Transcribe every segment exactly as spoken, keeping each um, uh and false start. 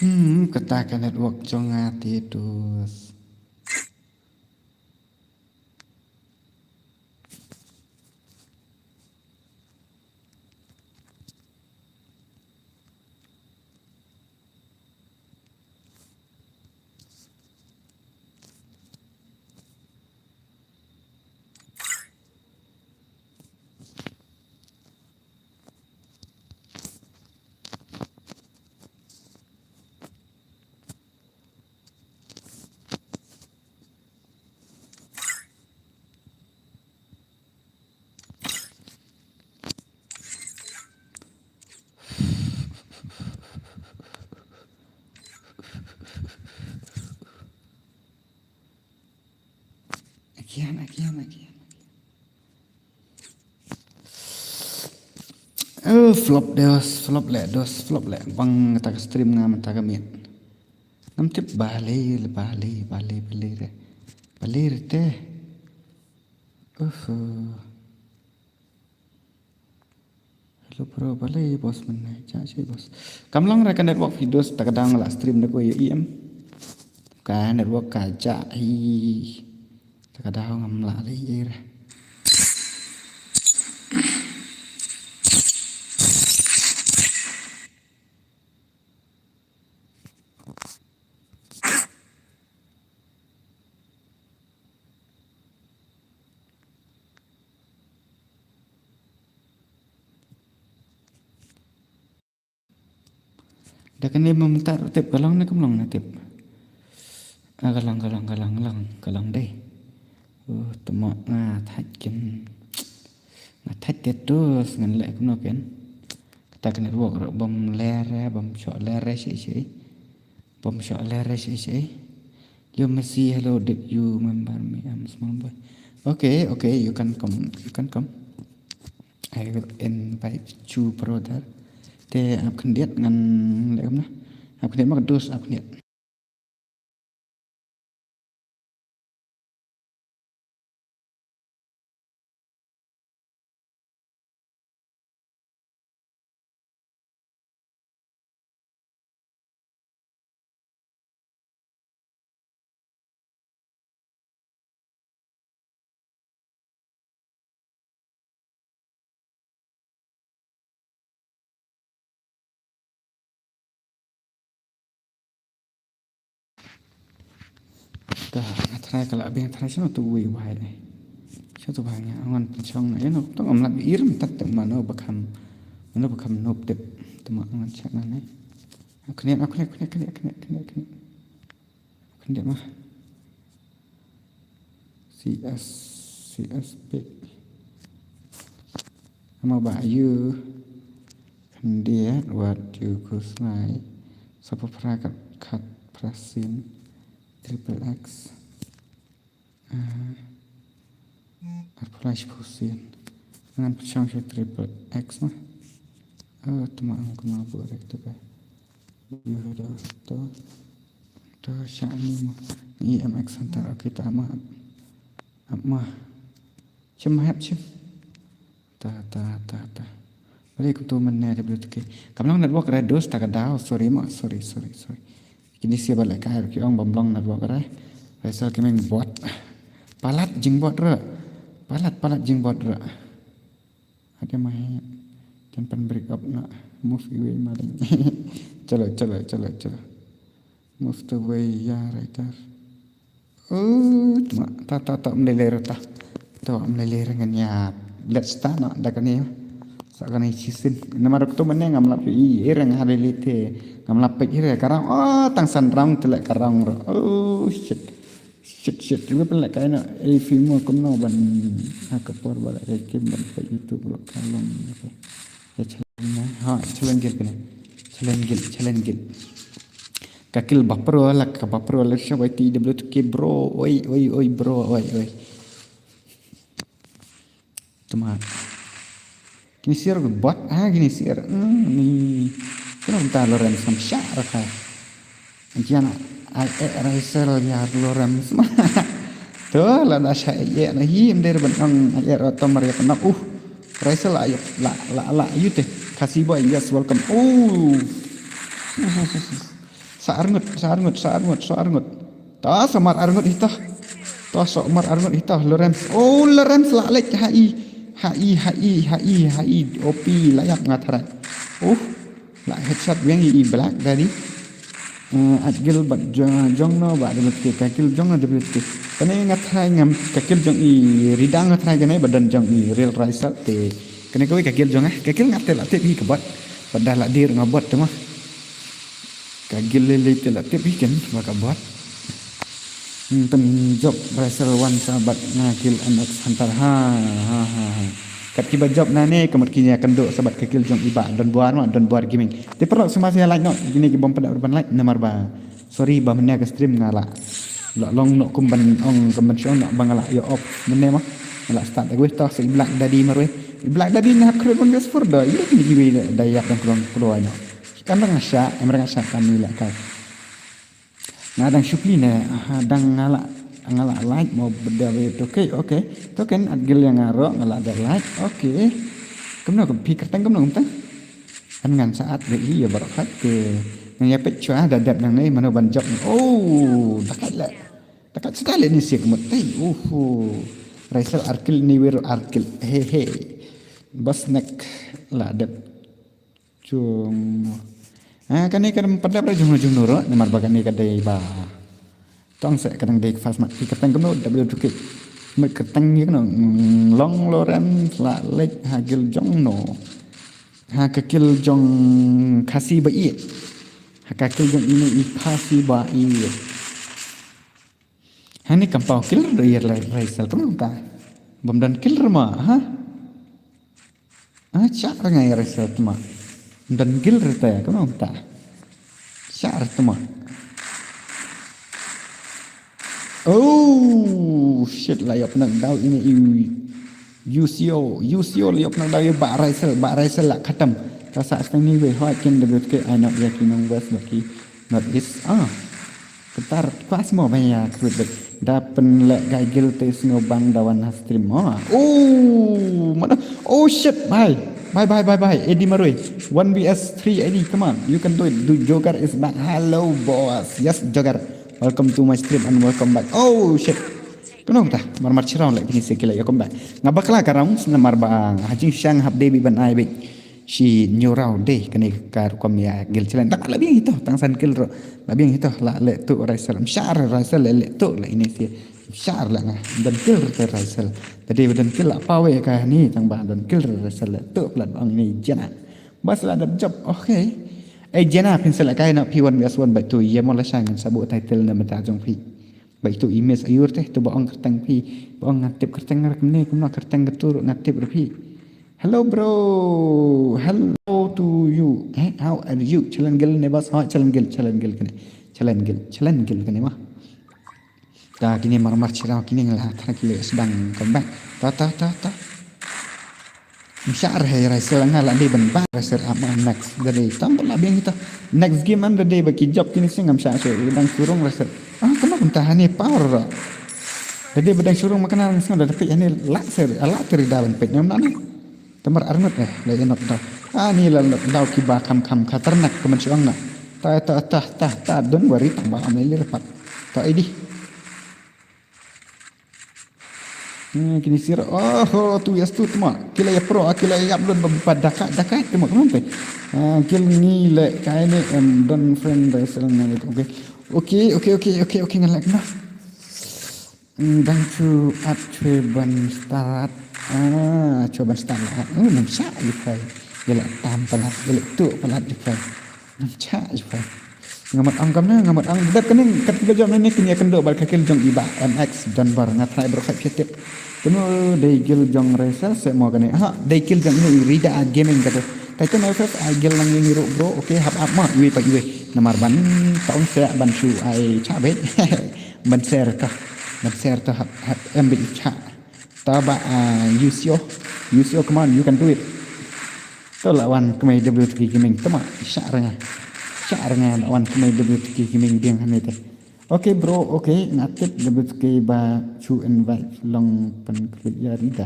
Hmm, kata ka network jong nga te dus. Akian, akian, akian. Oh, flop dos, flop leh, dos, flop leh. Bang kata ka stream nga mynta ka miet. Ngam tip balei, balei, balei, balei re. Balei re te. Uh. Hello bro, balei boss mynne, ja shi boss. Kam long re ka network phi dos, ta ka daw nga la stream da ko ïa em. Ka network ka ja hi. Ta ka daw ngam lah leh ei re. Da kane mynta ruh tip ka long ne kam long ne tip. Ah, ka long, ka long, ka long, ka long, ka long dei. Uh, tymmen nga thait kin. Nga thait te tus ngan leh kumno kin. Kata ka network ruh bym ler, bym shoh ler shi shi. Bym shoh ler shi shi. Yo Messi, hello, did you remember me? I'm small boy. Okay, okay, you can come, you can come. I will invite you, brother. Te ap khyndiat ngan leh kumno. Ap khyndiat ma ka dus, ap khyndiat. Ta, nga try ka la biang try shuh tu wei wai ne. Shuh tu wai nga ngan pynshong na, you know, tu ngam lap ir mynta te mano ba kham, mano ba kham nop tip. Tu ma ngan check na ne. Khyndiat, khyndiat, khyndiat, khyndiat, khyndiat, khyndiat. Khyndiat ma. C S, C S P. Ama ba yu. Khyndiat wat yu khusnai. Sapo phra kat khat phra sien. Triple X. Ah. Ar phra shiphew sien. Ngan pynshong sha triple X ma. Ah, tuma ang kuma bu rek tu ka. Yu do to. To sha ni ma. E M X Hunter. Okay, ta ma. Ap ma. Shim ma hep shim. Ta, ta, ta, ta. Bale kumto mynne W T K. Kam long network re dos ta ka daw. Sorry ma, sorry, sorry, sorry. Kine sia ba lehkai ki ong bym long network re. Raisel Gaming bot. Palat jingbot re. Palat, palat jingbot re. Ada mai. Jangan pan break up na. Move away maling. Chalo, chalo, chalo, chalo. Move away, ya, writer. Oh, tuma, ta, ta, ta, mlele re ta. To, mlele re ngan ïa. Let's start na, da kane. Sa kane chisin. Namar to mane ngam lap i, i re nga lele te. Ngam lap pek i re karang. Oh, tang san rang te le karang ro. Oh, shit. Shit, shit. Ibu pun le kaina. Eh, film mo kumno ban. Ha ka por ba le kim ban pek YouTube lo kalong. Ya, challenge na. Ha, challenge gil kane. Challenge gil, challenge gil. Ka kill bapro la, ka bapro la sha Y T W T K bro. Oi, oi, oi, bro. Oi, oi. Tuma. Kini siar bot, ha, kini siar. Hmm, ni. Kena ta Lawrence ngam sha ra ka. Jian ai e Raisel ya Lawrence ma. To la da sha e na hi em der ban ang ai e ro to mar ya kena. Uh. Raisel la la la la yu te. Khasi boy, yes, welcome. Oh. Sa arngut, sa arngut, sa arngut, sa arngut. Ta sa mar arngut hita. Ta sa mar arngut hita, Lorenz. Oh, Lorenz la lek ha i. Ha i, ha i, ha i, ha i. O P la ïap nga tharai. Uh, la headshot biang i Black Daddy. Uh, at gil bad jong, jong no ba W T K, ka gil jong no W T K. Kane nga tharai ngam, ka gil jong i Rida nga tharai kane ba don jong i Real Raisel te. Kane kawei ka gil jong eh, ka gil nga te la tip hi ka bot. Bad da la dir nga bot te ma. Ka gil lili te la tip hi ken ba ka bot. Hmm, pynjop Raisel wan sa bad nga gil M X Hunter ha ha ha ha. Kat kiba jop na ne ka mut ki ïa kynduh sa bad ka gil jong i Bah Don Buar ma, Don Buar Gaming. Te paralok sngewbha sa ïa like noh kine ki bym pat dap ban like namar ba sorry ba mynne ka stream nga la la long noh kum ban ong kum ban shong noh ba nga la ïoh off mynne ma. Nga la start da wei toh sa i Black Daddy marwei. I Black Daddy na hap khreh ban gas fur da ïa kine kiwei da ïap dang klong kloi noh. Kan dang nga shah, em dang nga shah kan ni la kai. Nga dang shu plie ne, aha, dang nga la, nga la like mo bda be to, okay, okay. To ken at gil ïa nga ruh nga la da like, okay. Kumno kum phi kyrteng kumno kumta? Kan ngan sa at be ïa baroh khat te. Ngan ïa peit shuwa da dep nangne mano ban jop ne. Oh, da kait la. Da kait sdang le ni sia kumut. Tei, uhu. Raisel ar kill ni wir ar kill. He he. Bas nek la dep. Jong. Ah, kane kan pat dep ra jong no jong no ruh namar ba kane ka dei ba. Tong se ka dang dei fast mat ki kyrteng kumno W two K. Mut kyrteng ïa kano, mm, Long Loren la lek ha gil jong no. Ha ka gil jong Khasi ba ïeit. Ha ka gil jong ine i Khasi ba ïeit. Hani kam paw kill ruh ïa Raisel kumno kumta. Bym don kill ruh ma, ha? Ah, chak ruh nga ïa Raisel tma. Bym don kill ruh te kumno kumta. Chak ruh tma. Oh shit, la ïoh knock down ine i Yusio, Yusio la ïoh knock down ïa Bah Raisel, Bah Raisel la khatam. Ka sa stang ni wei hoi kin da bit ke ai nok ïa ki nong west ba ki north east. Ah. Kyntar kwas mo ba ïa khrut bit. Da pynleh ka gil te sngewbang da wan ha stream mo. Oh, mana? Oh shit, bye. Bye bye bye bye. Eddie Marui. One V S three Eddie, come on. You can do it. Do Joker is back. Hello boss. Yes, Joker. Welcome to my stream and welcome back. Oh shit. Kumno kumta, mar mar chiraw leh kine se ki la ïa come back. Nga bakla ka round namar ba ha jingshisha nga hap dei beit ban ai beit shi hynñiew round dei kane ka rukom ïa gil challenge. Tang la biang ito, tang san kill ruh. La biang ito, la leh tuh Raisel. Mshar Raisel leh leh tuh la ine se. Mshar la nga. Don kill ruh te Raisel. Te dei ba don kill la paw ïa kane tang ba don kill ruh Raisel leh tuh plat ba ong ine Jena. Bas la dap jop, okay. Eh Jena phin sa leh kai na phi one versus one bad tu ïa mo la sha ngan sa buh title na mynta jong phi. Ba itu i miss aiur te, tu ba ong kyrteng phi, ba ong nga tip kyrteng nga kumne, kumno kyrteng ka tu ruh nga tip ruh phi. Hello bro, hello to you. Eh, how are you? Challenge gil ne bas, ha, challenge gil, challenge gil kane. Challenge gil, challenge gil kane ma. Ta kine mar mar chiraw kine nga la thara kile sdang come back. Ta ta ta ta. Mshar he Raisel nga la dei ban ba Raisel am next da dei tam la biang ito. Next game am da dei ba ki jop kine sing am sha shu dang surung Raisel. Ah, kumno kumta hani power ro. Da dei ba dang surung ma kane lang sing da peit hani la ser ala teri da ban peit nam nane. Tamar arngut eh la ïa knock down. Ani la knock down ki ba kham kham khatarnak kumne shu ong na. Ta ta ta ta ta don't worry tang ba am li repat. Ta idi. Hmm, kini sir. Oh, oh, tu yes tu tma. Kila ya pro, kila ya upload ba ba daka daka tma kumno te. Ah, kil ngi le kaine em don friend Raisel ngan. Okay. Okay, okay, okay, okay, okay, ngan lek na. Hmm, dang chu at chwe ban start. Ah, chwe ban start la. Hmm, nam sha yu kai. Gila tam palat, gila tu palat yu kai. Nam sha yu kai. Nga mut ong kamne, nga mut ong dep kane kat kiba jop ne kine kynduh bad ka kil jong i Bah M X Don Bar nga try bro khat phi tip. Kano dei kil jong Raisel se mo kane. Ha, dei kil jong ine i Rida Gaming kata. Titan F F ai gil lang ïa ngi ruh bro. Okay, hap ap ma iwei pa iwei. Namar ban taun se ban shu ai cha beit. Ban share ka. Ban share ta hap hap em beit cha. Ta ba ah, use your use your command, you can do it. To la wan kmai W T K Gaming tama sha rnga. Sha rnga la wan kmai W T K Gaming biang hane te. Okay bro, okay, nga tip da bit ke ba chu invite long pen klik ya rida.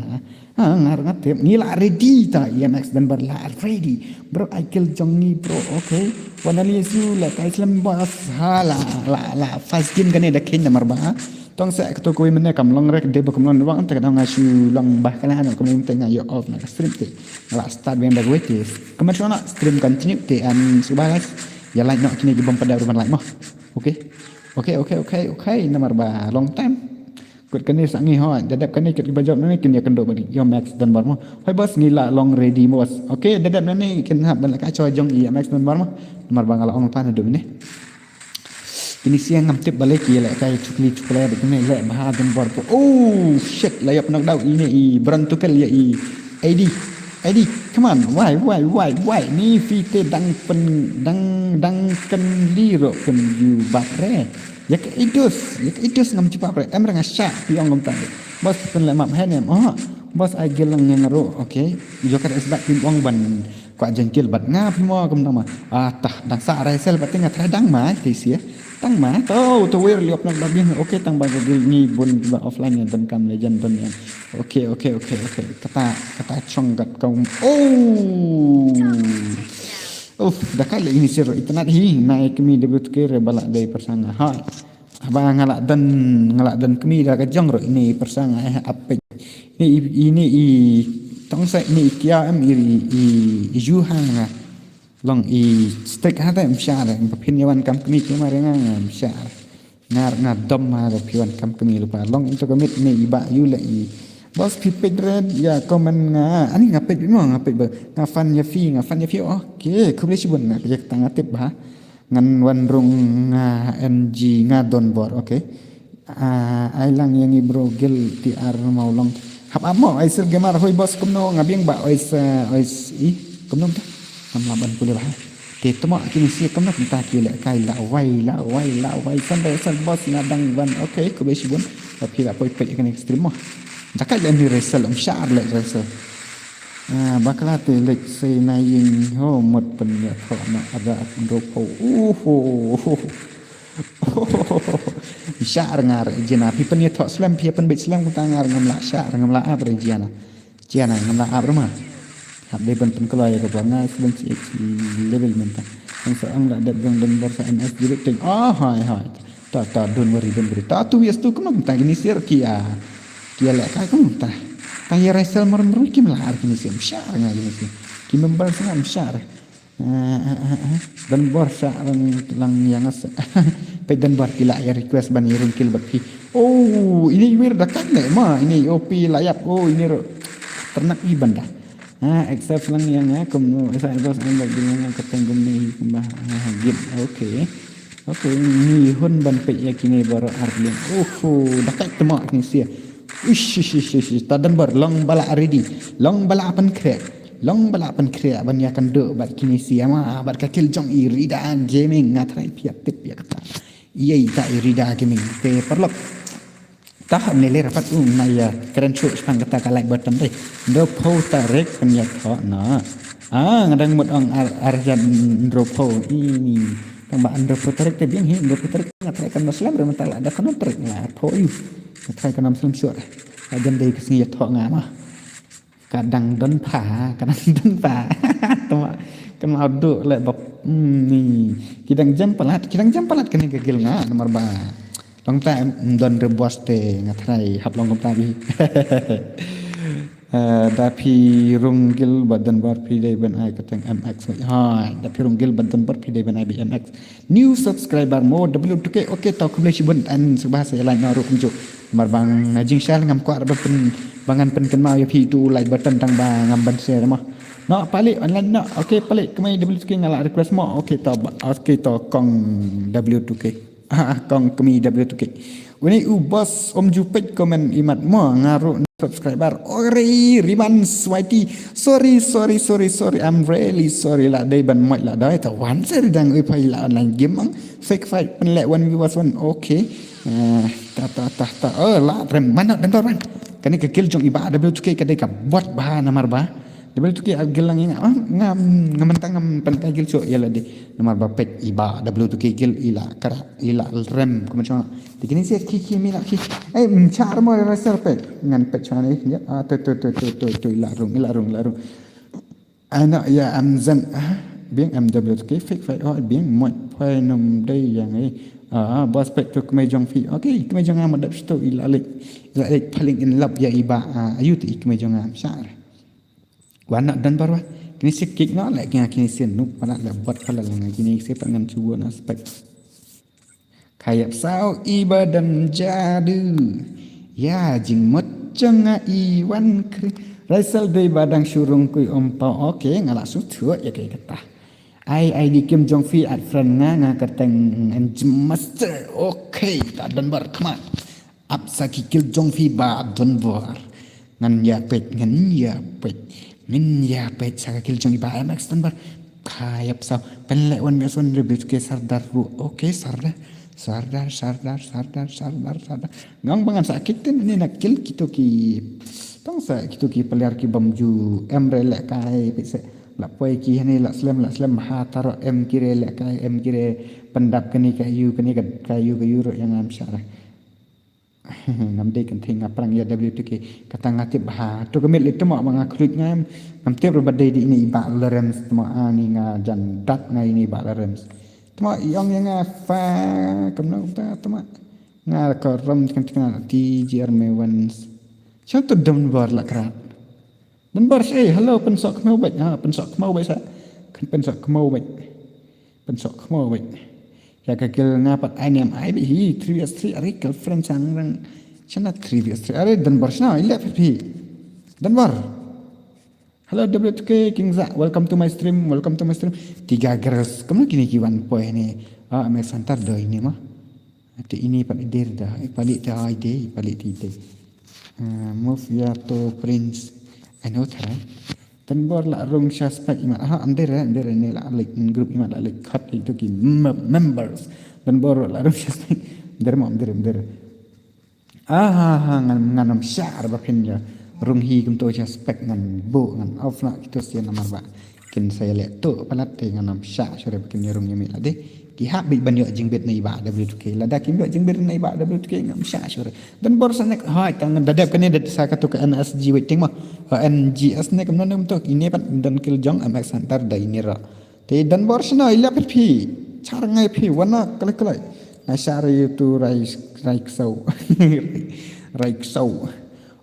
Ha, nga nga tip ngi la ready ta E M X Dunbar la ready. Bro, ai kil jong ngi bro, okay. Wan ali su la kai slem bas ha la la la fast game kane da kin da marba. Tong sa ka to koi mene kam long rek de ba kam long wang ta ka dang nga shu long ba ka la na kam te nga yo off na ka stream te. Nga la start ben da wait te. Kaman shona stream continue te an subas. Ya like no kine ki bom pada ruban like mo. Okay. Okay, okay, okay, okay. Namar ba long time. Kut kane sa ngi ho, dadap kane kut ba job nane kin ya kendo ba yo Max Dunbar mo. Hoi bos ngi la long ready bos. Okay, dadap nane kin hap ban la ka cho jong i Max Dunbar mo. Namar ba nga la ong pan do ne. Kini siang ngam tip balik ya le kai chukli chukli ba kene le ba Dunbar ko. Oh shit, la yop nok dau ini i Bron Tukel ya i A D. A D, come on, why, why, why, why? Ni fi te dang pen dang dang ken li ro ken yu bak re. Ya ke idus, ya ke idus ngam chipap re. Em rang asha pi ong ngam tang. Bos pen le map hen em. Oh, bos ai gel lang yang ro. Okay. Yo ka is back pim ong ban kwa jengkil bat nga pi mo kum tang ma. Ah tah dang sa rai sel bat nga trai dang ma te sia. Tang ma to to wer liop nak dabing. Okay, tang ba gel ni bun ba offline yang tang kam legend tang yang. Okay, okay, okay, okay. Kata kata chong gat kaum. Oh. Uf, da kai le ini sir internet hi na kemi de but ke re bala dei persanga. Ha. Haba nga la don nga la don kemi da ka jong ro ini persanga eh apik. Ini ini i tong sa ini i kia em i i ju hang nga. Long i stick ha ta em sha da em pin yawan kam kemi kema renga em sha. Ngar nga dom ha da piwan kam kemi lupa long into ka mit ne i ba yu le i. Bos pi page red ya comment nga ani nga page mo nga page ba nga fan ya fi nga fan ya fi. Okay, khublei shibun nga ya tang atip ba. Ngan wan rung nga N G nga Don Bor. Okay. Ah, ai lang yang i bro gil T R mau long. Hap amo ai sir gemar hoi bos kumno nga biang ba oi sa oi i kumno ta. Ngam laban pule ba. Te temo kini sia kumno kumta ki le kai la wai la wai la wai san da san bos nga dang ban. Okay, khublei shibun. Tapi la poi poi kini stream mo. Jakai le ni resel um shar le resel. Ah, bakla te lek sei na ying ho mot pen ya tho na ada ak ndo po. Uhu. Shar ngar jina pi pen ya tho slem pi pen bit slem kumta ngar ngam la shar ngam la ap re jina. Jina ngam la ap ruma. Hap dei pen pen keloi ka bor ngai slem si level menta. Ang sa ang la dep jong Don Bor sa M S direct. Oh, hai hai. Ta ta don't worry don't worry. Ta tu yes tu kumno ta gini sir kia. Kia le kai kumno ta. Ta ya resel mar mar kim la ar gini sir. Shar nga gini sir. Ki member sa am shar. Don Bor sa lang lang yang as. Pe Don Bor kila ya request ban irung kil bat pi. Oh, ini wir da kan ne ma ini O P la yap. Oh, ini ro. Ternak i banda. Ha, except lang yang ha kum no sa bos ang bagi yang ka tengum ni kumba ha git. Okay. Okay, ni hun ban pek ya kini baru arling. Oho, dakai temak ni sia. Ish ish ish ish. Ta Don Bor long bala ready. Long bala pen krek. Long bala pen krek ban ya kan do bat kini sia ma bat ka kil jong i Rida Gaming nga trai piat tip ya kata. Iya ita i Rida Gaming te perlok. Tah ne le rapat u na ya kren chu spang kata ka like button dei. Ndo pho tarik pen ya tho na. Ah, nga dang mut ong ar ar jan ndo pho ini. Tang ba ndo pho tarik te biang hi ndo pho tarik nga trai kan Muslim re mata la da kan tarik la pho yu. Nga trai kan Muslim sure. Ajan dei ka sngi ya tho nga ma. Ka dang don pha, ka dang don pha. Tama kan ma du le bap ni. Ki dang jam palat, ki dang jam palat kane ka gil nga namar ba. Long ta em don re bos te nga trai hap long kumta bi. Eh, da phi rung gil ba Don Bor phi dei ban ai ka teng M X. Hai, da phi rung gil ba Don Bor phi dei ban ai bi M X. New subscriber mo W two K. Okay, to khublei shibun an subha sa lai na ruh njuk. Mar bang na jing shal ngam kwah ba pen bangan pen kenma ya phi tu like button tang ba ngam ban share mo. No palik online no. Okay palik kemai W two K nga la request mo. Okay to okay to kong W two K. Ah kong kemi W two K. Uni u bos om jupet comment imat mo nga ruh subscriber. Ori Riman Swaiti. Sorry sorry sorry sorry. I'm really sorry la dei ban mot la dei ta wan seri dang ui pai la online game ang. Fake fight pen le one v one. Okay. Eh, ta ta ta ta. Oh la rem mana dan tor man. Kani ke kill jong iba W two K ka dei ka bot ba namar ba. W two K ar gil lang ïa nga, ah, nga, nga mynta ngam pynlehkai gil shuh ïa lade. Namar ba peit i Bah W two K gil i la kra, i la rem kumno. Te kine sha ki ki mi na ki. Eh, mchar mo ra sar peit. Ngan peit sha ne. Ya, ah, tu tu tu tu tu tu i la rung, i la rung, i la rung. Ana ya amzan, ah, biang M W two K fake fake, oh, biang mot phai num dei yang, eh. Ah, boss peit tu kmai jong phi. Okay, kmai jong nga ma dap sto i la lek. I la lek falling in love ïa i Bah, ah, ayu tu i kmai jong nga mchar. Wan na dan barwa. Kini si kik no lek nga kini si nuk pala le bot pala le nga kini si pat ngan chubu na spek. Kayap sau i badan jadu. Ya jingmut jong nga i wan kri. Raisal dei badang shurung kui umpau. Okay, nga la su thuh ya kai kata. Ai ai di kim jong phi at friend nga nga kateng and master. Okay, ta dan bar kmat. Ap sa ki kil jong phi ba don bor. Ngan ïa peit, ngan ïa peit. Ngan ïa peit sa ka kil jong i ba M X Dunbar. Kayap sa. Pynleh wan bias wan ribit ke sardar ru. Okay, sardar. Sardar, sardar, sardar, sardar, sardar. Ngang bangan sa kit tin ni na kil kito ki. Tang sa kito ki player ki bam ju em re leh kai peit se. La poi ki hani la slem, la slem ha taro em ki re leh kai, em ki re pyndap kani ka yu, kani ka, ka yu, ka yu ro yang am shara. Ngam dei kan thing nga prang ïa W two K kata nga tip ha. Tu ka miet li tmo ba nga khluit ngam. Ngam tip ruh ba dei di ini i Bah Lawrence tmo ani nga jan dat nga ini i Bah Lawrence. Tmo i ong ïa nga fa kumno kumta tmo. Nga ka ram tkan tkan ti G R me wens. Sha tu dam bar la krat. Dunbar sa, eh, hello, pynsok khmiew beit. Ha, pynsok khmiew beit sa. Kan pynsok khmiew beit. Pynsok khmiew beit. Ya ka kil nga pat ai nem ai beit hi, three V S three, are girlfriend sang rang. Shana three V S three, are Dunbar shana, i leh phi. Dunbar. Hello, W two K, King Za, welcome to my stream, welcome to my stream. Tiga girls, kamu kini ki wan poi ni. Ah, me santar doi ni ma. Te ini pat i dir da, i palik te ai de, i palik te i de. Ah, move ya to prince. I know that. Tan bor la rung sha spek imat. Ha, am dir, am dir ni la like in group imat la like cut itu ki mem- members. Tan bor la rung sha spek. Dir mo, am dir, am dir. Ah, ha, ha, ngan, ngan am shar ba phin ya. Rung hi kum to sha spek ngan bu, ngan off na kitu sia namar ba. Kin sa ïaleh tu palat te ngan ym shah shuh re ba kin ïarung ïa mih lade. Ki hap bit ban ïoh jingbit na i Bah W two K. Lada kim ïoh jingbit na i Bah W two K ngam shah shuh re. Dunbar sa nek hai tang da dep kane da sa katu ka N S G waiting ma. Ha, N G S nek kam non nek tok ine pat don kil jong M X Hunter da ine ra. Te Dunbar shano i leh phi. Char ngai phi wana kale kale. Nga shah re tu rai rai ksau. Rai ksau.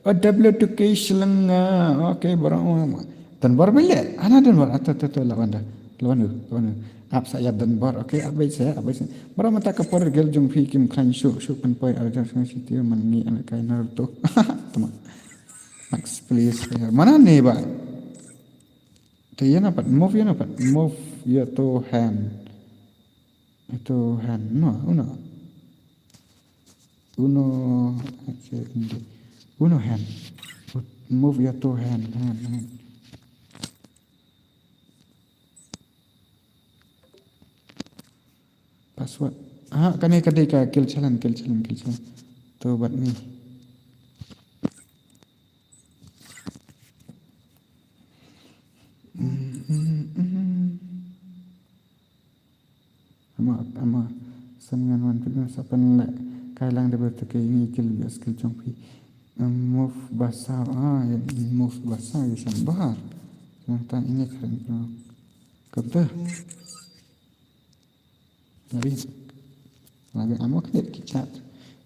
O W two K shileng nga. Okay, bro. Dunbar bile. Ana Dunbar. Ata, ata, ata, lawan da. Lawan da, lawan da. Ap sa ya Dunbar. Okay, ap bai sa, ap bai sa. Bro, mata ka por gel jong phi kim klan shu, shu pen poi arja shu shi tiu man ngi ana kai Naruto. Tama. Max, please. Mana ne ba? Te yana pat, move yana pat. Move ya to hand. Itu hand, no, uno. Uno, okay, hindi. Uno hand. Ut- Move your two hand, hand, hand. Password. Ah, kane ka dei ka kill challenge, kill challenge, kill challenge. To bat ni. Mm, mm, mm. Ama, ama, san ngan wan phi sa pen le kai lang de bertu ke ini kil ya skill jong phi. Em, move basa, ah, ya, move basa ya sambar. Nang tan ini keren pro. Kata. Nabi. Nabi amo klik chat.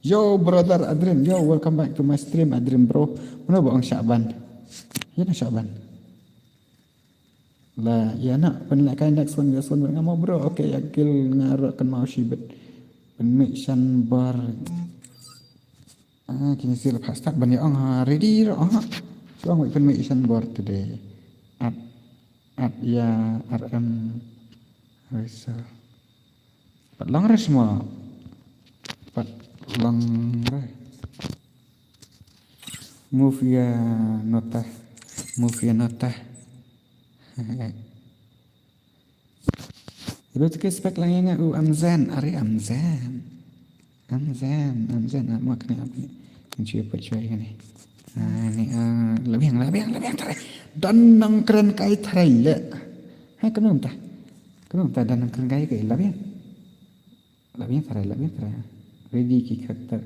Yo, brother Adrian, yo, welcome back to my stream, Adrian bro. Mana ba ong Syaban? Ya na Syaban. La, ya na, pen la kai next one, next one, ngam bro. Okay, ya kil nga ro kan mau shibet. Pen mik shan bar. Ah, kini sil pas tak ban ya ong ha, ready ro ha. Ong wei pen mik shan bar today. At, at ya R M Racer. Pat long re semua. Pat long re. Move ya nota. Move ya nota. Ibu tu ke spek lang ya nga u Amzen. Ari Amzen. Amzen. Amzen. Amak ni apa ni? Kunci apa cuai ni? Ani, ah, la biang, la biang, la biang tharai. Don nang kren kai tharai le. Hai, kano mynta? Kano mynta don nang kren kai kai la biang. La biang tharai, la biang tharai. Ready ki character.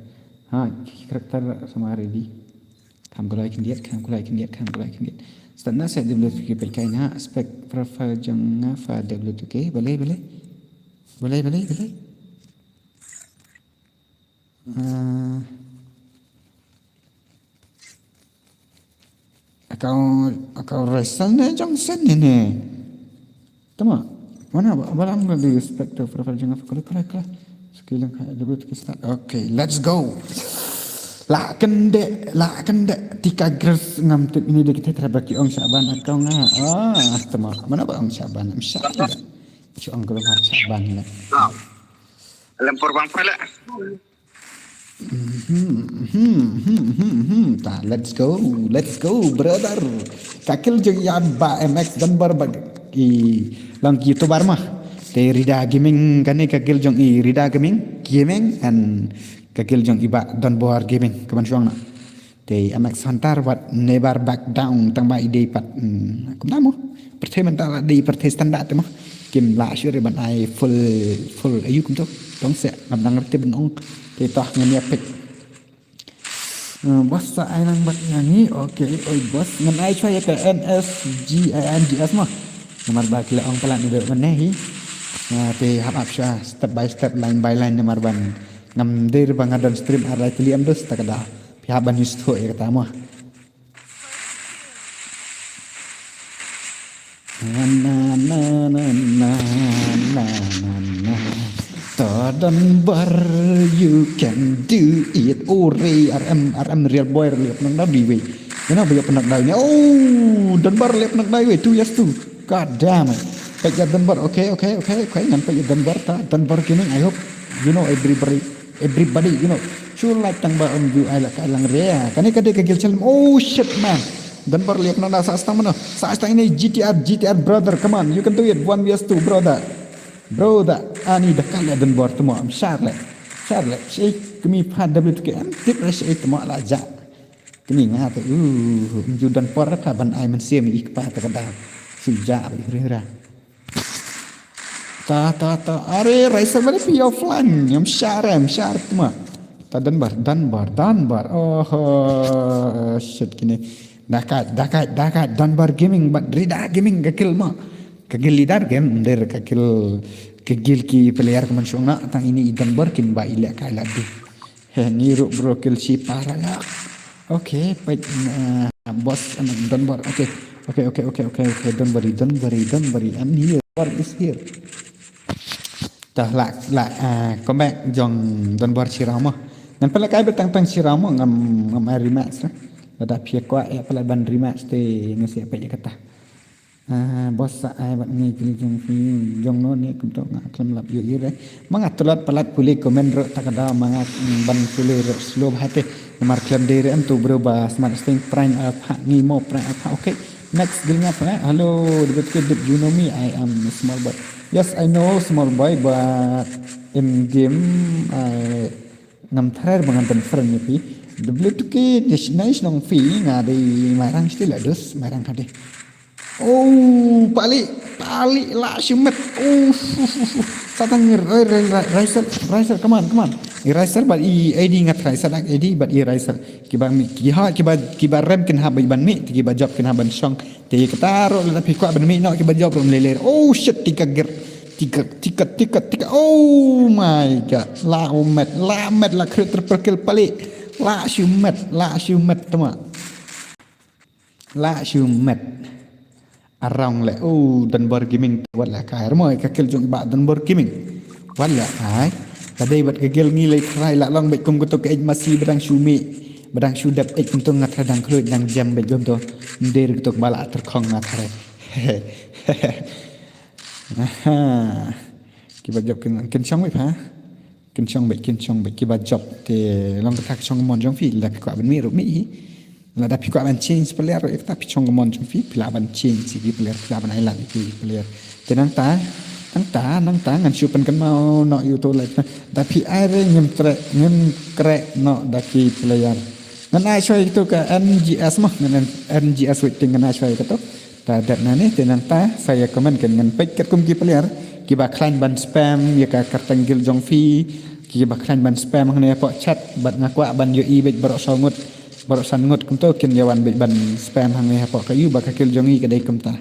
Ha, ki character sama ready. Kham kulai khyndiat, kham kulai khyndiat, kham kulai khyndiat. Start na set W T K pek kai na aspect profile jong nga fa W T K. Balei, balei. Balei, balei, balei. Ah. Account, account Raisal ne jong Sen ne ne. Tama. Mana ba, ba lam ga di respect to profile jong aku. Kala, kala, kala. Skill yang kaya dulu kita start. Okay, let's go. La kende, la kende. Tika gres ngam tip ini dikit terhadap ki ong Syaban account nga. Ah, tama. Mana ba ong Syaban? Syaban. Ki ong kalau Syaban lah. Lempur bang pala. Mhm, mhm, mhm, mhm, mhm. Ta, let's go, let's go, brother. Ka guild jong i Bah M X Dunbar ba i long ki YouTuber mah. Te Rida Gaming kane ka guild jong i Rida Gaming, Gaming and ka guild jong i Bah Dunbar Gaming. Kaman shuang na. Te M X Hunter wat never back down tang ba i dei pat. Hmm, kumta mo. Pyrthei mynta la dei pyrthei standard te mo. Kim lah shuh re ban ai full, full ayu kumto. Tong se ngam dang rete ban ong. Te toh ngan ïa pick. Hmm, boss sa ai lang bad ngi. Okay, oi boss ngan ai chwa ïa ka N S G I N G S mo. Namar ba ki la ong palat ni dei ban ne hi. Te hap hap sha step by step, line by line namar ban ngam dei re ba nga don stream ar lai tylli em dus ta ka da. Phi hap ban use thuh ïa kata mo. Na, na, na. To Dunbar, you can do it. Ore, R M, R M real boy, liap nang dau di wei. Ina ba liap nang dau ni. Oh, Dunbar liap nang dau wei. Two yes two. God damn it. Pek ya Dunbar. Okay, okay, okay, okay. Ngan pek ya Dunbar ta. Dunbar Gaming, I hope you know everybody. Everybody, you know, shu like tang ba um ju ai la ka lang re. Kane ka dei ka guild challenge. Oh shit man. Dunbar liap na sa stang mano. Sa stang ini G T R, G T R brother. Come on, you can do it. One versus two brother. Brother, ani da ka le Dunbar tmo am shar le. Shar le. Shi kmi pha W T K am tip re shi tmo la ja. Kmi nga te uh um ju Dunbar ka ban ai men sim ik pa ta ka da. Shu ja ba hira. Ta, ta, ta. Are, Raisal balik pi offline. Ngam share, ngam share tma. Ta Dunbar, Dunbar, Dunbar. Oh, shit kini. Dakat, dakat, dakat. Dunbar Gaming, but Rida Gaming ka guild ma. Ka guild leader game, der ka guild, ka guild ki player ka man shong na. Tang ini i Dunbar kin ba ilek ka ilek di. He, ngi ruh bro kill shi para lak. Okay, peit, uh, boss anak Dunbar. Okay. Okay, okay, okay, okay, okay. Don't worry, don't worry, don't worry. I'm here. War is here. Dah la, la, uh, comeback jong Dunbar shirama. Ngan pala kai betang tang shirama ngam ngam ai rematch. Lada pia kwa ya pala ban rematch te ngasi apa ya kata. Ah, boss sa ai bad ngi kli jong phi jong no ne kumto nga khlem lap yu ire. Ma nga tlot palat pule comment ro ta ka da ma nga ban pule ro slow hate. Namar khlem dei re em tu bro ba smart sting prime alpha ngi mo prime alpha. Okay. Next gil nga pha. Hello, debit ke dip you know me? I am small boy. Yes, I know small boy but in game I ngam threr ba ngan friend ni phi. W two K nice nong phi nga dei marang still adus marang hade. Oh, pali, pali la shimet. Oh, fu, fu, fu. Satang Raisal, Raisal, come on, come on. I Raisal bad i A D ngat Raisal ak A D bad i Raisal. Kiba mi, kiha, kiba, kiba rem kin hab ban mi, kiba job kin hab ban shong. Te kata ro la phi kwah ban mi no kiba job ro leler. Oh shit, tika gir. Tika, tika, tika, tika. Oh my god. La umet, la met la krit terperkil pali. La shimet, la shimet tama. La shu met. Arong le. Oh, Dunbar Gaming wat la kai. Remo ka kel jong ba Dunbar Gaming. Wat la kai. Tadei bat ka gel ngi le trai la long bet kum kutuk ej masi badang shu mi. Badang shu dep ej kum tung ngat dang khluit dang jam bet kum tu. Ndir kutuk bala terkong ngat hare. Aha. Kiba jop kin kin shong wei pha. Kin shong beit, kin shong beit, kiba jop te long ka thak shong mon jong phi, la phi kwah ban mih ruh mih hi. Lada phi kwah ban change player ruh, ïa kata phi shong mon jong phi, phi lah ban change ïa ki player, phi lah ban ai lad ïa ki player. Te nangta, nangta, nangta ngan shu pynkynmaw noh ïa uto leh. Da phi ai re ngim treh, ngim treh noh da ki player. Ngan ai shuwa ïa kito ka N G S mo, ngan N G S waiting ngan ai shuwa ïa kito. Ta dep na ne te nangta sa ïa comment kan ngan peit katkum ki player kiba khlaiñ ban spam ïa ka kyrteng guild jong phi, kiba khlaiñ ban spam hangne hapoh chat bad nga kwah ban ïohi beit baroh saw ngut, baroh san ngut kumto kin ïa wan beit ban spam hangne hapoh ka ïu ba ka guild jong ngi ka dei kumta.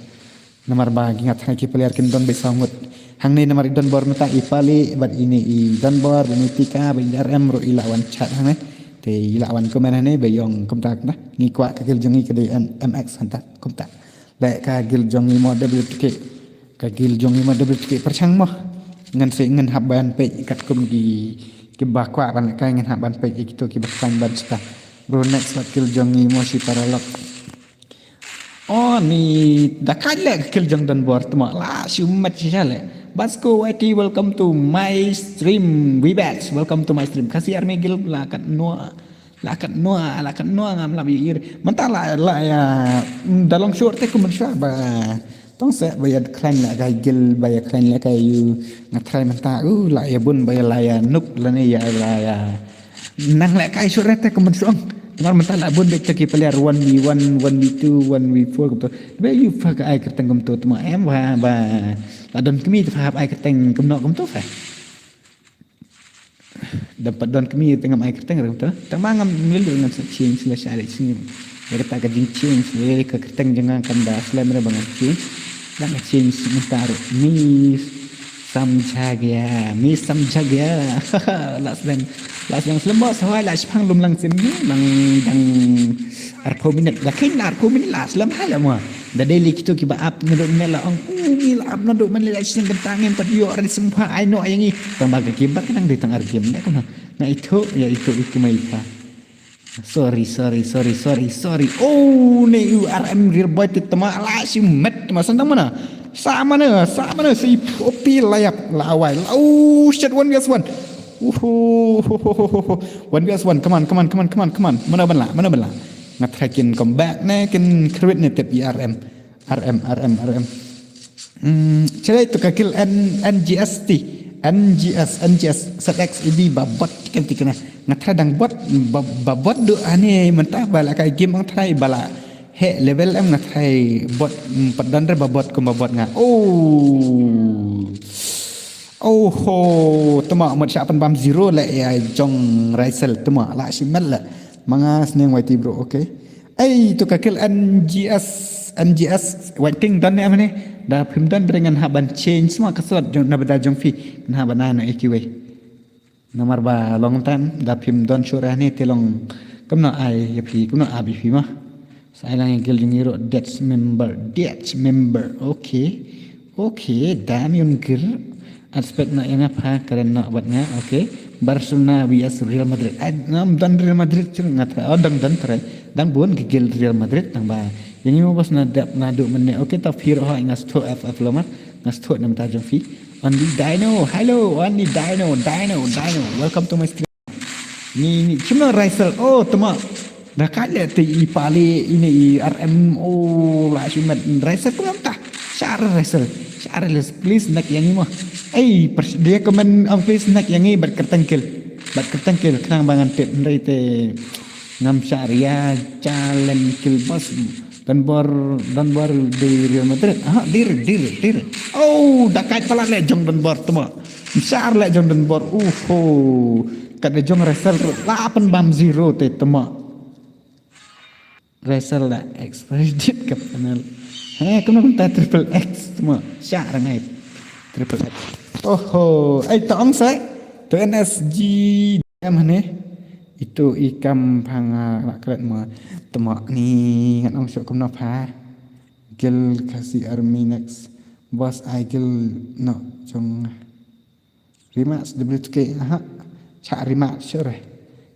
Namar ba ki nga tharai ki player kin don beit saw ngut. Hangne namar i Donbor mynta i Pali bad ine i Donbor bad i Tika bad i R M ruh i la wan chat hangne. Te i la wan comment hangne ba ïong kumta kumta. Ngi kwah ka guild jong ngi ka dei M X hangta kumta. Leh ka guild jong ngi mo W T K. Ka guild jong ngi mo W T K pyrshang mo. Ngan sa ngan hap ban peit katkum ki kiba kwah ban leh kai ngan hap ban peit ïa kito kiba khlaiñ ban spam. Bro next wat guild jong ngi mo shi paralok. Oh, ni da ka leh ka guild jong Donbor tma la shu mat shisha leh. Basko Y T, welcome to my stream. Wibet, welcome to my stream. Khasi Army Guild la kat noa, la kat noa, la kat noa ngam la bi ir. Mynta la la ïa, mm, da long short te ku mynshuwa ba tong seh ba ïa khlaiñ la ka guild ba ïa khlaiñ la ka ïu. Nga tharai mynta u la ïa bun ba ïa la ïa nuk lane ïa la ïa nang leh kai short te kumno shong. Namar mynta la bun beit ki player one v one, one v two, one v four kumto. Ba ïu pha ka ai kyrteng kumto tma em ba ba la don kmie te pha hap ai kyrteng kumno kumto pha. Da pat don kmie te ngam ai kyrteng kumto. Tang ba ngam mil ngam sa change la sha le change. Ïa kata ka jing change ïa ka kyrteng jong nga kam da slem re ba ngam change. Da nga change mynta ruh. Miss Samjha gaya, Miss Samjha gaya. La slem, la slem slem ba sawai la shipang lum lang sim ni lang dang arphew minit. La khin la arphew minit la slem ha la mo. Da dei li kito kiba ap naduh ne la ong u ngi la ap naduh man la shisien kentang ngim pat ïoh ri sempha ai no ïa ngi. Tang ba ka game ba ka nang dei tang ar game ne kumno. Nga ithuh ïa ithuh ïa ki mai pha. Sorry, sorry, sorry, sorry, sorry. Oh, ne u R M real boy te tma la shi met tma sandang mana. Sa mana, sa mana si opi layap la awai. La oh shit one v one. Uhu. One v one. Come on, come on, come on, come on, come on. Mana ban la, mana ban la. Nga try kin come back ne kin create ne tep R M. R M, R M, R M. Hmm, chere to ka kil N, N G S T. N G S, N G S, Z X E D ba bot kan ti kana. Nga try dang bot ba, ba bot do ane mynta ba la kai game ang try ba la he level em nga try bot, mm, pat don re ba bot kum ba bot nga. Oh. Oh ho, tama mat sha pan bam zero le ya jong Raisel tama la shi mel le. Manga sneng Y T bro, okay. Ei, to ka kil N G S, N G S, waiting don ne mane. Da phim don bre ngan ha ban change ma ka slot jong na bada jong phi. Ngan ha ban ai no ekiwei. Namar ba long tan da phim don sure ne te long kumno ai ya phi kumno abi phi ma. Sa ai lang gil jong iro Dutch member, Dutch member. Okay. Okay, dam yun gir. Aspect na ina pha karen na bat nga, okay. Barcelona V S Real Madrid. Ai, ngam don Real Madrid chir nga tra. Oh, dang don tra. Dang bun gigil Real Madrid dang ba. Yang imo bas na dap na du mene. Okay, ta phir ho nga stu F F lomar. Nga stu na mata jong phi. Only Dino. Hello, only Dino, Dino, Dino. Welcome to my stream. Ni, ni, chimna Raisel. Oh, tama. Da ka le te i pale ini i R M. Oh, la shi mat Raisel pun ta. Share Raisel. Share les. Please nak yang ni mah. Ei, dia komen ang please nak yang ni bat kertengkil. Bat kertengkil kenang bangan tip ndai te ngam share ya challenge kill boss. Donbor, Donbor di Real Madrid. Aha, dir, dir, dir. Oh, da kai pala le jong Donbor tama. Shar le jong Donbor. Uhu. Kat le jong Raisel lapan bam zero te tama. Raisel la expired ka panel. He, kumno kumta triple X tama. Shar ngai. Triple X. Oho, ai ta ong sai. To N S G M hane. Itu i kam phang la klet ma tama ni ngan ong sok kumno pha. Gil Khasi Army next. Boss ai gil no jong. Rematch W T K, aha. Cha rematch sure.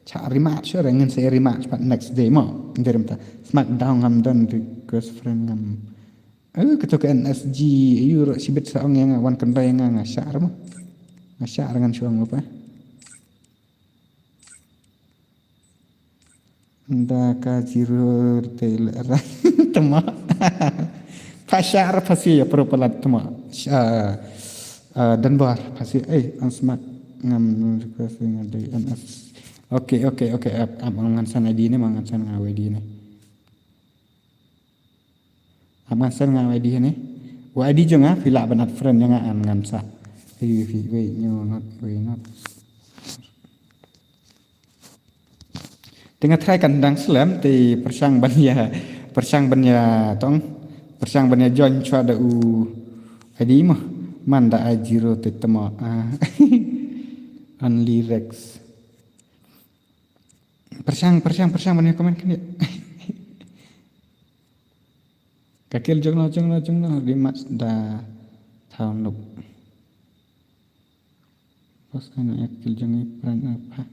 Cha rematch sure ngin sa rematch pat next day mo. Nderim ta. Smackdown ngam don request friend ngam. Eh, keto ke N S G, ayu ro sibit sa ong yang wan kendai nga nga share mo. Nga share ngan shuang apa. Nda ka zero te le ra tama. Pashar pasi ya pro palat tama. Ah, ah, Donbor pasi eh ang smak ngam request ngam dei N S. Okay, okay, okay. Ap, ap, ngan send I D ne, ngan send nga I D ne. Ap ngan send nga I D ne. Wa I D jong nga, phi lah ban add friend ïa nga, ngan sa. Phi, phi, wait, no, not, wait, not. Te nga try kan dang slem, te pyrshang ban ïa, pyrshang ban ïa tong, pyrshang ban ïa join shuwa da u I D mo. Man da ai zero te temo, ah. Only Rex. Pyrshang, pyrshang, pyrshang ban ïa comment kan ïa. Ka kil jong no, jong no, jong no, rimat da thaw nuk. Bos, ano ïa ka kil jong i pran apa.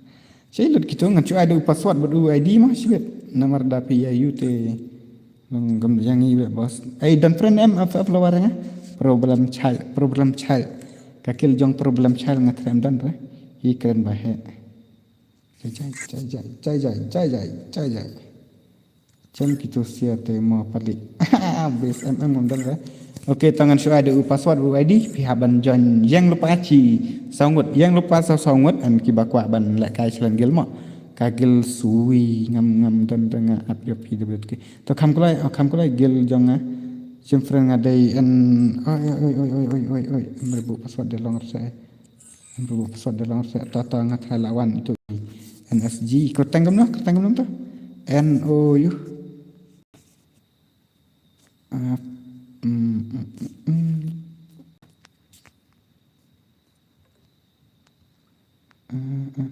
Shi lut kito ngan shu ai da u password bad u I D mo shibit. Namar da phi ïa yu te long gam jong i bos. Ai don friend em ap ap lawar nga. Problem child, problem child. Ka kil jong problem child nga threm don re. Hi kren ba he. Jai, jai, jai, jai. Jam kito sia te mo palik. Bes em em ngam dang re. Okay, to ngan shu ai da u password u I D, phi hap ban join ïeng lypa chi saw ngut, ïeng lypa saw saw ngut, em kiba kwah ban lehkai sha lane guild mo. Ka guild sui ngam ngam dang dang nga ap ïa phi da bit ki. To kham kulai, oh, kham kulai guild jong nga. Jim friend nga dei en, oi, oi, oi. Em re bu password de long re. Em re bu password de long re. Ta ta nga try la wan itu N S G, kyrteng kumno, kyrteng kumno to? N O U. Ah, mm, mm, mm, mm. Ah, ah.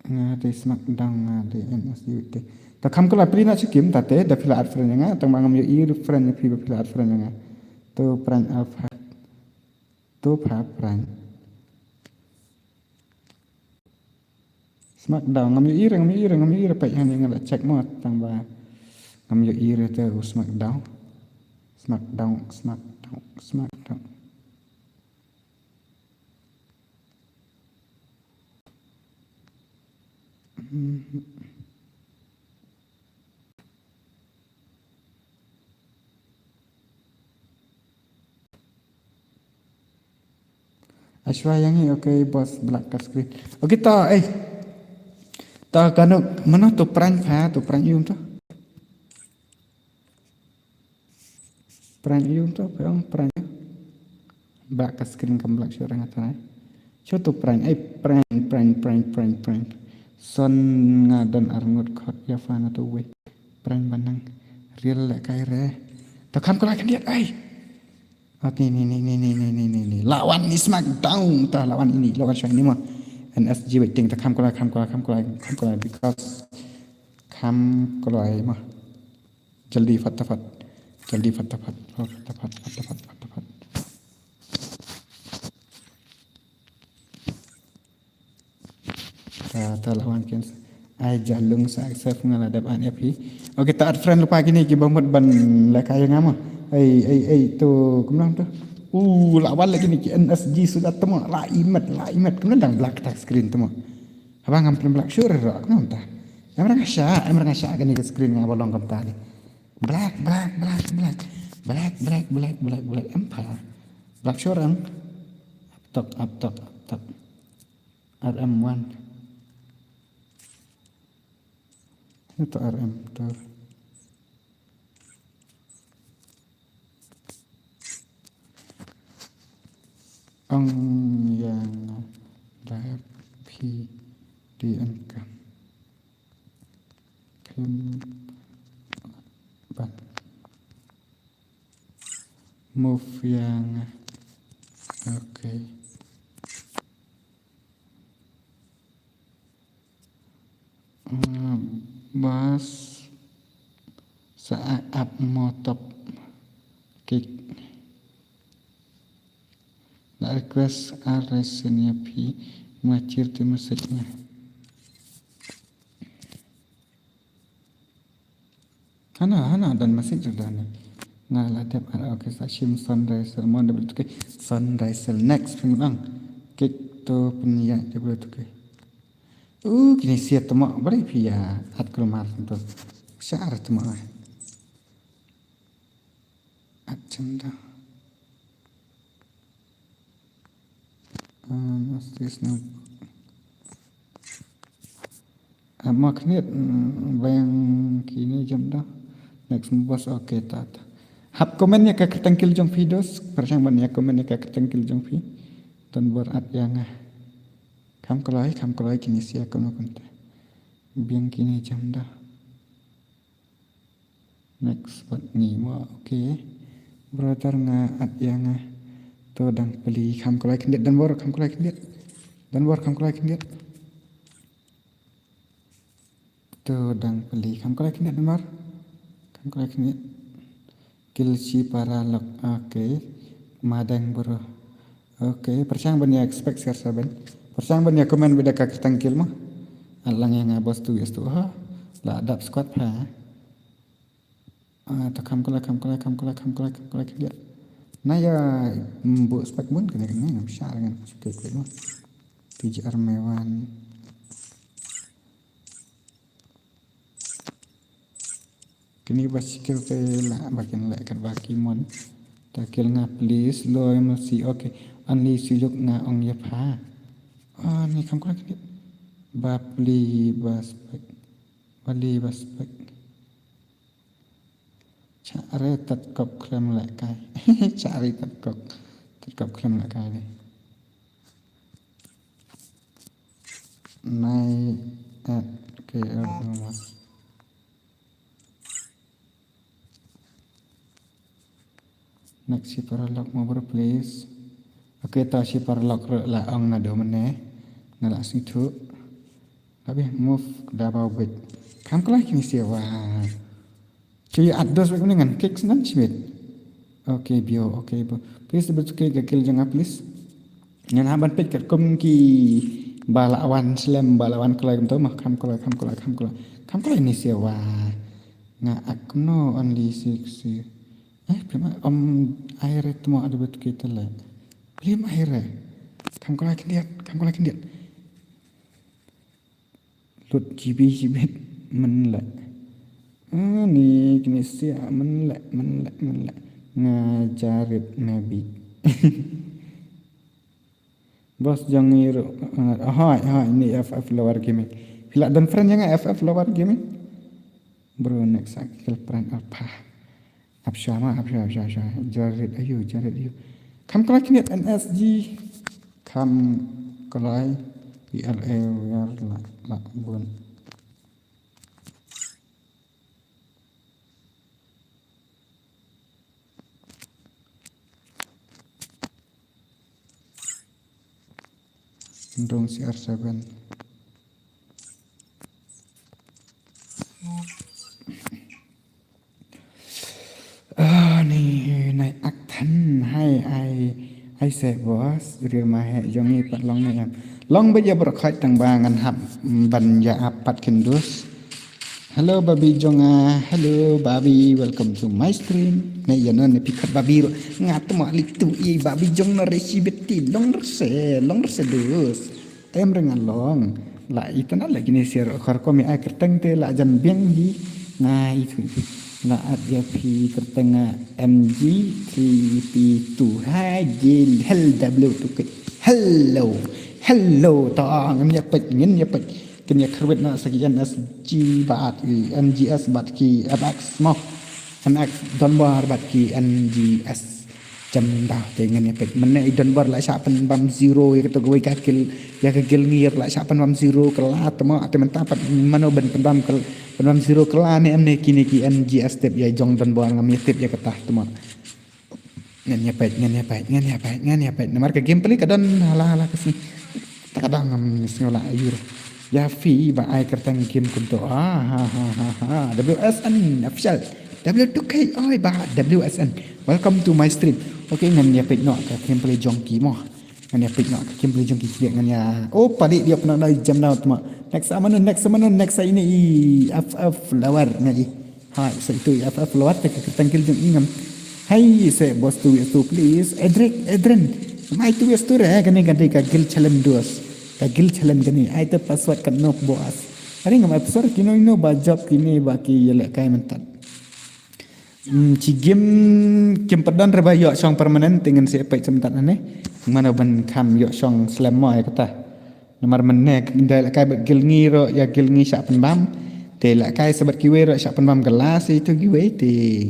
Nga dei Smackdown, nga dei N S G te. Ta kham kula pli na chikim ta te, da phi la add friend ïa nga, tang ba ngam ïohi friend ïa phi ba phi la add friend ïa nga. To prank alpha. To pha prank. Smackdown, ngam ïohi re, ngam ïohi re, ngam ïohi re, peit hangne nga la check mo, tang ba ngam ïohi re te u Smackdown. Smackdown, Smackdown, Smackdown. Mhm. Ashwa ïa ngi, okay, bos, black ka screen. Okay, to, eh. To, kano, mano to prank ha, to prank ïa u to. Prank ïa u to, prank, prank. Black ka screen kam black shuh nga try. Shuh to prank, eh, prank, prank, prank, prank, prank. Son nga don ar ngut khot ïa pha na to wei. Prank ba nang real lehkai re. To kham kula khyndiat, ai. Oh, ni, ni, ni. La wan ni Smackdown, ta la wan ini, la wan shwa ini mo. N S G waiting, ta kham kula, kham kula, kham kula, kham kula, because kham kula mo. Jaldi fatafat. Jaldi fatafat. Oh, fatafat, fatafat, fatafat. Ta, ta la wan kin. Ai jalung sa accept nga la dep an F hi. Okay, ta add friend lypa kine kiba mut ban lehkai ïa nga mo. Ai, ai, ai, to kumno to. Uh, la wan la kine ki N S G suda temo, la imat, la imat. Kumno dang black ta screen temo. Haba ngam pynblack shuh re ro, kumno ta. Em rang sha, em rang sha kane ka screen nga ba long kumta ni. Black, black, black, black. Black, black, black, black, black. Em pha. Black shuh rang. Up top, up top, up top. R M one. Ito R M to. Ong yang da phi di enkam. Phim ban. Move yang. Okay. Ah, bas sa ap mo top kick. La request ar resen ïa phi ma chir te message nga. Hana, hana, don message ruh don. Nga la dep, ah, okay, sa shim Sunrise Salmon, double tuke Sunrise Sal next, phi mut ang. Kik to pynïaid, double tuke. Uh, kine siat temo, bari phi ïa, at kulmar to. Shar temo, ah. At chanda. Um, what's this now? Mo khyndiat, mm, biang kine jam da. Next mo boss, okay, ta, ta. Hap comment ïa ka kyrteng kill jong phi dos, pyrshang ban ïa comment ïa ka kyrteng kill jong phi. Don bor at ïa nga. Kham kloi, kham kloi kine sia kumno kumta. Biang kine jam da. Next pat ngi mo, okay. Brother nga at ïa nga. To dang peli, kham kloi khyndiat, don bor, kham kloi khyndiat. Don bor, kham kloi khyndiat. To dang peli, kham kloi khyndiat, don bor. Kham kloi khyndiat. Kill shi para lok, okay. Madang bro. Okay, pyrshang ban ïa expect share sa ban. Pyrshang ban ïa comment bad ka kyrteng kill mo. Alang ïa nga boss tu yes tu ha. La dap squad ha. Ah, to kham kloi, kham kloi, kham kloi, kham kloi, kham kloi khyndiat. Na ïa, mm, bu spek bun kane kane ngam shah ngan spek mo. P G R Mewan. Kini ba skill te la ba kin leh kat ba ki mon. Ta kill nga please, lo em si, okay. Only si luk nga ong ïa pha. Ah, ni kham kloi khyndiat. Ba pli ba spek. Ba li ba spek. Chare tat kop khlem leh kai. Chare tat kop. Tat kop khlem leh kai de. Nai at K L Thomas. Next shi para lok mo bro please. Okay, ta shi para lok ruh la ong naduh mynne. Nga la sngewthuh. Habis move da ba wait. Kham kloi kine sia wa. Cuy at dos wait mynne ngan kick snan shimit. Okay, bio, okay, bro. Please, bro, okay, ka kill jong nga, please. Ngan hap ban peit katkum ki ba la wan slem, ba la wan kloi kumto, ma kham kloi, kham kloi, kham kloi. Kham kloi ni sia wa. Nga ak no only six. Eh, prima om aire tmo ada betul kita le. Prima aire. Kham kloi khyndiat, kham kloi khyndiat. Lut G B G B mynle. Ani kine sia mynle, mynle, mynle. Nga jarit maybe. Boss jong ngi ruh, ah, hoi, hoi, ni F F Lower Gaming. Phi la don friend jong nga F F Lower Gaming. Bro, next cycle friend alpha. Ap shwa ma, ap shwa, ap shwa, ap shwa. Jarit ayu, jarit ayu. Kham kloi khyndiat N S G. Kham kloi P L A wer la, la bun. Ndong C R seven. Ah, ni nai ak than hai ai, ai se boss, rir ma he jong ngi pat long ne em. Long ba ïa bro khoi tang ba ngan hap, mm, ban ïa ap pat kin dus. Hello Babi jong nga, hello Babi, welcome to my stream. Ne ïa non ne phi khot Babi ruh, nga tmo li tu i Babi jong na re shi beti, long rse, long rse dus. Em ring along. La itana la kine sia khor ko mi ai kyrteng te la jan biang hi. Nga itu itu. La at ïa phi kyrteng nga M G three P two. Hai jil hel W two K. Hello. Hello ta ngin ïa peit, ngin ïa peit. Kin ïa kyrwit na sa ki N S G bad ki N G S bad ki F X mo. F X Donbor bad ki N G S. Jam da te ngan ïa peit. Mynne i Donbor la shah pynbam zero ïa kato kawei ka kill, ïa ka kill ngir la shah pynbam zero kylla tmo, te mynta pat mano ban pynbam kyl-, pynbam zero kylla ne em ne kine ki N G S tip ïa jong Donbor ngam ïa tip ïa kata tmo. Ngan ïa peit, ngan ïa peit, ngan ïa peit, ngan ïa peit. Namar ka gameplay ka don hala hala ka sngi. Ta ka dang ngam sngew la ïur. Ïa phi ba ai kyrteng game kumto. Ah, ha, ha, ha, ha. W S N official. W two K, oi ba W S N. Welcome to my stream. Okay, ngan ïa peit noh ka gameplay jong ki mo. Ngan ïa peit noh ka gameplay jong ki, ngan ïa. Oh, pali dia pernah dah jam now tma. Next amanu, next amanu, next ini i F F Lower ngai. Hai, sa itu F F Lower te ka kyrteng kill jong i ngam. Hai, se boss tu, tu please. Edric, Edrin. Mai tu yes tu re, kane kane ka guild challenge dos. Ka guild challenge kane. Ai te password ka nok boss. Hari ngam password kino ino ba job kini ba ki ïalehkai mynta. Hmm, chi game kim pat don re ba ïoh shong permanent te ngan sa peit sa mynta ne. Mano ban kham ïoh shong slem mo ïa kata. Namar mynne da lehkai bad guild ngi ruh, ïa guild ngi shah pynbam. Te lehkai sa bad kiwei ruh shah pynbam, ka la sa ïa tu kiwei te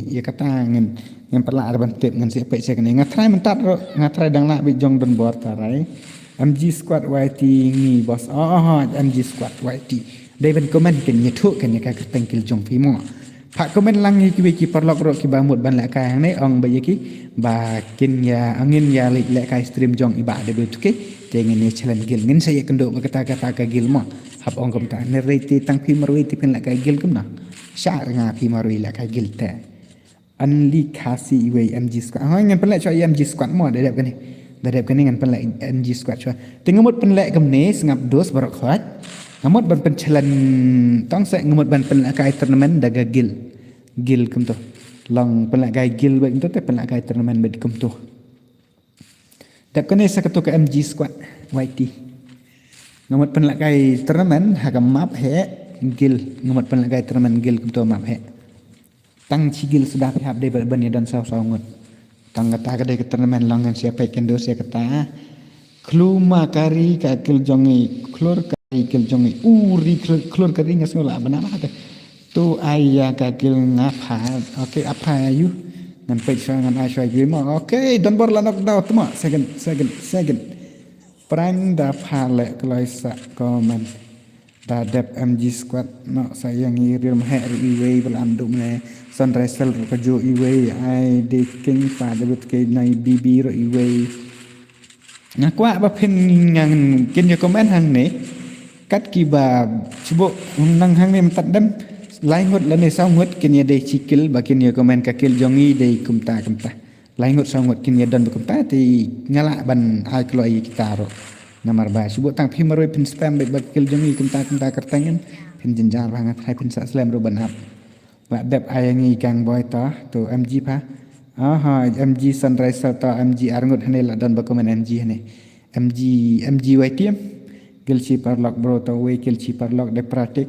ïa kata ngan, ngan pynlah ban tip, ngan sa peit sha kane. Nga try mynta ruh, nga try dang lah beit jong Don Bor Tarai. M G Squad Y T ngi boss. Oh, oh, oh, M G Squad Y T. Dei ban comment kin ïathuh kan ïa ka kyrteng guild jong phi mo. Phah comment lang ïa kiwei ki paralok ruh kiba mut ban lehkai hangne, ong ba ïa ki ba kin ïa, ngin ïa leh, lehkai stream jong i Bah David, okay? Te ngin ïa challenge guild, ngin sa ïakynduh bad kata kata ka guild mo. Hap ong kumta, ne rei te tang phi marwei te phin lehkai guild kumno? Shah nga phi marwei lehkai guild te. Only Khasi iwei, M G Squad. Hoi, ngan pynleh shuwa ïa M G Squad mo, da dep kane. Da dep kane ngan pynleh M G Squad shuwa. Te nga mut pynleh kumne, sngap dos baroh khoit. Nga mut ban pynchallenge, tang seh nga mut ban pynlehkai tournament da ka guild. Guild kumto. Long pynlehkai guild bad kumto, te pynlehkai tournament bad kumto. Dep kane sa kato ka M G Squad Y T. Nga mut pynlehkai tournament ha ka map heh guild. Nga mut pynlehkai tournament guild kumto map heh. Tang shi guild suda phi hap dei ban ïa don saw saw ngut. Tang kata ka dei ka tournament long ngan sa peit kynduh sa kata. Khlur ma kari ka guild jong ngi, khlur kari guild jong ngi. U ri khlur, khlur kari nga sngew lah ban ap ha te. To ai ïa ka guild nga pha. Okay, ap pha ïa u. Ngan peit shuwa, ngan ai shuwa ïa u mo. Okay, Don Bor la knock down, tma. Second, second, second. Prank da pha leh kloi sa comment. Da dep M G Squad noh sa ïa ngi, Rir Mheh ruh iwei ba la am duh mane. Sunrise Cell ruh kajuh iwei. Ai dei king pha da but ke nai B B ruh iwei. Nga kwah ba phin ngan kin ïa comment hangne. Kat kiba shu buh nang hangne mynta dem lai ngut lane saw ngut kin ïa dei shi guild ba kin ïa comment ka guild jong ngi dei kumta kumta. Lai ngut saw ngut kin ïa don ba kumta te nga lah ban ai kloi ïa kita ruh. Namar ba shu buh tang phi marwei phin spam bad ba ka guild jong ngi kumta kumta kyrteng, phin jynjar ba nga trai phin sa slem ruh ban ap. Lah dep ai ïa ngi Gang Boy to, to M G pha. Aha, M G Sunrise Cell to, M G arngut hane lah don ba comment M G hane. M G, M G Y T M. Guild shi paralok bro to, wei guild shi paralok de pratik.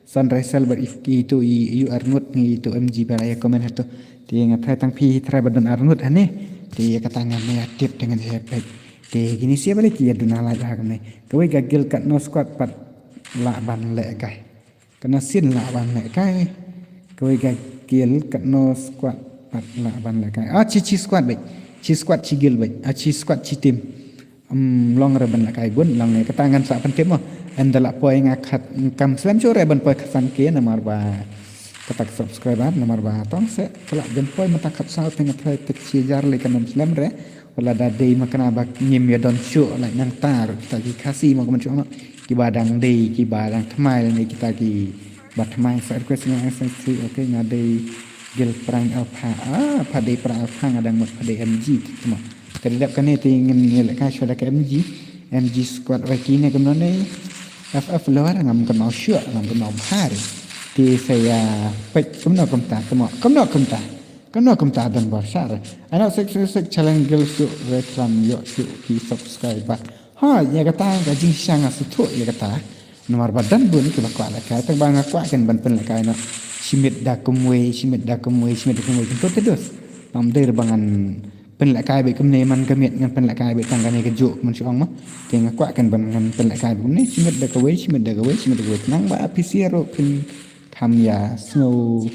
Sunrise Cell bad i, itu i, i arngut ngi itu M G ba la ïa comment hato. Te nga trai tang phi trai ba don arngut hane. Te ïa kata ngan ïa tip te ngan ïa peit. Te kine shi ba leh ki ïa duna la ha kane. Kawei ka guild katno squad pat lah ban lehkai. Katno sien lah ban lehkai. Kawei ka guild katno squad pat lah ban lehkai. Ah, chi chi squad beit. Chi squad chi guild beit. Ah, chi squad chi team. Um, long re ban lehkai bun, long ne kata ngan sa pyntip mo. Ynda lah poi nga khat kam slem shuh re ban poi khatsan K namar ba kata ka subscriber namar ba tang seh ka lah ban poi mynta khatsaw te nga trai te shi hajar lei kan ym slem re. Wala da dei ma kane ba ngim ïa don shuh lei nangta ruh kita ki Khasi mo kumno shuh mo. Kiba dang dei, kiba dang thymmai lane kita kiba thymmai sa request nga S S three, okay, nga dei guild Prank Alpha. Ah, pha dei Prank Alpha, nga dang mut pha dei M G te mo. Ka dei dep kane te ngin ïa lehkai shuwa da ka M G. M G squad Y T ne kumno ne. F F lower ngam kynmaw shuh, ngam kynmaw bha re. Te sa ïa peit kumno kumta, kumno, kumno kumta. Kumno kumta Don Bor sha re. Ai noh sek sek sek challenge guild shuh re khlem ïoh shuh ki subscriber. Ha, ïa kata ka jingshisha nga sngewthuh ïa kata. Namar ba don bun kiba kwah lehkai, tang ba nga kwah ken ban pynlehkai noh. Shi miet da kumwei, shi miet da kumwei, shi miet da kumwei, kumto te dos. Ngam dei re ba ngan pynlehkai beit kumne man ka miet ngan pynlehkai beit tang kane kajuh kumne shu ong mo. Te nga kwah ken ban ngan pynlehkai beit kumne, shi miet da kawei, shi miet da kawei, shi miet da kawei. Nang ba phi sngewthuh phin kham ïa sngew.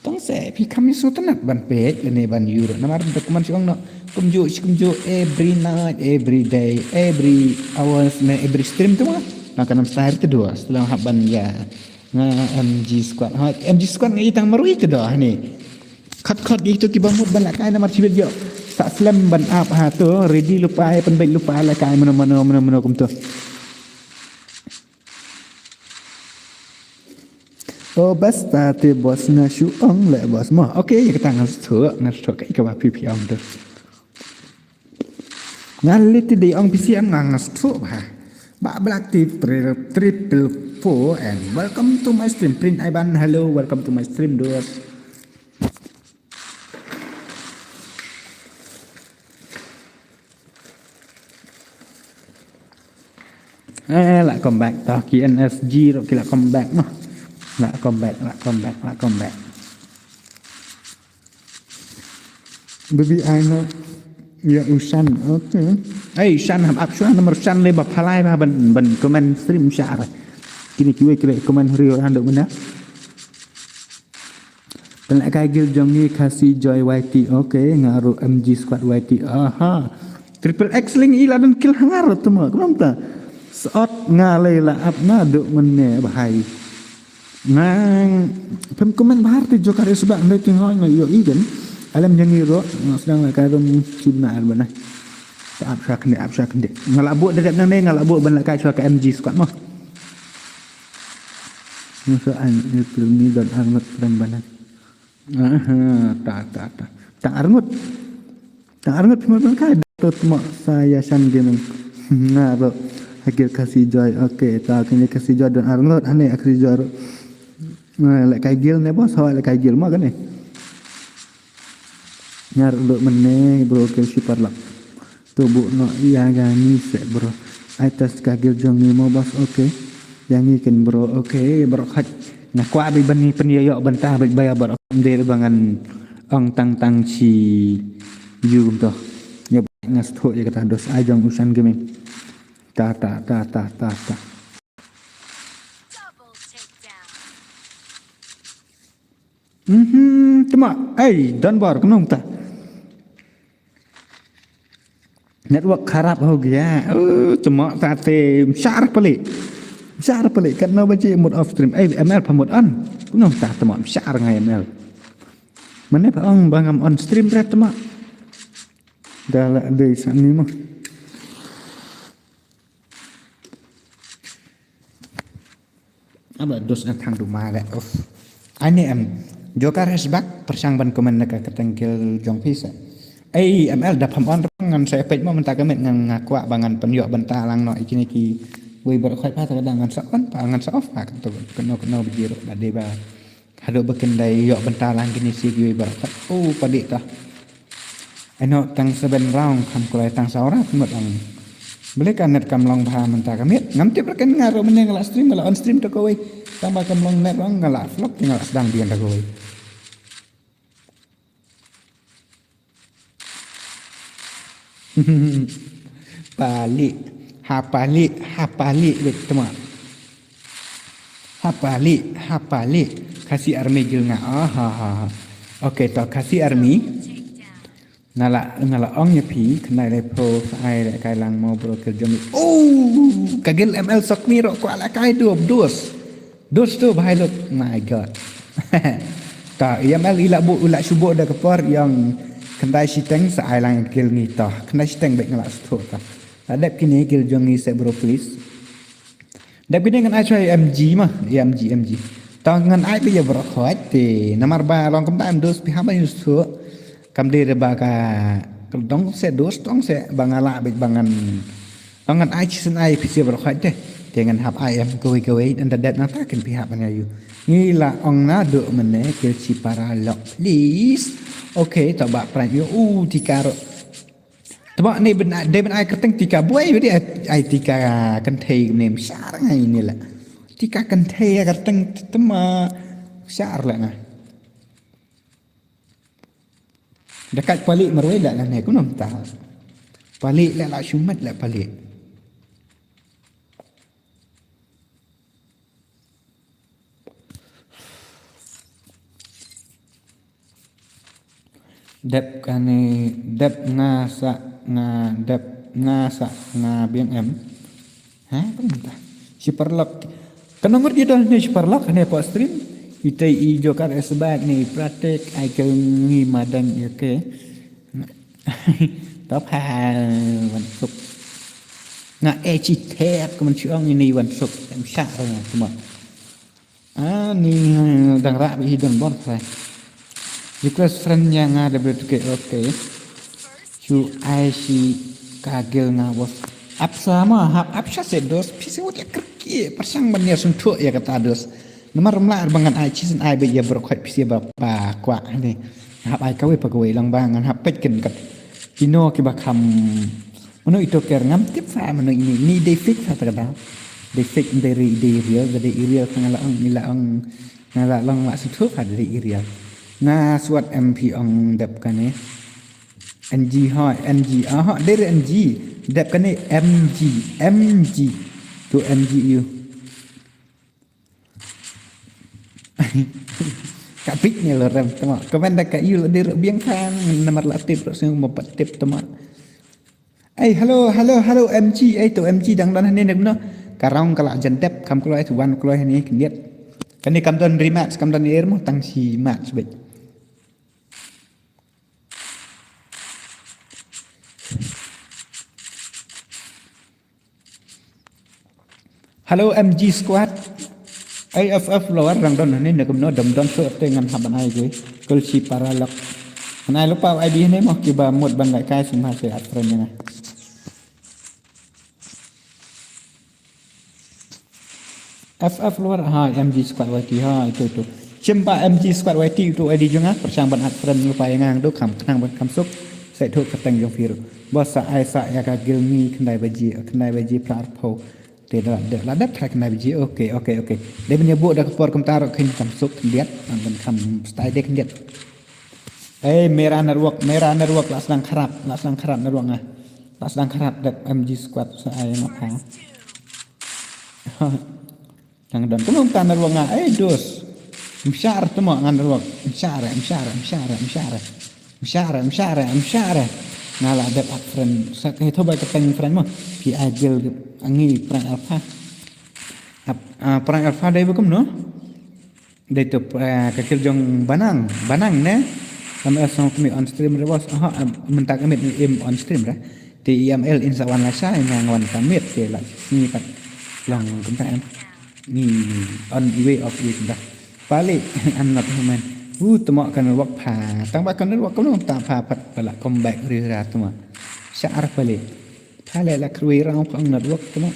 Tang seh phi kham ïa sngewtynnat ban peit lane ban ïoh ruh. Namar da kumne shu ong noh. Kumjuh shi kumjuh every night, every day, every hours ne every stream te mo. Nang kan ym style te dos. Te long hap ban ïa. Nga M G squad. Ha, M G squad nga i tang marwei te doh ne. Khat khat ïa itu kiba mut ban lehkai namar shi bit ïoh. Sa slem ban ap ha to, ready lypa, ïa pynbeit lypa lehkai mano mano mano mano kumto. Oh, basta te boss nga shu ong leh boss mo. Okay, ïa kata nga sngewthuh, nga sngewthuh kaei kaba phi phi ong tu. Nga leh te dei ong P C M nga nga sngewthuh bha. Bah Black Tip tri-, triple four and welcome to my stream. Prince Ivan, hello, welcome to my stream, dude. Eh, lah come back tah ki N S G ruh ki lah come back noh. Lah come back, lah come back, lah come back. Baby, I know. Ya, Usan. Okay. Ei, shan hap ap shuwa namar shan lei ba phalai ba ban, ban comment stream share. Kine kiwei ki leh comment hynriew ruh haduh mynne. Pynlehkai guild jong ngi Khasi Joy Y T. Okay, nga ruh M G Squad Y T. Aha. Triple X link i la don kill hangar tu ma. Kumta. Sot nga lei la ap naduh mynne bahai. Nang pem comment bahar te Joker is back ndai ting hoi nga ïohi kan. Alam jong ngi ruh nga sdang lehkai rum chim na ar bana. Ta ap sha kynde, ap sha kynde. Nga la buh da dep nangne, nga la buh ban lehkai shuwa ka M G Squad mo. Nga sa ai ni pil ni don arngut pran bana. Aha, ta, ta, ta. Tang arngut. Tang arngut phi mut ban kai. To tmo sa ïa shan gaming. Nga ruh. Hagil Khasi Joy. Okay, ta kini Khasi Joy don arngut. Hane Khasi Joy ruh. Nga lehkai guild ne bos, hawa lehkai guild mo kane. Nga ruh lut mynne bro, kill shi paralok. To buh noh ïa nga ngi seh bro. Ai test ka guild jong ngi mo bos, okay. Ïa ngi ken bro, okay bro, khot. Nga kwah beit ban ngi pynïoh bynta beit ba ïa bro. Ym dei ba ngan ong tang tang shi ïu kumto. Ïa nga sngewthuh ïa kata dos ai jong u Shan Gaming. Ta ta ta ta ta ta. Mhm, tma, ei, don bor kumno mynta. Network kharap ho gaya. Oh, tma ta te, mshar palik. Mshar palik, katno baje mut off stream. Ei, M L pha mut on. Kumno mynta tma, mshar ngai M L. Mane pha ong ba ngam on stream re tma. Da la dei sani mo. Aba dos na thang duma le. Uff. Ani em. Joker is back, pyrshang ban comment na ka kyrteng guild jong phi sa. Ei, M L da pham on ngan sa peit mo mynta ka miet ngan nga kwah ba ngan pynïoh bynta lang noh ïa kine kiwei baroh khoit pha ta ka dang ngan sa on pha ngan sa off pha kynto kynno kynno biji ruh da dei ba. Haduh ba kin dei ïoh bynta lang kine shi kiwei baroh khoit. Oh, palik ta. Ai noh tang seven round kham kulai tang saw round mut ang. Balei ka net kam long bha mynta ka miet. Ngam tip ruh ken nga ruh mynne nga la stream, nga la on stream ta kawei. Tang ba kam long net ruh nga la vlog te nga la sdang biang ta kawei. Palik, ha palik, ha palik beit tma. Ha palik, ha palik. Khasi Army guild nga. Ah, ha, ha, ha. Okay, to Khasi Army. Nga la, nga la ong ïa phi, khyndai lei phew, ai lehkai lang mo bro guild jong ngi. Oh, ka guild M L Sokmi ruh kwah lehkai dub, dos. Dos tu bahai lut, my God. Ta, ïa M L i la buh, i la shu buh da ka por ïa ong khyndai shiteng sa ai lang guild ngi ta. Khyndai shiteng beit nga la sngewthuh ta. La dep kine guild jong ngi seh bro please. Dep kine ngan ai shuwa ïa M G ma, ïa M G, M G. Ta ngan ai beit ïa baroh khoit te namar ba long kumta em dos phi hap ban ïohsngew. Kam dei re ba ka dong seh dos dong seh ba nga lah beit ba ngan. Ba ngan ai shisien ai phi seh baroh khoit te. Te ngan hap ai em kawei kawei nda dep nangta kin phi hap ban ïa ïoh. Ngi la ong naduh mynne kill shi paralok please. Okay, to ba prank ïoh u ti ka ruh. Tba ne ban, dei ban ai kyrteng tika buai ba dei ai tika kynthei ne mshar ngai ne la. Tika kynthei ai kyrteng tma mshar la nga. Da kat palik marwei la la ne kumno mynta. Palik la la shumat la palik. Dep kane, dep nga sa, nga, dep nga sa, nga biang em. Ha, apa minta? Shi paralok. Kano ngut ïa don ne shi paralok ne pa stream. Ita i Joker S bad ne pratek ai ke ngi madan ïa ke. Top ha wan suk. Nga e chi tep ke men chi ong ini wan suk. Em sha ro nga tuma. Ani dang rah bad hi don bor trai. Request friend ïa nga da bret ke okay. Shu ai shi ka guild nga bos. Ap sa ma hap ap sha seh dos phi seh wat ïa kyrkieh pyrshang ban ïa sngewthuh ïa kata dos. Namar ym lah ba ngan ai shisien ai beit ïa baroh khoit phi seh ba pa kwah ni. Hap ai kawei pa kawei lang ba ngan hap peit ken kat. Kino kiba kham Mano ito ker ngam tip sa mano ini, ini dei fake sa ta ka dei. Dei fake dei ri dei real, dei real sa nga la ong, ni la ong, nga la long la sngewthuh sa dei real. Nga swat M P ong dep kane. N G ha, N G, aha, dei re N G. Dep kane M G, M G. To M G you. Ka bit ne lo rem tama. Ka ban da ka you lo dir biang kan namar la tip ro sing mo pat tip tama. Ei, hello, hello, hello, M G, ei, to M G dang don hangne ne kumno. Ka rong ka la jan dep, kam kloi, to wan kloi hangne, khyndiat. Kane kam don rematch, kam don air mo, tang shi match bit. Hello, M G squad. A F F lower rang don hangne ne kumno dam don so te ngan haban ai gui. Kul shi para lok. Ngan ai lupa I D hangne mo kiba mut ban lai kai sum ha se at friend nga. F F lower ha M G squad Y T ha itu itu. Chimba M G squad Y T itu I D jong nga, pyrshang ban at friend lupa ïa nga, do kham khnang ban kham suk. Sa itu kyrteng jong phi ruh. Bos sa ai sa ïa ka gil ngi khyndai baji, khyndai baji phra arphew. Te da, da, la dep trai khyndai baji. Oke, oke, oke. Dei ban ïa buh da ka por kumta ruh khin kham suk khyndiat, ban kham style dei khyndiat. Eh, mera network, mera network la sdang kharap, la sdang kharap network nga. La sdang kharap dep M G squad sa ai nga pha. Nang don kumno ta network nga, eh, dos. Mshar tu mo ngan network. Mshar, mshar, mshar, mshar. Mshar, mshar, mshar. Nga la dep at friend. Sa ke thoba ka teng friend mo. Pi agil angi prank alpha. Ap, ah, prank alpha dei ba kumno? Dei tu, eh, ka kil jong Banang, Banang ne. M S song kami on stream re bos. Aha, em, mynta kami im on stream re. Ti E M L in sa wan la shai nga wan kami te la ni pat long kumta em. Ni on the way of it dah. Pali, I'm not human. Uh, temo kan work pha. Tang ba kan work kan ta pha pat pala come back ri ra temo. Shar pali. Pali la krui rang pang network temo.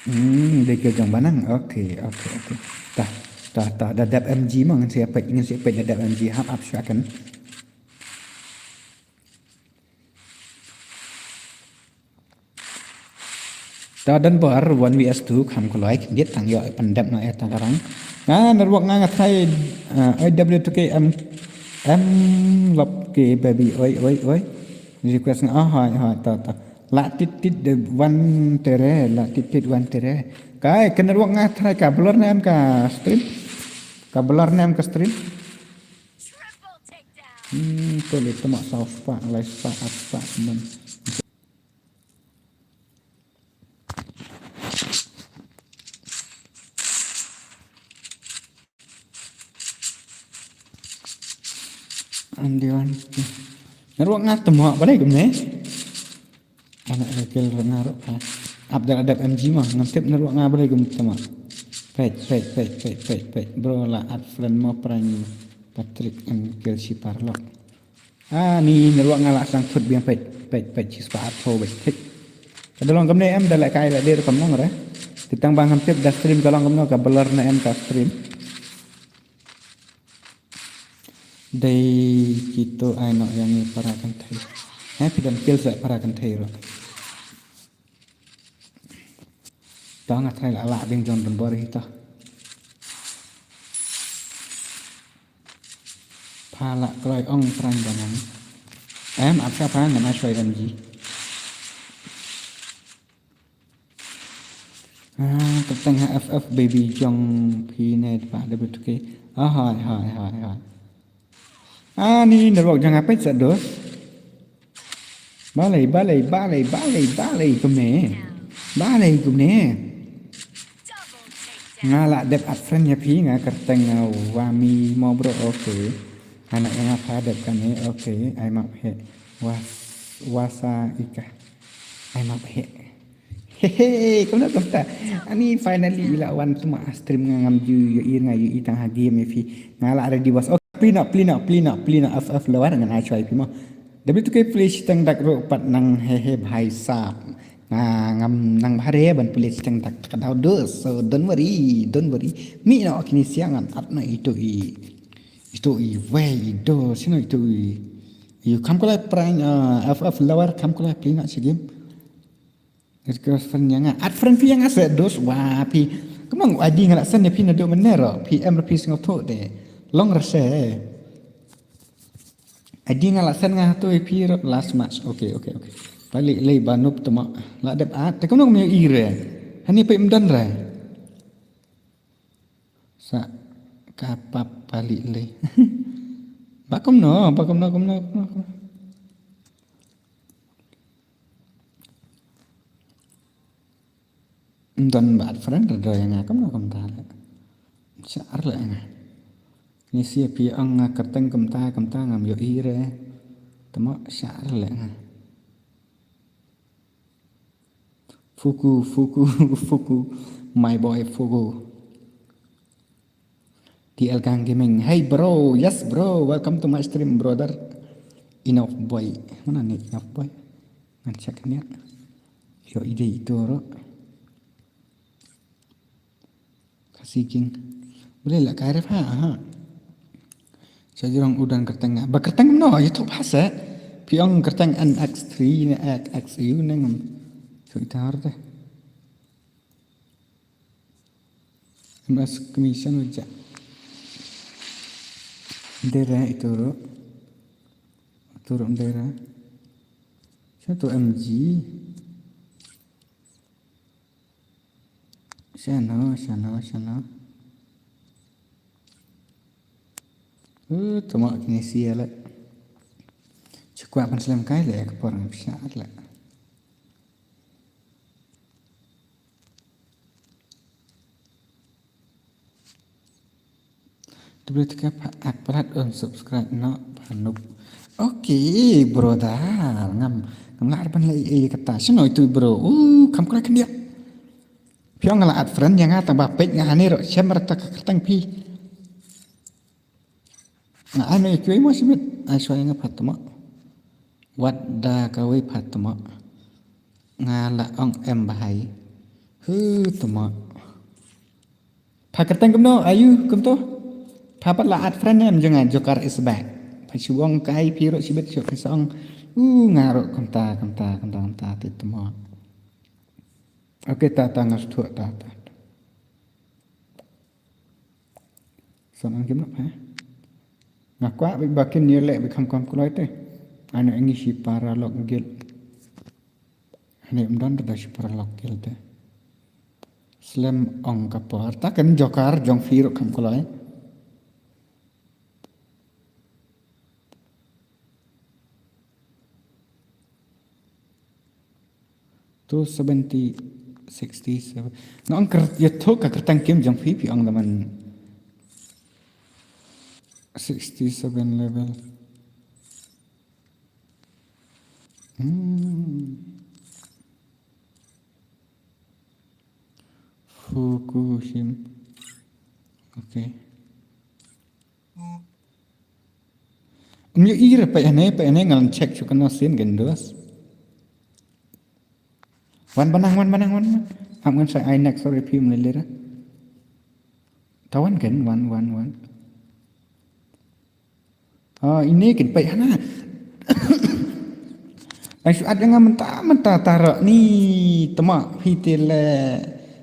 Hmm, dei kil jong Banang. Oke, oke, oke. Tah, tah, tah, da dep M G mo ngan siap pek, ngan siap pek da dep M G hap ap shuakan. Ta dan bar one V S two kham ko lai khyndiat tang ïoh pan dep na eh tang karang. Nga network nga nga try, uh, I W two K M, M lop ke baby oi, oi, oi. Request nga, ah, hai, hai, ta, ta. La tit tit de wan tere, la tit tit wan tere. Kai, ka network nga try ka blur na em ka stream. Ka blur na em ka stream. Hmm, to le tama sa spa, lai spa, spa, man. Andi wan. Network nga temo balei kumne? Ana ekil nga ruh ka. Abdul Adab M G mah ngam tip network nga balei kum temo. Peit, peit, peit, peit, peit, peit. Bro la at friend mo prank Patrick and Kill Shipar lok. Ah, ni network nga la sang thut biang peit, peit, peit, chi spah arphew beit, peit. Ka da long kumne em da leh kai leh dir kam long re. Te tang ba ngam tip da stream ka long kumno ka blur ne em ka stream. Dei kito ai noh ïa ngi para kynthei. He phi don kill sa para kynthei ruh. To nga try la lah biang jong don bor hi to. Pha la kloi ong pran ba nang. Em ap sa pha ngan ai shoi M G. Ah, ka teng ha F F baby jong phi ne pa da but ke. Ah, hai, hai, hai, hai. Ah, ni network jong nga peit sa dos. Balei, balei, balei, balei, balei kumne. Balei kumne. Nga la dep add friend ïa phi nga kyrteng nga Wami mo bro, okay. Anak ïa nga pha dep kane, okay. Ai map he. Was, wasa ika. Ai map he. Hehe, kumno kumta. Ani finally ila wan tuma stream nga ngam ju ïohi nga ïohi tang ha game ïa phi. Nga la ready bos. Okay, plie noh, plie noh, plie noh, plie noh F F lower ngan ai shwa ïa phi mo. W two K plie shiteng dak ruh pat nang hehe bhai sab. Nga ngam nang bha re ban plie shiteng dak ka daw dos. So don't worry, don't worry. Mih noh kine siang ngan add noh ito i. Ito i wei i dos, sino ito i. Yu kham kulai prank, ah, F F lower kham kulai plie noh shi game. Request friend ïa nga. Add friend phi ïa nga se dos wa phi. Kumno I D nga la send ïa phi naduh mynne ruh. Phi em ruh phi sngewthuh de. Long re se. Adi nga la send nga tu ïa phi ruh last match. Okay, okay, okay. Pali lei ba nup tama. La dep at. Te kumno kum ïohi re. Hani pa im don re. Sa ka pap pali lei. Ba kumno, ba kumno, kumno, kumno, kumno. Don ba add friend re do ïa nga kumno kumta le. Share le nga. Ni si phi ong nga kyrteng kumta kumta ngam ïohi re. Tama share le nga. Fuku, Fuku, Fuku, my boy Fuku. T L Gang Gaming. Hey bro, yes bro, welcome to my stream brother. Enough boy. Mana ni Enough boy? Ngan check ni. Yo ide itu ro. Khasi King. Boleh lah kai ref ha. Ha. Sa jrong u don kyrteng nga. Ba kyrteng no, ïa tu phase. Phi ong kyrteng N X three ne X U ne ngam. So ita har te. Mas commission aja. Dera itu ro. Itu ro dera. Satu M G. Shano, shano, shano. Uh, tama kini sia le. Chukwa pan slem kai le ka por ngam sha le. Double tick pa ak palat un subscribe no pa nup. Okay, brother. Ngam ngam lar ban lei ei kata. Shano itu bro. Uh, kam kra kendia. Phi ong nga la add friend ïa nga tang ba page nga hani ro shem rata ka kyrteng phi. Nga ai no ïa kiwei mo shibit ai shwa ïa nga pha tama. Wat da kawei pha tama. Nga la ong em bahai. Hu tama. Pha kyrteng kumno ayu kumto. Pha pat la add friend em jong nga Joker is back. Pha shibong kai phi ro shibit shu phi sa ong. U nga ro kumta kumta kumta kumta ti tama. Okay, ta ta ngas thuh ta ta. San ang kim nak ha. Nga kwah bik ba kin ïa leh bik kham kham kloi te. Ano ngi shi para lok gil. Ani um don da shi para lok gil te. Slem ong ka por ta kan Joker jong phi ruh kham kloi. Two seventy, sixty-seven. Nga ong ker, ïa thok ka kyrteng kim jong phi, phi ong da man sixty-seven level. Hmm. Fukushim. Okay. Ym ïohi re pa ïa ne, pa ïa ne ngan check shu kano sien gen dos. Wan banang, wan banang, wan banang. Am ngan sa ai next, sorry, phi ym lei lei re. Ta wan gen, wan, wan, wan. Ah, ine kin peit hana. Ai shu at ïa nga mynta mynta tara ni tama phi te le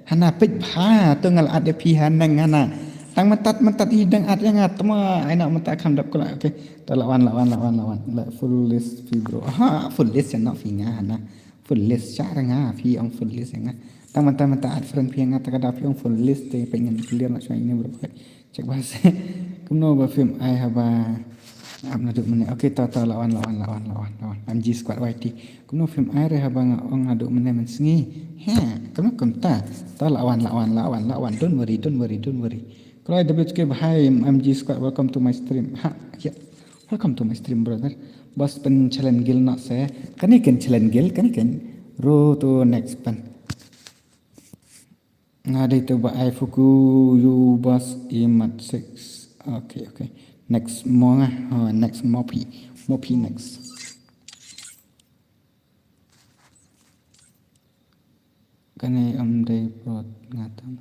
hana peit bha to nga la at ïa phi haneng hana. Tang mynta mynta i dang at ïa nga tama ai na mynta kham dap kula. Okay. To la wan la wan la wan la wan. La full list phi bro. Ha full list ïa na phi nga hana. Full list sha ra nga phi ong full list ïa nga. Tang mynta mynta at friend phi ïa nga ta ka da phi ong full list te peit ngan clear na shuwa ine bro. Check ba se. Kumno ba phim ai haba ap naduh mynne. Okay, ta ta la wan la wan la wan la wan la wan. M G Squad Y T. Kumno phim ai re haba nga ong naduh mynne mynsngi. He, kumno kumta. Ta la wan la wan la wan la wan. Don't worry, don't worry, don't worry. Kalau ada bit ke bahai M G Squad, welcome to my stream. Ha, ya. Welcome to my stream brother. Bas pen challenge guild not se. Kani ken challenge guild, kani ken. Row to next pen. Nga dei tu ba ai fuku yu bas imat six. Okay, okay. Next mo nga. Oh, next mo pi. Mo pi next. Kane am dei prot nga tam.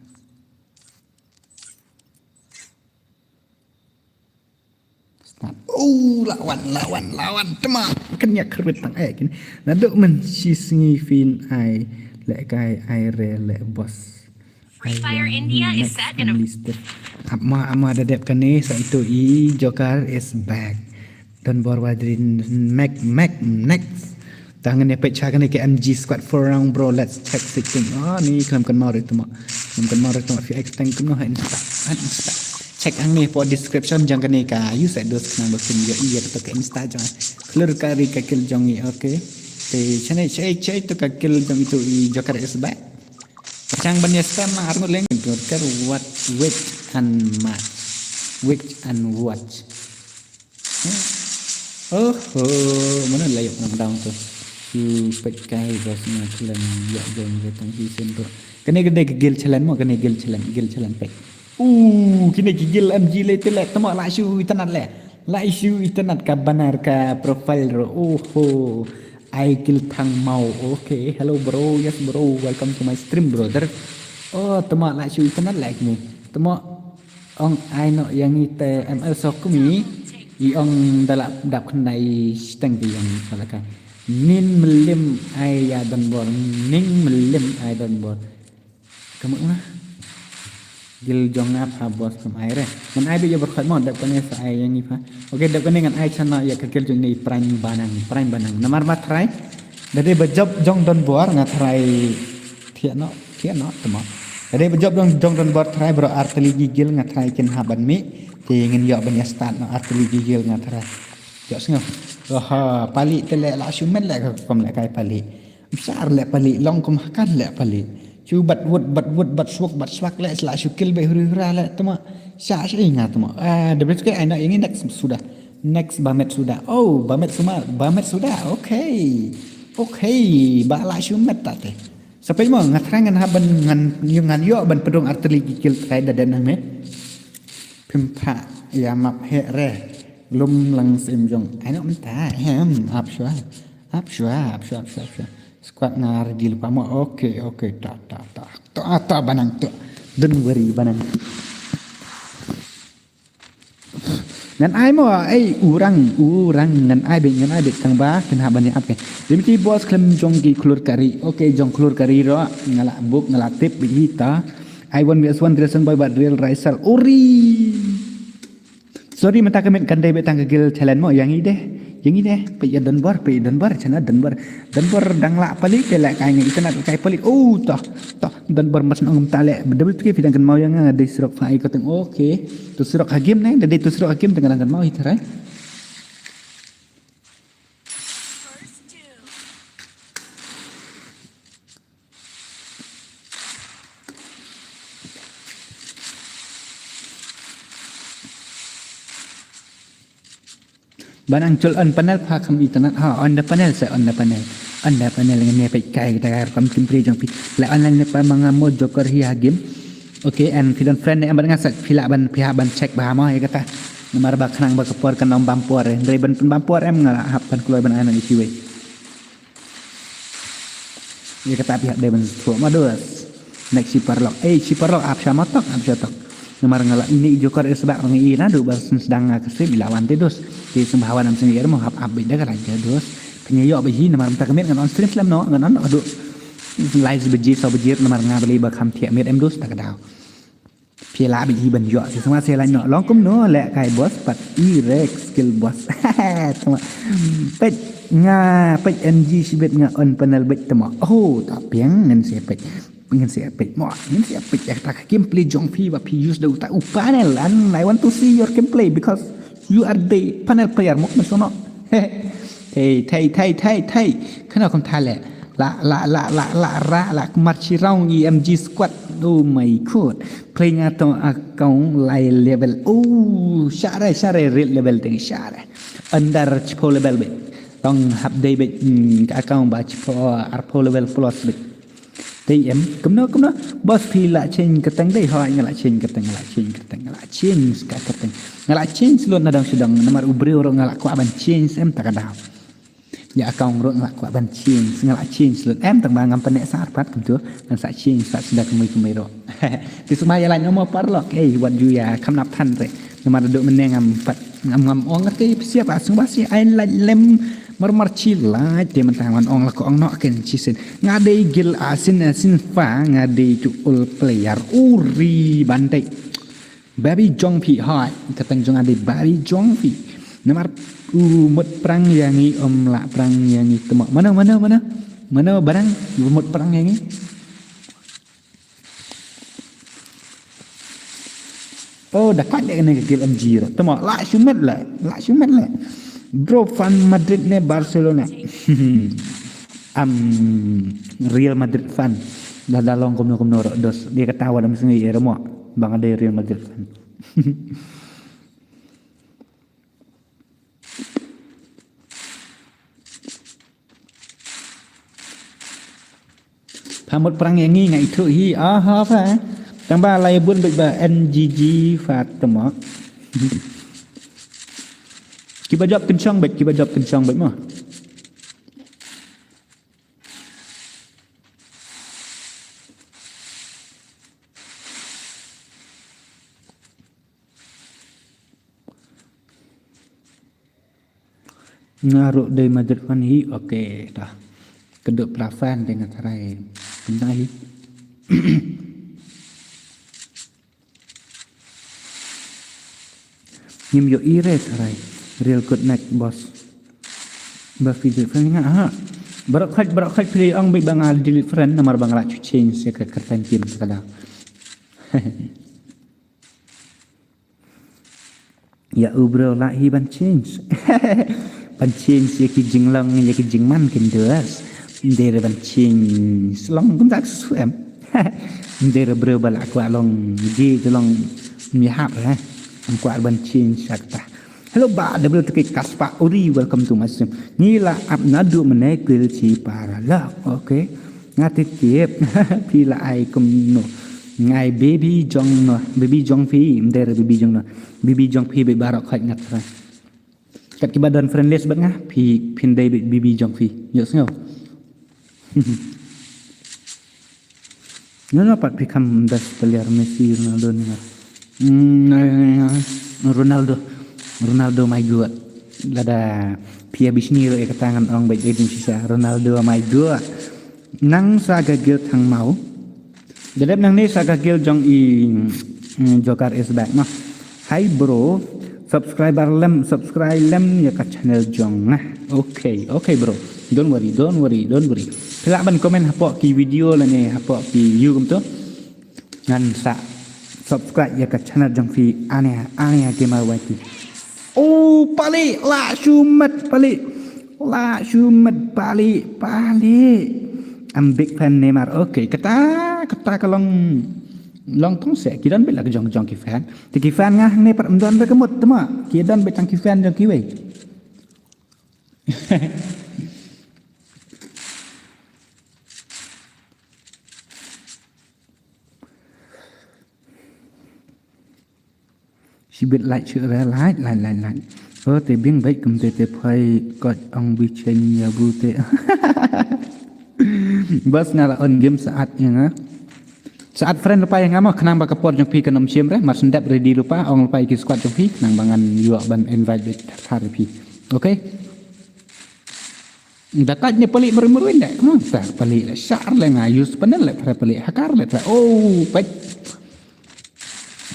Start. Oh, lawan, lawan, lawan. Tema, kenya kerbit tang eh kin. Nadok men si sngi fin ai le kai ai re le boss. Free Fire India is set in a. Ama ama da dep kane sa itu i Joker is back. Don bor wadri mek mek next. Tang ne peit cha kane ka M G squad four round bro, let's check setting. Ah, ni kam kan mau re tuma. Kam kan mau re tuma fi ek tang kumno ha insta. Ha insta. Check ang ne po description jang kane ka use dos khnang ba kin yo iya to ka insta jang. Clear ka ri ka kill jong i, okay. Te chane chai chai to ka kill jong itu i joker is back. Chang ban ya spam ma arno leng joker what wait and match. Wait and watch. Oh, oh, mana layok nang dang tu. Su pek kai bos na klan ya jom ke tang si sen tu. Kane kane gil challenge mo, kane gil challenge, gil challenge pek. Uh, kine ki gil M G le tele tama la shu itanat le. La shu itanat ka banar ka profile ro. Oh, oh. Ai gil thang mau. Okay, hello bro. Yes bro. Welcome to my stream brother. Oh, tama la shu itanat le kine. Tama Ong ai no yang i te M L Sokumi i ong dala dap khnai steng ki yang salaka. Nin melim ai ya don bor, ning melim ai don bor. Kamu na. Gil jong ap ha bos kam ai re. Man ai bi ya berkhat mo dap kane sa ai yang i pha. Okay, dap kane ngan ai chana ya ka gil jong ni prime banang, prime banang. Namar ma try. Dade ba job jong don bor nga try. Thiah no, thiah no, tama. Dade ba job jong jong don bor try bro arteli gigil nga try kin haban mi. Ti ngin yok ban ya start no arteli gigil nga try. Yok sngo. Aha, pali te le la shu men le ka kom le kai pali. Msar le pali, long kom hakan le pali. Chu bat wut bat wut bat swak bat swak le la shu kil be huri hura le tama. Sha sha inga tama. Ah, the best ke ai no yang next sudah. Next ba met sudah. Oh, ba met suma, ba met sudah. Okay. Okay, ba la shu met ta te. Sa peit mo nga thrang ngan ha ban ngan yu ngan yo ban pdong arteli ki kil trai da den nang ne. Phim pha ya map he re. Lum lang sim jong. Ai no mynta hem ap shwa. Ap shwa, ap shwa, ap shwa, ap shwa. Squad nga ready lupa mo. Okay, okay. Ta ta ta. Ta ta banang tu. Don't worry banang. Ngan ai mo, ai urang, urang ngan ai bit, ngan ai bit tang ba kin ha ban ap ke. Dimiti bos klem jong ki klur kari. Okay, jong klur kari ro, ngala buk, ngala tip bit hita. I one vs one Dresden boy bat real raisal. Uri. Sorry, mata kemit kan dei bit tang ke gil challenge mo yang i deh. Yang i deh, pe ya don bor, pe ya don bor, chana don bor. Don bor dang la palik, te la kai ngi ikan kai palik. Oh, toh, toh. Dan bar mas nang ta le. Double three fi dan kan mau yang ada sirok fa ai kateng. Okay. Tu sirok hakim ne, dadi tu sirok hakim tengah dan kan mau hitarai. Ban ang chul on panel pha kham internet ha, on the panel se on the panel. On the panel ngan ne peit kai kita kar kam kim pri jong phi. La online ne pa manga mo joker hi ha game. Okay, and phi don friend ne em ban nga sak phi la ban phi ha ban check ba mo ya kata. Namar ba khnang ba ka por kan ong bam por. Hynrei ban pyn bam por em nga la hap ban kloi ban ano isi wei. Ïa kata phi hap dei ban thuh ma dos. Next shi paralok. Eh, shi paralok ap sha matok, ap sha tok. Namar nga la ini joker is bak ngi ina du ba sdang nga ka stream ila wan te dos. Te sembah wan am sini mo hap ap bida ka raja dos. Pynïa yok ba hi namar mynta ka miet ngan on stream slem no ngan on du. Lai baje saw baje namar nga beli ba kham thiah miet em dos ta ka daw. Phi la bit hi ban ïoh si sma se lain noh long kumno leh kai boss pat i rek skill boss. Tama peit nga peit N G shibit nga on panel beit tama oh ta piang ngan se peit ngan se peit mo ngan se peit yak ta gameplay jong phi ba phi use da uta u panel and I want to see your gameplay because you are the panel player mo kmen sono. Hey, thei, thei, thei, thei. Khana kham tha le. La, la, la, la, la, ra, la, kmar chi raung E M G squad. Oh my god. Play nga tong account lai level. Oh, share, share, red level ding share. Under chipo level be. Tong hap dei be, mm, account ba chipo arpo level plus be. Dei em, kumno, kumno. Boss phi la change kyrteng dei, hoi nga la change kyrteng, nga la change kyrteng, nga la change ka kyrteng. Nga la change lut na dang shu dang, namar u briew ruh nga la kwah ban change em ta ka daw. Ïa account ruh nga la kwah ban change, nga la change lut em tang ba ngam pyneh sar pat kumtu, ngan sa change sa sida kumai kumai ruh. Te sma ïa la nyomo parlok, eh, wat ju ïa kham nap than re. Namar da duk mynne ngam pat, ngam, ngam ong te psiap a sngewbha si ai lait lem. Mar mar chi lait te mynta ngan ong la ko ong noh ken chi sien. Nga dei gil a sien a sien fa nga dei tu all player. Uri ban dei. Babi jong phi hai. Kyrteng jong nga dei Babi jong phi. Namar u mut prank ïa ngi, um lah prank ïa ngi tmo. Mano, mano, mano? Mano barang u mut prank ïa ngi? Oh, da kat ïa kane ka guild M G ruh. Tmo, lah shu met lah. Lah shu met lah. Bro, fan Madrid ne Barcelona? Am, Real Madrid fan. Da, da long kumno kumno ruh, dos. Dei kata wat ym sngew ïa ruh mo ba nga dei Real Madrid fan. Pha mut prank ïa ngi nga ithuh hi, aha pha. Tang ba la ïa bun beit ba N G G pha tmo. Kiba jop kynshong beit, kiba jop kynshong beit mo. Nga ruh dei Madrid fan hi, okay, ta. Kduk pla fan dei nga tharai. Kumta hi. Ngim ïohi re tharai. Real good night, boss. Ba phi delete friend nga, ha. Baroh khoit, baroh khoit phi ong beit ba nga delete friend namar ba nga la shu change ïa ka kyrteng game te ka dang. Ïa u bro lah hi ban change. Ban change ïa ki jinglong, ïa ki jingman kin duh. Ym dei re ban change. Long kumta ka suem. Ym dei re bro ba lah kwah long gay te long ym ïahap re. Ym kwah ban change sa kata. Hello ba W two K Kaspa Uri, welcome to my stream. Ngi la ap naduh mynne kil chi para lok. Okay. Nga tip tip. Phi la ai kumno? Nga ai baby jong no, baby jong phi, ym dei re baby jong no. Baby jong phi beit baroh khoit nga tharai. Kat kiba don friend list bad nga, phi phin dei beit baby jong phi. Ïohsngew. Nano pat phi kham best player, Messi, Ronaldo ne nga? Mm, Ronaldo. Ronaldo my God. Lada phi ïa bishni ruh ïa kata ngan ong beit ïa ka jingshisha, Ronaldo my God. Nang sa ka guild thang mau. Da dep nangne sa ka guild jong i, mm, Joker is back noh. Hi bro, subscriber lem, subscribe lem ïa ka channel jong nga. Okay, okay bro. Don't worry, don't worry, don't worry. Phi lah ban comment hapoh ki video lane hapoh ki view kumto. Ngan sa subscribe ïa ka channel jong phi, Ania, Ania Gamer Y T. Oh, Palik, lah shu met Palik. Lah shu met Palik, Palik. I'm big fan Neymar. Okay, kata, kata ka long, long tong se. Ki don beit la ka jong, jong ki fan. Te ki fan nga ne pat ym don beit ka mut, tama. Ki don beit tang ki fan jong kiwei. Shibit lait shuh re, lait, lait, lait, lait. Oh, te biang beit kumte te phai koit ong bi chen ïa bu te. Bas nga la on game saat ïa nga. Saat friend lypa ïa nga mo, khnang ba ka por jong phi kan ym shim re, mar shen dep ready lypa, ong lypa ïa ki squad jong phi, khnang ba ngan ïoh ban invite beit thar ïa phi. Okay? Da kait ne Palik marwei marwei ne. Kumno ta Palik le shar le nga use panel le tra Palik hakar le tra. Oh, pait.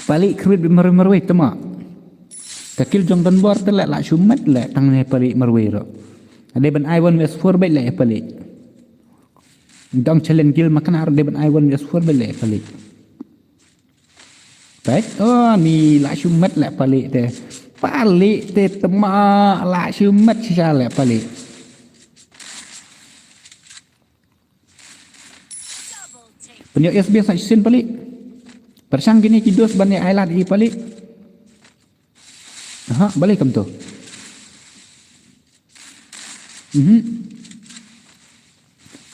Palik khwit marwei marwei tama. Ka kill jong Don Bor te le lah shu met le tang ne Palik marwei ro. Ade ban ai one versus four beit le Palik. Dang challenge kill makna ro de ban ai one versus four beit le Palik. Peit, oh, ni lah shu met le Palik te. Palik te tama lah shu met shisha le Palik. Pynïoh S B sa shisien Palik. Pyrshang kine ki dos ban ïa ai lad ïa Palik. Aha, balei kumto? Mhm.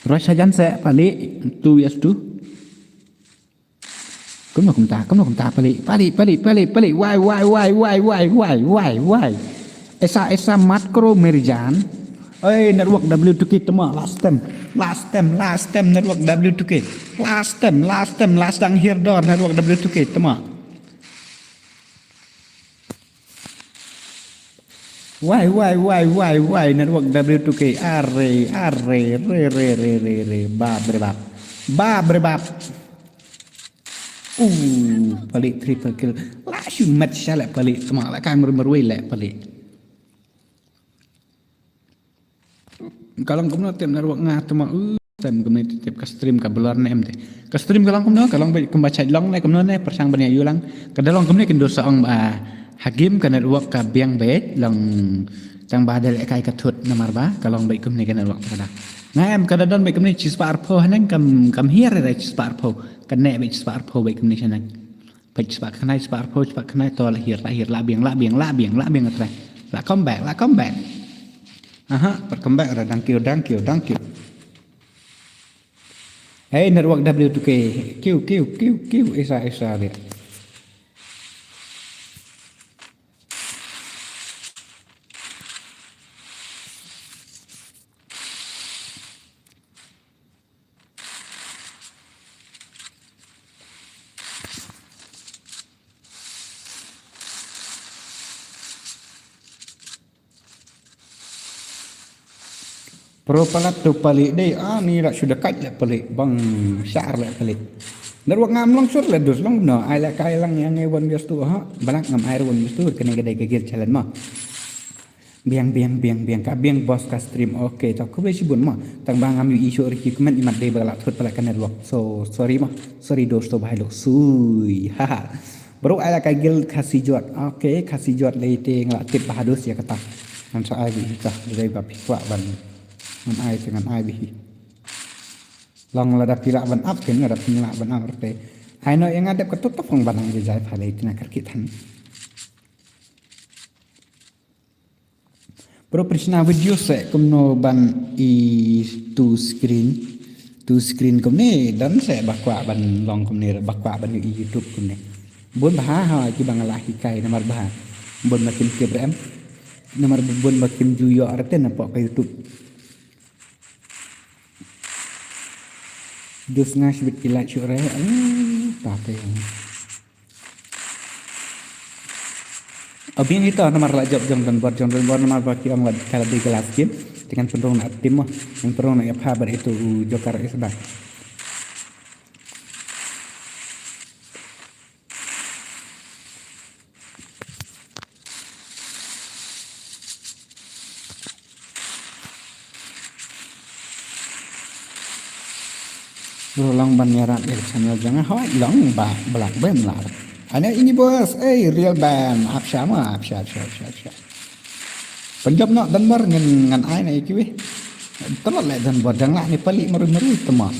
Rush hajan se Palik, two versus two. Kumno kumta, kumno kumta Palik, Palik, Palik, Palik, Palik, why, why, why, why, why, why, why, why? Esa, esa mat kro merijan. Oi, network W two K tama, last time, last time, last time network W two K. Last time, last time, last time here door network W two K tama. Why, why, why, why, why network W two K? Are, are, re, re, re, re, bap, re, bap. Bap, re, bap. Uh, Palik triple kill. Lah shu met sha le Palik. Tama la kai marwei marwei le Palik. Ka long kumno tip network nga tuma u tem kumne tip ka stream ka blur ne em te. Ka stream ka long kumno, ka long kumba chait long ne kumno ne pyrshang ban ïa yu lang. Ka da long kumne kin dosa ong ba ha game ka network ka biang beit long tang ba da leh kai ka thut namar ba ka long beit kumne ka network ka da. Nga em ka da don beit kumne chispah arphew haneng kam kam hiar da chispah arphew. Ka ne beit chispah arphew beit kumne shaneng. Peit spah khnai, spah arphew, spah khnai, to la hiar, la hiar, la biang, la biang, la biang, la biang atre. La come back, la come back. Aha, pat come back ra, thank you, thank you, thank you. Hey, network W two K, kiu, kiu, kiu, kiu, isa, isa, bit. Pro palat tu palik dei, ah, ni rak sudah kat lek palik, bang syar lek palik. Network ngam long sur lek dus long no, ai lek kai lang yang ngai wan bias tu ha, balak ngam ai wan bias tu, kene kedai kegir jalan ma. Biang, biang, biang, biang, ka biang bos ka stream. Okay, to kube sibun ma. Tang ba ngam yu issue riki kumen imat dei ba la thut pala ka network. So, sorry ma. Sorry dosto, bhai lok sui. Haha. Baru ai la ka guild Khasi Jot. Okay, Khasi Jot lei te nga la tip ba ha dus ïa kata. Ngan sa ai bi ta dei ba phi kwah ban. Ngan ai te ngan ai bi hi. Long lada phi lah ban ap ken, lada phi lah ban ap rte. Ai no ïa nga dep ka tut ta phong ban ang jai pha lei te na kar ki than. Bro, pynshna video se kumno ban i two screen. Two screen kumne don se ba kwah ban long kumne, ba kwah ban i YouTube kumne. Bun bha ha ki ba nga la hikai namar bha. Bun ba kim tip re em. Namar bun ba kim ju ïoh rte na pok ka YouTube. Dus nga shibit ki like shuh re. Ai, ta te. Abin ito namar la jop jong don bor, jong don bor namar ba ki ong la kala di glass skin. Te ngan pynrung na team mo. Ngan pynrung na ïa pha bad itu u Joker is back. Bro, long ban ïarap ïa ka channel jong nga, hoi long ba blak bem lar. Ane ini bos, eh, real band, ap sha ma, ap sha, ap sha, ap sha, ap sha. Pynjop noh don bor ngan, ngan ai na ïa kiwei. Tolot leh don bor dang lah ni palik marui marui tama.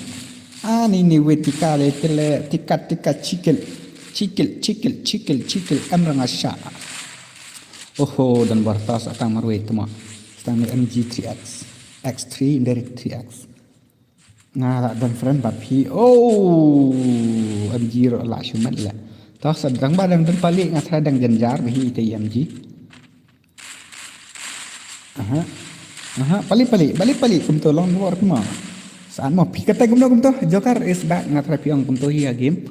Ani ni wei tika le tile tika tika chikil, chikil, chikil, chikil, chikil, em ranga sha. Oho, don bor ta sa tang marui tama. Sa tang ni M G three X, X three, direct three X. Nga la don friend bad phi. Oh, M G ro la shumat la. Toh sa dang ba dang don palik nga thra dang janjar bhi te M G. Aha. Aha, palik palik, palik palik kumto long bor kuma. Saan mo phi kata kumto kumto. Joker is back nga thra phi ong kumto hi a game.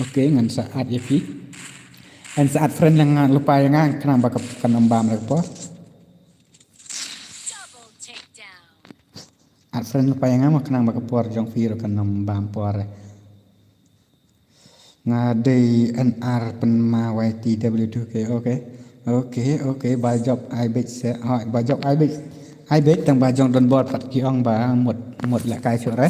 Okay, ngan sa add ïa phi. Ngan sa add friend lang nga lupa ïa nga khnang ba ka kan ym bam ra ka por. At friend pa ïa nga ma khnang ba ka por jong phi ruh kan ym bam por. Nga dei N R pynma Y T W two K, okay. Okay, okay, ba jop ai beit se, ha, ba jop ai beit. Ai beit tang ba jong don bor pat ki ong ba mut, mut la kai shuh re.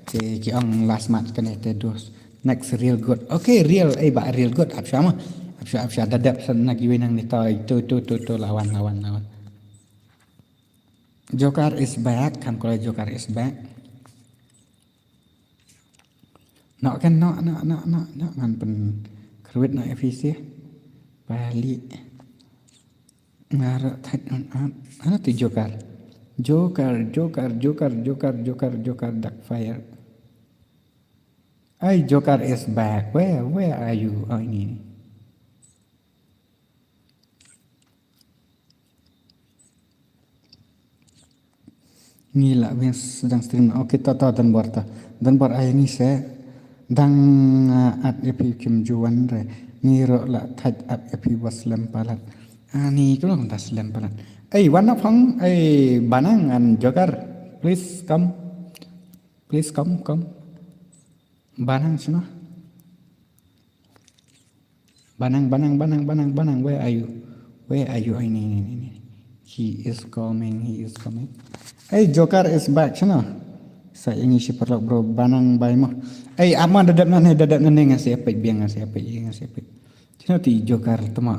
Te ki ong last match kane te dus. Next real good. Okay, real, eh, ba real good. Ap sha ma. Ap sha, ap sha da dep sa na ki winang ni ta. Tu, tu, tu, tu, lawan, lawan, lawan. Joker is back, kam kala Joker is back. Nok kan nok nok nok nok nok ngan pyn kruit nok F C. Bali. Ngar thait on up. Ana tu Joker. Joker, Joker, Joker, Joker, Joker, Joker, Dark Fire. Ai, Joker is back. Where, where are you? Oh, ini. Ngi la win sedang stream. Okay, to to don bor to. Don bor ai ngi se. Dang, uh, at epi kim juan re. Ngi ro la thaj at epi was lem palat. Ani ko long das lem palat. Ei, wan na phong, ei, Banang and Joker. Please come. Please come, come. Banang sino. Banang, Banang, Banang, Banang, Banang, where are you? Where are you? Ai, ni, ni, ni, ni. He is coming, he is coming. Hey, Joker is back, shano? Sa ïa ngi shi paralok bro, ba nang bai mo. Hey, ap ma da dep nangne, da dep nangne, nga sa ïa peit biang, nga sa ïa peit, nga sa ïa peit. Shano te Joker tma?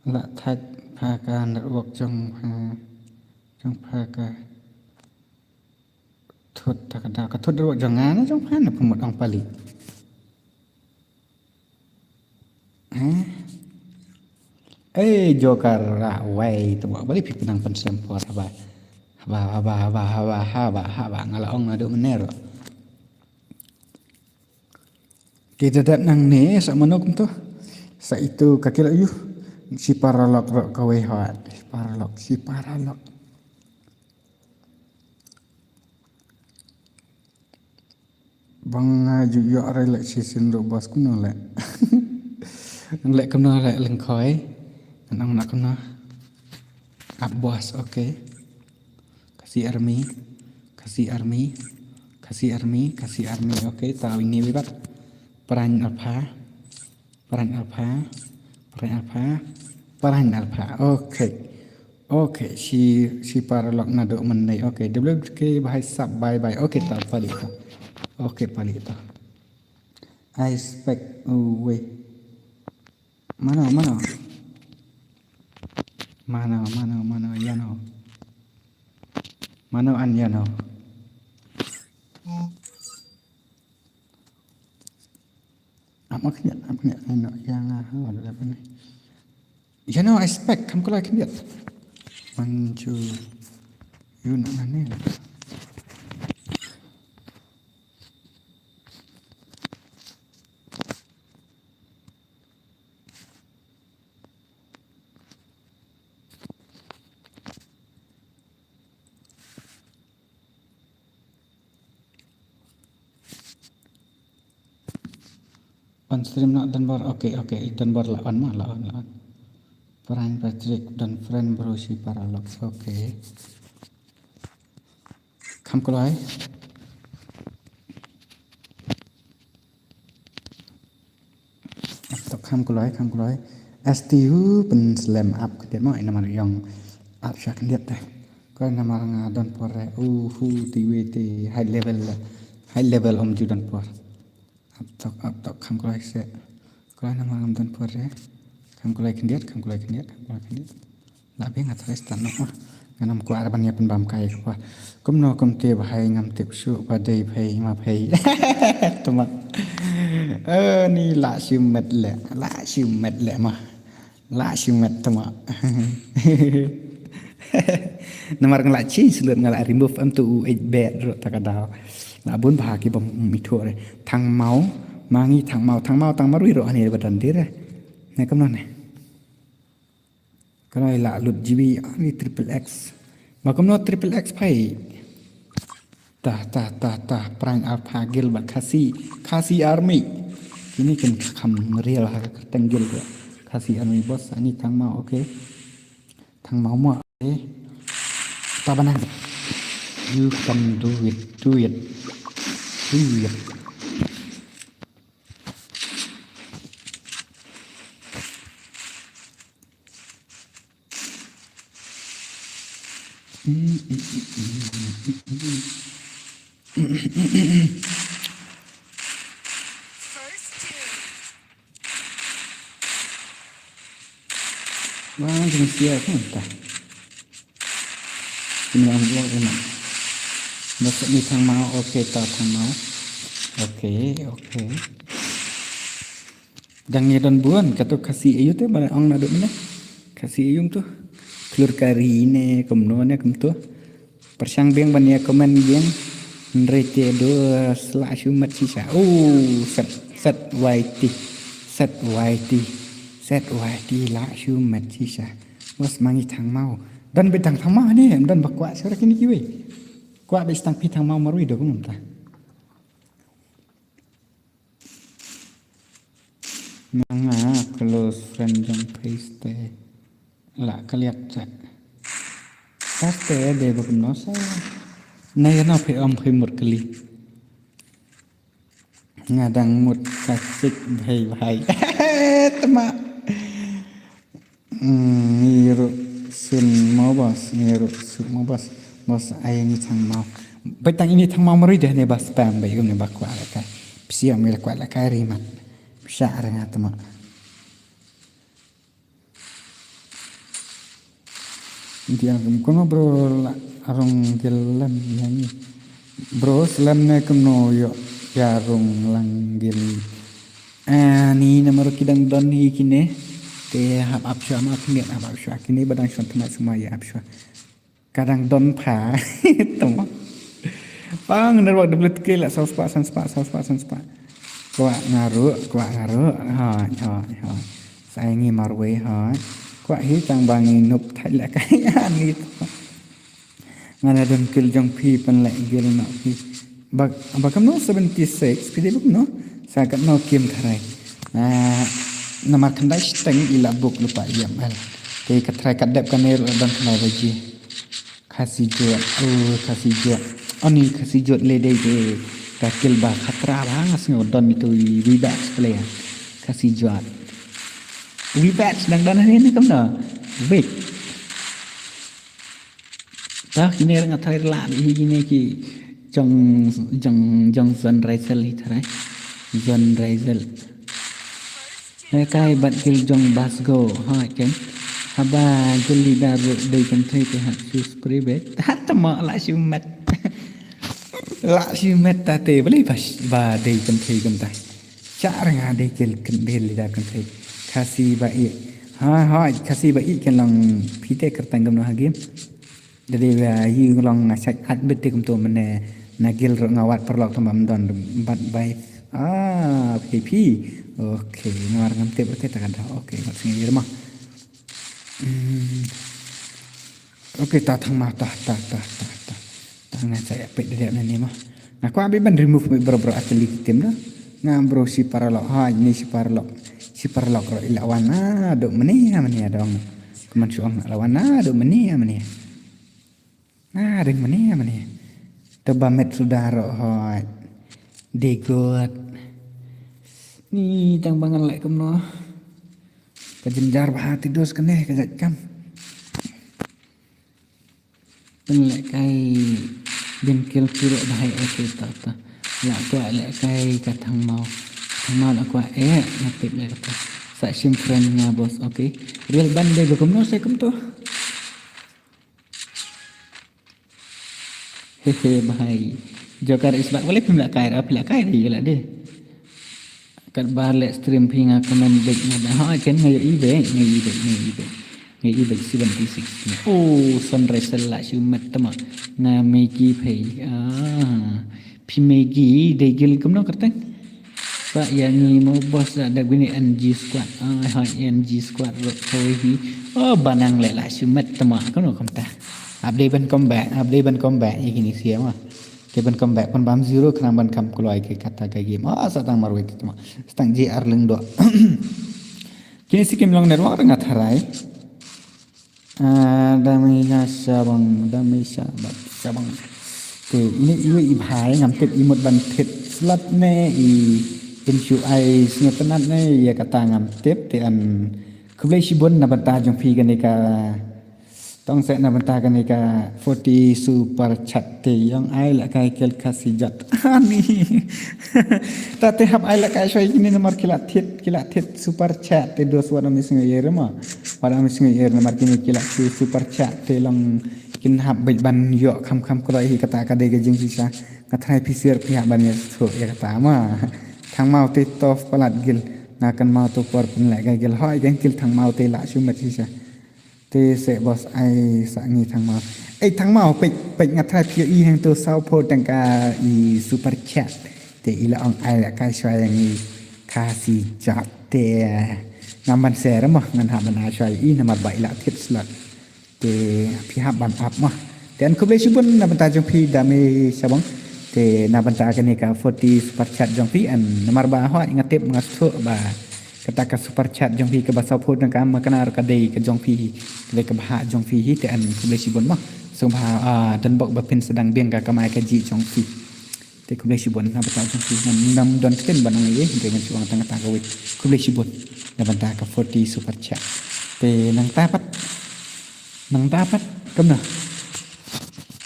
La thait pha ka network jong pha, jong pha ka thut ta ka da ka thut network jong nga ne jong pha ne pynmut ong pali. Eh? Eh, Joker ra wai tu ba bali phi pynang pynsem por haba. Haba, haba, haba, haba, haba, haba, nga la ong naduh mynne ruh. Ki da dep nangne sa mano kumto. Sa itu ka kila yu. Shi paralok ruh kawei hot. Shi paralok, shi paralok. Bang nga ju ïoh re leh shisien ruh boss kumno leh. Leh kumno leh lyngkhoi. Ngan ong na kumno. Ap boss, okay. Khasi Army, Khasi Army, Khasi Army, Khasi Army, okay. Taw ini wibat. Pran Alpha. Pran Alpha, Pran Alpha, Pran Alpha. Okay. Okay, shi, shi paralok naduh mynne. Okay, W K bhai sab bye bye. Okay, ta pali ta. Okay, pali ta. I spec away. Mano, mano. Mano, mano, mano, ïano. Mano an ïano. Ap ma khyndiat, ap khyndiat, ai noh, ïa nga ha, da leh bane. Ïa noh, I spec, kham kulai khyndiat. Manju, yu na ngane. On stream na Don Bor. Okay, okay. Don Bor la on ma, la on, la on. Pran Patrick, don friend bro shi paralok. Okay. Kham kloi. Ap to kham kloi, kham kloi. S T U pynslem ap khyndiat mo, ina mar ïong ap sha khyndiat te. Ko ina mar nga don por re, u hu ti we ti high level le. High level ym ju don por. Ap to, ap to kham kloi se. Kloi ina mar ngam don por re. Kham kloi khyndiat, kham kloi khyndiat, kham kloi khyndiat. La biang nga threi start noh ma. Ngan ym kwah ban ïa pynbam kai ka pa. Kumno kumte ba hai ngam tip shuh ba dei phei ma phei. Tuma. Eh, ni la shimet le, la shimet le ma. La shimet tuma. Namar nga la change lut nga la remove em tu u eight bit ruh ta ka daw. La bun bha ki bym ithuh re. Thang Mau, ma ngi Thang Mau, Thang Mau, Thang Marwei ruh ani ba don dir re. Ne kumno ne. Kloi la lut G B ani triple X. Ma kumno triple X phai. Tah, tah, tah, tah, Pran Alpha Guild bad Khasi, Khasi Army. Kine kin kham real ha ka kyrteng guild ka. Khasi Army boss, ani Thang Mau, okay. Thang Mau mo, okay. Ta ba nang. You can do it, do it, do it. Wah, jingsia ko ta. Ini am blok ini. Masuk ni Thang Mau, okay, ta Thang Mau. Okay, okay. Dang ïa don bun, kato Khasi aïu te, ba ong naduh mynne. Khasi aïu to. Klur kari ne, kumno ne, kumto. Pyrshang biang ban ïa comment biang. Hynrei te do sla shu met shisha. Oh, set, set Y T. Set Y T. Set Y T la shu met shisha. Bos ma ngi Thang Mau. Don ba tang Thang Mau ne, don ba kwah shuwa kine kiwei. Kwah ba tang phi Thang Mau Marwei do kumta. Ma nga close friend jong phi te la kaliat chat. Te dei ba kumno sa. Nai na phi om phi mut kali. Nga dang mut ka chik bhai bhai. Tama. Ngi ruh sun mo bos, ngi ruh sun mo bos. Bos ai ngi thang mau. Bai tang ini thang mau mari deh ne bas pam bai gum ne bakwa la kai. Psiam ngi la kwa la kai rimat. Psa renga tama. Dia kum kono bro la arong gel lem yang ni. Bro slem ne kumno yo ya rong lang gel. Ani namar ki dang don hi kine. Te hap ap shwa ma kine hap ap shwa kine badang shwa tma sma ya ap shwa. Ka dang don pha. Tama. Pang nerwak dublet ke la saw spa san spa saw spa san spa. Kwah ngaru kwah ngaru. Ha ha ha. Sai ngi marwei ha. Kwah hi tang bang ngi nup thai la kai ani. Ngana don kil jong phi pan la gil na phi. Bak bak no seventy six phi de bak no. Sa kat no kim tharai. Ah, namar khandai steng ila buk lupa yam al. Te ka tharai ka dep ka ne ruh don khandai baji. Khasi jot, oh khasi jot. Ani khasi jot le dei de. Ka kil ba khatra ba ngas ngo don itu wi ba player. Khasi jot. Wi ba dang don ni ni kam no. Wait. Tah kine nga tharai la hi kine ki jong jong jong zon raisel hi tharai. Zon raisel. Hai kai bat gil jong basgo ha ken. Haba gil li da dei kan thei ke ha su spray be. Ha tama la su met. La su met ta te bali bas ba dei kan thei kan ta. Cha ranga dei gil kan bel li da kan thei. Khasi ba i. Ha ha khasi ba i kan long pite kertang gam no ha game. Jadi ba yi long nga sait at bet te kumto mene na gil ro nga wat perlok tama mdon bat bai. Ah, K P. Okay, nga war ngam tip te ta kan. Okay, wat singi rma. Hmm. Okay, ta thang ma ta ta ta ta ta. Ta nga sait pet de na ni ma. Nga kwa bi ban remove bi bro bro atli tim da. Nga bro si paralok ha ni si paralok. Si paralok ro ila wan na do mene ya mene ya dong. Keman su ong la wan na do mene ya mene. Na ding mane mane. Te ba met suda ro hoi. Degot. Ni tang bangal lek kumno. Ka jinjar ba hati dos kane ka jat kam. Pen lek kai bin kil kiro ba hai eke ta ta. La kwa lek kai ka thang mau. Thang mau la kwa e na pit lek ta. Sa sim friend nga bos, okay. Real ban de ba kumno se kumto. Hehe bhai. Joker is back. Wale phim la kai ra phim la kai ri la de. Kat bar le stream phi nga comment bek nga da. Ha ken nga i bek nga i bek nga i bek. Nga i bek seventy six. Oh sunrise la shu mat tama. Nga megi phai. Ah. Phi megi dei gil kumno kerteng. Ba ya ngi mo bos da da guni N G squad. Ah ha N G squad ro koi hi. Oh banang le la shu met tama kumno kumta. Ap dei ban comeback, ap dei ban comeback ya kini sia ma. Ke ban comeback pun bam zero khnang ban kam kloi ke kata ka game. Ah sa tang marwei tama. Stang J R leng do. Kini si kim long network nga tharai. Ah, dami na sabang, dami sabang, sabang. Te ini iwe i bhai ngam tip imut ban thit slot ne i inshu ai sngetenat ne ya kata ngam tip te an khublei shibun na banta jong phi kane ka tong se na banta kane ka forty super chat te yong ai la kai kel kasi jat ani. Ta te hap ai la kai shoi kini namar kila thit kila thit super chat te dos wat ami sngeyer ma. Wat ami sngeyer namar kini kila su super chat te long kin hap bej ban yo kham kham kloi hi kata ka dei ka jing sisa. Nga tharai phi sir phi hap ban ya so ya kata ma. Thang mau te tof palat gil. Nga kan mau to por pun lek gil hoi gen gil thang mau te la su met sisa. Te se bos ai sa ngi thang mau. Ai thang mau pek pek nga tharai phi i hang to sau po tang ka i super chat. Te i la ong ai la kai shwa yang i kasi jat te ngam ban se ra mo ngan hap ban ai shwa i namar ba i la thit slot. Te phi hap ban ap mo. Te an khublei shibun na banta jong phi dami sabang. Te na banta kane ka forty super chat jong phi an namar ba hoi nga tip nga sthuk ba kata ka super chat jong phi ka ba saw phut na ka ma kana ka dei ka jong phi hi ka dei ka bha jong phi hi te an khublei shibun mo. Sngewbha, ah, don bok ba phin sdang biang ka kamai kajih jong phi. Te khublei shibun na bynta jong phi, ngam don ktien ban ong ei ei, hynrei ngan shu ong tang kata kawei. Khublei shibun na bynta ka forty super chat. Te nangta pat, nangta pat kumno?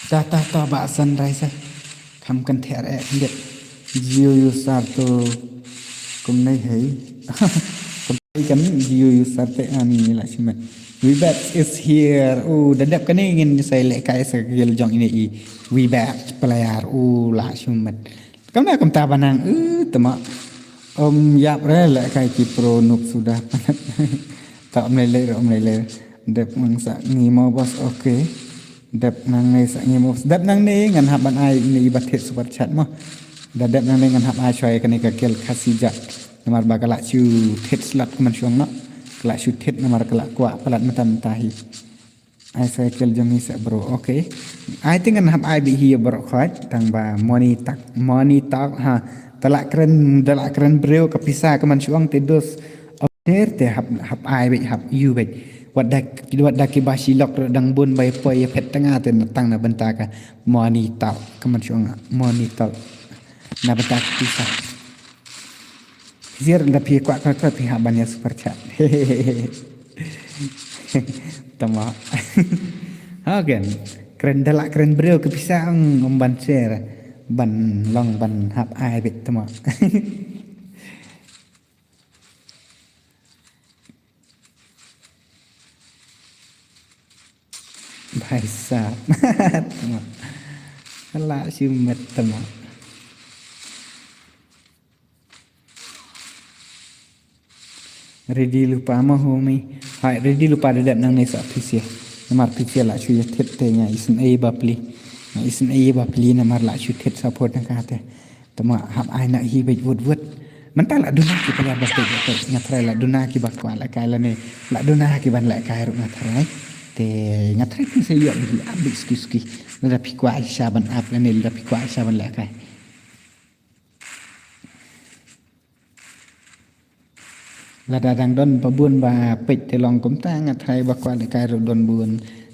Ta ta ta ba san rai sa. Kham kan thiar eh khyndiat. Jio user to kumnai hei. Kumnai kan Jio user te ani la shimet. Webats is here. Oh, da dep kane ngin sa lehkai sa ka guild jong ine i Webats player. Oh, la shimet. Kumna kumta ba nang, eh, tama. Om yap re lehkai ki pro noob suda. Ta om lei lei re, om lei lei. Dep nang sa ngi mo boss, okay. Dep nangne sa ngi mo. Dep nangne ngan hap ban ai ine i ba thied super chat mo. Da dep nangne ngan hap ai shuwa ïa kane ka guild Khasi Jat. Namar ba ka la shu thied slot kumban shu ong noh. Ka la shu thied namar ka la kwah palat mynta mynta hi. Ai sa ka guild jong ngi sa bro. Okay. Ai te ngan hap ai beit hi ïa baroh khoit tang ba money tak, money tak ha. Da la kren, da la kren briew ka pisa kumban shu ong te dos. Ter te hap, hap ai beit, hap ïoh beit. Wat da, wat da kiba shi lok ruh dang bun ba ïa poi ïa phet tang nga te na tang na bynta ka money talk. Kumban shu ong money talk. Na bynta ka pisa. Phi sir da phi kwah kwah kwah phi hap ban ïa super chat. Tama. Hagen. Kren da la kren briew ka pisa ong, ong ban share. Ban long ban hap ai beit tama. Bhai sahab. Tama. Ka la shimet tama. Ready lypa mo homie. Hai, ready lypa da dep nangne sa phi sir. Namar phi sir la shu ïa thied te nga isynei ba pli. Nga isynei ba pli namar la shu thied support na ka te. Tama hap ai na hi beit wut wut. Mynta la duna ki player ba peit ba peit. Nga tharai la duna kiba kwah lehkai lane. La duna kiban lehkai ruh nga tharai. Te nga tharai phin sa ïoh beit ap beit suki suki. Lada phi kwah sha ban ap lane lada phi kwah sha ban lehkai. Lada dang don ba bun ba peit te long kumta nga tharai ba kwah lehkai ruh don bun.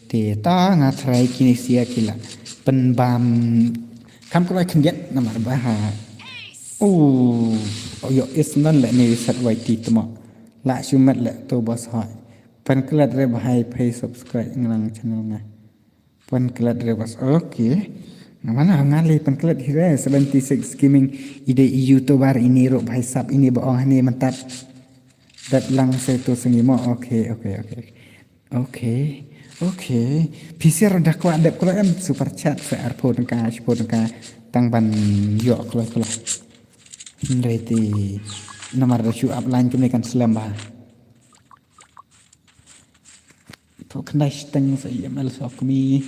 Te ta nga tharai kine sia ki la pynbam kham kloi khyndiat namar ba ha. Oh, ïoh is non leh ne set Y T tama. La shu met leh to boss hoi. Pynklet re bhai phi subscribe ngan channel nga. Pynklet re boss. Okay. Nga mana nga leh pynklet hi re seventy six gaming ide i YouTuber ini ruh bhai sahab ini ba ong hane mynta. Dat lang sa to sngi mo. Okay, okay, okay. Okay. Okay. Phi sir da kwah dep kloi em super chat sa arphew tyngka shiphew tyngka tang ban ïoh kloi kloi. Hynrei te namar da shu ap line kumne kan slem bha. To khyndai shiteng sa i M L Sokmi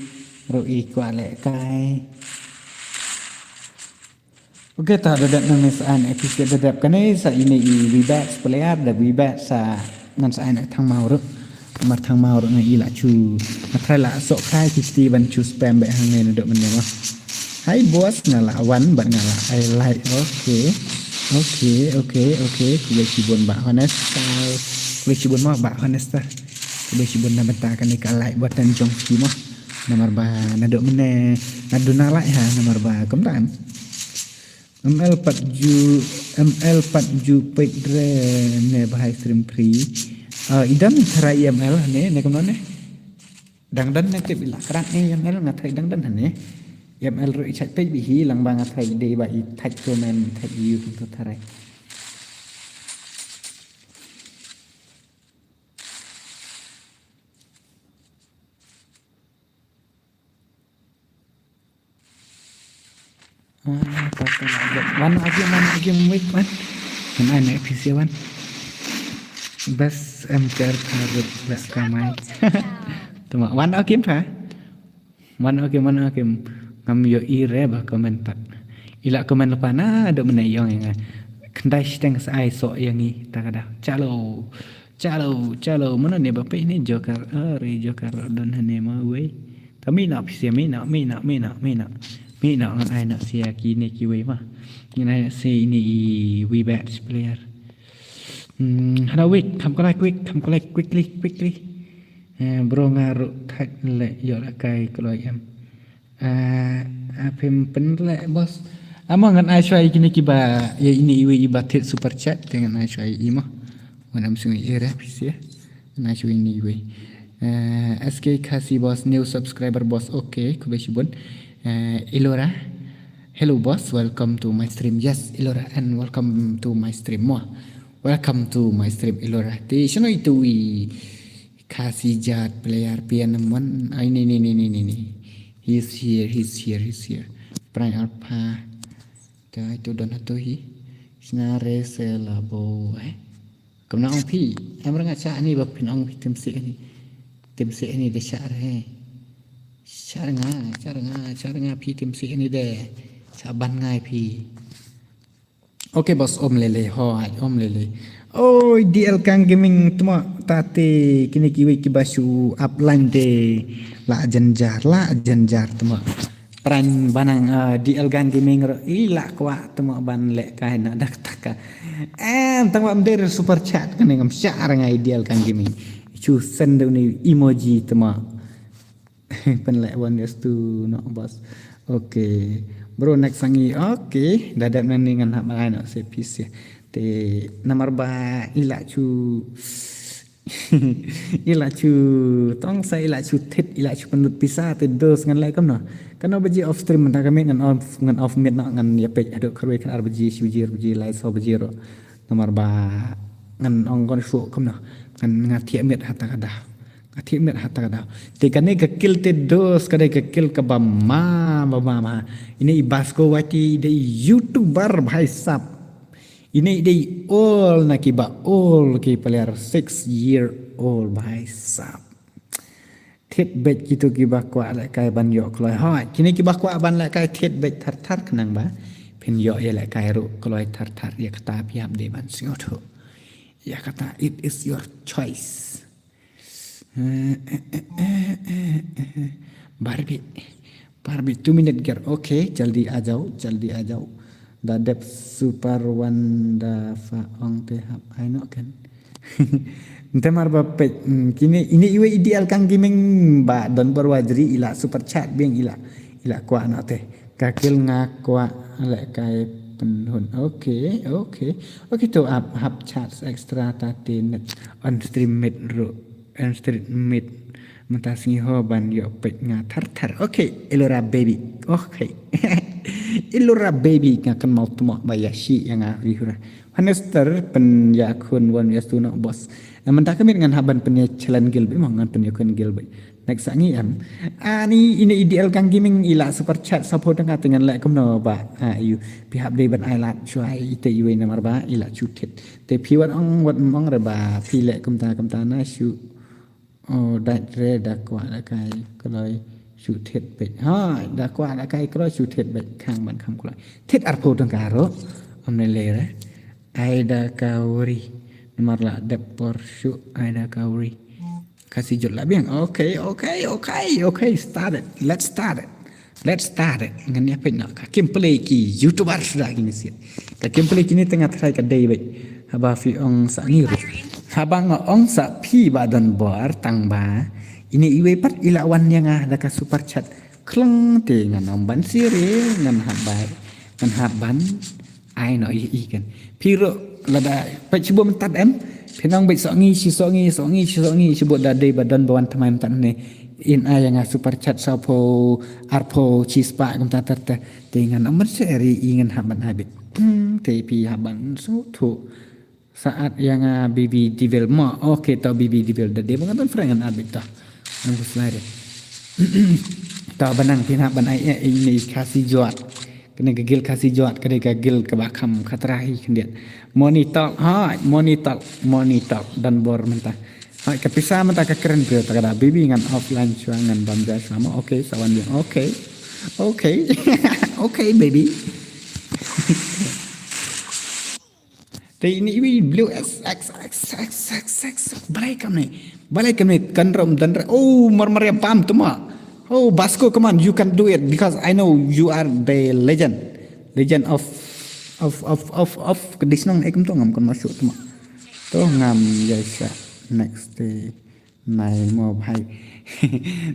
ruh i kwah lehkai. Okay, ta da dep nangne sa ai na episode da dep kane sa ine i Webats player da Webats sa ngan sa ai na Thangmaw ruh. Namar Thangmaw ruh nga i la shu nga tharai la soh kai ki kti ban shu spam beit hangne naduh mynne mo. Hi boss, nga la wan bad nga la ai like. Okay. Okay, okay, okay. Khublei shibun Bah Honest. Khublei shibun mo Bah Honest. Khublei shibun na bynta kane ka like button jong phi mo. Namar ba naduh mynne nga duna like ha namar ba kumta em. M L pat ju, M L pat ju peit re ne bhai stream free. Ah, i dang tharai M L ne, ne kumno ne? Dang don ne tip i la krat ne M L nga tharai dang don ne. M L ruh i chait peit beit hi lang ba nga tharai dei ba i thait comment thait view kumto tharai. Ah, ta, ta, ta, wan, okay, wan, okay, wait, wan. Wan, ai, next P C, wan. Bas, em, kar, kar, bas, kamai. Tama, wan, okay, pa. Wan, okay, wan, okay. Ngam ïohi re ba comment pat. I la comment lypa naduh mynne ïong ïa nga. Khyndai shiteng sa ai soh ïa ngi, ta ka da. Chalo. Chalo, chalo, mano ne ba peit ne Joker, are Joker don hane ma wei. Ta mih noh phi sha, mih noh, mih noh, mih noh, mih noh. Mih noh ngan ai noh sha kine kiwei ma. Ngan ai noh sha ine i Webats player. Hmm, hana wait, kham ko like, wait, kham ko like, quickly, quickly. Eh, bro nga ruh Khat leh ïoh lehkai kloi em. Ah, ah, phim pynleh boss. Amo ngan ai shuwa ïa kine kiba, ïa ine iwei iba thied super chat te ngan ai shuwa ïa i mo. Ngan am shuwa ïa i re phi sha. Ngan ai shuwa ïa ine iwei. Eh, S K Khasi boss, new subscriber boss. Okay, khublei shibun. Eh, Elora. Hello boss, welcome to my stream. Yes, Elora, and welcome to my stream mo. Welcome to my stream, Elora. Te shano itu i Khasi jat player pian mon. Ai ni ni ni ni ni ni. He's here, he's here, he's here. Prime Alpha. Te ai tu don tu hi. Sna re se la bo eh. Kam na ong phi. Am ranga cha ni ba phin ong phi tim si ni. Tim si ni de cha re. Cha nga, cha nga, cha nga phi tim si ni de. Cha ban ngai phi. Okay boss, om lele, ho, om lele. Oi, D L Kang Gaming, tuma, tate, kine kiwei kiba shu upline te, la janjar, la janjar, tuma. Pran banang, uh, D L Kang Gaming ro, i la kwah, tuma ban lehkai na dak taka. Em, tang ba mder super chat, kane ngam sha rangai D L Kang Gaming. Chu send ni emoji, tuma. Pynleh wan yes tu no boss. Okay. Bro next sangi. Okay. Da dep nani ngan hap ai no se pis ya. Te namar ba ila chu ila chu tong sa ila chu thit ila chu pynlut pisa te dos ngan leh kam no. Kano baji off stream mynta ka miet ngan off ngan off miet no ngan ya pej hadok kharwe khan ar baji shi baji ar baji lai so baji ro. Namar ba ngan ong kon shu kam no. Ngan nga thiah miet hata kada. Nga thiah miet hata kada. Te kane ka kill te dos kane ka kill kaba ma ba ma ma. Ine i Basko Wati dei YouTuber bhai sab. Ine dei all na kiba all ki player six year old bhai sab. Thied beit kito kiba kwah lehkai ban ïoh kloi. Hoi, kine kiba kwah ban lehkai thied beit thar thar khnang ba phin ïoh ïa lehkai ruh kloi thar thar ïa kata phi hap dei ban sngewthuh. Ïa kata it is your choice. Barbie. Barbie, two minute girl. Okay, jaldi a jao, jaldi a jao. Da dep super wanda fa ong te hap ai no kan. Nte mar ba pej, mm, kine ine iwei ideal kang gaming ba don barwa jri ila super chat biang ila ila kwah no te. Ka kill nga kwah lehkai pynhun. Okay, okay. Okay to ap hap chat extra ta te net on stream mid ro. Enstrit mit mynta sngi ho ban ïoh peit nga thar thar. Okay, Elora baby. Okay. Elora baby nga kan mau tmok ba ïa shi ïa nga ri hura. Hanester pyn ïa khun wan ïa stu nok boss. Eh, mynta ka mit ngan hap ban pyn ïa challenge gil beit mo ngan pyn ïa khun gil beit. Next sangi em. Ani ine ideal kang gaming ila super chat support nga te ngan leh kumno ba. Ah, yu pi hap dei ban ai lad shuwa ite iwei namar ba ila chutit. Te phi wan ong wan ong re ba phi leh kumta kumta na shu. Oh, dait re da kwah da kai kloi shu thied beit. Ha, da kwah da kai kloi shu thied beit khang ban kham kloi. Thied arphew tyngka ruh. Am ne le re. Ai da ka wari. Namar la dep por shu ai da ka wari. Khasi jot la biang. Okay, okay, okay, okay. Start it. Let's start it. Let's start it. Ngan ïa peit noh ka kim play ki YouTuber suda kine siat. Ka kim play kine tengah try ka dei beit. Haba phi ong sa ngi ruh. Haba nga ong sa phi ba don bor tang ba. Ine iwei pat ila wan ïa nga da ka super chat. Khlong te ngan ong ban siri ngan hap bai. Ngan hap ban. Ai no i i kan. Phi ruh lada peit shu bun mynta em. Phi nang beit sok ngi shi sok ngi sok ngi shi sok ngi shu bun da dei ba don ba wan thymmai mynta ne. In ai ïa nga super chat saw phew ar phew shi spah kumta ter ter. Te ngan ong ban siri i ngan hap ban ai beit. Hmm, te phi hap ban sngewthuh. Saat ïa nga baby devil mo. Okay, tau baby devil da dei ba nga don friend ngan ai beit tau. Nang ku slide. Tau ba nang phi hap ban ai ïa ine i Khasi jot. Kane ka gil Khasi jot, kane ka gil kaba kham khatra hi khyndiat. Money talk, ha, money talk, money talk, don bor mynta. Ha, ka pisa mynta ka kren phi ta ka da baby ngan offline shuwa ngan bam ja shuwa mo. Okay, sa wan biang. Okay. Okay. Okay, baby. Te ine iwei blue X X X X X X. Balai kamne. Balai kamne kan rom dan re. Oh, mar mar ïa bam tuma. Oh, Basko, come on, you can do it because I know you are the legend. Legend of of of of of kedis nong ekum to ngam kan masuk tuma. To ngam ya sha next day. Nai mo bhai.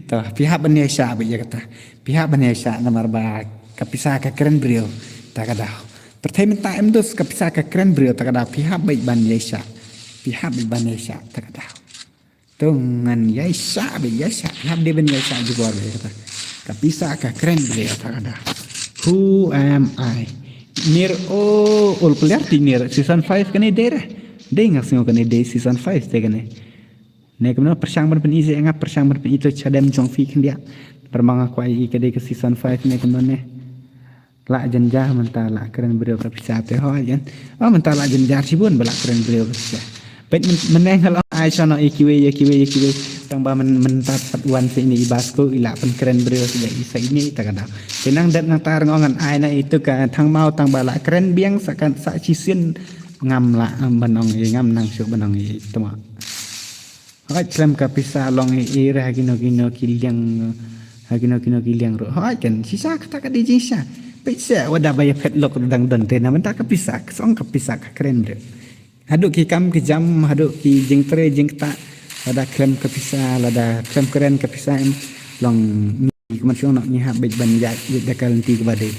To, phi hap ban ïaishah beit ïa kata. Phi hap ban ïaishah namar ba ka pisa ka kren briew ta ka daw. Pyrthei mynta em dos ka pisa ka kren briew ta ka daw. Phi hap beit ban ïaishah. Phi hap beit ban ïaishah ta ka daw. To ngan ïaishah beit ïaishah. Phi hap dei ban ïaishah jubor beit ïa kata. Ka pisa ka kren briew ta ka daw. Who am I? Nir o ul player ti nir season five kane dei re. Dei nga sngew kane dei season five te kane. Ne kumno pyrshang ban pyni je nga pyrshang ban pyni to chadem jong phi khyndiat. Pyrmang nga kwai i ka dei ka season five ne kumno ne. Lah jynjar mynta lah kren briew ka pisa te hoi jan. Oh mynta lah jynjar shibun ba lah kren briew ka pisa. Peit mynne nga lah ai shano i kiwei i kiwei i kiwei. Tang ba mynta pat wan sa ini i basko i lah pynkren briew sa i sa ini ta ka daw. Te nang dat nang tar ngongan ai na itu ka thang mau tang ba lah kren biang sa kan sa chisin ngam lah ban ong i ngam nang shu ban ong i tuma. Hoi khlem ka pisa long i i re ha kino kino ki liang ha kino kino ki liang ruh. Hoi kan shisha kata ka dei jingshisha. Peit seh wada ba ïa phet lok dang don te na mynta ka pisa ka song ka pisa ka kren ruh. Haduh ki kam ki jam haduh ki jingtrei jingktah lada khlem ka pisa lada khlem kren ka pisa em long. Kumno shong ngi hap beit ban ïaid ïa da ka lynti kaba dei.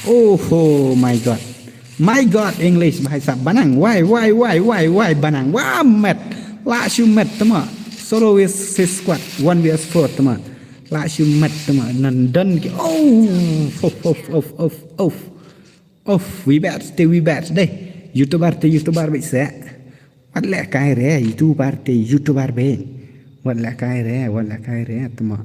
Oh ho my god. My god English bhai sab banang wai wai wai wai wai banang wa met. Lah shu met tama. Solo with six squad one vs four tama. Lah shu met tama nan don ki oh of of of of of of we bet te we bet deh. YouTuber te YouTuber beit seh. Wat leh kai re YouTuber te YouTuber beit. Wat leh kai re wat leh kai re tama.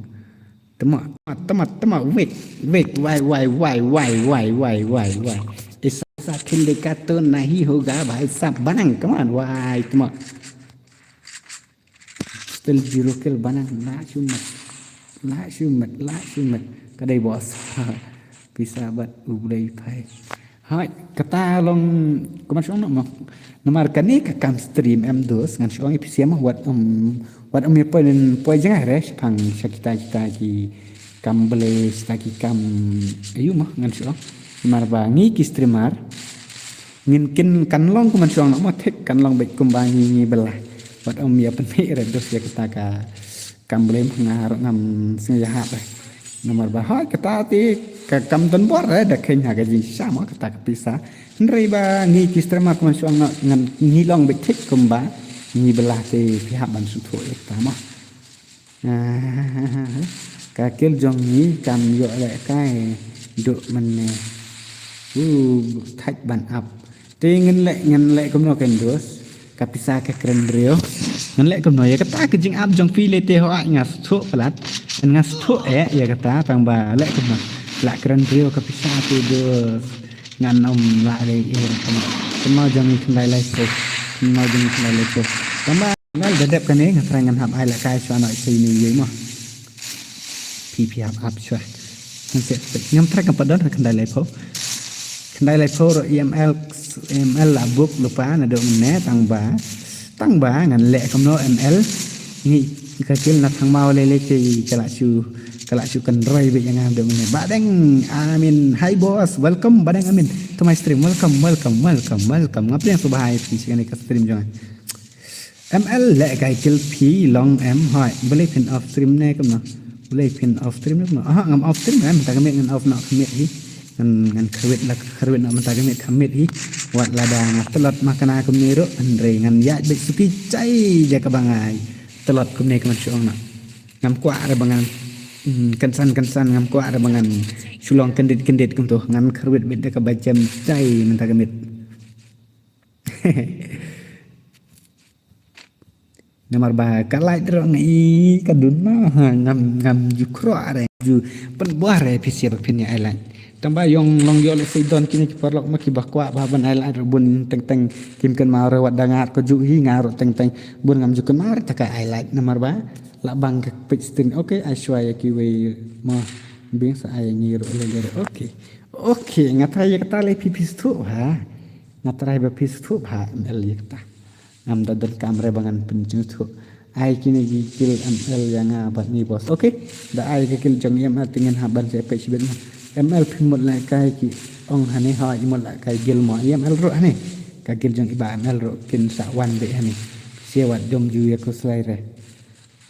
Tama, tama, tama, wait, wait, why, why, why, why, why, why, why, why? Isa sa khinde kato nahi hoga bhai sab banang, come on, why, tama. Still zero kill banang, la shumat, la shumat, la shumat. Kadai boss, pisa bat ublei phai. Hai, kata long kumno shong no mo. Namar kane ka kam stream em dos ngan shong ipisiam wat um wat um ipoi nen poi jengah re shapang sha kita kita ki kam bele kita ki kam ayu mo ngan shong. Namar ba ngi ki streamer ngin kin kan long kumno shong no mo thik kan long beit kumba ngi ngi belah. Wat um ïa pynmih re dos ïa kita ka kam blei nga ruh ngam sngew ïahap eh. Namar ba hoi kata te ka kam don bor eh da kheiñ ha ka jingshisha mo kata ka pisa. Hynrei ba ngi ki streamer kumno shong ngan ngi long beit thik kumba ngi belah te phi hap ban sngewthuh ïa kata mo. Ka kil jong ngi kam ïoh leh kai duh mynne. U thait ban ap. Te ngan leh ngan leh kumno kan dos. Ka pisa ka kren briew. Ngan leh kumno ïa kata ka jingap jong phi lei te ho ai nga sngewthuh palat. Ngan nga sngewthuh eh ïa kata tang ba leh kumno. Lah kren briew ka pisa te dos. Ngan ym lah lei eh kumno. Kumno jong ngi khyndai lai phew. Kumno jong ngi khyndai lai phew. Tang ba ngan da dep kane nga trai ngan hap ai leh kai shuwa noh ïa kine ïa mo. Phi phi hap hap shuwa. Ngan seh ngam trai kam pat don khyndai lai phew. Khyndai lai phew ruh E M L E M L la buk lypa naduh mynne tang ba tang ba ngan leh kumno M L ngi ka kil na thang mau lei lei ki ka la shu ka la shu kynroi beit ïa nga naduh mynne. Ba deng amin hi boss welcome ba deng amin to my stream welcome welcome welcome welcome nga pdiang sngewbha ïa phi sha kane ka stream jong nga. M L leh kai kil phi long em hoi. Balei phin off stream ne kumno? Balei phin off stream ne kumno? Aha ngam off stream em ta ka miet ngan off noh ka miet hi. Ngan ngan kharwit la kharwit noh mynta ka miet ka miet hi. Wat lada nga tlot ma kane kumne ruh hynrei ngan ïaid beit suki chai ja kaba ngai. Tlot kumne kumne shu ong noh. Ngam kwah re ba ngan kynsan kynsan ngam kwah re ba ngan shu long kyndit kyndit kumto ngan kharwit beit da kaba jem chai mynta ka miet. Namar ba ka light ruh ngi ka dun ma ha ngam ngam ju khroh re ju pynbor re phi sia ba phin ïa ai light. Tang ba ïong long ïoh lehse don kine ki paralok ma ki ba kwah ba ban ai light ruh bun teng teng kim kynmaw re wat da nga ruh ka ju hi nga ruh teng teng bun ngam ju kynmaw re ta ka ai light namar ba la bang ka peit stin. Okay ai shwa ïa kiwei ma bing sa ai ngi ruh le le. Okay. Okay nga trai ïa kata le phi phi sngewthuh ha. Nga trai ba phi sngewthuh ha M L ïa kata. Ngam da donkam re ba ngan pynjingthuh. Ai kine ki kil M L ïa nga bad ngi boss. Okay. Da ai ka kil jong M L te ngin hap ban sa peit shibit mo. M L phi mut lehkai ki ong hane ha i mut lehkai gil mo. I M L ruh hane. Ka kil jong i ba M L ruh kin sa wan beit hane. Sia wat dom ju ïa ko slai re.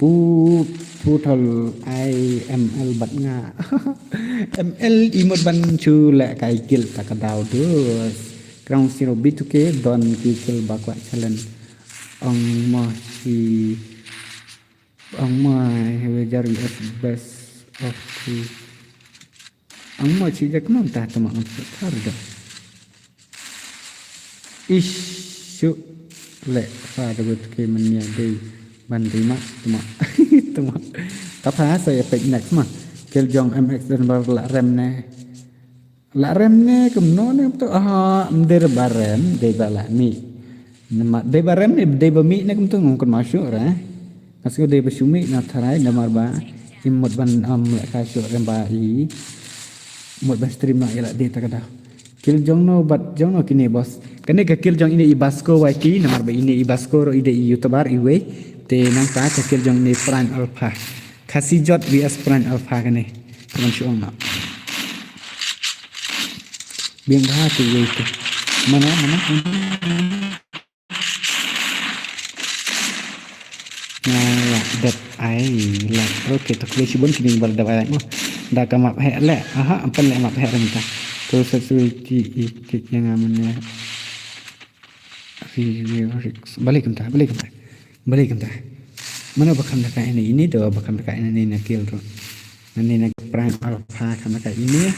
U putol ai M L bad nga. M L i mut ban shu leh kai guild ta ka daw dus. Ground zero B two K don ki kill ba kwah challenge. Ong mo si ong mo wejar U S best of the ong mo si jak mo ta tama ong thar da. Ish shu leh fa da gut ke mania dei ban dei ma tama tama. Ta pha sa ya pek next ma. Kill jong M X dan bar la rem ne. La rem ne kumno ne to ah mder ba rem dei ba la mi. Nama dei ba rem ne dei ba mi ne kumto ngong kun ma shu ra. Ngas ko dei ba shu mi na tharai namar ba i mut ban am leh ka shu rem ba i mut ban stream na ila dei ta ka da. Kill jong no bad jong no kine boss. Kane ka kill jong ine i Basko Y T namar ba ine i Basko ro ide i YouTuber i wei. Te nang ta ka kill jong ine Prime Alpha. Khasi Jot V S Prime Alpha kane. Kaman shu ong na. Biang bha tu wei tu. Mana mana. Nga la dep ai la. Okay, to khublei shibun kini bar dep ai mo. Da ka map heh le. Aha, ampan le map heh rem ta. To sa su ti i tik yang aman ya. Balik kumta, balik kumta. Balik kumta. Mana ba kham da ka ini, ini do ba kham da ka ini na kill tu. Nani na Prime Alpha kham da ka ini.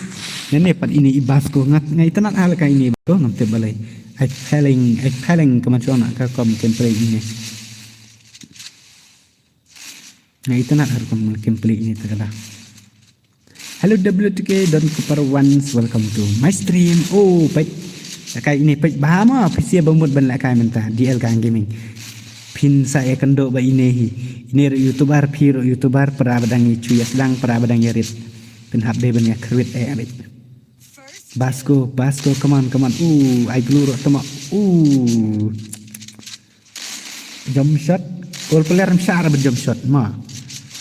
Nani pat ini i Basko ngat ngai tanat hal ka ini Basko ngam te balai. I feeling, I feeling kaman shu na ka kom gameplay ini. Ngai tanat har kom gameplay ini ta ka da. Hello W T K Don Cooper once, welcome to my stream. Oh, peit. Lakai ini peit ba ma pisia ba mut ban lakai mynta D L Gang Gaming. Phin sa ya kendo ba ini hi. Ini ro YouTuber, phi ro YouTuber, para badang ya chuya sedang, para badang ya rit. Phin hap dei ban ya khrwit eh abit. Basko, Basko, come on, come on. Uh, ai glu ro tama. Uh. Jump shot. Goal player mshar ban jump shot ma.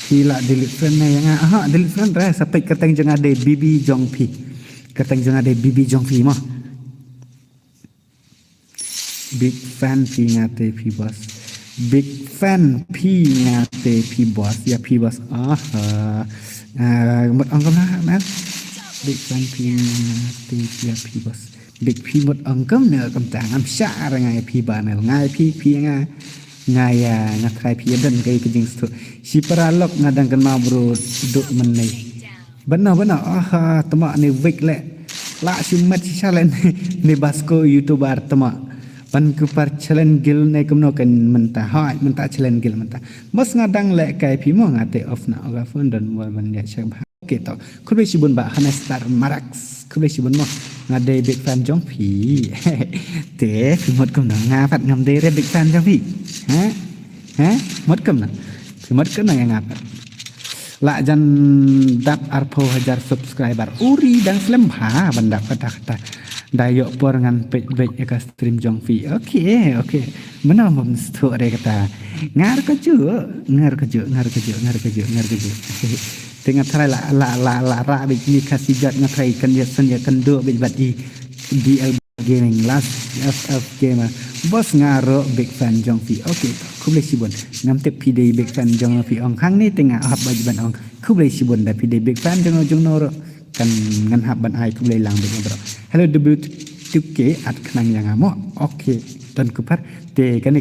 Phi la delete friend ne yang aha delete friend re sa peit kerteng jong ade bibi jong phi. Kerteng jong ade bibi jong phi ma. Big fan phi ngate phi boss. Big fan phi ngate phi boss ya phi boss. Aha. Ah, mut ong kam na na. Big fan phi ngate ya phi boss. Big phi mut ong kam ne kam ta ngam sha ra ngai phi ba ne ngai phi phi nga ngai ya nga trai phi don kai ka jing stu. Si para lok nga dang kan ma bro duk men nei. Bana bana aha tama ne wik le. La si mat si sha le ne Basko YouTuber tama. Ban ku par challenge gil ne kumno kan menta hai menta challenge gil menta. Mas nga dang le kai phi mo nga te off na oga phone don mo ban ya shak ba. Okay to. Khublei shibun ba Hana Star Marax. Khublei shibun mo. Nga dei big fan jong phi. Te phi mut kumno nga pat ngam dei re big fan jong phi. Ha? Ha? Mut kumno. Phi mut kumno ya nga pat. La jan dap arphew hajar subscriber. Uri dang slem bha ban dap kata kata. Da ïoh por ngan peit beit ïa ka stream jong phi. Okay, okay. Mano bym sdang re kata. Ngar ka ju, ngar ka ju, ngar ka ju, ngar ka ju, ngar ka ju. Te nga trai la la la la ra beit ni ka si jot nga trai kan ïa sen ïa kan do beit bat i D L Gaming last F F gamer. Boss nga ro big fan jong phi. Okay, khublei shibun. Ngam tip phi dei big fan jong phi ong hang ni te nga hap beit ban ong. Khublei shibun da phi dei big fan jong jong no ro. Kan ngan hap ban ai khublei lang bad bro. Hello W two K at khnang ïa nga mo. Okay, Don Cooper. Te kane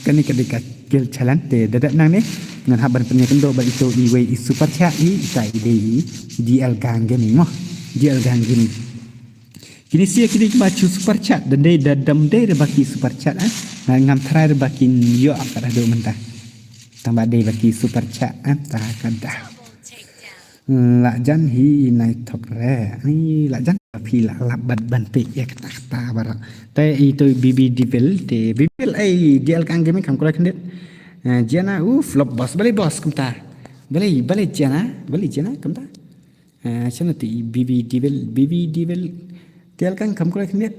kane ka dei ka kill challenge te da da nang ne. Ngan hap ban pynïakynduh bad ito iwei i super chat i ita i dei i D L Gang Gaming mo. D L Gang Gaming. Kine sia kine kiba chu super chat da dei da dam dei re ba ki super chat ah. Ngan ngam tharai re ba kin ïoh ka da do mynta. Tang ba dei ba ki super chat ah ta ka da. La jan hi nai thok re. Ni la jan phi la lap bat ban pe ya kata kata bara. Te itu bibi divel te bibil ai D L Gang Gaming kam kula kendit. Jana u flop boss bali boss kumta. Bali bali jana bali jana kumta. Chana ti bibi divel bibi divel. D L Gang kam kula kendit.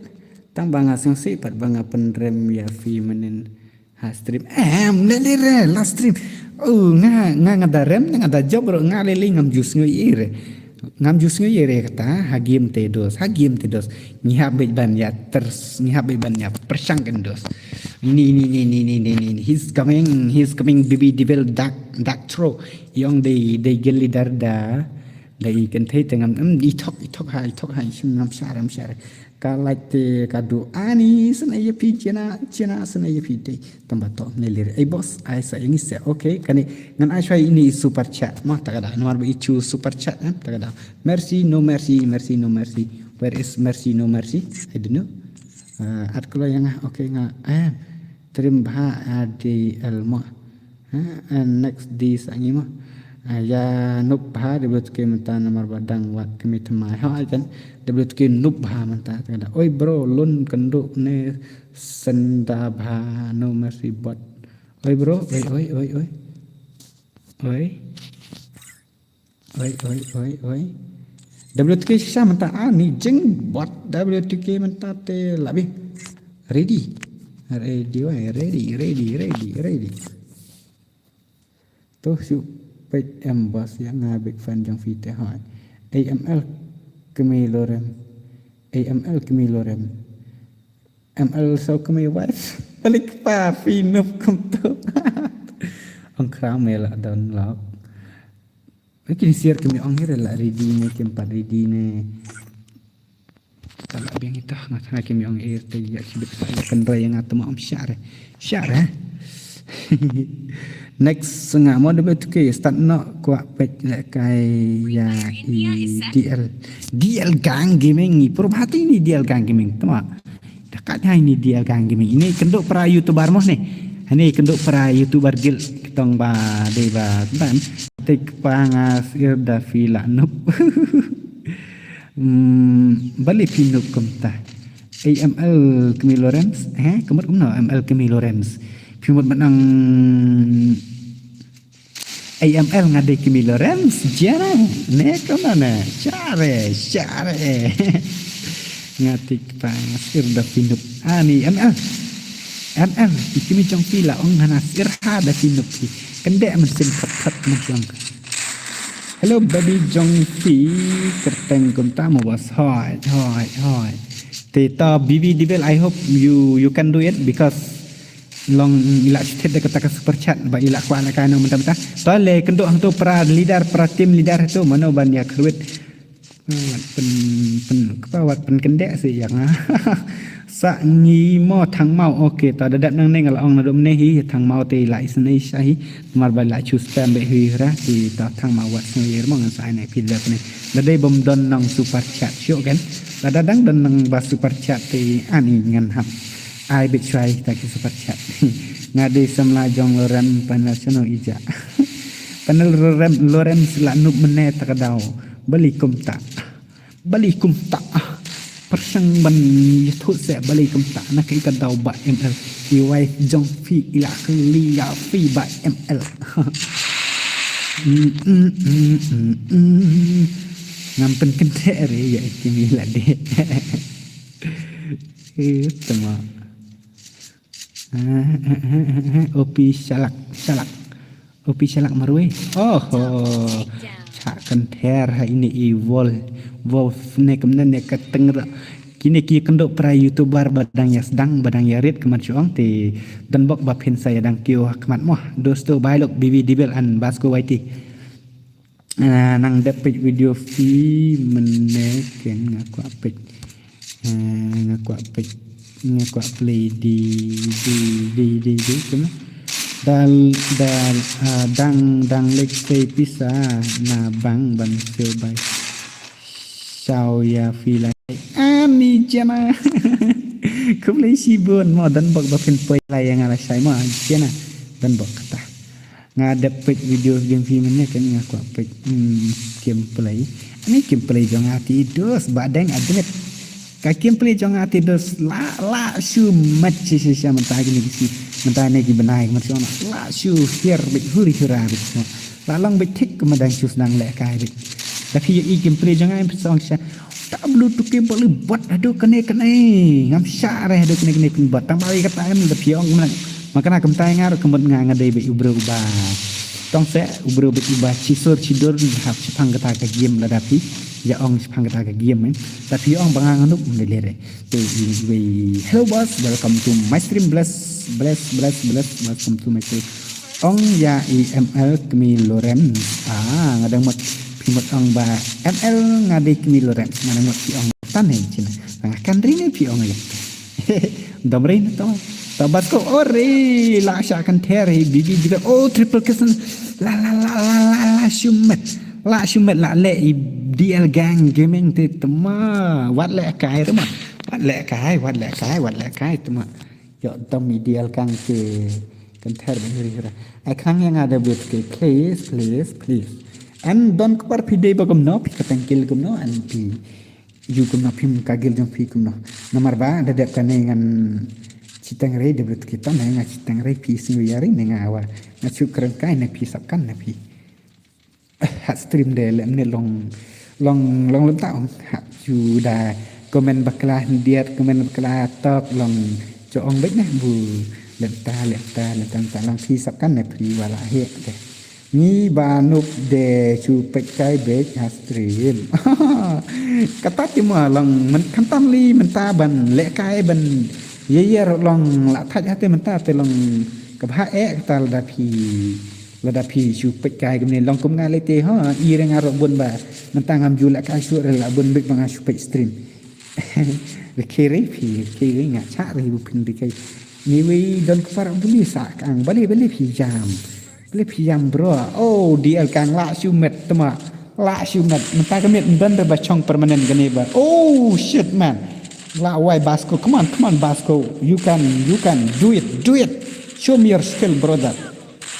Tang ba nga sing si pat ba nga penrem ya fi menen. Ha stream em le le re la stream. Oh nga nga nga da rem nga da job ro nga le le ngam ju sngew ïa re. Ngam ju sngew ïa re kata ha game te dos ha game te dos. Ngi hap beit ban ïa ters ngi hap beit ban ïa persang ken dos. Ni ni ni ni ni ni ni. He's coming, he's coming, B B Devil, Dark, Dark Throw. Yong dei, dei gel leader da. Dei kan thei tengam. Hmm, i thok, i thok ha, i thok ha, i shim ngam share, ngam share. Ka like te ka du ani san ai phi chena, chena san ai phi te. Tamba to ne lir. Ai boss, ai sa ini se. Okay, kani ngan ai shwai ini super chat. Ma ta ka da. Nomor ba i chu super chat, eh, ta ka da. Mercy, no mercy, mercy, no mercy. Where is mercy, no mercy? I don't know. Uh, at kala yang ah, okay nga. Eh, trim bha, ah, di el mo. Ha, and next di sangi mo. Ah, ya nup bha, di blut ke menta nomor ba dang wat kemi thamai. Ha, ai kan. Di blut ke nup bha menta. Kata, oi bro, lun kendu ne senda bha, no mercy bot. Oi bro, oi, oi, oi, oi. Oi. Oi, oi, oi, oi. W T K shisha menta ani jing bot W T K menta te labi. Ready. Ready, oi, ready, ready, ready, ready. To shu peit em boss ya nga big fan jong phi te hoi. A M L kemi lorem. A M L kemi lorem. M L so kemi wife. Balik pa phi nup kum to. Ong kram me la don lok. Kini siar kemi ong hira la ready ne, kempat ready ne. Tala biang ita nga tanga kemi ong air te ya kibit sa ya kan raya nga tama om share. Share. Next nga mo de betu ke start no kwa pet le kai ya i D L. D L Gang Gaming i pur bhati ni D L Gang Gaming tama. Dekat hai ni D L Gang Gaming. Ini kenduk para YouTuber moh ni. Ini kenduk para YouTuber gil ketong ba dei ba ban. Tik pangas ir da fila nup. Hmm, bali pinuk kumta. A M L kemi lorem, eh, kemut kumno, M L kemi lorem. Pimut menang A M L ngade kemi lorem, jana, ne kumno ne, share, share. Ngatik pa, sir da pinuk, ani, M L. M L, ikimi jong pila, ong hana sir ha da pinuk ki. Kende men sim khat khat men jong. Hello, baby jong phi, kerteng kumta mo bos. Hoi, hoi, hoi. Te ta B B Devil, I hope you, you can do it because long ila chit de kata ka super chat ba ila kwa na ka no menta menta. Ta le kendo hang tu para leader, para team leader tu mano ban ya kruit. Wat pen, pen, kapa wat pen kendek si yang ah. Sa ngi mo thang mau, okay, ta dadap nang neng la ong na dum ne hi, thang mau te la isne sha hi. Mar ba la chu spam be hi ra, ti ta thang mau wat sne yer mo ngan sa ne phi dap ne. La dei bom don nang super chat sio kan. La dadang don nang ba super chat te ani ngan hap. Ai bit shwai ta ki super chat. Nga dei samla jong lorem panel chano ija. Panel lorem, lorem sila nup mene ta ka dau. Bali kumta. Bali kumta. Persang ban yathu se bali kumta. Na kai ka dau ba M L. I wife jong phi ila kli ya phi ba M L. Mm, mm, mm, mm, mm. Ngam pen kente re ya kimi la de. Eh, tama. Opi shalak, shalak. Opi shalak marwei. Oh, cha kan ther ha ini i wol. Wolf ne kamne ne ka tengra. Kini ki kendo para YouTuber badang ya sedang, badang ya rit kemat chuang ti dan bok ba phin saya dang kio ha kemat moh. Dosto bailok B B Devil an Basko Y T. Ah, nang dep peit video phi mene ken nga kwah peit. Ah, nga kwah peit. Nga kwah play di, di, di, di, di, kena. Dal, dal, ah, dang, dang lek sei pisa na bang ban sio bai. Sao ya phi lai. Ani jana. Khublei shibun mo dan bok ba phin poi lai yang ala shai mo jana. Dan bok kata. Nga dep peit video jong phi mene ken nga kwah peit, hmm, gameplay. Ani gameplay jong nga ti dos ba deng admit. Ka gameplay jong nga ti dos la, la shu mat shi shi sha menta kini ki shi. Menta ne ki benai mat shona. La shu hiar bit huri hura bit shona. La long bit thik kuma dang shu sdang le kai bit. Da phi i gameplay jong nga em song sha. Ta blu tu ke bali bot hadu kane kane. Ngam sha re hadu kane kane pin bot. Tang bali kata em da phi ong mana. Makana kumta nga ro kemut nga nga dei ba u bro ba. Tong se u bro ba u ba chisur chidur hap chipang kata ka game lada phi. Ïa ong shaphang kata ka game, eh. Te phi ong ba nga ngam dei leh re. Te iwei, "Hello boss, welcome to my stream, bless, bless, bless, bless, welcome to my stream." Ong ïa i M L Kmie Lawrence. Ah, nga dang mut phi mut ong ba M L nga dei Kmie Lawrence. Nga dang mut phi ong tan ne china. Nga kan ri ne phi ong ïa. Dom ri ne to. To bat ko ori la sha kan ter hi bibi jiba. Oh, triple kisan. La la la la la la shumet. La shumet la le i D L Gang Gaming te tma. Wat le kai tma. Wat le kai, wat le kai, wat le kai tma. Yo, dom i D L Gang te kan ter ba hiri hira. Ai khang yang ada buat ke, please, please, please. An don kepar phi dei ba kumno, phi ka tangkil kumno, an phi. Yu kumno phim ka gil jong phi kumno. Namar ba da dep kane ngan chiteng rei da brit kitam ne nga chiteng rei phi sing ri ne nga wa. Nga chu kren kai ne phi sap kan ne phi. Ha stream de le mne long long long lem ta ong. Ha chu da comment bakla hyndiat comment bakla tok long cho ong bek ne bu lem ta lem ta lem ta lem ta long phi sap kan ne phi wala he de. Ngi ba nuk de chu pek kai bek ha stream. Kata ti mo long men khantam li men ta ban le kai ban ye ye ro long la thaj ha te men ta te long ka bha e kata la da phi la da phi chu pek kai kumne long kum nga le te ha i re nga ro bun ba men ta ngam ju la kai chu re la bun bek ba nga chu pek stream. Rikhi ri phi rikhi ri nga cha ri bu phin rikhi. Ni wi don kpar buli sa kang bali bali phi jam. Bali phi jam bro. Oh D L kang la shu met tma. La shu met. Menta ka met don re ba chong permanent kane ba. Oh shit man. La wai Basco. Come on, come on Basco. You can, you can do it, do it. Show me your skill brother.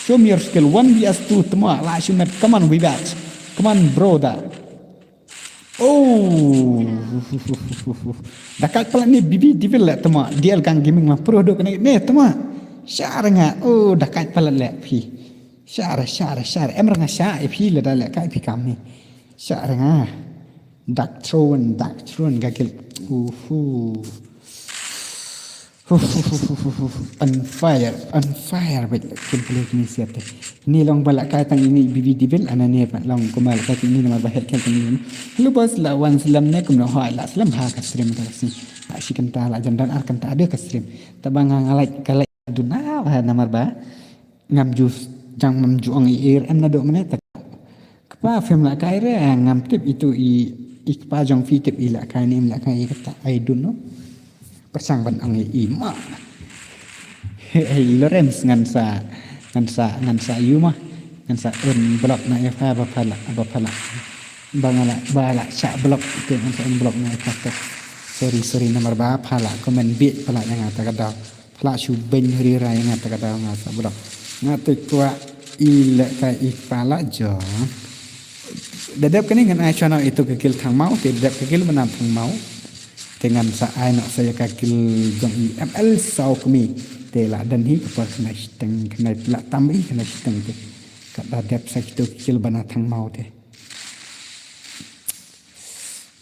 Show me your skill. One v s two tma. La shu met. Come on we batch. Come on brother. Oh. Dakat palat ni bibi divil le tama. D L Gang Gaming ma pro do kena ne tama. Share nga. Oh dakat palat le phi. Share share share. Em ranga sha e phi le da le kai phi kam ni. Share nga. Dark Throne, Dark Throne gagil. Uhu. On fire, on fire bad kin play kini siat te. Ni long ba la kai tang ini bibi dibil ana ne long kuma la kai ini nama ba het kan ini. Hello boss la wan slam ne kumno ha la slam ha ka stream ka si. Ha si kanta la jandan ar kanta ada ka stream. Taba nga ngalai kalai duna ba namar ba ngam ju jang mam ju ong ir em na do mane ta. Kpa film la kai re ngam tip itu i i kpa jong fi tip i la kai ni la kai kata I don't know. Pasang ban ang i ma. Hei Lorenz ngan sa ngan sa ngan sa yu ma ngan sa un blok na ya fa ba pala ba pala ba ngala ba la sa blok ke ngan sa un blok na ya fa. Sorry sorry namar ba pala komen bi pala yang ta ka daw pala shu ben ri rai nga ta ka daw nga sa blok nga te kwa i le ka i pala jong. Da dep kane ngan ai channel itu ke kil thang mau te dep ke kil mana thang mau. Te ngan sa ai nok sa ya ka kil jong i M L sau kmi. Te la dan hi ka por kena shiteng kena la tam i kena shiteng te. Ka da dep sa kitu kil bana thang mau te.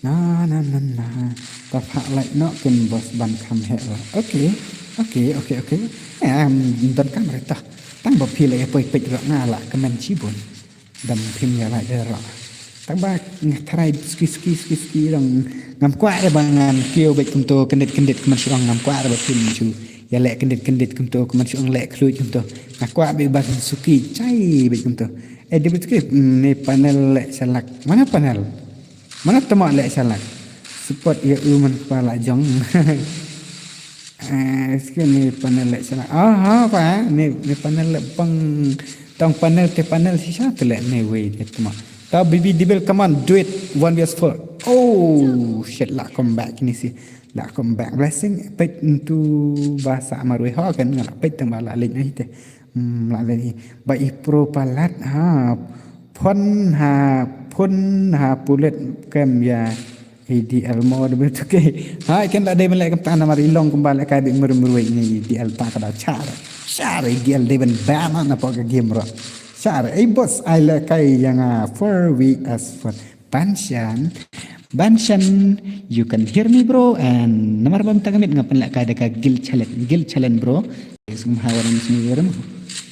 Na na na na. Ta pha lai nok kin bos ban kham he la. Okay. Okay, okay, okay. Eh, am don kam re ta. Tang ba phi la ya poi pet ro nga la kemen chibun. Dam phim ïa lai de ra. Tang ba nga tharai ski ski ski ski rong ngam kwah de ba ngan kiew bad kumto kendit kendit kemen shuang ngam kwah de ba phim shu ïa leh kendit kendit kumto kemen shuang leh khluit kumto nga kwah bad ba suki chai bad kumto. Eh de bad suki ne panel leh salak mana panel mana tama leh salak support ïa u man kpa la jong. Eh, sikit ni panel lek sana. Ah, ha, pa, eh? Ni, ni panel lek bang. Tang panel te panel sisa tu lek ni wei de tuma. Tau bibi dibil come on, do it. One v s four. Oh, shit, la come back ni si. La come back. Blessing, pet ntu bahasa amar wei ho kan ngala pet tang bala lek ni te. Hmm, la lek ni. Ba i pro palat ha. Phun ha, phun ha pulit kem ya. I D L mo de betul ke. Hai kan da dei ban leh kam tang namar i long kumba leh kai dei mer mer wei ni I D L ta ka da char. Char I D L dei ban ban na pok ka game ro. Char ei boss ai leh kai yang a four V S four. Banshan. Banshan, you can hear me bro and namar bam ta ka mit nga pen leh kai da ka guild challenge, guild challenge bro. Sum ha waran sum waran.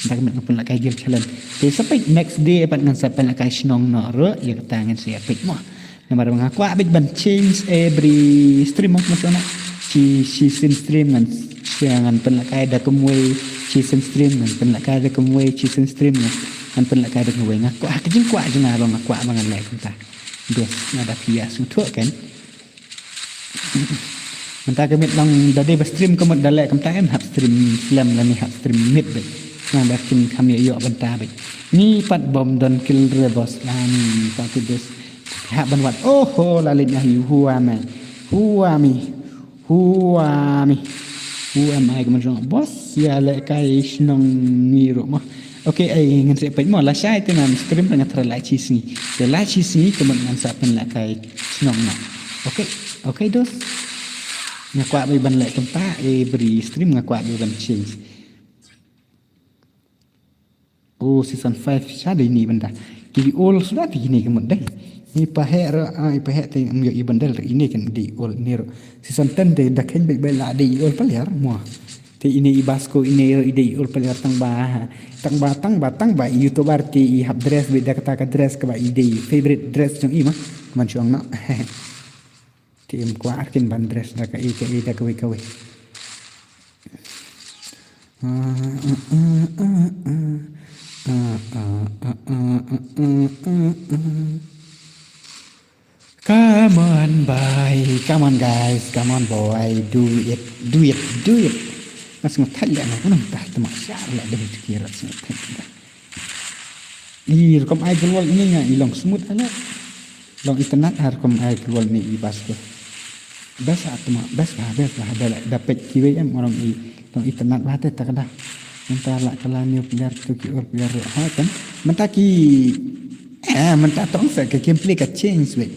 Dak nak pun lakai gil challenge. Te sa pek next day pat ngan sa pen lakai shnong no ro ya kata ngan sa ya pek mo. Namar ba nga kwah beit ban change every stream mo, kumno? Shi, shi sien stream ngan, shi ngan pynlehkai da kumwei, shi sien stream ngan pynlehkai da kumwei, shi sien stream ngan, ngan pynlehkai da kumwei. Nga kwah, ka jingkwah jong nga ba nga kwah ba ngan leh kumta. Bes, nga da phi ïa sngewthuh kan. Mynta ka miet long da dei ba stream ka mut da leh kumta em, hap stream slem lane hap stream miet beit. Nang ba kin kham ïoh ïoh bynta beit. Ngi pat bym don kil re boss lane, pat tu dus. Hap ban wad. Oho, la leit na hi, who am I? Who am I? Who am I? Who am I? Kumno jong boss, ïa lehkai shnong ngi ruh mo. Okay, ai ngan sa peit mo, lashai te ngan stream nga try la shi sngi. Te la shi sngi ka mut ngan sa pynlehkai shnong na. Okay, okay dos. Nga kwah beit ban leh kumta, every stream nga kwah beit ban change. Oh, season five sha dei ni bynta. Ki old suda te kine ka mut dei. Ni pa heh ro, ah, i pa heh te ym ïoh i bundle re ine kan dei old ni ro. Season ten te da khein beit beit la dei old player mo. Te ine i Basko ine ro i dei old player tang ba, tang ba, tang ba, tang ba i YouTuber te i hap dress beit da kata ka dress kaba i dei favorite dress jong i ma. Man shuang no. Te im kwah ar kin ban dress da ka i ka i da kawei kawei. Come on, boy. Come on, guys. Come on, boy. Do it. Do it. Do it. Nga sngewthuh ïa nga, nga nang tah tma shar la dei tu ki rat sngewthuh ïa. I rukom ai global ini nga i long smooth ala. Long internet ha rukom ai global ni i bas ko. Bas atma, bas ba, bas ba, da, da pek kiwei em orang i, long internet ba te tak da. Mynta la kala new player tu ki old player ha kan. Mynta ki, eh, mynta tong sa ke gameplay ka change wei.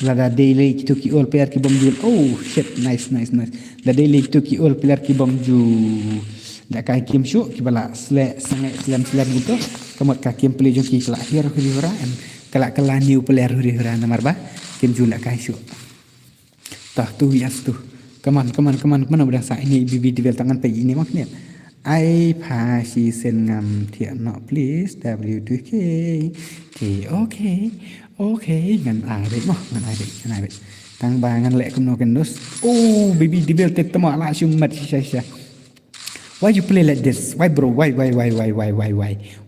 La da daily kitu ki old player ki bom jul. Oh shit, nice, nice, nice. Da daily kitu ki old player ki bom jul. Da kai game shu ki bala sle sangai slem slem gitu. Kamot ka gameplay jong ki kala hero hero hura em. Kala kala new player hero hura namar ba. Game jul da kai shu. Tah tu yes tu. Come on, come on, come on, come on, udah sa ini bibi di bel tangan pe ini mak ni. Ai pha shi sen ngam thiah no please W two K. Okay, okay. Okay, ngan ai beit mo, ngan ai beit, ngan ai beit. Tang ba ngan leh kumno kan dus. Oh, baby devil te tama la shung mat shisha shisha. Why you play like this? Why bro? Why, why, why?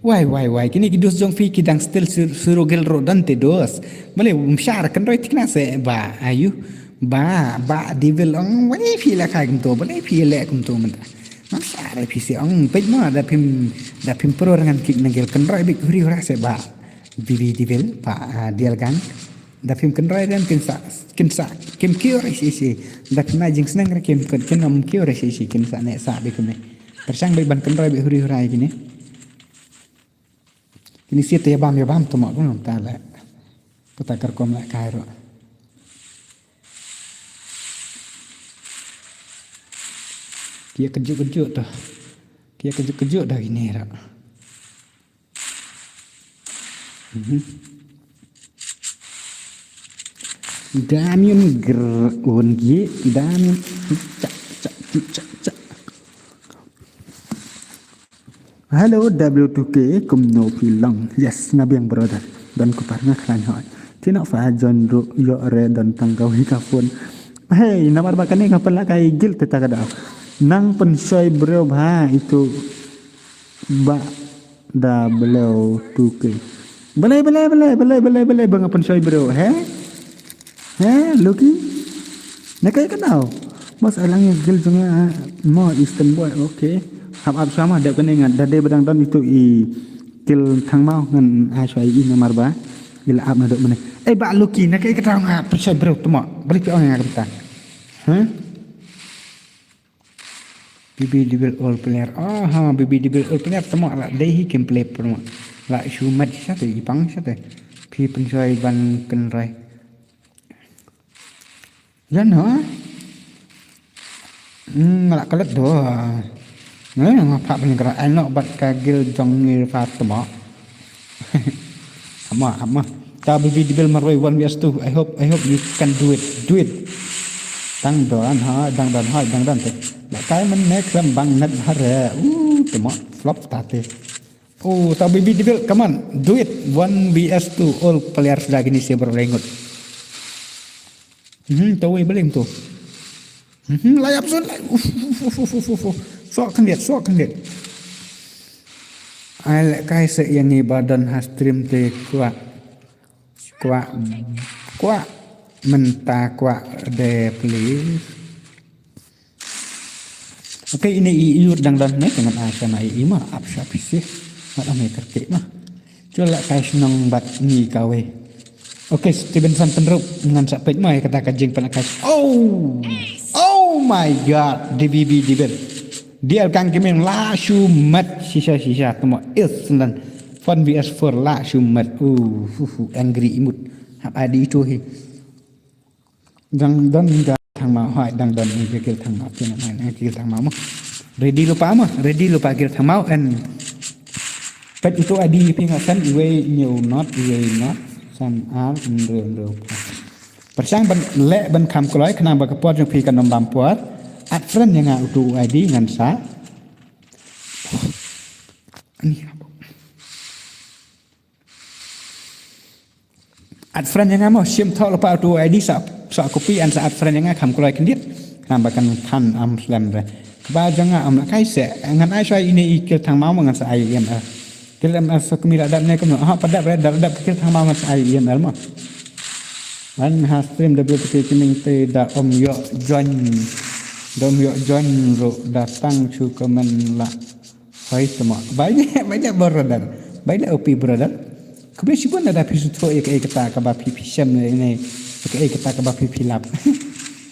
Why, why, why? Kini ki dus jong phi ki dang still sur-, suru gel ro dan te dus. Male um shar kan roi tikna se ba ayu. Ba, ba devil ong, why phi la khai kumto, why phi leh kumto mynta. Ngam shar phi se ong, peit mo da phim, da phim pro ngan kik nangel kan roi bik huri hura se ba. Bibi devil, pa, ah, dial gang. Da phim kynroi dem kin sa, kin sa, kim kiu re shi shi. Da phim ai jingsneng re kim, kin, kin ym kiu re shi shi, kin sa ne sa bi kum ne. Pyrshang bi ban kynroi bi huri hurai kine. Kine siat te bam ya bam tu mak kum ta le. Puta kar kom le kai ro. Kia kejuk kejuk tu. Kia kejuk kejuk dah kine ro. Mhm. Damian ger un gi, Damian. Cak, cak, cak, cak. Hello, W two K, kumno phi long? Yes, nga biang brother. Don ku par nga khlaiñ hoi. Tino fa jon ru yo re don tang ka wi ka phone. Hey, namar ba kane ka pala kai gil te ta ka daw. Nang pynshoi bro ba itu ba W two K. Balai, balai, balai, balai, balai, balai, ba nga pynshoi bro, he? He, Lucky? Na kai ka daw? Bos alang ya gil jong nga mo Eastern boy, okay. Hap ap sama dep kane nga da dei badang don itu i kil thang mau ngan ai shoi i namar ba. Ila ap na dok mane. Eh, ba Lucky, na kai ka daw nga pynshoi bro, tmo. Balik pi ong nga kata. Huh? Bibi Devil All Player. Aha, Bibi Devil All Player tama la dei hi gameplay promo. La shu mat sate, i pang sate. Phi pynshoi ban kynrai. Yan ha? Hmm, la kalat do. Ngai nga pha ban kynrai ai no bat ka gil jong ngi fa tama. Ama, ama. Ta bibi dibil marwei one vs two. I hope, I hope you can do it. Do it. Dang don ha, dang don ha, dang don te. La kai man ne khlem bang net hare. Uh, tama flop ta te. Oh, ta bibi dibil, come on. Do it. One vs two. All players lagi ni se bro rengut. Mhm, to wei bling to. Mhm, lai ap sun lai. Uf, uf, uf, uf, uf, uf, uf. Sok khyndiat, sok khyndiat. Ai leh kai se ïa ngi ba don ha stream te kwah. Kwah, kwah mynta kwah de please. Okay, ine i ïud dang don ne, te ngan ai shana i i ma, ap sha phi sih. Ngat ame kyrkieh ma. Jula kai shnong bad ni kawei. Okay, Stevenson Tynrup, ngan sa peit ma ïa kata ka jingpynlehkai. Oh! Oh my God, D V B Dibil. D L Kang Gaming la shu met shisha shisha tmo is lan. Phone V S four la shu met. Uh, hu, hu, angry imut. Hap adi itu hi. Dang don ga thang mau, hai, dang don ni ga gil thang mau, kina nai, nai gil thang mau mo. Ready lupa mo, ready lupa gil thang mau, and pet itu adi phi nga san, iwei new not, iwei not, san ar, nreu, nreu. Persang ban le ban kham kloi, khnang ba ka por jong phi kan ym bam por, add friend ïa nga utu adi ngan sa. Ni. Add friend ïa nga mo, shim thoh lypa utu ID sa, sa copy and sa add friend ïa nga kham kloi khyndiat. Khnang ba kan than am slem re. Kaba jong nga am la kai se, ngan ai shwa ine i kil thang mau mo ngan sa ai email. Kil email sa kumi la dap ne kumno, ha pa dap re, dap dap kil thang mau ngan sa ai email mo. An ha stream da blu te kining te da om yo join. Da om yo join ro da tang chu comment la. Hoi tmo. Bai ne, bai ne brother. Bai ne O P brother. Khublei shibun lada phi sngewthuh ïa kaei kata kaba phi phi shem ne, ne ïa kaei kata kaba phi phi lap.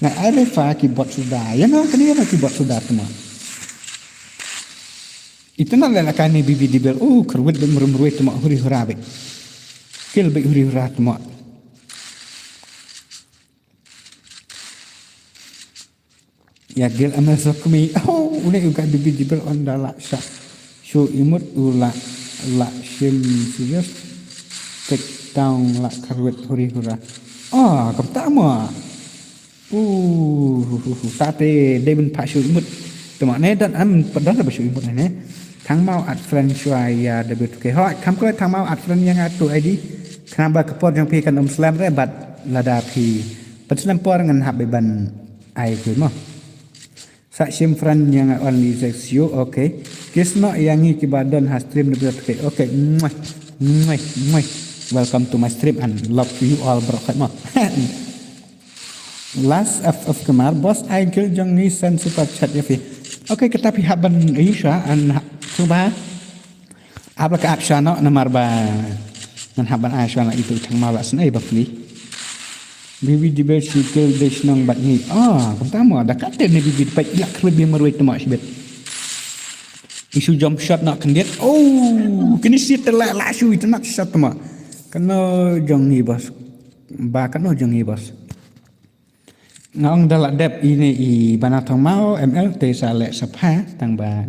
Nga ai re fa ki bot suda. Ïa no kane ïa no ki bot suda tmo. Ita na la kane B B Dibil. Oh, kyrwit bad mrum rwit tmo huri hura bad. Kil bad huri hura tmo. Ïa gil ame sokmi. Oh, une u ka B B Dibil on da la sha. Shu imut u la, la shim serious. Take down la kyrwit huri hura. Ah, kam ta mo. Uh, hu, hu, hu. Ta te dei ban pha shu imut. Tuma ne dan am padan ba shu imut ne. Thang mau add friend shwa ïa da bit ke. Hoi, kham ko thang mau add friend ïa nga tu ID. Khnang ba ka por jong phi kan ym slem re bad lada phi Pat snem por ngan hap ban ai ku mo. Sa shim friend ïa nga only sex you, okay. Kiss noh ïa ngi kiba don ha stream de blo, okay. Okay. Mwah. Mwah. Mwah. Welcome to my stream and love to you all bro. Khat mo. Last of, of Kumar, boss ai gil jong ngi send super chat ïa phi. Okay, kata phi hap ban issue and ha, cuba. Ap la ka ap shwa noh namar ba ngan hap ban ai shwa na itu thang mau la sngewbha pli. B B Dibil shi kil de shnong bad ngi. Ah, kumta mo da ka te ne B B Dibil ila khlib bi marwei tmo shibit. Isu jump shot noh khyndiat. Oh, kini shi te la la shu itu nak shot tmo. Kano jong ngi boss. Ba kano jong ngi boss. Nga ong da la dep ine i bana thong mau M L te sa leh sa pha tang ba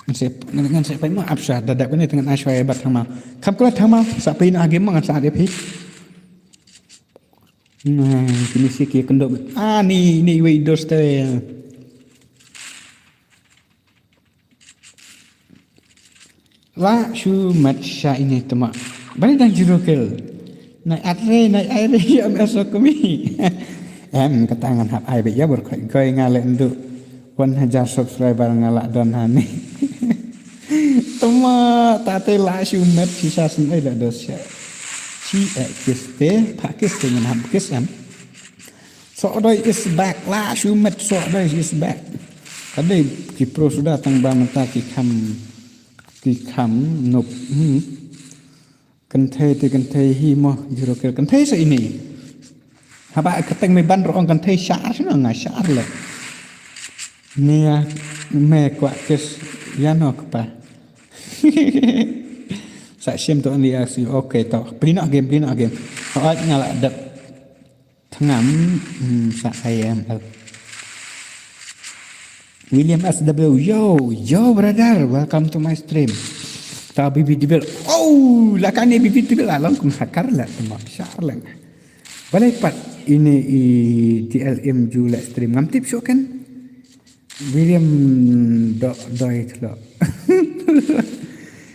ngan se ngan se pai mo ap sa da dep ine tang ai shwa ba thong mau. Kham kula thong mau sa pai na game mo ngan sa dep hi. Nah, kini si ki kendo. Ah, ni ni wei dos te. La shu mat sha ine tma. Bani dang zero kill. Nai atre nai aire ya me so kumi. Em kata ngan hap ai be ya bor khoi khoi nga le ndu. Wan hajar subscriber nga la don hani. Tma tate la shu mat shisha sen ai la dos sha. Chi eh kiste pa kiste ngan hap kis em. Sohdoi is back la shu met Sohdoi is back. Ka dei ki pro suda tang ba mynta ki kham ki kham nup. Hmm. Kynthei te kynthei hi mo zero kill kynthei sa ini. Haba ka teng me ban ro ong kynthei shar sino nga shar le. Nia me kwa kis ya no kpa. Sa shim to ni aksi okay to. Plino game plino game. Hoi nga la dep. Thngam, hmm, sa I M L. William S W, yo, yo brother, welcome to my stream. Ta B B Dibil, oh, la kane B B Dibil along kum hakar la tma shar la. Balai pat ini i T L M ju la stream ngam tip shu kan. William do doi thlo.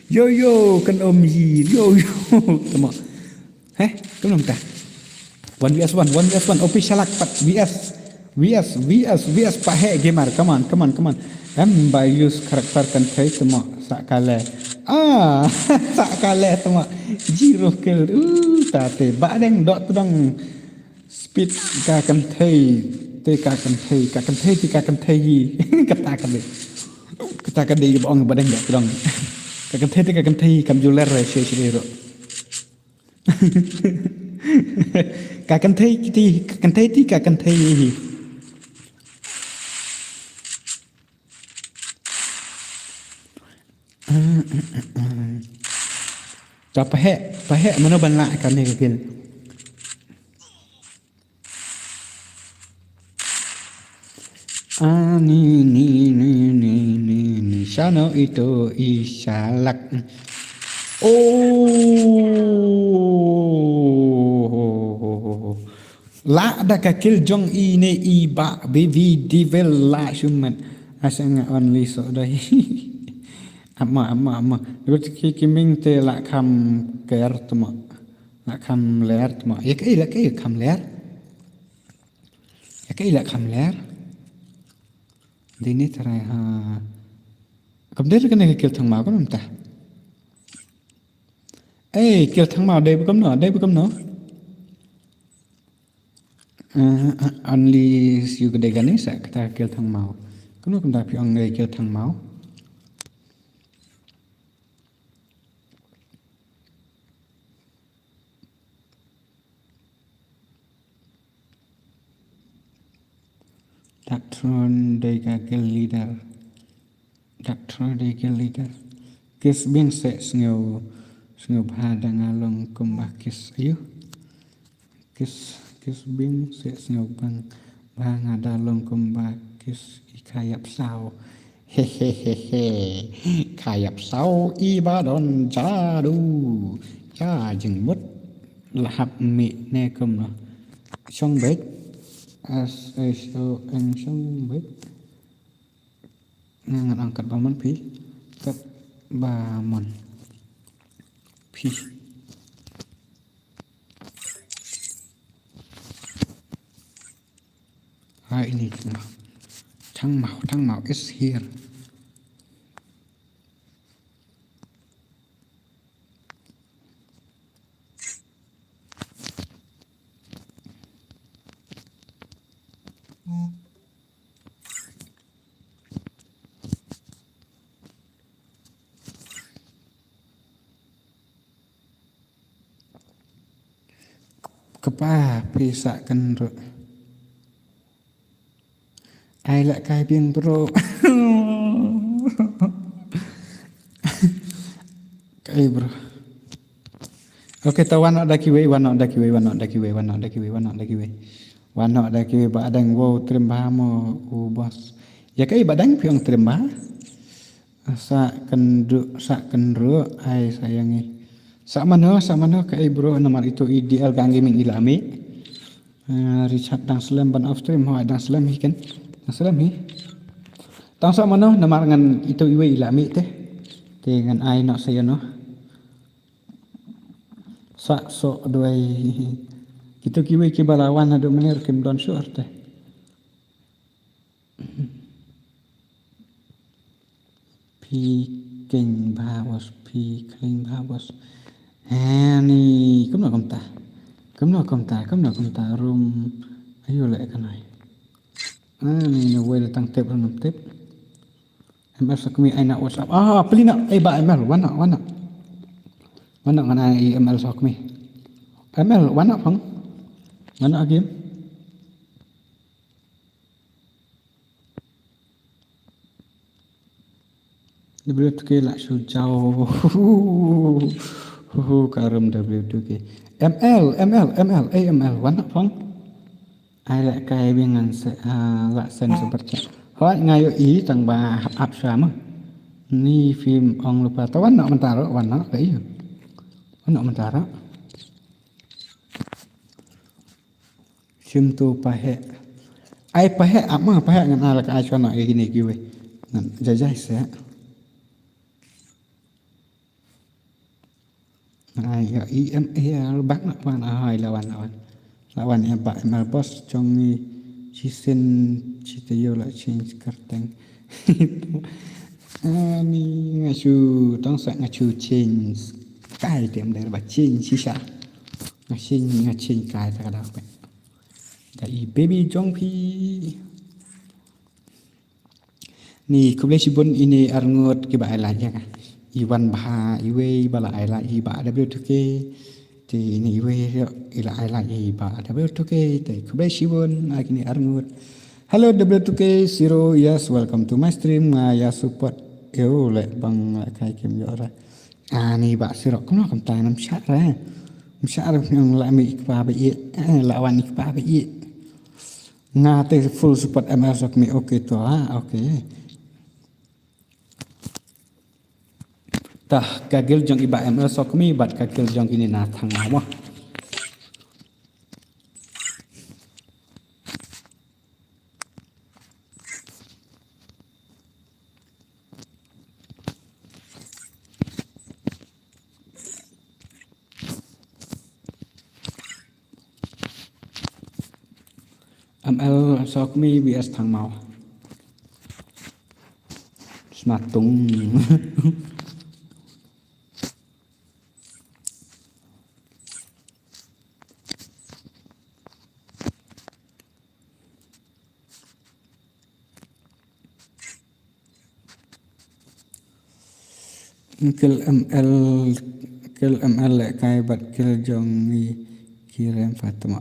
Yo yo kan om yi yo yo tma. Heh, kumno mynta? One V S one, one V S one, O P Shalak pat V S, V S, V S, V S Pahek Gamer, come on, come on, come on. Em ba use character kynthei tmo sa kale. Ah, sa kale tmo. Zero kill. Uh, tate. Ba deng dok tdong. Speed ka kynthei. Te ka kynthei, ka kynthei, te ka kynthei hi. Kata ka dei. Kata ka dei ba ong ba deng dok tdong. Ka kynthei, te ka kynthei hi kam ju ler re she she ro. Ka kynthei ti, ka kynthei ti, ka kynthei hi. Ta Pahek, Pahek mano ban lah kane ka kill. Ani ni ni ni ni ni ni shano ito i Shalak. Oh. La da ka kill jong i ne i ba baby devil la shumat. Asa nga only so dai. Ama ama ama. Dut ki kiming te la kham ker tmo. La kham ler tmo. Ya kai la kai kham ler. Ya kai la kham ler. Dini tarai ha. Kam dei kane ka kill thang mau kam ta. Eh, kill thang mau dei ba kam no, dei ba kam no. Uh, only you ka dei kane sa kata kill thang mau. Kam no kam ta phi ong dei kill thang mau. Doctor dei ka guild leader. Doctor dei guild leader. Kis bing se sngew, sngew bha da nga long kumba kis ayu. Kis, kis bing se sngew bang bha nga da long kumba kis i khayap saw. He he he he. Khayap saw i ba don jadu. Ya jingmut. Lahap mi ne kumno. Shong bek. S H O N shong bek. Ngan angkat ba mon phi. Kat ba mon phi. Hai ini Changmao. Changmao, Changmao is here. Kpa phi sa kan ru. Ai la kai biang bro. Kai bro. Okay, ta wan da kiwei, wan da kiwei, wan da kiwei, wan da kiwei, wan da kiwei. Wan da kiwei ba dang wow trim ba mo u boss. Ya kai ba dang piong trim ba. Sa kan du, sa kan ru, ai sayang i. Sa mano, sa mano kai bro, namar itu i D L gang gaming i la mi. Ah, Richard dang slem ban off stream, hoi dang slem hi kan. Dang slem hi. Tang sa mano, namar ngan itu iwei i la mi te. Te ngan ai no sa no. Sa so duai. Kitu kiwei ki ba la wan hadu menir kim don sure te. Phi keng bha bos, phi keng bha bos. Hani, kumno kumta. Kumno kumta, kumno kumta rum. Ayu le kanai. Ani, no way le tang tip, rum tip. M L Sokmi ai na WhatsApp. Ah, pli na, eh ba M L, wan na, wan na. Wan na ngan ai M L Sokmi. M L, wan na phang. Wan na game. W two K la shu jaw. Hu, hu, karam W two K. M L, M L, M L, eh, M L, wan na phang. Ai la kai bing ngan se, ah, la sen super chat. Hoi nga ïohi tang ba hap hap sha ma. Ni phim ong lypa ta wan na mynta ro, wan na ka ïa. Wan na mynta ro. Shim tu pahek. Ai pahek ap ma pahek ngan ala ka ai shwa na ïa kine kiwei. Ngan jajai se. Ngan ai ïa i em ïa bak na wan ai la wan la wan. La wan ïa ba M L boss jong ngi shisien shi taïew la change kyrteng. Ani nga shu tong sa nga shu change kai tem der ba change shisha. Nga change nga change kai ta ka dak. Da i baby jong phi. Ni khublei shibun ine arngut kiba ai like ïa nga. I wan bha iwei ba la ai like i ba W two K. Te ine iwei ïoh i la ai like i ba W two K. Te khublei shibun ine arngut. Hello W two K Siro, yes, welcome to my stream. Nga ïa support ïa u le bang la kai kim ïoh ra. Ani ba Siro kumno kumta nam shah ra. Nam shah ra nang la mi ikpa ba i. Eh, la wan ikpa ba i. Nga te full support M L Sokmi, okay to ha, okay. Tah ka guild jong i ba M L Sokmi bad ka guild jong ine na Thangmaw. M L Sokmi V S Thangmaw. Snatung. Kel M L, kel M L le kai bad kel jong ngi kirem Fatma.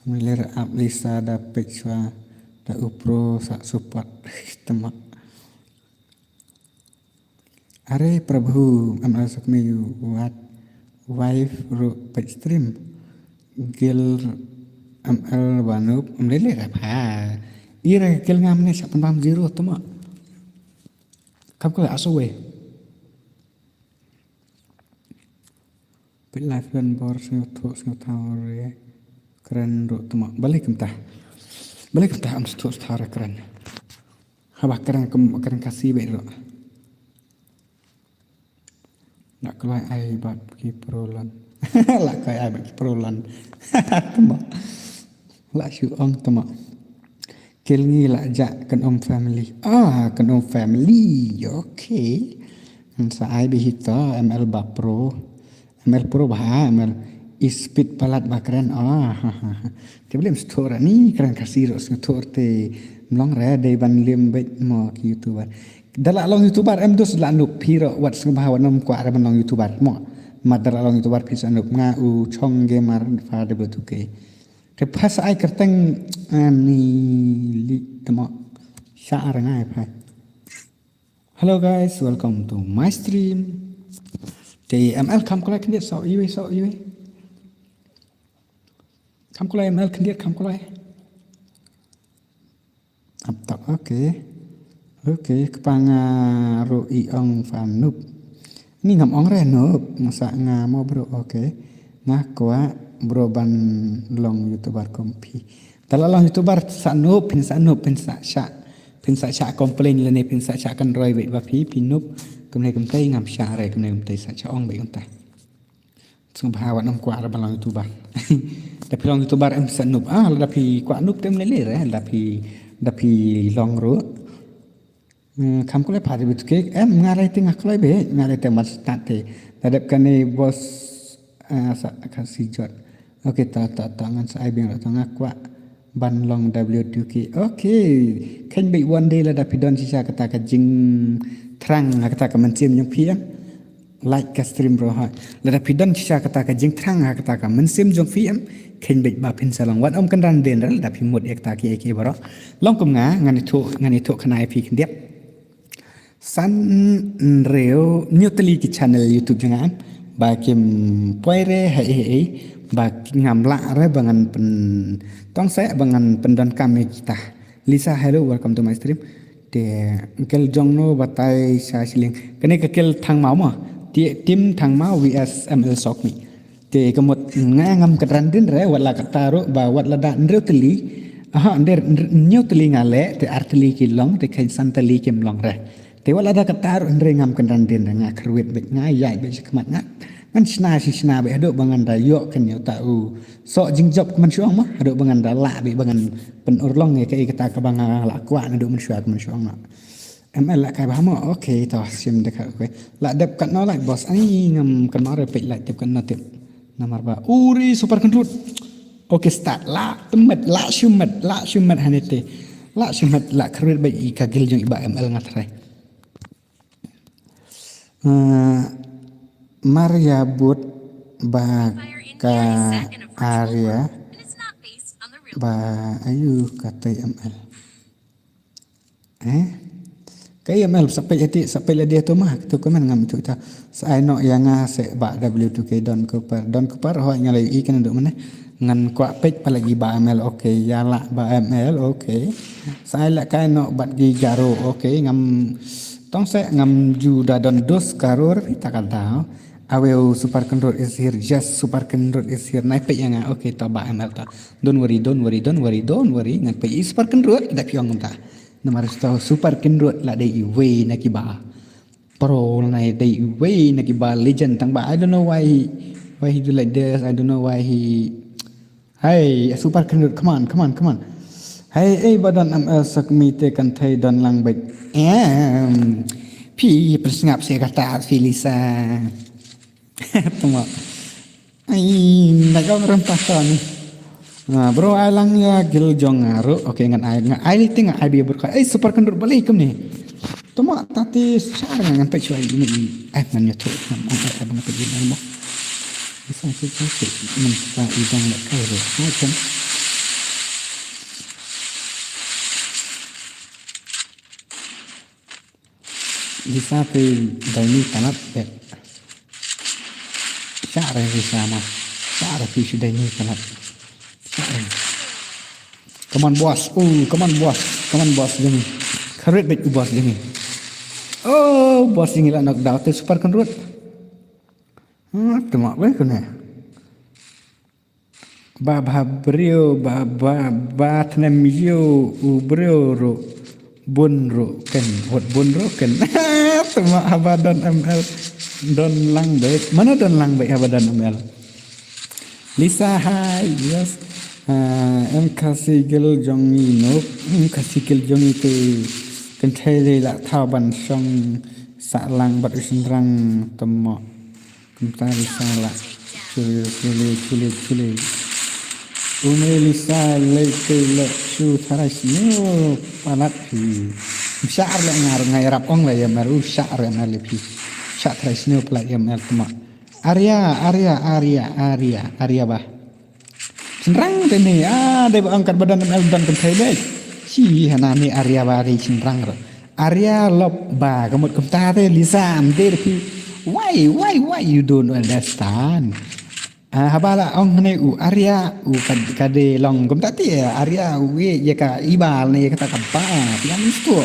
Miler ap Lisa da pek swa da upro sa support tema. Are Prabhu, M L Sokmi, what wife ru pek stream. Gil M L Banup, mlele rap ha. Ira gil ngam ne sa pynbam zero tema. Kam kala aso we. Pit life lan bor sngewthuh sngewthaw re kren ruh tema. Balei kumta. Balei kumta am sngewthuh sngewthaw re kren. Haba kren kum kren Khasi beit ruh. La kloi ai bad ki pro lon. La kloi ai bad ki pro lon. Tema. La shu ong tema. Kel ngi la jah kan um family. Ah, kan um family. Okay. Ngan sa ai bad hito M L ba pro. M L pro ba ha, M L i speed palat ba kren. Ah, ha, ha, ha. Te blim sthor ni kren Khasi ruh sthor te mlong re dei ban lim beit mo ki YouTuber. Da la long YouTuber em dus la nup phi ruh wat sngewbha wat nym kwah re ban long YouTuber mo. Ma da la long YouTuber phi sa nup nga u chong gamer fa de betu ke. Te phasa ai kyrteng ani li temo. Sha ar ngai phai. Hello guys, welcome to my stream. Te M L kam kulai khyndiat so iwi so iwi. Kam kulai M L khyndiat kam kulai. Ap tak, okay. Okay, kpa nga ruh i ong fan nup. Ni ngam ong re nup, masa nga mo bro, okay. Nga kwah bro ban long YouTuber kum phi. Da la long YouTuber sa nup, phin sa nup, phin sa sha. Phin sa sha complain lane phin sa sha kan roi beit ba phi, phi nup. Kumne kumtai ngam sha re, kumne kumtai sa sha ong beit kumtai. Sngewbha wat nym kwah re ban long YouTuber. Da phi long YouTuber em sa nup. Ah, da phi kwah nup tem lele re, da phi, da phi long ruh. Hmm, kam kulai pha de bit ke. Em, nga rai te nga kulai be, nga rai te mat start te. Da dep kane bos, ah, sa ka si jot. Okay, ta, ta, ta, ngan sa ai biang ruh ta nga kwah ban long W two K. Okay. Khein beit one day lada phi don shisha kata ka jingthrang ha kata ka mynsiem jong phi em. Like ka stream bro ha. Lada phi don shisha kata ka jingthrang ha kata ka mynsiem jong phi em. Khein beit ba phin sa long wat ym kynran dien re lada phi mut ïa kata ki ïa ki bro. Long kum nga ngan ithuh ngan ithuh khana ïa phi khyndiat. San hynriew hynñiew tylli ki channel YouTube jong nga em ba kim poi re hei hei hei ba ngam lah re ba ngan pyn tong seh ba ngan pyndonkam ïa kita. Lisa, hello, welcome to my stream. Te kel jong no batai sha shilling. Kane ka kel Thangmaw mo. Ti-, team Thangmaw V S M L Sokmi. Te ka mut nga ngam kynran dien re wat la kata ruh ba wat la da hynriew tylli. Aha, hynriew, hynriew tylli nga leh, te ar tylli ki long, te khein san tylli kim long re. Te wat la da kata ruh hynrei ngam kynran dien re, nga kyrwit beit, nga ïaid beit sha khmat nga. Ngan shna shi shna bad haduh ba ngan da ïoh kan ïoh ta u soh jingjop ka man shong ma haduh ba ngan da lah bad ba ngan pynurlong ïa kaei kata kaba nga la kwah naduh man shwa ka man shong na. M L la kai ba mo, okay, to, sim dek ha, okay. La dep kat no la, boss, ai, ngam kan mare pek la dep kat no tip. Namar ba, uri super kendrut. Okay, start, la, temet, la, shumet, la, shumet, hanete. La, shumet, la, kharit ba, i ka gil jong i ba M L ngat rai. Eh, Maria but ba ka Aria ba ayu ka tei M L. Eh? Ka M L sa peit hati, sa peit la dia tu mah, tu komen ngam tu ta. Sa ai nok ïa nga se ba W two K Don Cooper. Don Cooper, hoi nga la i kena duk mana. Ngan kwah peit pala i ba M L, okay. Ïa la ba M L, okay. Sa ai la kai nok bat gi jaro, okay. Ngam tong se ngam ju da don dos karor, ta ka dau. Aweu super kendrut is here, yes, super kendrut is here. Nai peit ïa nga, okay, ta ba M L ta. Don't worry, don't worry, don't worry, don't worry. Ngan peit i super kendrut, da piong ta. Namar sto super kendrut la dei iwei na ki ba pro na dei iwei na ki ba legend tang ba. I don't know why he, why he do like this. I don't know why he. Hey, super kendrut, come on, come on, come on. Hey, eh, ba don M L sak mi te kan thei don lang bek. Em. Phi phi sngap se kata phi Lisa. Tuma. Ai, na ka ram ta ta ni. Ah, bro, ai lang ïa gil jong nga ruh. Okay, ngan ai, ngan ai li ting ai bi bro. Ai, super kendrut balik kum ni. Tuma tati sar ngan pek shuwa ini. Ai, ngan nyoto. Ngan angkat abang pek ini mo. Bisa sih sih. Ngan ta idang lek kai ruh. Ai, kan. Lisa phi dei ni palat bek. Shah re Lisa ma. Shah re phi shu dei ni palat. Shah re. Come on boss. Oh, come on boss. Come on boss jong ngi. Kharit bek u boss jong ngi. Oh, boss jong ngi la knock down te super kendrut. Hmm, tuma bek kene. Ba ba briew ba ba ba tnem ïew u briew ruh bun ruh ken, wat bun ruh ken. Tuma haba don M L don lang bek. Mana don lang bek haba don M L. Lisa hi, yes. Ah, em ka sigil jong ngi nok, em ka sigil jong ngi te kynthei lei la thaw ban shong sah lang bad u shynrang tuma. Kumta Lisa la. Chule, chule, chule, chule. Une Lisa lei te leh shu tharai sniew palat phi. Shah re nga, nga ïarap ong la ïa mer u shah re nga le phi. Shah tharai sniew palat ïa mer tuma. Aria, Aria, Aria, Aria, Aria ba. Shynrang te ne, ah, dei ba angkat ba don M L don kynthei dei. Shi hana ne Aria ba dei shynrang ro. Aria lop ba ka mut kumta te Lisa am dei phi. Why, why, why you don't understand? Ah, haba la ong ne u Aria u ka, ka dei long kumta te Aria u ye ye ka ibal ne ye kata ka ba. Ti am sto.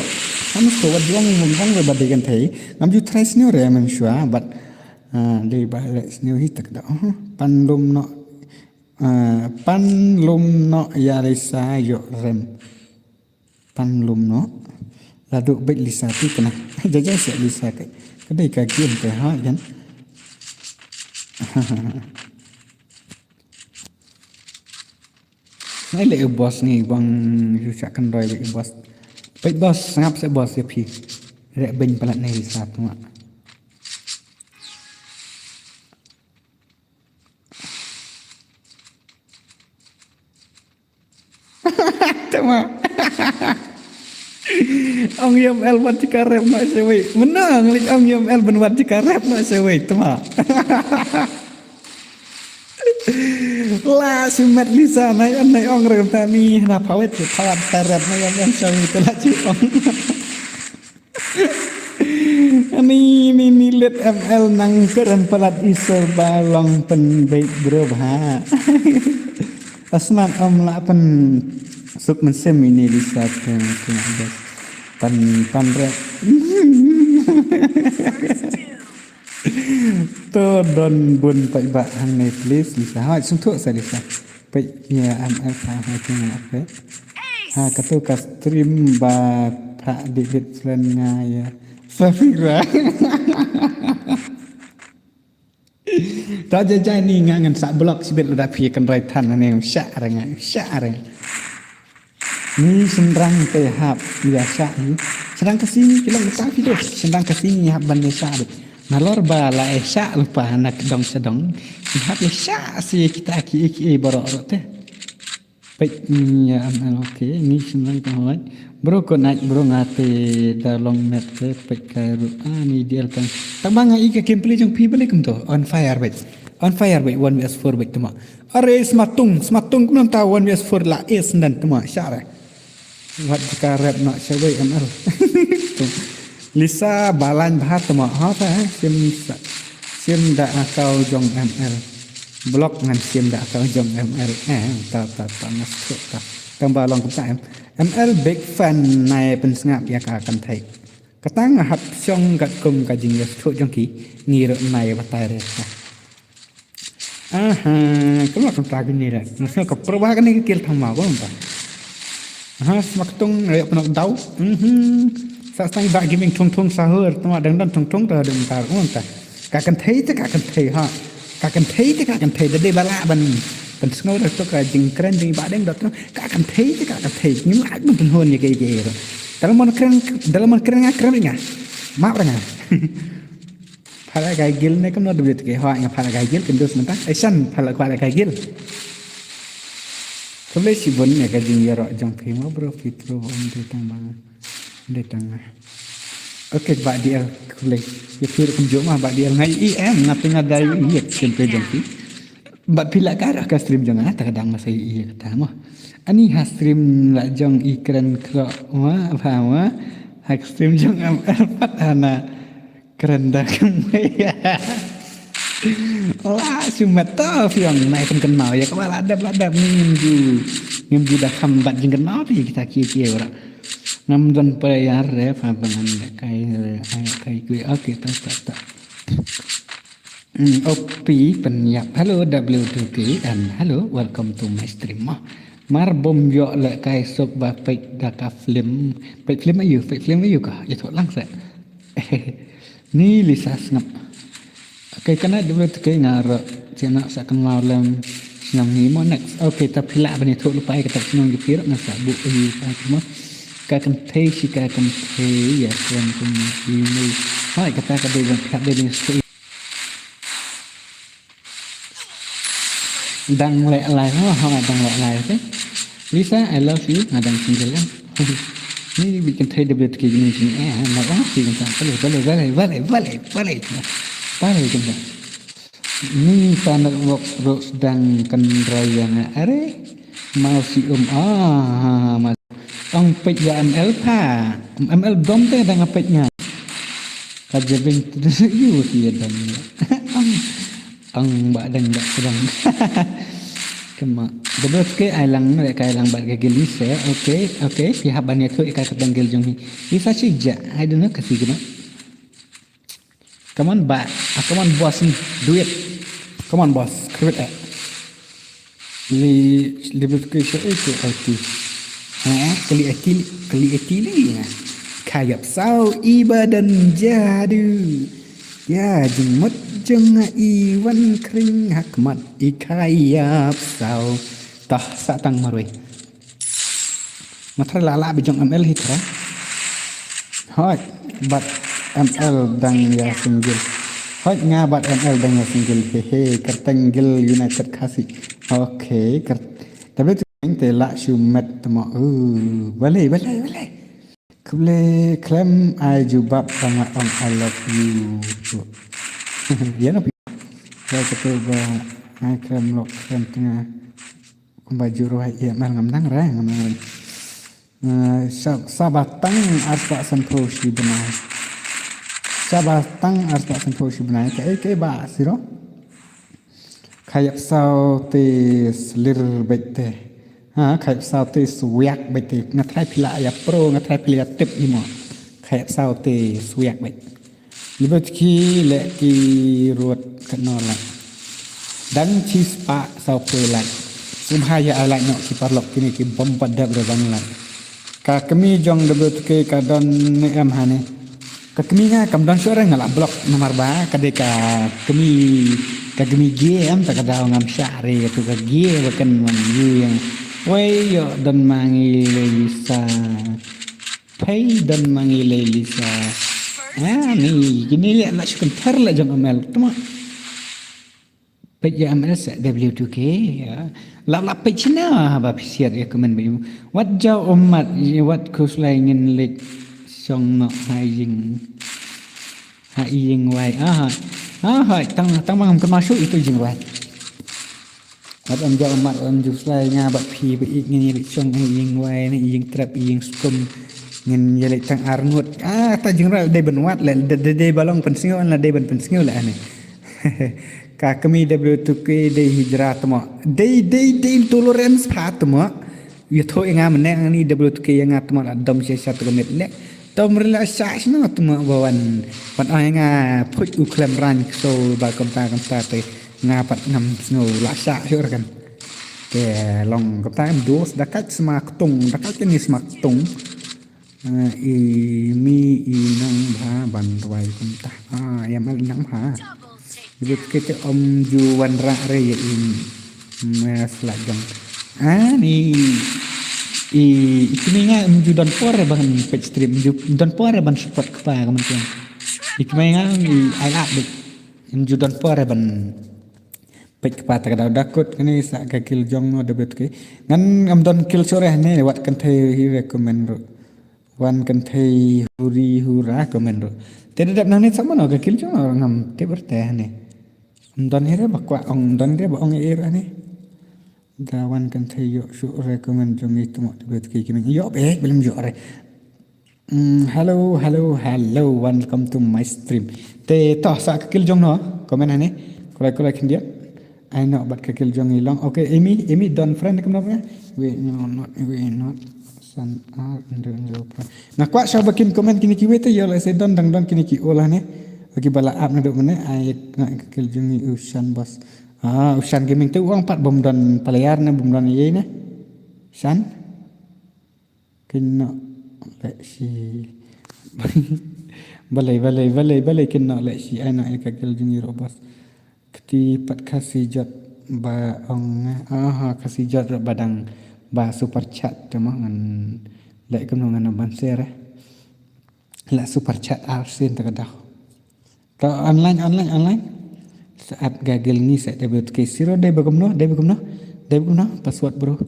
Am sto wat jong ong ba dei kynthei. Ngam ju tharai sniew re man shwa, but, ah, dei ba le sniew hi tak da. Oh, pan lum no. Ah, pan lum noh ïa Lisa ïoh rem. Pan lum noh. La duh beit Lisa ti kena. Jaja se Lisa ka. Ka dei ka game ka ha kan. Nai le u boss ngi bang yu sa kan roi beit u boss. Beit boss, sngap se boss ïa phi. Re beiñ palat ne Lisa tuma. Tama. Ong ïa M L ban jaka rep noh shawei. Menang leit ong ïa M L ban wan jaka rep noh shawei. Tama. La shimet Lisa nai on nai ong rem tani na phawet phawat ka rep nai ong ïa M L shawei te la chi ong. Ani ni ni let M L nang keren palat isor ba long pen beit bro bha. Asmat om la pen suk mensem ini Lisa ke ke best. Pan pan re. To don bun paidbah hangne please Lisa. Hai sum thuk sa Lisa. Peit ïa M L ka ha tu nga peit. Ha katu ka stream ba phah dikit slen nga ïa. Safira. Ta ja ja ni nga ngan sa block sibit lada phi kan rai than ne sha re nga sha re. Ni shynrang te hap ïa sha ni. Shynrang ka sini ki long ta phi de. Shynrang ka sini hap ban ïa sha de. Nalor ba la ïa sha lupa na dong sha dong. Hap ïa sha si kita ki ki baroh roh te. Pek ni ya am okay ni shynrang ka hoi. Bro ko naik bro ngate da long net te pek kai ru ani dial kan. Tang ba nga i ka gameplay jong phi balik kumto on fire bek. On fire bek one vs four bek tuma. Are smatung smatung kumta one vs four la is nan tuma share. Wat ka rep nak shawei M L. Lisa balan bha tama ha ta eh sim sa sim da akau jong M L. Blok ngan sim da akau jong M L eh ta ta ta nas tu ta. Tang ba long kumta em. M L big fan nai pynsngap ïa ka kan thei. Katang hap shong kat kum ka jing yes tu jong ki ngi ro nai batai re ta. Aha, kumno kumta kini re. Nasa ka perwah kani ka kil thang ma kumta. Aha, smaktung ayo penok dau. Mhm. Sa sang ba giming thung thung sahur, tama dang dan thung thung ta dang tar kumta. Ka kan thei te ka kan thei ha. Ka kan thei te ka kan thei dade bala ban ban sngew da to ka jingkren jing ba dang da to. Ka kan thei te ka kan thei. Ni ma ban penhon ni ke ke. Dalam mon kren dalam mon kren nga kren nga. Map nga. Phala kai gil ne kumno dubit ke ho nga phala kai gil kendus menta. Aisan phala phala kai gil. Khublei shibun ne ka jing yaro jong phi mo bro phi pro om de tang bang. De tang. Okay ba D L khublei. Ya phi kum joma ba D L ngai i em nga pinga dai i ya kin pe jong phi. Ba phi la ka ra ka stream jong nga ta kadang masa i ya ta mo. Ani ha stream la jong i kren kro wa ba wa. Ha stream jong am pat hana. Kren da kumai. La sumat to fiong nai kan kenal ya kaba la dap la dap ngim ju ngim ju da kham bat jing kenal ti kita ki ki ora. Ngam don payar re pa bangan da kai re ai kai kui okay ta ta ta. Mm, O P penyap. Hello W two K and hello welcome to my stream. Mar bom yo le kai sok ba pek da ka film. Pek film ayu, pek film ayu ka. Ya thok lang se. Ni Lisa sngap. Okay, kana dulu teke ngaro chena sa kan mau lem senang ni mo next. Okay, ta pila bani thok lupai kata senang di piro na sa bu ni pa mo. Ka kan thei si ka kan thei ya kan kan ni. Hai kata ka dei kan pihak dei ni. Dang leh lai ha ha dang leh lai te. Lisa, I love you. Nga dang single kan. Ni bi kan thai debut ke gini sini eh ha ma ong si kan sa. Bale bale bale bale bale bale. Bale kan sa. Ni sa nak wok ro sedang kan raya nga are. Mau si um ah ma ong pek ya M L pa. M L dom te dang pek nga. Ka jebin tu yu si ya dang. Ong Ang ba dang ba dang. Kema. Debut ke ai lang re kai lang ba ke gili se. Okay, okay. Pi hab ban ya tu ikai ka dang gil jong mi. Isa si ja. I don't know kasi gina. Come on ba. Ah, come on boss ni. Do it. Come on boss. Krit eh. Li debut ke se itu itu. Ha, kali akili, kali akili ya. Kayap sau ibadan jadu. Ya, jingmut jong nga i wan kring hakmat i khayap saw. Tah sa tang marwei. Mathar lala bi jong M L hi thara. Hoi, bat M L dang ya single. Hoi, nga bat M L dang ya single. He he, kerteng gil United Khasi. Okay, ker tapi tu te la shu met temo. Uh, bale bale bale. Khublei khlem ai jubab ba nga ong I love you. Ya no. Ya kata ba ai khlem lok khlem tengah. Kumba juru ai email ngam nang rai ngam nang rai. Eh, sa- Sabatang arsa sempro shi benai. Sabatang arsa sempro shi benai. Kae kae ba siro. Khayap saw te slir beit te. Ha, khayap saw te swiak beit te. Nga trai pila ya pro, nga trai pila ya tip imo. Khayap saw te swiak beit. Ni beit ki le ki ruat ka no la. Dang chi spa saw pe la. Sum ha ya ala no ki parlok kini ki bom padap re bang la. Ka kemi jong de beit ki ka don ne em ha ne. Ka kemi nga kam don sure nga la blok namar ba ka de ka kemi Ka demi game ta ka daw ngam shah re tu ka game ba kan man yu yang. Wei yo don mangi le Lisa. Pei don mangi le Lisa. Ah, ni kini le la shu kynthar la jong M L. Tuma. Page ya M L sa W two K ya. Lap lap page na ba pisiat ya komen ba. Wat jaw umat wat kuslai ngin lek song no hai jing. Ha ïing wai. Aha. Aha, tang tang mang kema shu itu jing wai. Wat am jok mat am ju slai nga bad phi ba ik ngin ïa leit shong ha ïing wai ne ïing trep ïing skum. Ngin ïa leit tang arngut. Ah, ta jingral dei ban wad le, dei, dei, dei ba long pynsngew la dei ban pynsngew la ne. Ka kmie W two K dei hijra tmo. Dei, dei, dei tolerance pha tmo. Ïa thoh ïa nga mynne nga ni W two K ïa nga tmo la dom sha sha tu ka met leh. Dom rila sha sha no tmo ba wan. Wan ai nga phuit u khlem rang so ba kumta kumta te nga pat ngam sngew la sha sha kan. Te long kumta em dos da kat sma ktung, da kat ni sma ktung. Ah, i mi i nang bha ban rwai kumta. Ah, ïa mal i nang bha. Jut kete om ju wan ra re ïa i. Mas la jong. Ah, ni i i kmie nga em ju don por ban page stream, em ju don por ban support kpa ka man tiang. I kmie nga i ai lak dik. Em ju don por ban page kpa ta ka daw dakut kane sa ka kill jong no da bet ke. Ngan am don kill sore ne wat kan thei hi recommend ru. Wan kan thei huri hura komen ru. Te da dap nang ne sa mano ka kill jong no ngam te berte ne. Em don hire ba kwah ong, em don hire ba ong e ra ne. Da wan kan thei ïoh shu recommend jong i tmo te bet ki kimen. Ïoh be belum ïoh re. Mm, hello, hello, hello. Welcome to my stream. Te toh sa ka kill jong no. Komen hane. Kulai kulai khyndiat. Ai no bat ka kill jong i long. Okay, Amy, Amy don friend kum no. We no not, we not. San ar ndo ndo pra. Nga kwah sha ba kin comment kini ki wete ïa la se don dang don kini ki ola ne. Bagi bala ap na dok mene ai na ka kill jong i u Shan boss. Ah, u Shan gaming tu uang pat bom don player ne bom don ye ne. Shan. Kin no le shi. Balai balai balai balai kin no le shi ai no ai ka kill jong i ro boss. Kti pat Khasi jot ba ong, aha, Khasi jot ba dang ba super chat te mo ngan leh kumno ngan ban share. Leh super chat ar sien te ka daw. To online, online, online. Saat gagal ngi sa dei ba ke siro dei ba kumno, dei ba kumno, dei ba kumno, password bro.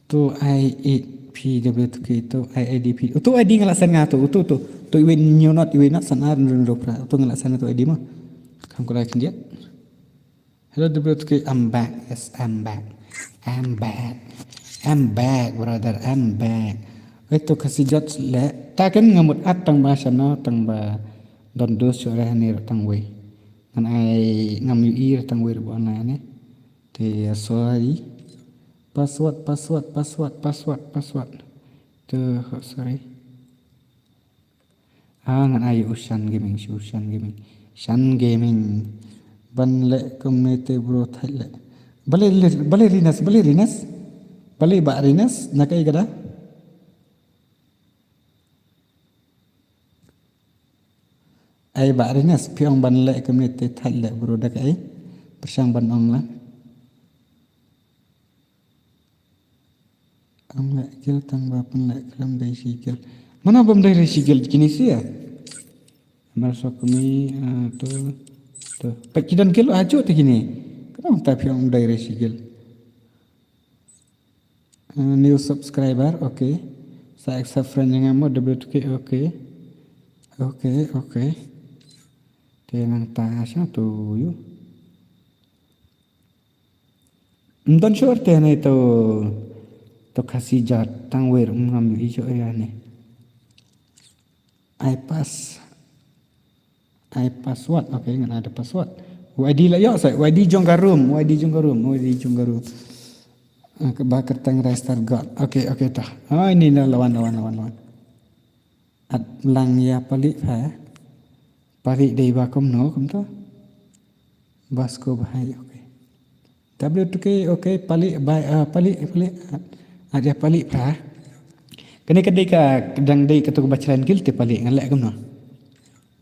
Tu I eight P W tu ke tu I I D P. Tu I D nga la send nga tu, tu, tu. Tu iwin new not, iwin not san ar nrun ro pra. Tu nga la send tu I D mo. Kam kulai khyndiat. Hello W two K, I'm back. Yes, I'm back. I'm back. I'm back, brother. I'm back. Oi tu Khasi jot le. Ta kan nga mut at tang ba shano tang ba don dos shu re ne tang wei. Ngan ai ngam yu ir tang wei ro online ne. Te sorry. Password, password, password, password, password. Te, oh, sorry. Ah, ngan ai u Shan Gaming, u Shan Gaming. Shan Gaming. Ban le kumne te bro thai le. Bale le, bale Rinas, bale Rinas. Bale ba Rinas, na kai kada. Ai ba Rinas, piong ban le kumne te thai le bro da kai. Persang ban ong la. Am leh kill tang ba pynleh khlem dei shi kill. Mano bym dei re shi kill kini sia. Mar so kami, ah, tu, tu. Pat ki don kill aju te kini. Kenapa tapi am dei re shi kill. Ah, new subscriber, okay. Sa accept friend jong nga mo W two K, okay. Okay, okay. Te nang ta sha tu yu. Ym don shuh te ne to, to Khasi jot tang wer ym ngam ïohi shuh ïa ne. Ai pass. Ai password. Okay, ngan ai da password. U I D la ïoh sa, u I D jong ka room, u I D jong ka room, u I D jong ka room. Ah, ka ba kyrteng register god. Okay, okay ta. Ah, ini na lawan, lawan, lawan, lawan. At lang ïa pali pha. Pali dei ba kumno kumta. Basko bahai, okay. W two K, okay, pali bai, ah, pali, pali. At, at ïa pali pha. Kane ka dei ka dang dei ka tu ka ba chlan kill te pali ngan leh kumno.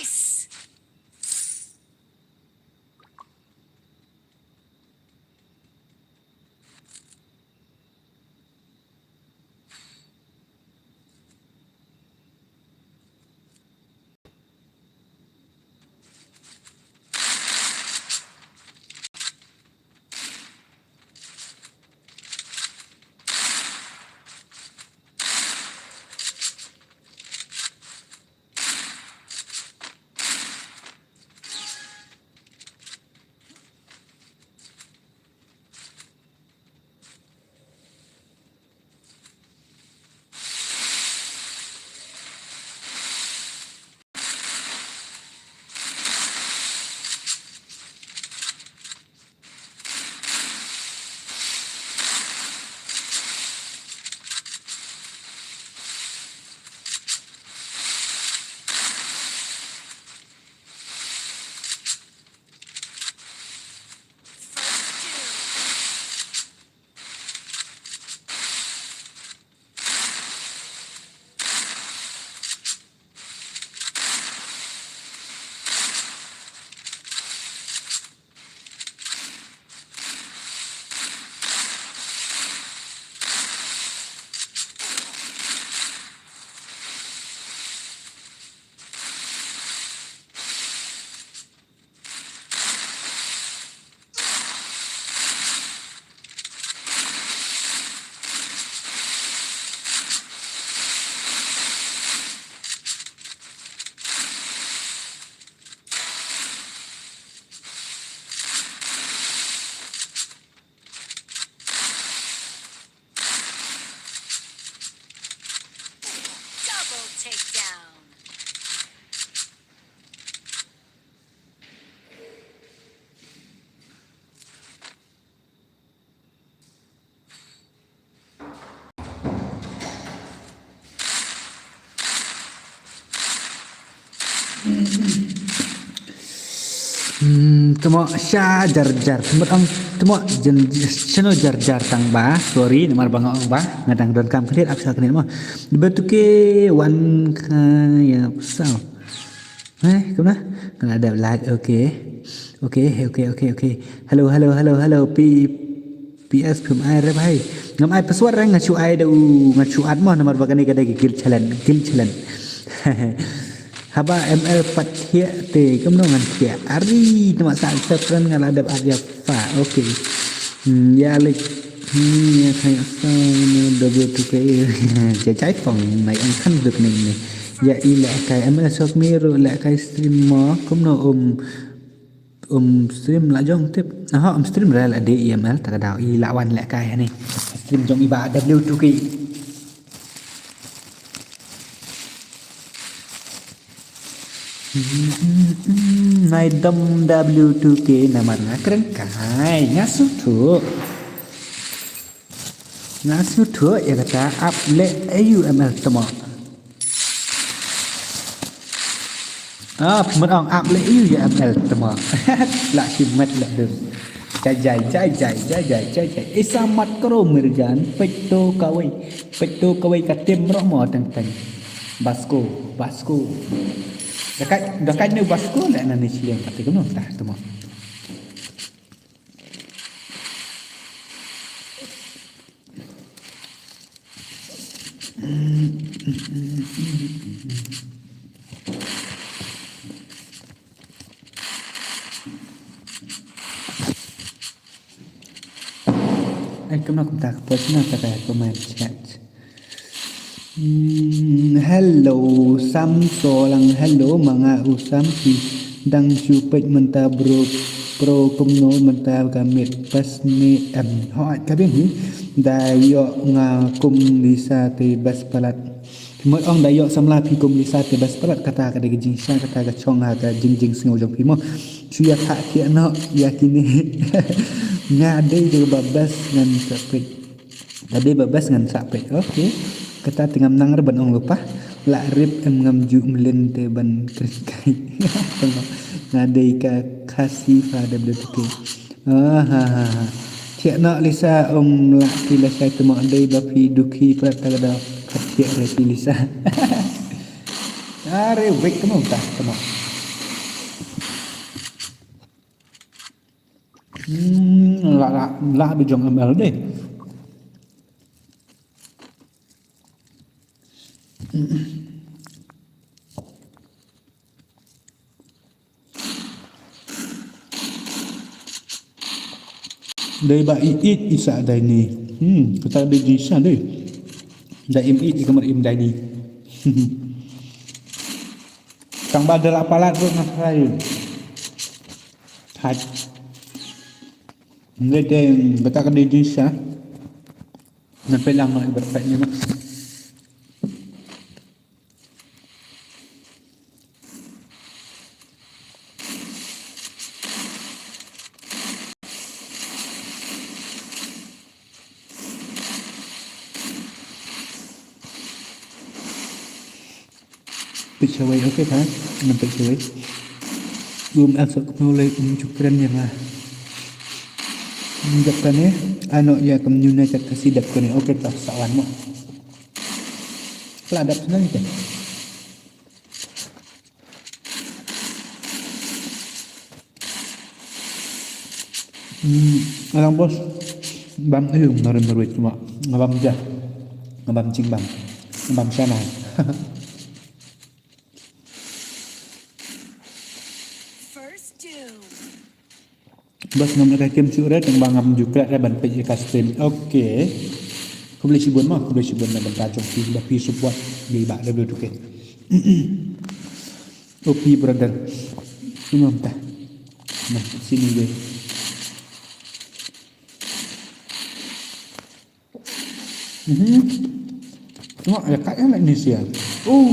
Ace! Hmm, temo sha jar jar. Temo ong, temo jen, shano jar jar tang ba. Sorry, namar ba nga ong ba. Nga dang donkam kane, ap sha kane mo. Ba tu ke wan ka ya sa. Eh, kumno? Nga la dep like, okay. Okay, okay, okay, okay. Hello, hello, hello, hello. Pi, P S phim ai re bhai. Ngam ai password re, nga shu ai da u, nga shu add mo, namar ba kane ka dei ka guild challenge, guild challenge. Haba M L pat thiah te, kumno ngan thiah. Ari, tama sa accept ren, nga la dep add ïa pha. Okay. Hmm, ïa leh. Hmm, ïa kha ïa sa, ne, W two K. Jai jai phong, nai ang khan duk ni ni. Ïa i lehkai M L sok mi ruh lehkai stream mo, kumno um, um stream la jong tip. Aha, um stream re la dei i M L, ta ka daw i la wan lehkai hani. Stream jong i ba W two K. Nai dom W two K namar nga kren kai, nga sngewthuh. Nga sngewthuh ïa kata, ap leh aïu M L tamo. Ah, phi mut ong ap leh aïu ïa M L tamo. La ki met la dun. Jai jai jai jai jai jai jai jai. Isa mat karo Mirjan, peit to kawei. Peit to kawei ka tim roh mo teng teng. Basko, basko. Dakat, dakat ne basko leh na ne chiliang kata kumno tah tamo. Ai, kumno kumta ka post na ta ka comment chat. Hmm, hello, Sam Solang, hello, ma nga u Sam phi dang shu peit mynta bro, pro kumno mynta ka miet pas ne em. Hooid ka biang hi, da ïoh nga kum Lisa te best palat. Phi mut ong da ïoh samla phi kum Lisa te best palat, kata ka dei ka jingshisha, kata ka shong ha ka jingjing sngew jong phi mo. Shu ïa thah thiah noh ïa kine. Nga dei da ba best ngan sa peit. Nga dei ba best ngan sa peit. Okay. Kata te ngam nang re ban ong lypa. La rip em ngam ju mlien te ban kren kai. Nga dei ka Khasi fa da bla tuke. Ah, ha, ha, ha. Thiah noh Lisa, um lah ki lashai temo, dei ba phi dukhi prat ta ka daw. Ka thiah re phi Lisa. Are wek temo ta temo. Hmm, la la la bi jong M L dei. Dei ba i it i sa dei ni. Hmm, kata dei ji sa dei. Da im it i kamar im dei ni. Tang ba da la palat ruh na trai. Thaj. Dei dei kata ka dei ji sa. Nan peit lang noh i berpek ni mah. Peit shawei, okay tha. Ngan peit shawei. Um, ang sok kmeu lei, um, ju kren ïa nga. Um, dap kane, ano ïa kam ñu na chat Khasi dap kane. Okay tha, sa wan mo. Pla dap sngewbha te. Hmm, alang bos. Bam ayu, nari marwit cuma. Ngabam ja. Ngabam cing bam. Ngabam sana. First doom. Bas ngam lehkai kim shuh re, tang ba ngam ju klet re ban peit ïa ka stream. Okay. Khublei shibun mo, khublei shibun na bynta jong phi ba phi support ïa i Bah W two K. O P brother. Kumno mynta? Nah, sini deh. Mhm. Tengok, ïa kat ïa leh ni sia. Oh,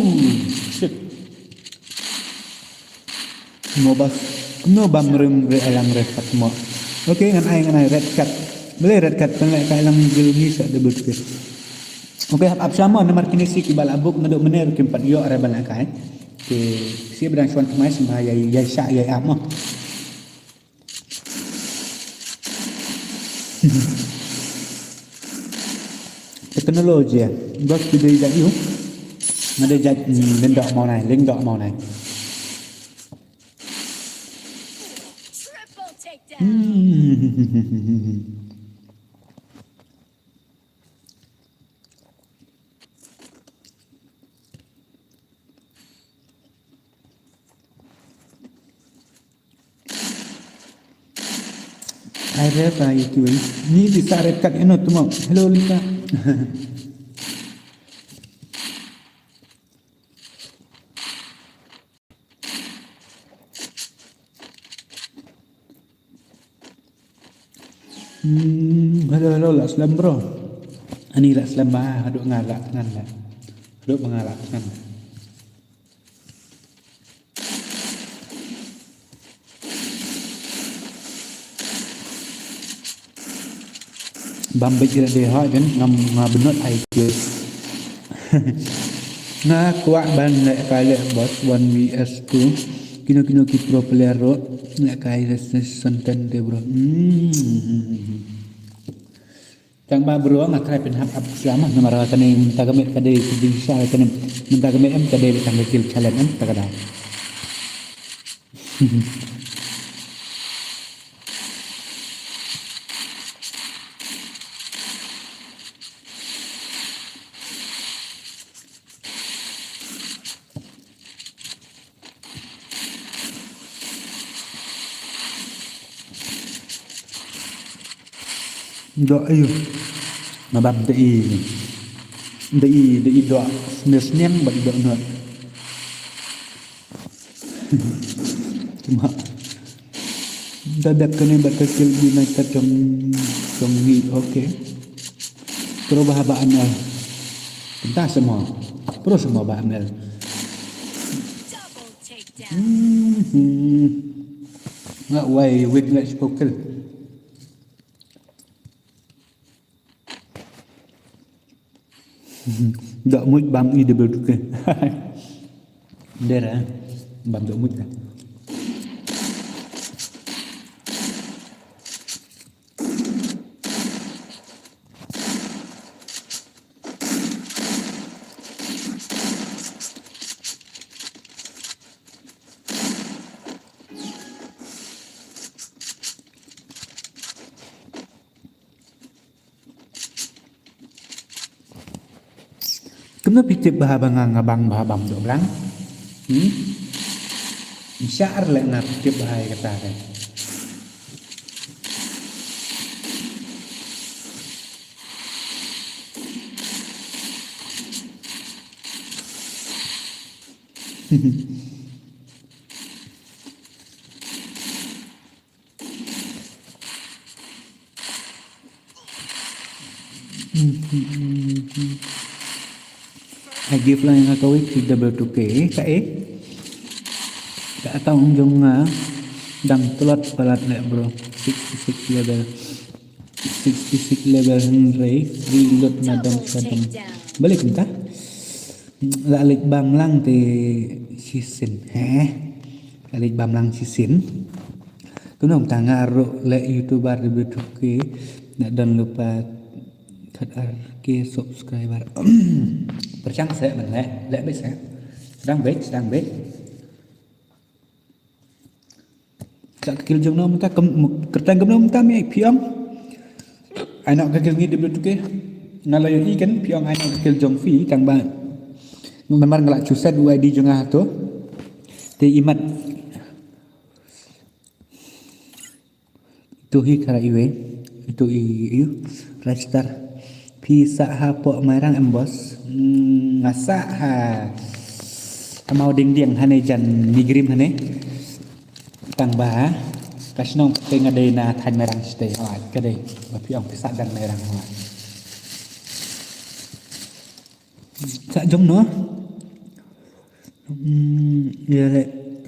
shit. Mo bas, no bam rim re alang red card mo. Okay, ngan ai, ngan ai red card. Balei red card, pynleh ka alang jil ni sa debut ke. Okay, hap ap sha mo, namar kine si ki ba la buk naduh mynne ruh kim pat ïoh re ban lehkai. Te, shu ba dang shu wan thymmai sngewbha ïai, ïai shah ïai ap mo. Technology. Bos ki dei jait ïu. Nga dei jait, mm, lyngdoh mawnai, lyngdoh mawnai. Triple takedown. Hmm. Ai rep ai kiwei. Ni di sa rep kat ino tumo. Hello Lisa. Hmm, hello, hello, lah slem bro. Ani lah slem ba, haduh nga lah tngan lah. Haduh ba nga lah tngan. Bam beit ïa dei ha kan ngam nga benot ai ke. Nga kwah ban leh kai leh bot one V S two. Kino kino ki pro player ro leh kai leh santen de bro. Hmm. Tang ba bro nga try pynhap hap siama namar kane mynta ka met ka dei ka dei sa kane mynta ka met em ka dei tang ka kill challenge em ta ka dei. Doh ayu. Mabam dei. Dei, dei doh. Sniang sniang bad doh not. Cuma. Dadak kane bad ka kill United jong jong ngi, okay. Pro ba haba anal. Pynta semua. Pro semua ba anal. Hmm. Nga wai wik nga spoken. Doh muit bam i de bel tuke. Dera bam doh muit. Kumno phi tip ba haba nga nga bang ba bam doh blang? Hmm? Nshar le nga phi tip ba hai kata kan. I give lang ha kawei three double two K ka e. Ka account jong nga dang tlot palat le bro. Sixty six level. Sixty six level hynrei reload na dong sa dong. Balik kumta. La leit bam lang te shisien. He. La leit bam lang shisien. Kumno kumta nga ruh le YouTuber de bit ke na don lypa khat ar K subscriber. Pyrshang se man le le bit se. Sdang bit, sdang bit. Sa ka kill jong no mynta kyrteng kumno mynta mi phi ong. Ai noh ka kill ngi de bit ke. Nga la ïohi kan phi ong ai noh ka kill jong phi tang ba. Namar nga la choose u I D jong nga to. Te imat. Itu hi kara iwei. Itu i iu. Register. Phi sah ha poh Mairang em bos? Hmm, nga sah ha. Ha Mawdingdiang hane jan Nigrim hane. Tang ba ka shnong te nga dei na thaiñ Mairang shatei hawai ka dei. Ba phi ong phi sah jan Mairang hawai. Sah jong no. Hmm, ïa le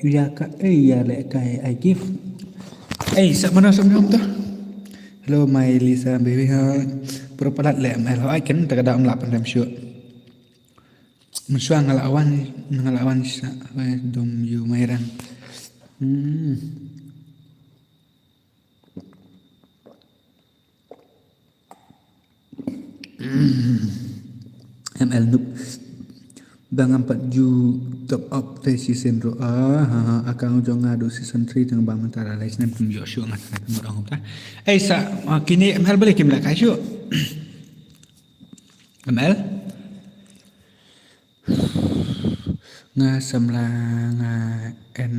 ïa ka eh ïa le kai I give. Eh, sah mano sah mano ta. Hello my Lisa baby ha. Pro palat le M L ha ai ken ta ka da um lap pandem shu. Mynshuwa nga la wan, nga la wan sha, eh, dom ïu Mairang. Hmm. M L Noob. Ba ngam pat ju top up te season ruh. Ah, ha, ha, account jong nga duh season three tang ba mynta la lai snem kum ïoh shuh ngan sa kum ong ta. Ei sa, ah, kine M L balei kim lehkai shuh. M L? Nga samla nga en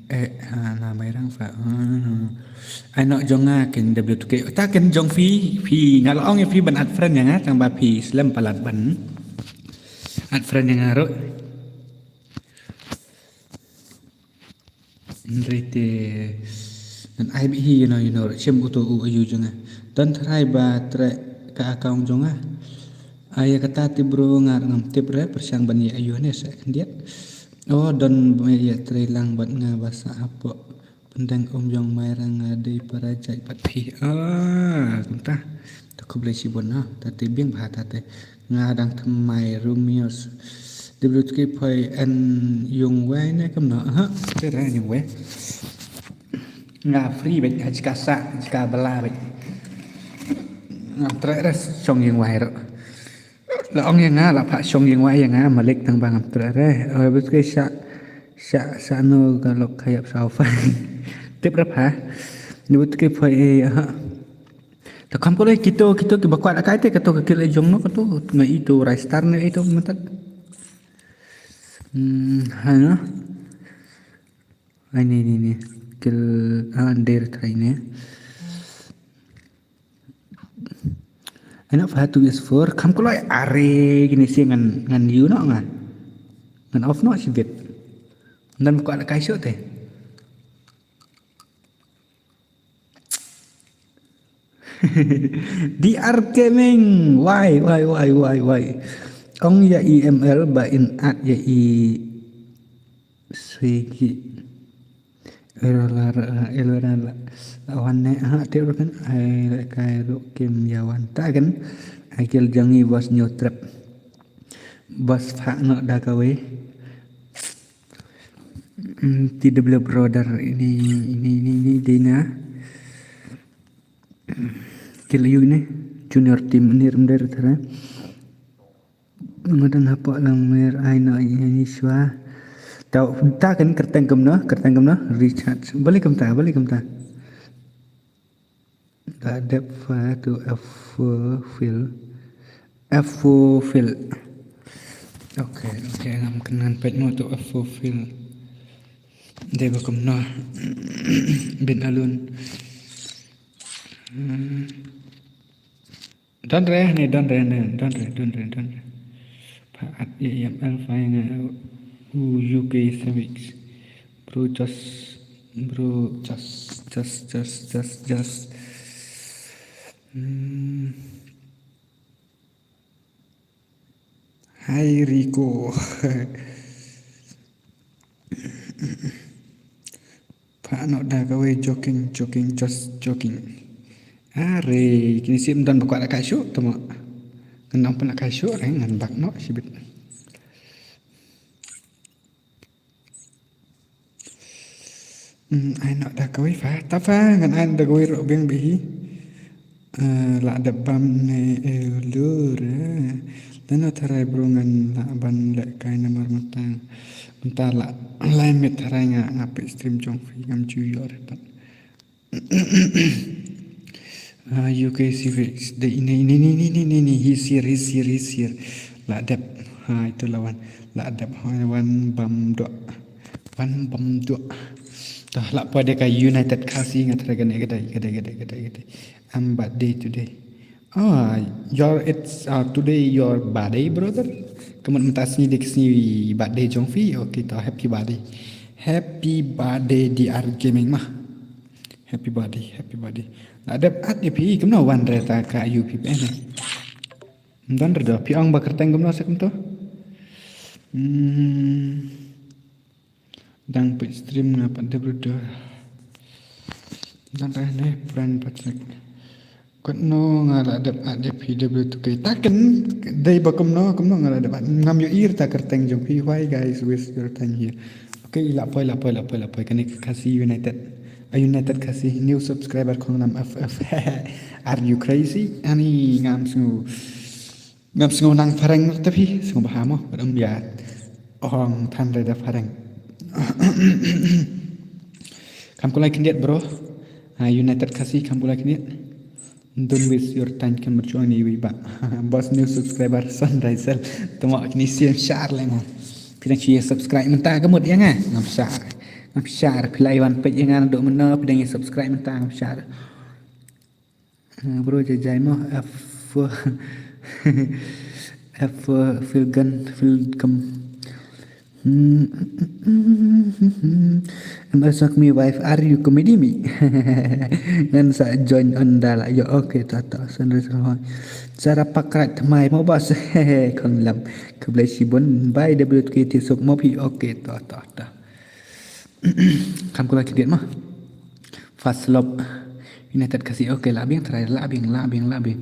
eh ha na Mairang fa. Hmm. Ai noh jong nga kin W two K. Ta kin jong phi, phi nga la ong ïa phi ban add friend ïa nga tang ba phi slem palat ban add friend ïa nga ruh. Hynrei te ngan ai beit hi ïa no ïa no ruh, shem uto u aïu jong nga. Don tharai ba treh ka account jong nga. Ai ïa kata te bro nga ngam tip re pyrshang ban ïa aïu ne sa khyndiat. Oh don ba ïa trei lang bad nga ba sah hapoh pyndang um jong Mairang nga dei para jait bad phi. Ah kumta. Ta khublei shibun ha. Ta te biang bha ta te. Nga dang thymmai Romeos. Dei bro tki phai en yung wei ne kam no. Aha, te ra yung wei. Nga free bad, ha jaka sa, jaka bala bad. Nga treh res shong yung wei ro. La ong ïa nga, la phah shong yung wei ïa nga, malik tang ba ngam treh re. Oh, bro tki sha, sha, sha no ka lok khayap sa phai. Tip ra pha. Dei bro tki phai eh, aha. Ta kham ko le kito, kito ki ba kwah lehkai te, kato ka kil e jong no, kato, nga ito, Rai Star ne ito, matat. Hmm, ha, no? Ai, ni, ni, ni. Kil, ah, der try ne. Ai, no, five two is four. Kham ko le are, kini si ngan, ngan ïu no, ngan. Ngan off no, shibit. Ngan kwah lehkai shuh te. D R Gaming, why, why, why, why, why? Ong ïa i M L ba in add ïa i Swiggy. Error la, error la, la wan ne, ha, te ruh kan, ai, lehkai ruh kim ïa wan ta kan, ai kil jong i was new trap. Bas phah noh da kawei. Mm, T W brother ini, ini, ini, ini, dei na. Kil yu ini. Junior team ini rem der tara. Madan hapoh lang mer ai noh ini shuwa. Tau, ta kan kyrteng kumno, kyrteng kumno, Richard. Balei kumta, balei kumta. Dak dep fa to F four fill. F four fill. Okay, okay, ngam kynnan peit mo to F four fill. Dei ba kumno. Bin alun. Hmm. Don re, ne, don re, ne, don re, don re, don re. Pha at A M L pha nga u U K Civics. Bro, just, bro, just, just, just, just, just. Hmm. Hi, Rico. Pha noh da kawei joking, joking, just joking. Are, kini sim don ba kwah lehkai shuh, tama. Ngan ong pynlehkai shuh, re, ngan bak noh, shibit. Hmm, ai noh da kawei pha, ta pha, ngan ai noh da kawei ruh biang bha hi. Eh, lah dep bam ne, eh, lur, eh. Lano tharai bro ngan lah ban lehkai namar mynta. Mynta lah lai minit tharai nga, nga peit stream jong phi ngam ju ïoh re pat. Ah, U K Civics, dei ini, ini, ini, he's here, he's here, he's here. Lah dep, ha, itu lah wan. Lah dep, ha, wan bam doh. Wan bam doh. Tah lah pada ka United Khasi nga tharai kane ka dei, ka dei, ka dei, ka dei, ka dei. Am birthday today. Ah, your, it's, uh, today your birthday, brother. Ka mut mynta sngi dei ka sngi birthday jong phi. Okay, to happy birthday. Happy birthday D R Gaming mah. Happy birthday, happy birthday. Lah dep add ïa phi, kumno wan re ta ka U P P N. Don re do, phi ong ba kyrteng kumno sa kumto. Hmm. Dang peit stream nga pat dep re do. Don re ne, friend Patrick. Katno nga la dep at ïa phi W two K. Ta ken dei ba kumno, kumno nga la dep at. Ngam ïohi ïa ta kyrteng jong phi. Why guys waste your time here? Okay, la poi, la poi, la poi, la poi. Kane ka Khasi United. A United Khasi new subscriber khonglam F F. Are you crazy? Ani ngam sngew. Ngam sngew nang phareng te phi, sngew bha mo, ba dang biat. Ong than re da phareng. Kham kulai khyndiat bro. Ah, United Khasi kham kulai khyndiat. Don't waste your time, kham berjuang ni wi ba. Boss new subscriber Sunrise Cell. Tama kini siam share le mo. Phi dang shu subscribe mynta ka mut ïa nga. Ngam share. Ngam share. Phi lai wan peit ïa nga naduh mynno, phi dang subscribe mynta ngam share. Ah, bro, jai jai mo, F four, F four, Filgan, Filgam. Hmm. M S Akmi wife, are you comedy me? Ngan sa join on da la. Yo, okay, ta ta. Sandra Salhoi. Sarah Pakrat, mai mo boss. Khonglam. Khublei shibun. Bye, W T K T Suk mo phi. Okay, ta ta ta. Kham kulai khyndiat mo. First Love United Khasi. Okay, la biang trai, la biang, la biang, la biang.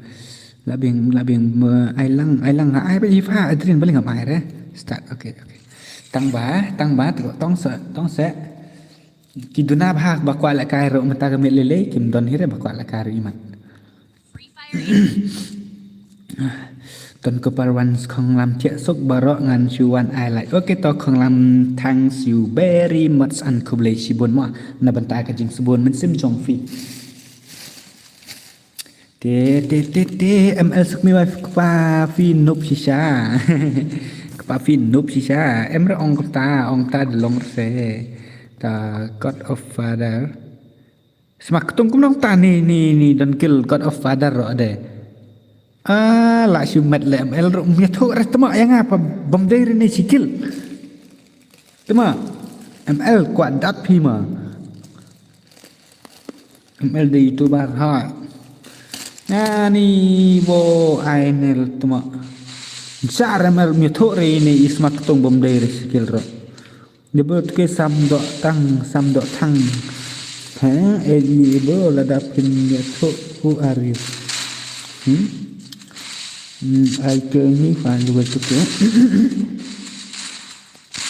La biang, la biang, me, ai lang, ai lang, ai ba ifa, adrin bali ngam ai re. Start, okay, okay. Tang ba, tang ba, tong se, tong se. Ki duna ba, ba kwah lehkai ruh mynta ka miet lei lei, kim don hi re ba kwah lehkai ruh imat. Don ko parwan khonglam thiah suk baroh ngan shu wan ai like. Okay to khonglam, thanks you very much and khublei shibun mo na bynta ka jingsbun mynsiem jong phi. Te te te te M L Sukmi wife kpa phi nup shisha. Kpa phi nup shisha. Em re ong kata, ong ta de long re se. Ta God of Father. Sma ktung kumno ta ni, ni, ni don kil God of Father ro de. Ah, la shu met le M L ro mia thu re tma ïa nga pa bam dei re ni sikil. Tma M L kwah dat phi ma. M L de YouTuber ha. Ani bo ai nel tma. Sa re M L mia thu re ni isma ktung bam dei re sikil ro. Dia bro tu ke sam dok tang, sam dok tang. Ha, eh, ni bro lada pin ya tu, who are you? Hmm? Hmm, I tell me fan dua tu ke.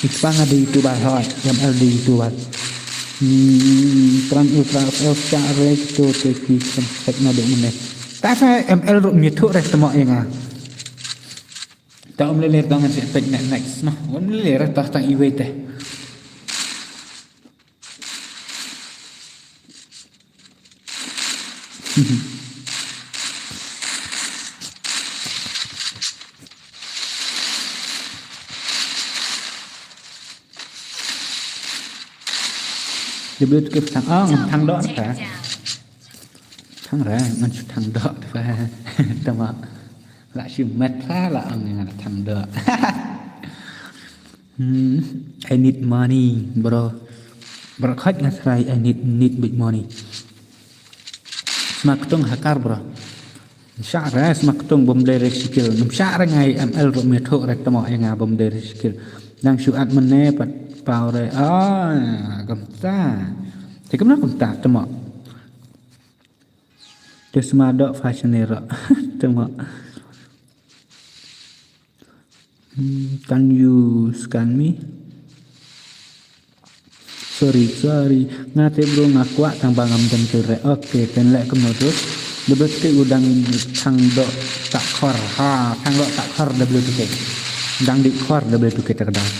Itpang ada YouTuber hot, yang ada YouTuber. Hmm, Trans Ultra F F cak re tu te ki kan cek na dok mana. Tak saya M L ruk nyetuk re temak yang ah. Ta um lele tang ngan shu peit next, next noh. Um lele ra tah tang iwei te. Dia boleh tukar petang. Oh, petang dok ta. Thang ra, ngan shu thang dok tu fa. Tama. La shu met fa la ong ngan thang dok. Hmm, I need money, bro. Bro, khaj nga srai, I need, need big money. Sma ktung hakar, bro. Sha re, sma ktung bom dei re sikil. Nam sha re ngai M L ro me thok re tamo ïa nga bom dei re sikil. Dang shu at mene pat pau re. Ah, kumta. Te kumna kumta tamo. Te sma dok fashion ero. Tengok. Hmm, can you scan me? Sorry, sorry. Nga te bro nga kwah tang ba ngam don kil re. Okay, ten leh kumno tu. Debes ke udang thang dok tak khor. Ha, thang dok tak khor debes tu ke. Dang di khor debes tu ke tak dang.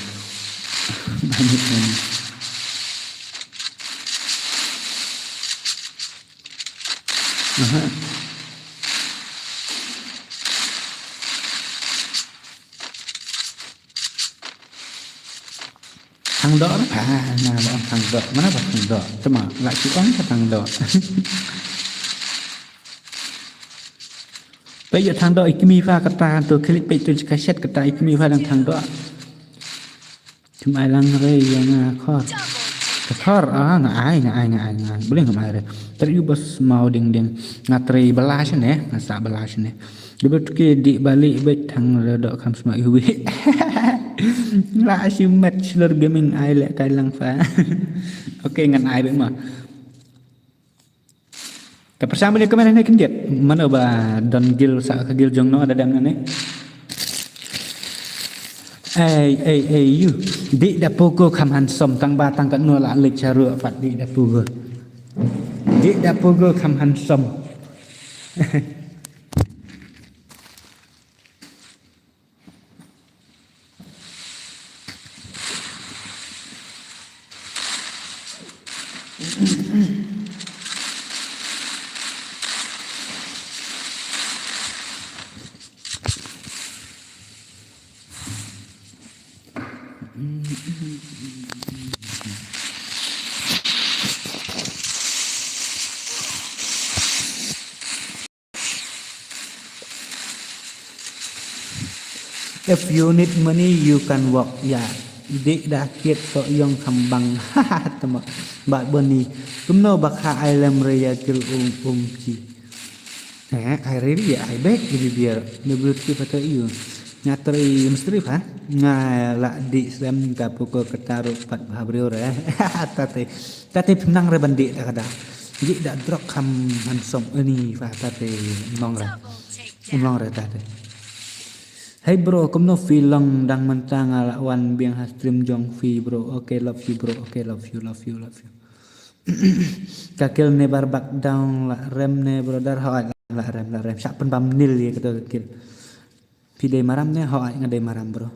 Aha. Thang dok na pa, na ba thang dok, mana ba thang dok, cuma la ki ong ka thang dok. Peit ïa thang dok i kmie pha kata tu klik peit tu ka shet kata i kmie pha dang thang dok. Chim ai lang re ïa nga khor. Ka khor ah nga ai nga ai nga ai nga ai. Boleh nga ai re. Ter yu bas mau ding ding. Nga trei bala shane, nga sa bala shane. Debel tuki di balik bet thang re dok kham sma iwi. La shi met shlur gaming ai le kai lang fa. Okay ngan ai bet ma. Te pyrshang beli komen ne khyndiat. Mano ba don guild sa ka guild jong no da dem ne. Ei, ei, ei, you. Dik da pugo kham handsome tang ba tang kat no la lik charu pat dik da pugo. Dik da pugo kham handsome. If you need money, you can work. Ya, dik da kit to yong kham bang. Tama, bad boni. Kumno ba kha ai lem re ya kil um, um, chi. Eh, ai re ya, ai bek, di biar. Ni belut ki pata iyo. Nga teri misteri ha? Nga la di sem ka puko ketaru pat bahabriu re. Tate. Tate penang re bandi da kada. Dik da drok kham handsome ini fa tate nong re. Nong re tate. Hey bro, kumno phi long? Dang mynta nga la wan biang ha stream jong phi bro. Okay, love you bro. Okay, love you, love you, love you. Ka kill never back down, la rem ne brother, hoi, la rem, la rem. Sha pynbam nil ye kato ka kill. Phi dei maram ne, hoi, nga dei maram bro.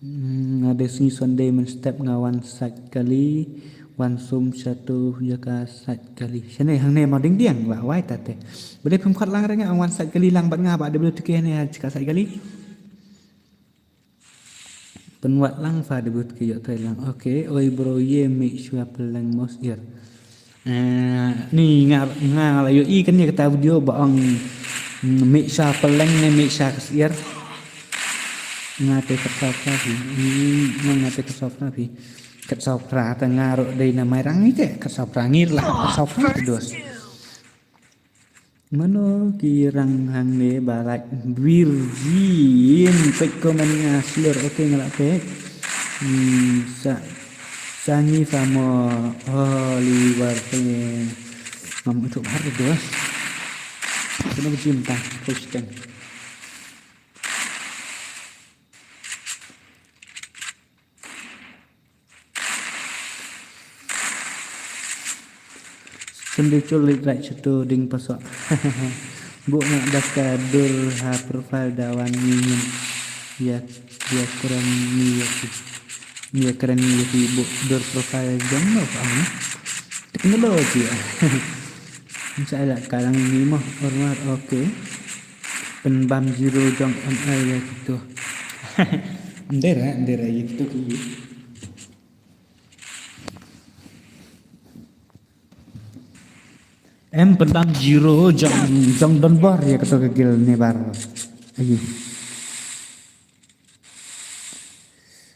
Hmm, nga dei sngi Sunday mynstep nga wan sait kali, wan sum shatu jaka sait kali. Shane hangne ma ding diang la wai tate. Bade phim khot lang re nga wan sait kali lang bad nga ba de belu tike ne ha jaka sait kali. Pynwat lang fa de belu tike yok tai lang. Okay, oi bro ye make sure peleng mos ir. Eh, ni nga, nga la ïohi kane kata video ba ong, mm, mih sha peleng ne mih sha ka syiar. Nga te ka sopra phi. Ni nga, nga te ka sopra phi. Ka sopra ta nga ro dei na mai rang ni te ka sopra ngir la ka sopra te dos. Mano ki rang hangne ba like virgin pek komen nga slur, okay nga la pek. Hmm, sa sangi famo Oliver te. Mam utuk har dos. Kena bejim ta posting. Sendiri culik rai cetu ding pasok. Buk nak daka dur ha profile dawan ni nyen. Ya, ya keren ni ya ki. Ya keren ni ya ki buk dur profile jong no pa ni. Teknologi ah. Insya Allah kalang ni mah hormat, okay. Pynbam zero jong M L ya gitu. Ndera, ndera ya gitu ki. Em pynbam zero jong, jong don bor ya kato ka gil ne bar. Ayu.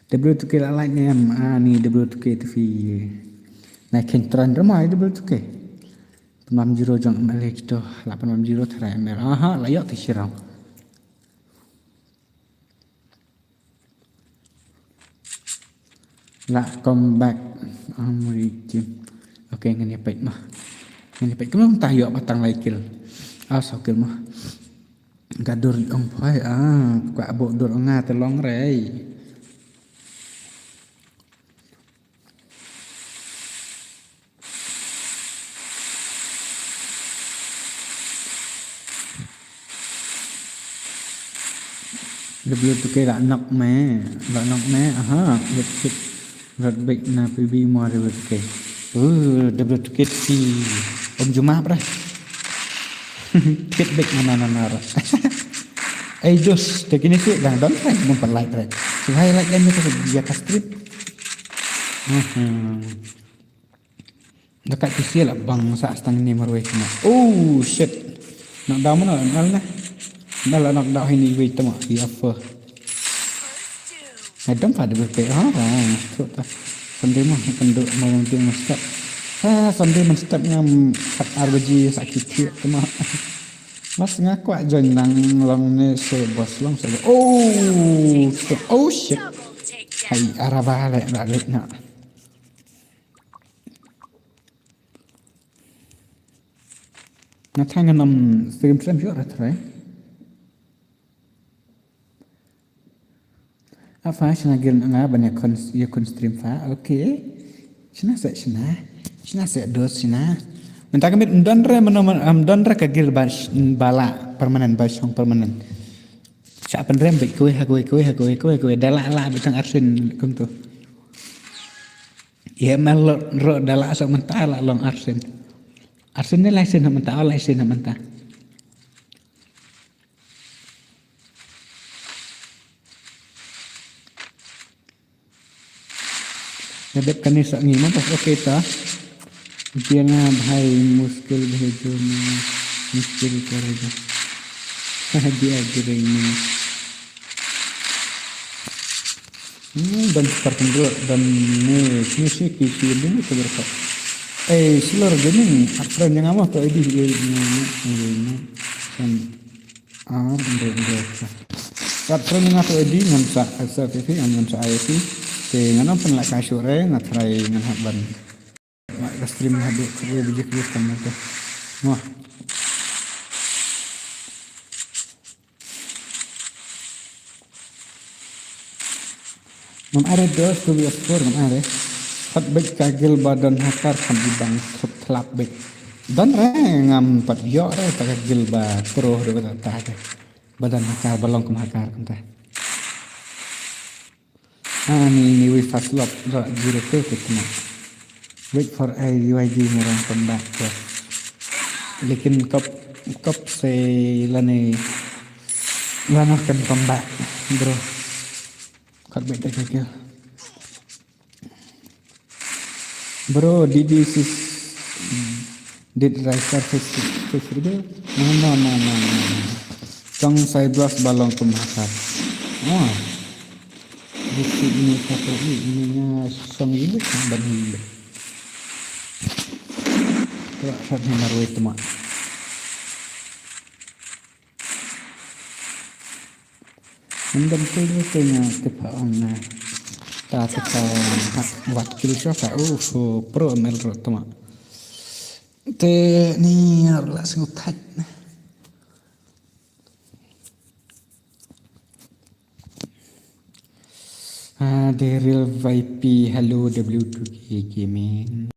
W two K la like ne em, ah ni W two K tu fi. Na ken tran ramai W two K. Pynbam zero jong M L A kito, la pynbam zero tara M L. Aha, la yok ti shirau. La come back. Amri kim. Okay, ngan ïa peit mah. Ngan ïa peit. Kumno ta ïoh ba tang lai kill. Ah, saw kill mah. Ka dur ong phai, ah, kwah bok dur ong nga te long rei. W two K la nok me, la nok me, aha, hit hit. Rat bek na P B mo W two K. Uh, W two K ti. Om juma bra. Hit bek na na na na ra. Ei dos, te kini si dang don rai, mun pan like rai. Suhai like dan ni tu ya ka strip. Mhm. Dekat kisi lah bang sa stang ni marwei kena. Oh shit. Nak dah mana nak dah. Nak lah nak dah ini wei tema. Ya apa? Adam pada berpek ha. Tu ta. Sunday mah penduk malam tu mestep. Ha Sunday mestep ngam kat arbaji sakit tu tema. Mas ngaku join nang long ni se bos long se. Oh shit. Oh shit. Hai araba lek balik nak. Nga tang ngan ym stream stream ïoh ra trai. Apa shna gil nga ban ïa kon ïa kon stream fa. Okay. Shna se shna. Shna se dos shna. Mynta ka miet ym don re mano mano, ym don re ka gil ba sh- ba la permanent ba shong permanent. Sha pynrem bad kawei ha kawei kawei ha kawei kawei kawei da la la bad tang arsien kumto. Ïa mal ro da la sa mynta la long arsien. Arsien ne la sien ha mynta la sien ha mynta. Nga dep kane sa ngi ma pas okay ta. Dia nga bhai muskil bhai jo ma muskil kar jo. Dia gering ni. Hmm, dan par kendro dan ni ni si ki si ni ni kendro ka. Eh, silor gini, apa yang ngamo to edi ni ni ni ni. Kan Ar, ende, ende. Kat friend nga tu edi ngan sa, sa F F ngan, ngan sa I F. Te ngan ong pynlak ka sure, nga try ngan hap ban. Mak ka stream hadu, kru biji kru kan tu. Wah. Ngam are dos tu bias por ngam are. Pat bek ka gil ba don hakar kan ibang thup thlap bek. Don re ngam pat yo re ta ka gil ba pro re ba ta ta ke. Ba don hakar ba long kum hakar kan ta. Ah ni ni wi fast lock ra zero ke ke kena. Wait for a U I D ngerang comeback ya. Lekin kop kop se lane lana kan comeback bro. Kat bek dek ke. Bro, did you sis did riser fis fis video? No no no no no. Tong sai blas balong kum hakar. Oh. Disi ini satu ini ini nya song ini kan ban ini. Kira sat ni marwai temak. Ym don kul ruh te nga tip ha ong nga. Ta tip ha ong ha wat kil sha ka u fu pro mel ruh tuma. Te ni nga ruh la sngew thait. Ah, the real V I P, hello W two K Gaming.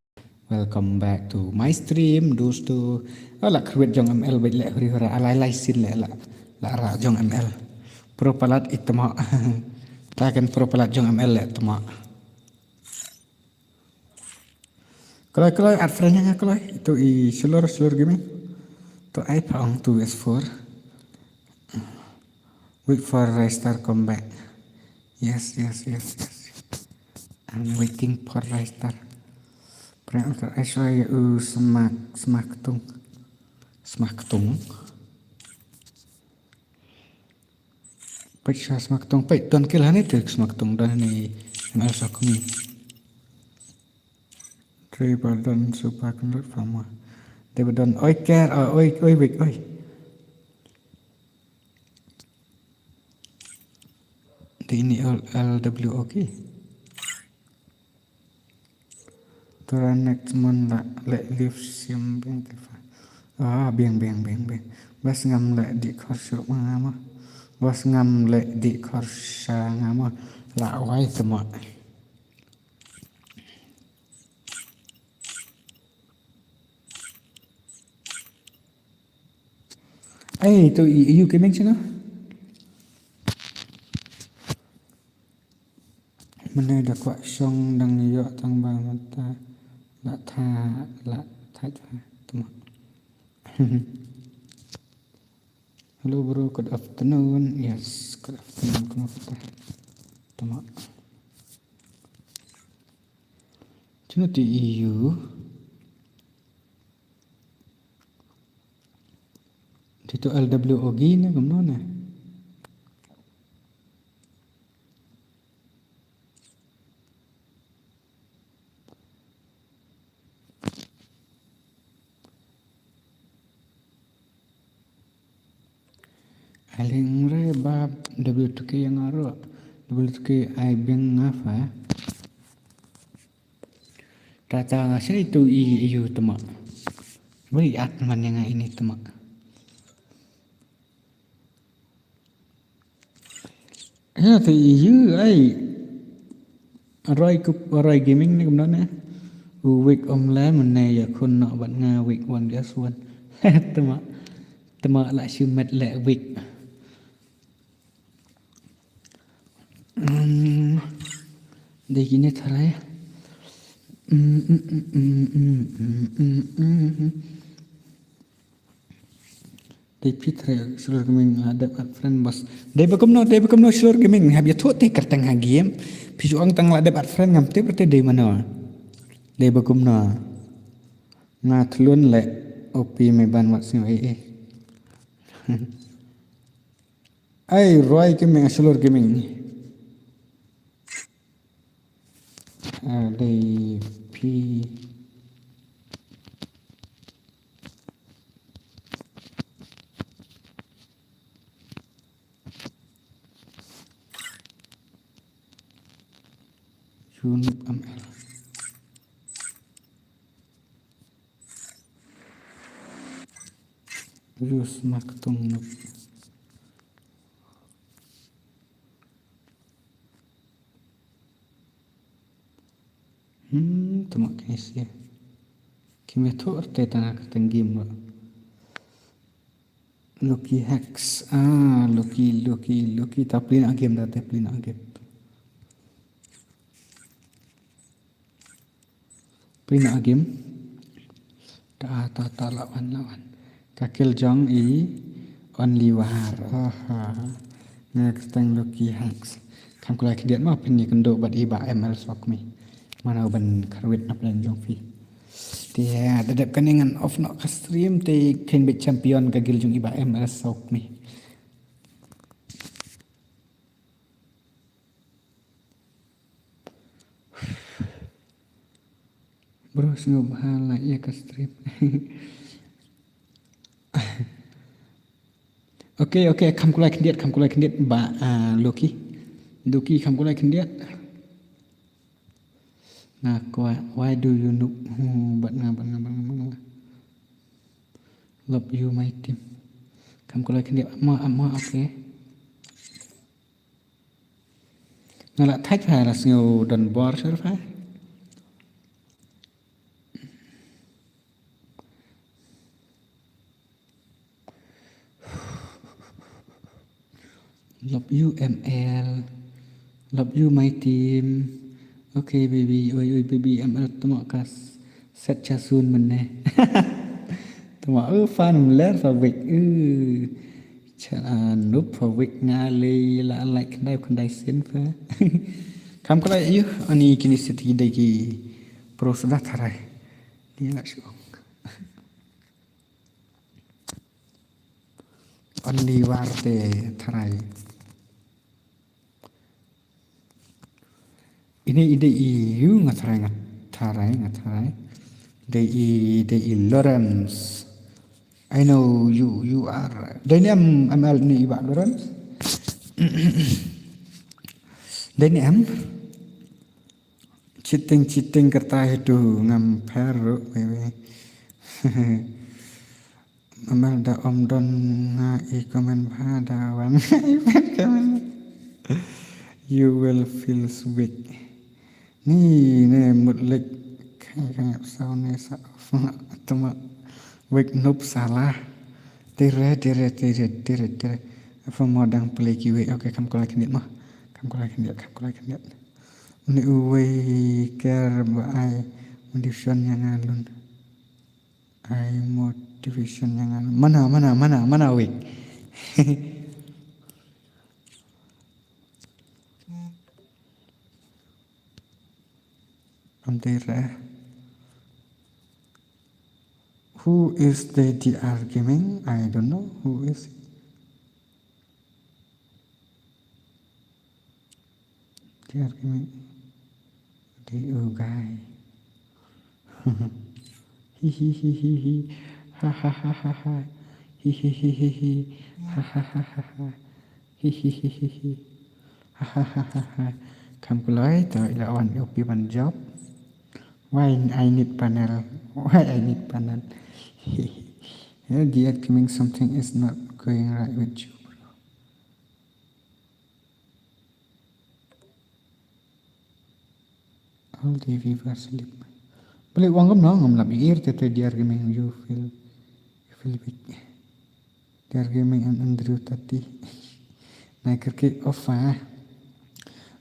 Welcome back to my stream, dosto. Oh, la khrwit jong M L bad leh huri hura alai lai sin leh la la ra jong M L. Pro palat itma. Ta kan pro palat jong M L leh tma. Kloi kloi at friend nga kloi. Itu i silor silor gaming. To ai pa ong two S four. Wait for Ristar comeback. Yes, yes, yes, yes. I'm waiting for Ristar. Prank utar Aishwarya u smak smaktung. Smaktung. Pait sha smaktung pait don kil hani tu smaktung don hani M L Sakumi. Tri ba don supa kendut fama. Dei ba don oi ker oi oi wik oi. Dei ini L W O K. Tura next month la leh live stream biang tifa. Ah biang biang biang biang. Bas ngam leh di khor shu ma ngam. Bas ngam leh di khor sha ngam. La wai tma. Ai tu i- iu kemeng sino. Mane da kwah shong dang ïoh tang ba mata la tha la tha tma. Hello bro, good afternoon. Yes, good afternoon. Kumno kita? Tama. Cuma ti iu. Ti tu L W O G ne kumno ne? Aling re ba W two K yang aro. W two K ai bing ngafa. Tata sini tu i iu tama. Wei at man ïa nga ini tma. Ya te yu ai. Roi kup roi gaming ne kumno ne. U wik om le mane ya khun no bat nga wik wan gas wan. Tma. Tma la shu met le wik. Hmm. Dei kine tharai. Hmm, hmm, hmm. Dei phi tharai Shlur Gaming la dep add friend boss. Dei ba kumno, dei ba kumno Shlur Gaming hap ïathuh te kyrteng ha game. Phi ju ong tang la dep add friend ngam tip te dei mano. Dei ba kumno. Nga thlun le opi me ban wat sngewsih. Ai roi gaming, Shlur Gaming. Ah, dei phi. Junub M L. Use mak tung nuk. Hmm, tuma kini sih. Kimi tu erte tanga katang game lo. Lucky Hacks. Ah, Lucky, Lucky, Lucky. Ta play na game, ta play na game. Play na game. Ta, ta, ta, lawan, lawan. Ka kill jong i only war. Aha. Nga kstang Lucky Hacks. Kam kulai khyndiat ma pynïakynduh bad i Bah M L Sokmi. Mano ban kyrwit na plan jong phi. Te da dep kane ngan off noh ka stream te khein beit champion ka guild jong i Bah M L Sokmi. Bro, sngewbha like ïa ka stream. Okay, okay, kham kulai khyndiat, kham kulai khyndiat, Bah, ah, Lucky. Lucky, kham kulai khyndiat. Nga kwah, why do you noob? Hmm, bad nga, bad nga, bad nga, bad nga. Love you, my team. Kham kulai khyndiat, mo, mo, okay. Nga la thait pha la sngew don bor shuh pha. Love you M L. Love you my team. Okay baby, oi oi baby M L tmo ka set cha sun mynne. Tmo u fan ler fa wik. U. Cha noob fa wik nga le la like khyndai khyndai sien fa. Kham kulai ïa u ani kini siti dei ki pro suda tharai. Ni la shu. Only war te tharai. Ini i dei i yu nga tharai, nga tharai, nga tharai. Dei i, dei i Lawrence. I know you, you are. Dei ne em M L ni i Bah Lawrence. Dei ne em. Cheating, cheating kata itu ngam pher ruh, wei, wei. Amal da om don nga i comment bha da wan nga i comment. You will feel weak. Ni ne mut lek kai ka ngap sau ne sa of nga tuma wek noob salah. Tire, tire, tire, tire, tire. Fa mo dang play kiwi. Okay, kham kulai khyndiat mo. Kham kulai khyndiat, kham kulai khyndiat. Ni uwei ker ba ai motivation ïa nga lun. Ai motivation ïa nga lun. Mana, mana, mana, mana wei. Am dei re. Who is the D R Gaming? I don't know who is. Tiar ki mi. Dei u guy. Hi hi hi hi hi. Ha ha ha ha ha. Hi hi hi hi hi. Ha ha ha ha ha. Hi hi hi hi hi. Ha ha ha ha ha. Kham kuloi to ila wan U P ban job. Why I need panel? Why I need panel? L D R Gaming, something is not going right with you, bro. All day viewers sleep. Balik wang ngam nang ngam lap ir te te L D R Gaming, you feel, you feel big. L D R Gaming and Andrew Tati. Nai kerki off ah.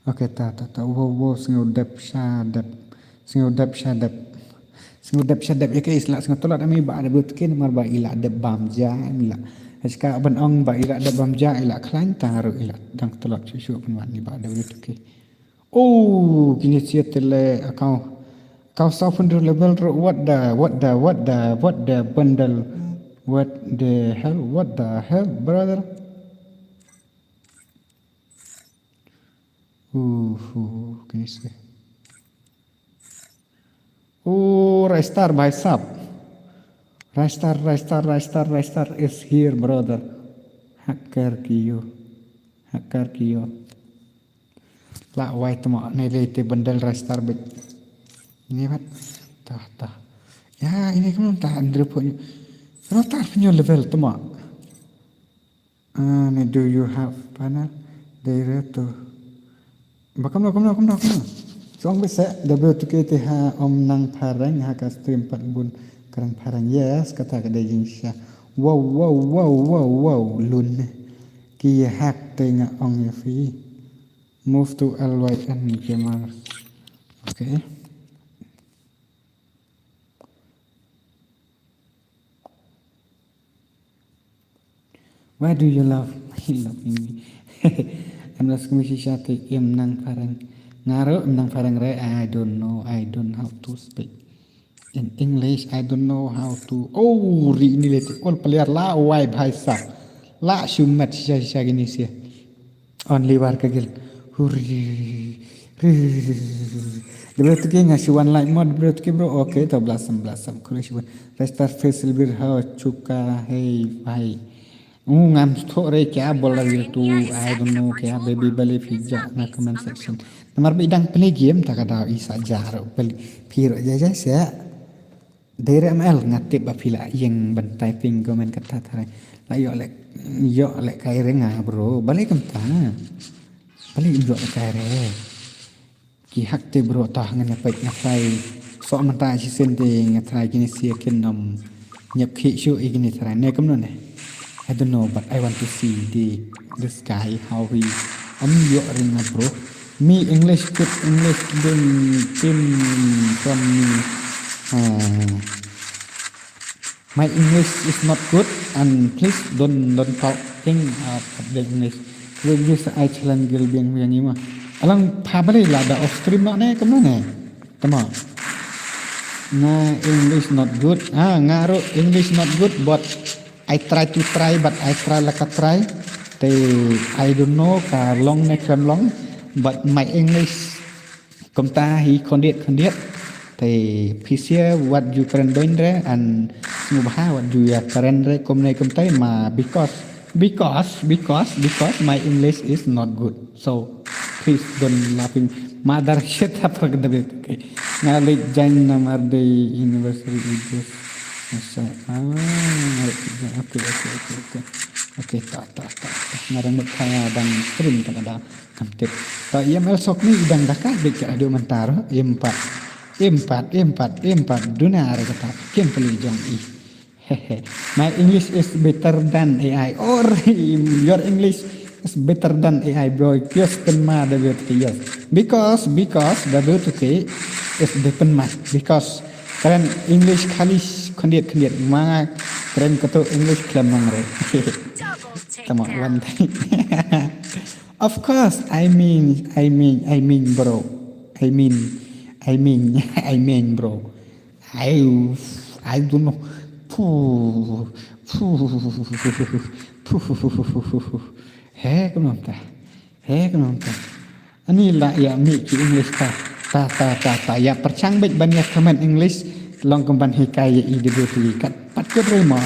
Okay, ta ta ta, wow wow, sngew dep sha dep. Sngew dep sha dep. Sngew dep sha dep ïa ka is la sngew tlot ami ba da but kin mar ba i la dep bam ja i la. Haska ban ong ba i la dep bam ja i la khlain ta ruh i la dang tlot shu shu ban wan i ba da but ki. Oh, kine sia te le account. Kau saw pynriew level ruh, what the, what the, what the, what the bundle, what the hell, what the hell, brother? Uh, uh, kine sia. Oh, Raistar, bhai sahab. Raistar, Raistar, Raistar, Raistar is here, brother. Hacker kiyo. Hacker kiyo. La wai tama ne le te bundle Raistar bit. Ini bat. Tah, tah. Ya, ini kamu tah andre punyo. Rotar punyo level tama. Ah, ne do you have panel? Dei re to. Ba kamno, kamno, kamno, kamno. Song bit se, W two K te ha om nang phareng ha ka stream pat bun kren phareng. Yes, kata ka dei jingshisha. Wow, wow, wow, wow, wow, lun. Ki hack te nga ong ïa phi. Move to L Y N Gamers. Okay. Why do you love, love me? Em la sngewsih shisha te im nang phareng. Nga ruh im nang phareng re, I don't know, I don't how to speak in English, I don't know how to. Oh, ri ini le te all player la wai bhai sahab. La shu mat shisha shisha kine sia. Only war ka guild. Hurri. Hurri. Dei bro tuki nga shu wan like mod bro tuki bro. Okay, to blossom blossom. Kuli shu wan. Restart face silver ha chuka hey bhai. U ngam stho re kya bol rahi tu. I don't know kya baby bale phi ja na comment section. Namar ba i dang play game ta ka daw i sa ja ro bale phi ro ja ja sia. Dei re M L nga tip ba phi la ïeng ban typing comment kata tharai. La ïoh leh, ïoh leh kai re nga bro. Balei kumta? Balei ïoh leh kai re? Ki hack te bro, tah ngan ïa peit nga try. Sok mynta shisien te nga try kine sia kin ym ñiap khih shuh ïa kine tharai. Ne kumno ne? I don't know, but I want to see the, this guy, how he, um, ïoh ring, bro. Me English, good English, don't team from me. Uh, my English is not good, and please don't, don't talk thing, uh, the English. With this, I challenge girl biang biang ima. Alang pha bali la da off stream no ne, kumno ne? Tama. Nga English not good. Ah, nga ruh English not good, but I try to try, but I try like a try. Te I don't know ka long ne khlem long, but my English kumta hi khyndiat khyndiat. Te phi sngewbha wat ju kren beiñ re, and sngewbha wat ju ïa kren re kumne kumtai ma, because, because, because, because my English is not good. So, please don't laughing. Mother shit up for the bit. Okay. Nga leh join namar dei anniversary i just. Masa. Ah, okay, okay, okay, okay. Okay, ta, ta, ta, ta. Nga dang mut kaya dang stream ta ka da. Kam tip. Ta E M L sok ni i dang da kai bit ka adu mentar. Empat. Empat, empat, empat. Duna re kata. Kim peli jong i. My English is better than A I. Or your English is better than A I, bro. Yes, pynma da bit, yes. Because, because da bit ke is de pynma. Because kren English khali khyndiat khyndiat ma kren katu English khlem nang re. Tama one thing. Of course, I mean, I mean, I mean, bro. I mean, I mean, I mean, bro. I, I don't know. Puh, puh, puh. He, kumno ta. He, kumno ta. Ani la ïa mih ki English ta. Ta, ta, ta, ta. Ïa pyrshang beit ban ïa comment English. Long kum ban hikai ïa i dei tu kat. Pat kut rei mo.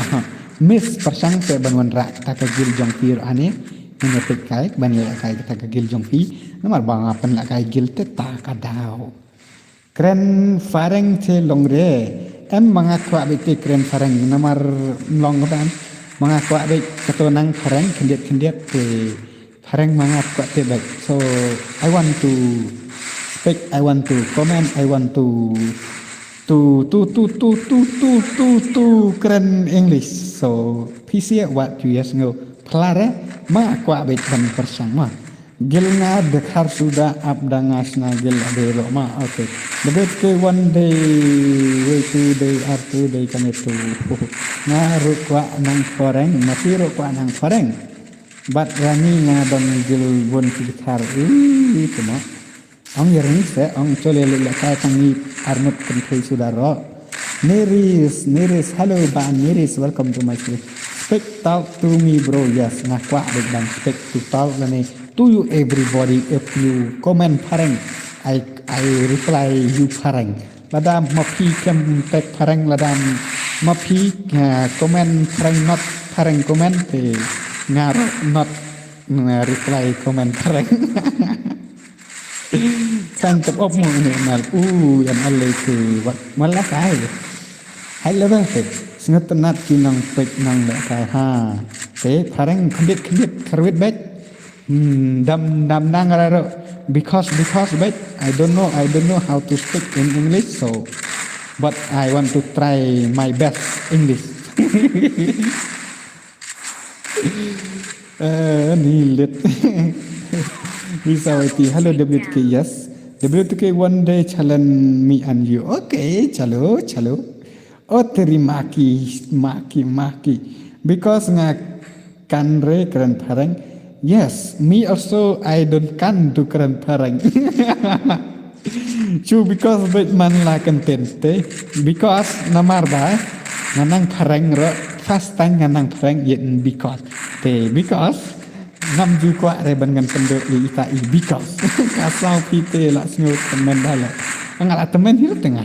Miss pyrshang te ban wanrah ta ka guild jong phi ruh ani. Ngan ïa peit kai ban ïa kai ta ka guild jong phi. Namar ba nga pynlah kai guild te ta ka daw. Kren phareng te long re. Em ma nga kwah beit te kren phareng namar mlong ka ban. Ma nga kwah beit kato nang phareng khyndiat khyndiat te phareng ma nga kwah te beit. So I want to speak, I want to comment, I want to to to to to to to to to kren English. So phi sia wat ju yes ngo phlare ma kwah beit ban pyrshang ma. Gil nga dkhar suda ap da nga sna gil ade ro ma. Okay. Debit ke one day, wei two day, ar two day kane tu. Nga ruh kwah nang phareng, ma phi ruh kwah nang phareng. Bat rani nga dong gil bun ki dkhar. Ui, tu ma. Ong ya ring se, ong chole le le kai tang ni armut kan thei suda ro. Niris, Niris, hello ba Niris, welcome to my stream. Speak, talk to me bro, yes, nga kwah beit ban speak to talk lane to you everybody. If you comment phareng, I I reply you phareng. Lada ma phi kem tek phareng, lada ma phi uh, comment phareng, not phareng comment te nga ro not uh, reply comment phareng. Kan tep op mo ne mal u yan alle ke wat mala kai. Hai level te. Sngat tenat ki nang pek nang le kai ha. Te phareng khyndiat khyndiat kharwit beit. Hmm, dam dam nang raro. Because because beit. I don't know, I don't know how to speak in English, so but I want to try my best English. Eh, ni lit. Bisa wati. Hello W T K, yes. W T K one day challenge me and you. Okay, chalo, chalo. Oh, teri maki, maki, maki. Because nga kan re kren phareng. Yes, me also I don't kan do kren phareng. Chu because beit man la content te. Because namar ba nga nang phareng ro first time nga nang phareng yet because te because ngam ju kwah re ban ngan pynduh i ita i because ka saw phi te la sngew temen da le nga la temen hil tenga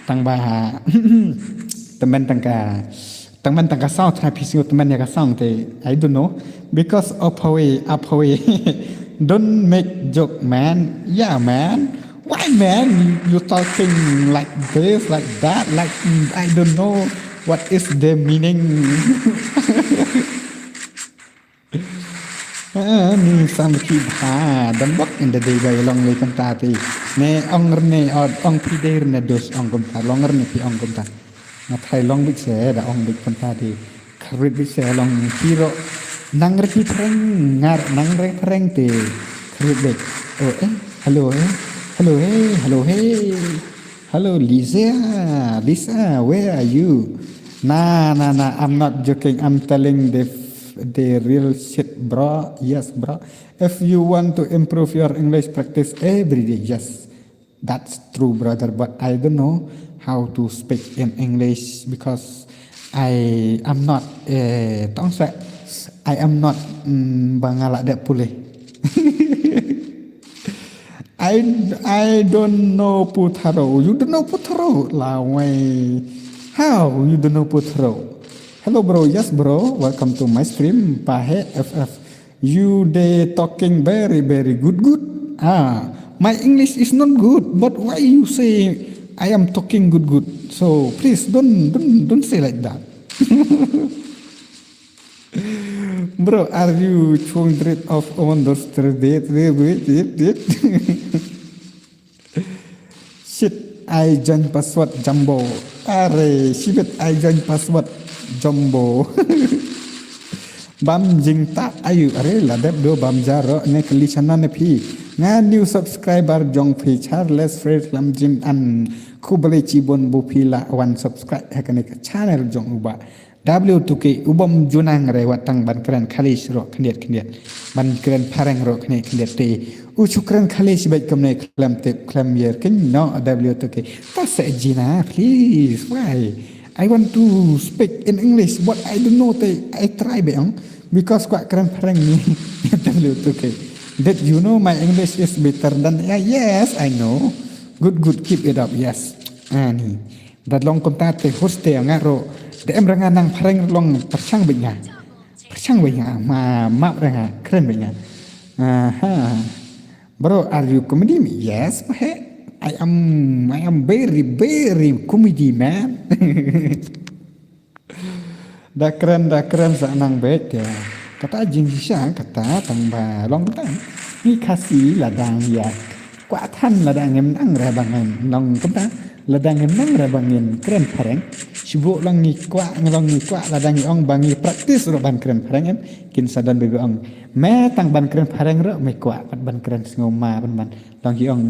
tang ba temen tang ka Tang man tang ka song, tang phi sngewthuh man ïa ka song te, I don't know. Because of a way, of a way. Don't make joke, man. Yeah, man. Why, man? You, you talking like this, like that, like mm, I don't know what is the meaning. Ah, ni sam ki bha, dam bok in the day by long le kumta ti. Ne ong rne od, ong phi de rne dos, ong kumta, long rne phi ong kumta. Nga thai long bit se, da ong bit kumta ti. Kharwit bit se, long piro. Nang re phi phreng, ngar nang re phreng ti. Kharwit bit. Oh, eh, hello, eh. Hello, eh, hello, eh. Hello, Lisa. Lisa, where are you? Nah, nah, nah. I'm not joking. I'm telling the the real shit, bro. Yes, bro. If you want to improve your English, practice every day. Yes, that's true, brother. But I don't know how to speak in English because I am not. Uh, tong sa, I am not. Mm, bangala de pule. I I don't know Putharo. You don't know Putharo? Lawai. How you don't know Putharo? Hello, bro. Yes, bro. Welcome to my stream. Pahe F F. You they talking very, very good, good. Ah, my English is not good. But why you say I am talking good, good? So please don't, don't, don't say like that. Bro, are you chewing rid of on those three days? Wait, wait, wait, wait. Shit, I join password jumbo. Are, shibit I join password jumbo. Bam jingta ayu, are, ladep do bam jaro, ne kali chana ne phi. Nga new subscriber jong phi, Charles Fred Lam Jim an. Kubale chibon bu phi la one subscribe, hakane ka channel jong uba. W two K, u bym ju nang re wat tang ban kren Khaleej ruh khyndiat khyndiat. Ban kren phareng ruh khyndiat khyndiat te. U shu kren Khaleej bad kumne khlem tip khlem ïar kin no W two K. Ta se jina, please, why? I want to speak in English, but I don't know te, I try be ong. Because kwah kren phareng ni W two K. Did you know my English is better than, yeah, yes, I know. Good, good, keep it up, yes. Ani. Da long kumta te host te nga ro. Da em ra nga nang phareng long pyrshang bad nga. Pyrshang bad nga ma map ra nga kren bad nga. Aha. Bro, are you comedy? Yes, he. I am I am very very comedy man. Da kren, da kren sa nang beit, ya. Kata jingshisha kata tang ba long kata. Ngi Khasi lada ngi ïa kwah than lada ngim nang re ba ngin long kata. Lada ngim nang re ba ngin kren phareng. Shu long ngi kwah, ngi long ngi kwah lada ngi ong ba ngi practice ruh ban kren phareng em. Kin sa don ba ong me tang ban kren phareng ruh me kwah pat ban kren sngewma ban ban. Long ngi ong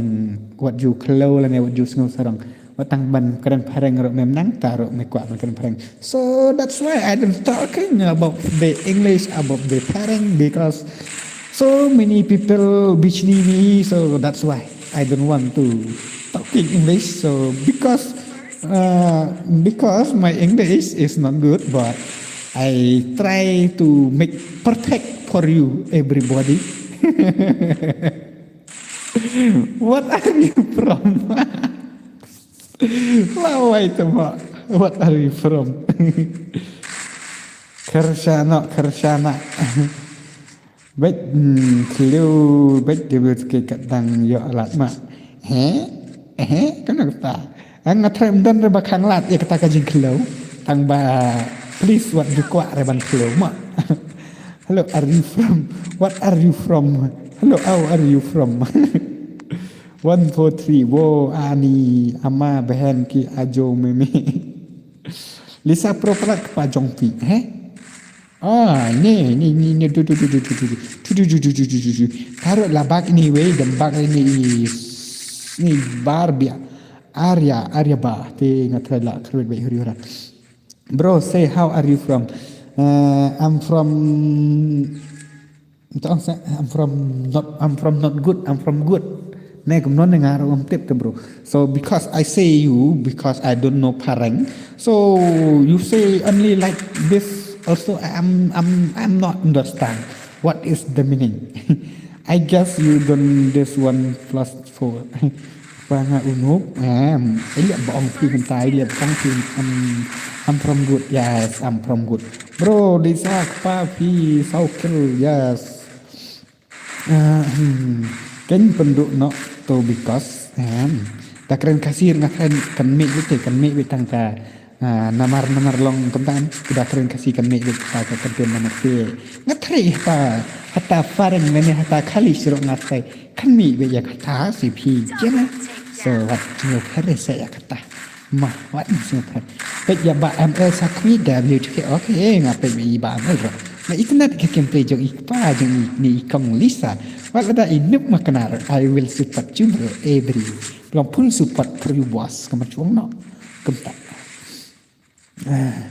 wat ju khlaw lane wat ju sngewsarong. Wat tang ban kren phareng ruh mem nang, ta ruh me kwah ban kren phareng. So that's why I don't talking about the English, about the phareng, because so many people bishni me. So that's why I don't want to talking English. So because uh, because my English is not good, but I try to make perfect for you everybody. What are you from? Lawai tama. What are you from? Kyrshana, kyrshana. Beit, hmm, khliew, beit, dia beit ke kat dang ïoh lad ma. He? He? Kano kata? Ang nga tharai ym don re ba khang lad ïa kata ka jingkhliew. Tang ba, please, wat ju kwah re ban khliew ma. Hello, are you from? What are you from? Hello, how are you from? One four three, wo ani ama behen ki ajo meme. Lisa Pro Prak pa jong pi, he? Ah, ni, ni, ni, ni, tu, tu, tu, tu, tu, tu, tu, tu, tu, tu, tu, tu, tu, tu, tu. Taruh labak ni wei, dembak ni, ni bar bia. Arya, Arya ba, te nga try la, kruet bai huri hura. Bro, say, how are you from? Uh, I'm from Ito ang sa, I'm from not, I'm from not good, I'm from good. Ne, kumno ne nga ruh ngam tip te, bro. So because I say you, because I don't know phareng. So you say only like this. Also, I'm, I'm, I'm not understand what is the meaning. I guess you don't this one plus four. Ba nga u Nup, em, iliap ba ong phi mynta, iliap ba ong phi, em, I'm from good, yes, I'm from good. Bro, Lisa, kpa phi, saw kill, yes. Ah, hmm. Ken pynduh noh to because, em, da kren Khasi nga kren kan mih bit, kan mih bit tang ka, ah, namar, namar long kumta, da kren Khasi kan mih bit ka, ka kan namar te. Nga tharai hata, hata phareng mene hata Khasi ruh nga tharai kan mih bit ïa kata si phi jena. So, wat nyo phere sa ïa kata. Ma, wat nyo phere. Peit ïa ba M L sa kwi da W T K. Okay, nga peit ïa ba M L ruh. Na internet ka kem peit jong i kpa jong i ni i kong Lisa. Wat lada i Nup ma knar, I will support you, bro. Eh, bro. Long full support for you, boss. Kamar chuong no. Kumta. Ah.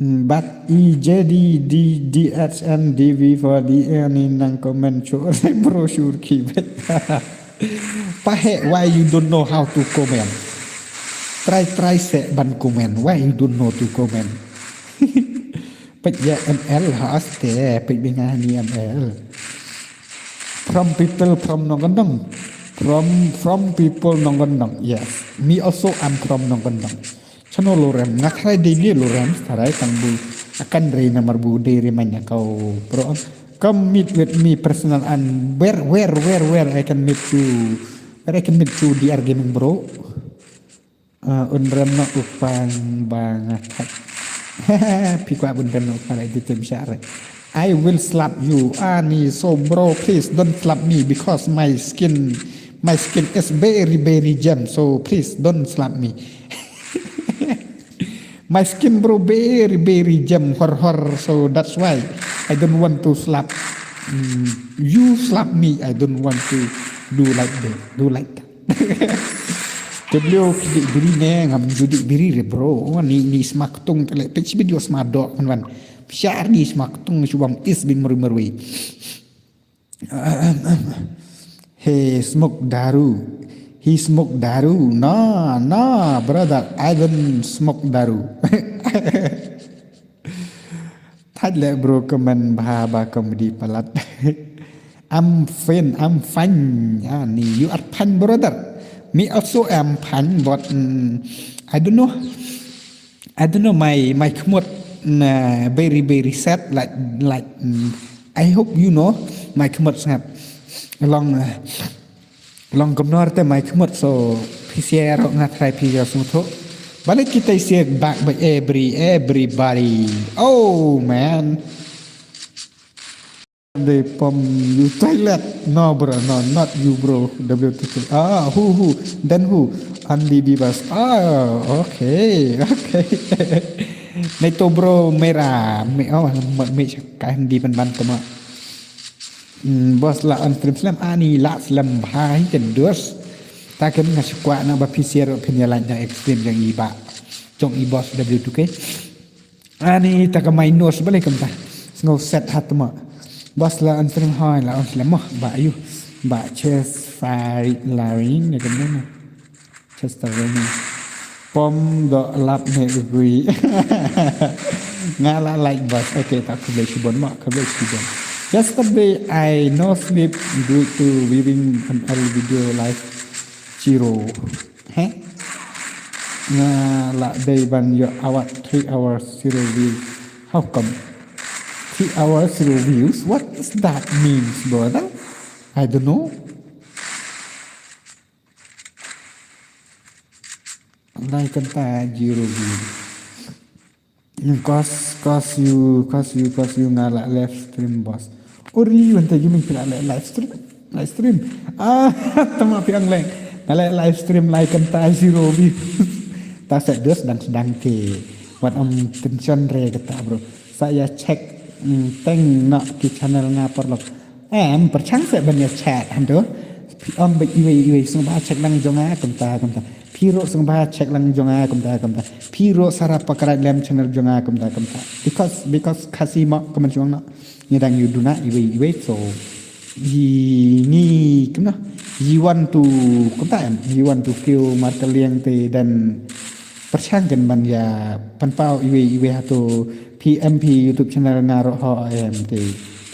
Hmm, but i J D D D H N D V for the any nang comment sure, bro, sure ki bet. Pahe, why you don't know how to comment? Try, try se ban comment. Why you don't know to comment? Peit ïa M L ha aste, peit binga ni M L. From people from Nongkyndong. From, from people Nongkyndong. Yes. Me also, I'm from Nongkyndong. Chano Lorem, nga tharai dei ne Lorem, tharai tang bu akan rei namar bu dei rei manya kau bro. Come meet with me personal and where, where, where, where I can meet you, where I can meet you D R Gaming bro. Uh, un rem no upang ba nga thak. Pi kwa bun rem no upang la itu tim syare. I will slap you. Ani, so bro, please don't slap me because my skin, my skin is very, very gem. So please don't slap me. My skin, bro, very, very gem, hor, hor. So that's why I don't want to slap. Mm, you slap me, I don't want to do like that. Do like that. Te beliau kidik biri ne ngam judik biri re bro. Ni ni smaktung tele pech video smadok kan wan. Syar ni smaktung subang is bin merui merui. He smoke daru. He smoke daru. No, no, brother, I don't smoke daru. Thaj le bro comment bha ba comedy palat. I'm fine, I'm fine. Ah, ni, you are fine, brother. Me also am fine, but mm, I don't know. I don't know, my, my khmut na very, very sad, like, like, mm, I hope you know, my khmut sngap. Long, uh, long kumno te my khmut, so phi share nga try phi ya sngewthuh. Balik kita isi back by every everybody. Oh man. They pom you toilet. No bro, no, not you bro. W T K. Ah, who, who? Then who? Andy Bibas. Ah, okay, okay. Neto bro mera. Me, oh, me, me, ka Andy ban ban tama. Hmm, boss la on stream slem ani la slem bha hi kan dos. Ta kan nga sukwa na ba P C R opinion la na extreme yang iba. Jong i boss W two K. Ani ta ka minus balik kumta. Sngo set hat ma. Boss la on stream hai la on slem mah ba ayu. Ba chest fight laring ne kan na. Chest laring. Pom do lap ne ugui. Nga la like boss. Okay, ta khublei shibun ma, khublei shibun. Yesterday I no sleep due to viewing an early video live zero. Heh? Nga la dei ban ïoh award three hours zero views. How come? Three hours zero views? What does that means, brother? I don't know. Lai kanta zero views. Cause, cause you, cause you, cause you nga la live stream boss. Ori, wanta you min pila la live stream. Live stream. Ah, tama piang leng. Nga la live stream lai kanta zero views. Ta set dos dang sedang ke. Wat am tension re kata bro. Sa ïa check, mm, teng na ki channel nga parlok. Em, pyrshang se ban ïa chat, hando. Phi ong ba iwei, iwei, sngewbha check lang jong nga, kumta, kumta. Phi ruh sngewbha check lang jong nga, kumta, kumta. Phi ruh sara pakrat lem channel jong nga, kumta, kumta. Because, because Khasi mo, kumta jong nga. Ngi dang ïa duna, iwei, iwei, so. Yi, ngi, kumta. Yi want to, kumta, em. Yi want to feel markaliang te dan pyrshang kan ban ïa pynpaw iwei iwei hato P M P YouTube channel nga ruh ho em te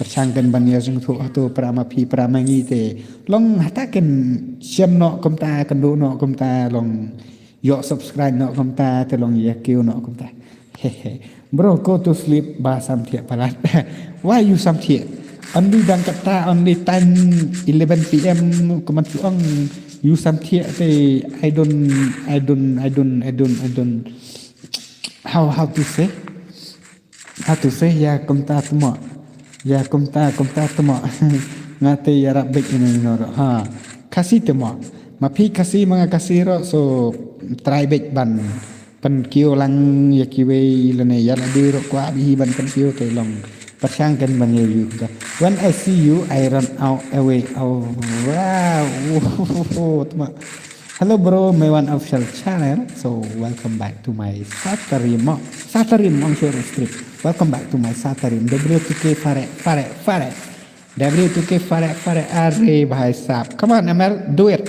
pyrshang kan ban ïa jingthoh hato para ma phi para ma ngi te long hata kan shem noh kumta kan duh noh kumta long ïoh subscribe noh kumta te long ïa kiew noh kumta. Hehe. Bro, go to sleep ba sam thiah palat. Why you sam thiah? Only dang kata, only time eleven P M kumta ong you sam thiah te I don't, I don't, I don't, I don't, I don't. How, how to say? How to say? Ya kumta tmo. Ya kumta, kumta tmo. Nga te ïarap beit ïa ngi noh. Ha. Khasi tmo. Ma phi Khasi ma nga Khasi ruh so try beit ban pynkiew lang ïa kiwei lane ïa lade ruh kwah beit hi ban pynkiew te long pyrshang kan ban ïa u ka. When I see you, I run out away. Oh, wow. Tma. Hello bro, my one official channel. So welcome back to my Satarim. Satarim on Shore Street. Welcome back to my Satarim. W two K fare, fare, fare. W two K fare, fare, are bhai sahab. Come on, M L, do it.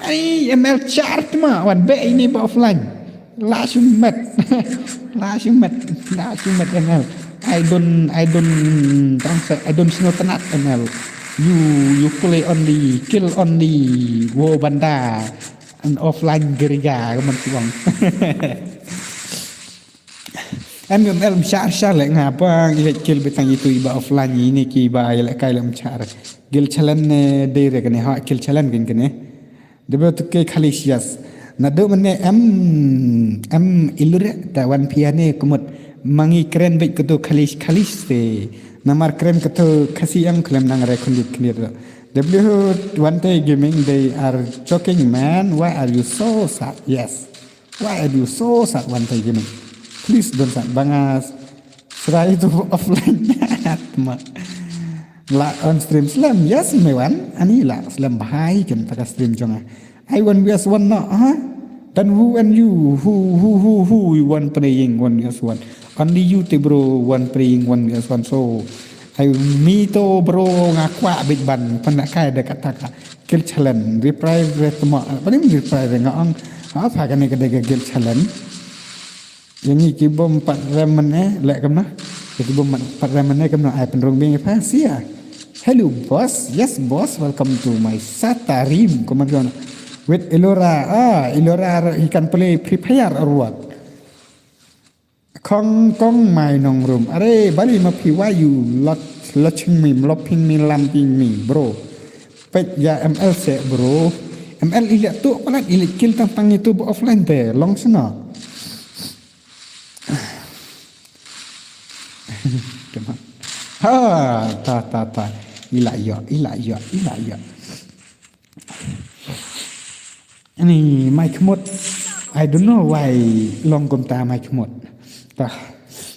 Ai, M L chart ma, wan be ini ba offline. La shumet. La shumet. La shumet M L. I don't, I don't, don't say, I don't snow tenat M L. You, you play only, kill only, wo banda. And offline geriga, kaman tuang. Em em el mshar shar le nga bang ile kill betang itu iba offline ini ki iba ile kai le mshar. Gil challenge ne dei re kane ha kill challenge kin kane. Debe tu ke khalicious. Na do mene em em ilure ta wan pia ne kumut mangi kren bit kutu khalic khalic te. Namar kren kutu Khasi ang klem nang re khundit khundit. W one day gaming they are joking man. Why are you so sad? Yes. Why are you so sad one time gini? Please don't sad bangas. Serai itu offline ma. La on stream slem yes me wan ani la slem bahai kan taka stream jonga. I one vs one no ha. Then who and you who who who who you one playing one vs one. Only you te bro one playing one vs one so. Ai mi to bro nga kwah big ban pynda kai da kata ka kill challenge reply re tmo paling reply re nga ong apa kane ka dega kill challenge. Yang ngi ki bom pat rem mene lek kamna. Ki bom pat rem mene kamna ai pynrung bing pa sia. Hello boss, yes boss, welcome to my Satarim. Come on, with Elora. Ah, Elora he can play Free Fire or what? Kong kong mai nong rum. Are bali ma phi wa you lot laching me mloping me lamping me bro. Pet ya M L se bro. M L ile tu palat ile kill tang tang itu offline te long sena. Ha, ta, ta, ta. Ila yo, ila yo, ila yo. Ani, mai khmut. I don't know why long kumta mai khmut. Ta.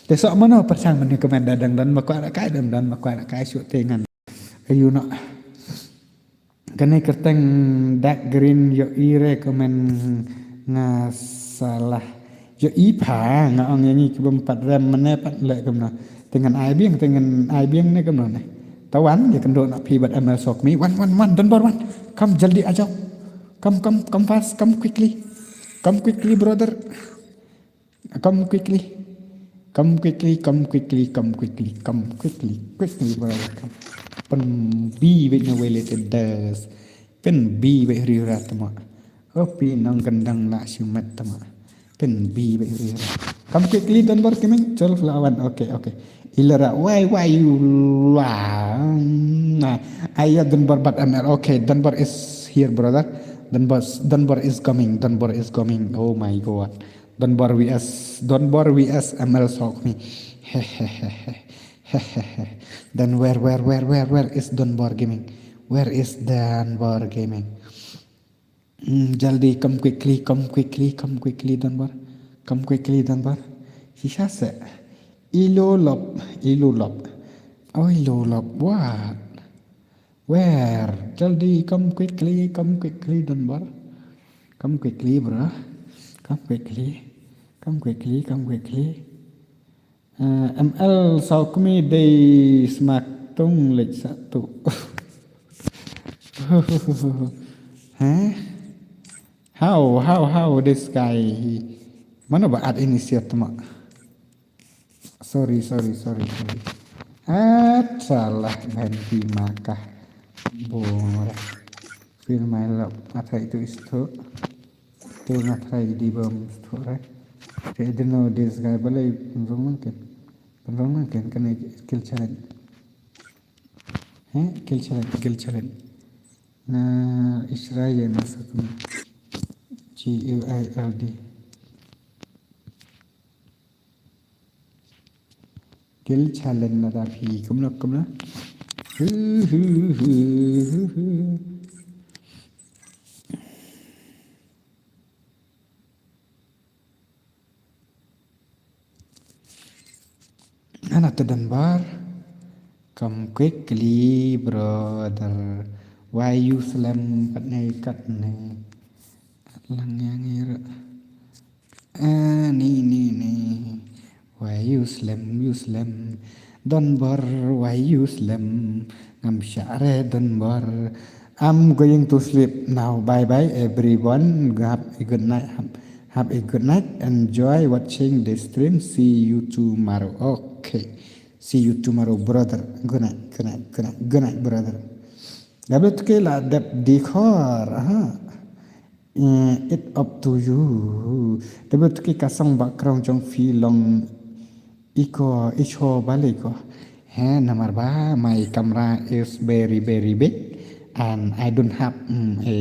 Te sok mano pyrshang mano comment da dang don ma kwah kai, dang don ma kwah kai shu te ngan. Ayu no. Kane kyrteng dark green ïohi re comment nga salah. Ïohi pha nga ong ïa ngi ki bym pat rem mane pat leh kumno. Te ngan ai biang, te ngan ai biang ne kumno ne. Ta wan ïa kynduh na phi bad M L Sokmi. Wan, wan, wan, Donbor wan. Come jaldi a jao. Come, come, come fast, come quickly. Come quickly, brother. Come quickly. Come quickly, come quickly, come quickly, come quickly, quickly, brother, come. Pynbi beit na wei leh te das. Pynbi beit hri hra tama. Oh, phi nang kendang la shimet tama. Pynbi beit hri hra. Come quickly, Donbor Gaming. Chol flawan. Okay, okay. Ilara, why, why you, why? Nah, ayah Donbor but M L. Okay, Donbor is here, brother. Donbor, Donbor is coming. Donbor is coming. Oh my God. Donbor V S, Donbor V S M L Sokmi. Hehehe. Hehehe. Then where, where, where, where, where is Donbor Gaming? Where is Donbor Gaming? Mm, jaldi, come quickly, come quickly, come quickly, Donbor. Come quickly, Donbor. Shisha se. Ilo lop, ilo lop. Oh, ilo lop. What? Where? Jaldi, come quickly, come quickly, Donbor. Come quickly, bro. Come quickly. Come quickly, come quickly. Uh, M L Sokmi dei smak tung lek satu. Huh? How, how, how this guy? He, mano ba at initiate ma? Sorry, sorry, sorry, sorry. Ah, salah ban di maka. Bora. Feel my love. Atai itu istu. Tu ngatai di bom istu re. Te dino this guy balai pynrung mungkin. Pynrung mungkin kena kill challenge. Heh, kill challenge, kill challenge. Na Israel masuk ni. G U I L D. Kill challenge na da phi kumno kumno. Hu, hu, hu, hu, hu. Ana te Donbor. Come quickly, brother. Why you slem katne katne? Lang yang ir. Ah, ni, ni, ni. Why you slem, you slem? Donbor, why you slem? Ngam shah re Donbor. I'm going to sleep now. Bye bye everyone. Have a good night. Have, have a good night. Enjoy watching the stream. See you tomorrow. Okay. See you tomorrow, brother. Good night, good night, good night, good night, brother. W two K la dep dikor, aha. Eh, it up to you. W two K ka song background jong phi long iko, icho bale ko. He, namar ba, my camera is very, very big and I don't have, mm, a,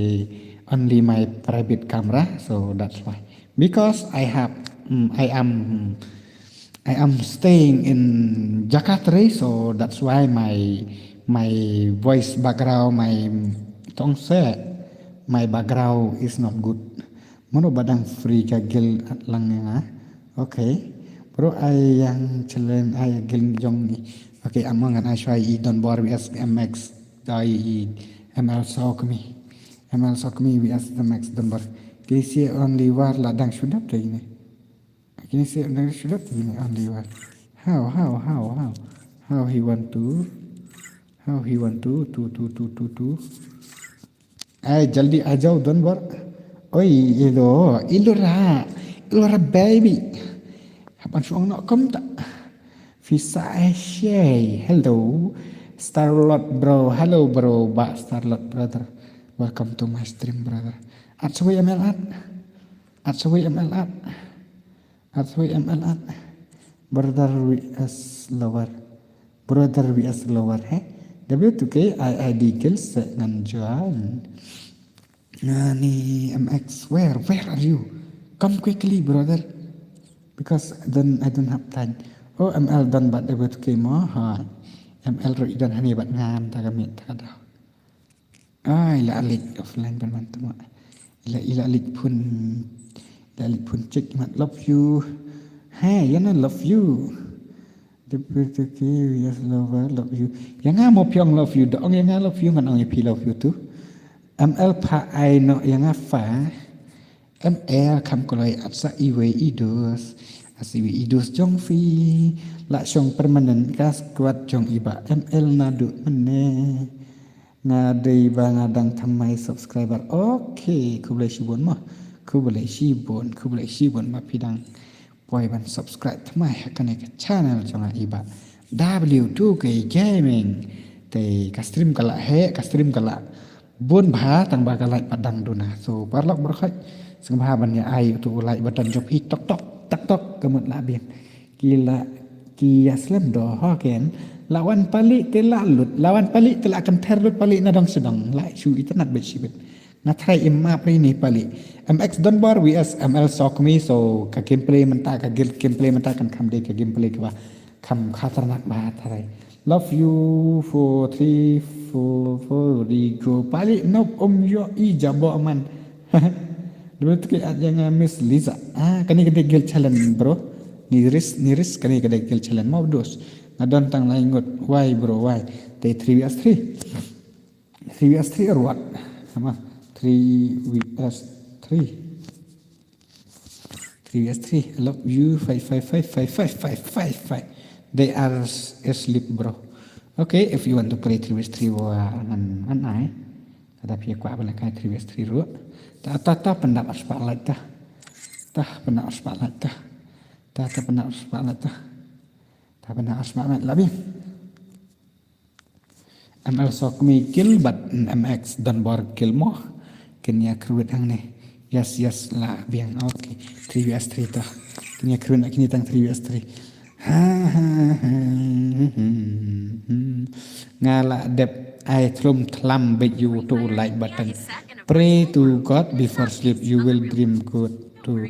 only my private camera, so that's why. Because I have, mm, I am, I am staying in Jakarta, so that's why my, my voice background, my tong se, my background is not good. Mano ba dang free ka guild lang nga. Okay. Bro, ai yang challenge ai guild jong ni. Okay, amo ngan ai shwa i Donbor V S M X. Ai i M L Sokmi. M L Sokmi V S M X Donbor. Kisi only war la dang shu dap te ini. Kini se na shu dap ni only one. How, how, how, how? How he want to? How he want to? To, to, to, to, to. Ai, jaldi a jao Donbor. Oi, ilo, ilo ra. Ilo ra baby. Hapan shuang nok kum ta. Fisa ai shei. Hello. Starlord bro. Hello bro. Ba Starlord brother. Welcome to my stream brother. At sawi M L at. At sawi M L at. At sawi M L at. Brother V S lover. Brother V S lover, he? W two K I I D kills ngan join. Nani M X, where? Where are you? Come quickly, brother. Because then I don't have time. Oh, M L done but W two K mo. Hi. M L ruh i don hangne bad nga mynta ka miet ta ka daw. Ai, la leit offline ban man tama. Ila ila leit phone. Ila leit phone check mat love you. Hey, yana love you. The pretty yes lover love you. Ïa nga mo phi ong love you. Da ong ïa nga love you ngan ong ïa phi love you tu. M L pha ai noh ïa nga pha. M L kham kloi at sa iwei i dos. At sa iwei i dos jong phi. La shong permanent ka squad jong i Bah M L naduh mynne. Nga dei ba nga dang thymmai subscriber. Okay, khublei shibun mo. Khublei shibun, khublei shibun ba phi dang poi ban subscribe thymmai ha kane ka channel jong nga i Bah W two K Gaming. Te ka stream ka la heh, ka stream ka la bun bha tang ba ka light pat dang duna. So paralok baroh khoit sngewbha ban ïa ai uto u like button jong phi tok tok tak tok ka mut la biang. Ki la ki ïa slem doh ho ken. La wan pali te la lut, la wan pali te la kynther lut pali na dong sdang. La shu itynnad bad shibit. Nga tharai im map ri ni pali. M X Donbor V S M L Sokmi, so ka gameplay mynta ka gil- gameplay mynta kan kham dei ka gameplay kaba kham khatarnak ba tharai. Love you four three four four di go pali nop um yo i jabo man. Dulu tu ke at janga Miss Liza. Ah, kani ka dei gil challenge bro. Niris niris kani ka dei gil challenge mau dos. Nga don tang lai ngut. Why bro why? Te three V S three. Three V S three or what? Sama three V S three. Three V S three. I love you. Five five five five five five five five. They are s- asleep, bro. Okay, if you want to play three V S three, wa ngan ngan ai. Ada phi kwah bala kai three V S three ruh. Ta ta ta pendap spotlight ta. Ta pendap spotlight ta. Ta ta pendap spotlight ta. Ta pendap spotlight labi. M L Sokmi kill bad M X Donbor kill mo. Kin ïa kyrwit hangne. Yes yes la biang. Okay. Three V S three to. Kin ïa kyrwit hangne tang three V S three. Ha ha ha. Nga la dep ai thrum thlam bad ïa uto u like button. Pray to God before sleep. You will dream good to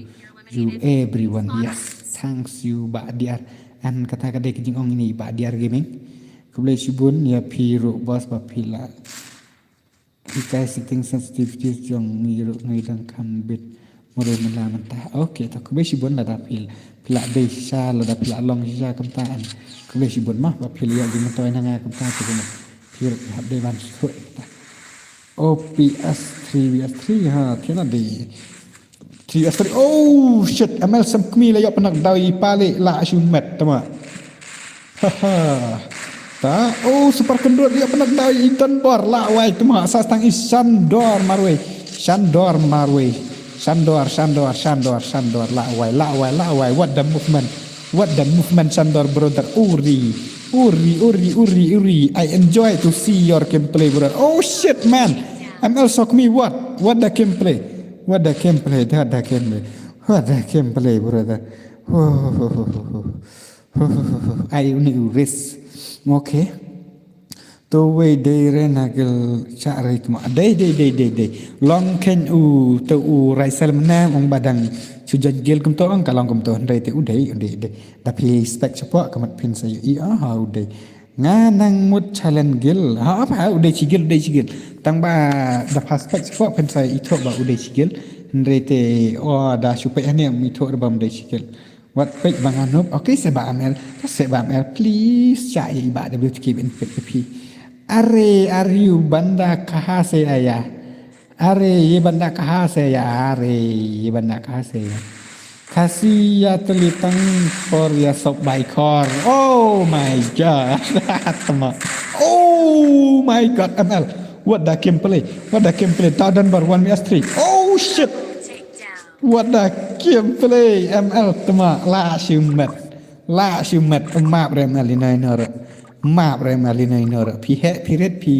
you everyone. Yes. Thanks you Bah Diar. And kata ka dei ka jingong ini Bah Diar Gaming. Khublei shibun ïa phi ruh boss ba phi la hikai setting sensitivity jong ngi ruh ngi dang kham bit mure mynta mynta. Okay to khublei shibun lada phi phi la dei shisha lada phi la long shisha kumta. And khublei shibun ma ba phi la ïoh jingmyntoi na nga kumta. Phi ruh hap dei ban shuh kumta. O P S three V S three ha kena dei. Three S three. Oh shit, M L Sokmi la ïoh pynnak daw i pale la shu met tama. Haha. Ta, oh super kendut ïoh pynnak daw i Donbor la wai tama sa stang i Shandor marwei. Shandor marwei. Shandor, Shandor, Shandor, Shandor la wai, la wai, la wai. What the movement? What the movement Shandor brother? Uri. Uri, uri, uri, uri. I enjoy to see your gameplay brother. Oh shit man. M L Sokmi what? What the gameplay? What the gameplay? What the gameplay? What the gameplay, brother? Ai uni uris. Okay. To wei dei re na gil cha re tma. Dei dei dei dei dei. Long ken u to u Raisel mena ong badang chujan gil kum to ong ka long kum to hndai te u dei u dei dei. Da phi spek chapo ka mat phin sa i a ha u dei. Nga nang mut challenge gil. Ha apa u dei chi gil u dei chi gil. Tang ba da pha spek chapo phin sa i tho ba u dei chi gil. Hndai te o da shu pek hane mi tho ba u dei chi gil. Wat pek ba nga nup. Okay se ba amel. Ka se ba amel please cha i ba da blu tiki bin pek phi. Are are you banda kaha se aya. Are ye banda kaha se ya. Are ye banda kaha se ya. Kasi ya telitang for ya sok baikor. Oh my god. Tama. Oh my god M L. What the gameplay? What the gameplay? Tao dan bar one V S three. Oh shit. What the gameplay M L tama la shimet. La shimet map re M L inai nor. Map re M L inai nor. Phi he phi ret phi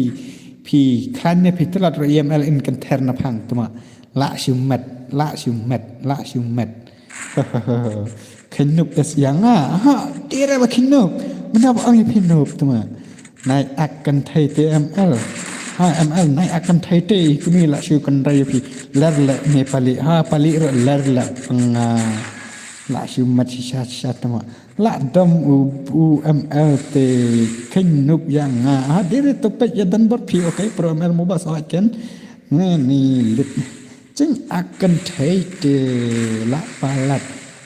phi khan ne phi tlat re M L in kan ter na phang tama. La shimet. La shimet. La shimet. Khnuk es yang ah. Ha, tira ba khnuk. Mena ba ang phi nuk tama. Nai ak kan thai te M L. Ha M L nai ak kan thai te kuni la shu kan rai phi. Ler le me pali. Ha pali re ler le panga. La shu mat shisha shisha tama. La dom u, u M L te keng nup yang nga. Ha, dire to pek ya dan bor pi, okay, pro M L mo bas awaken. Nge ni lit. Ching akan thei te la palat.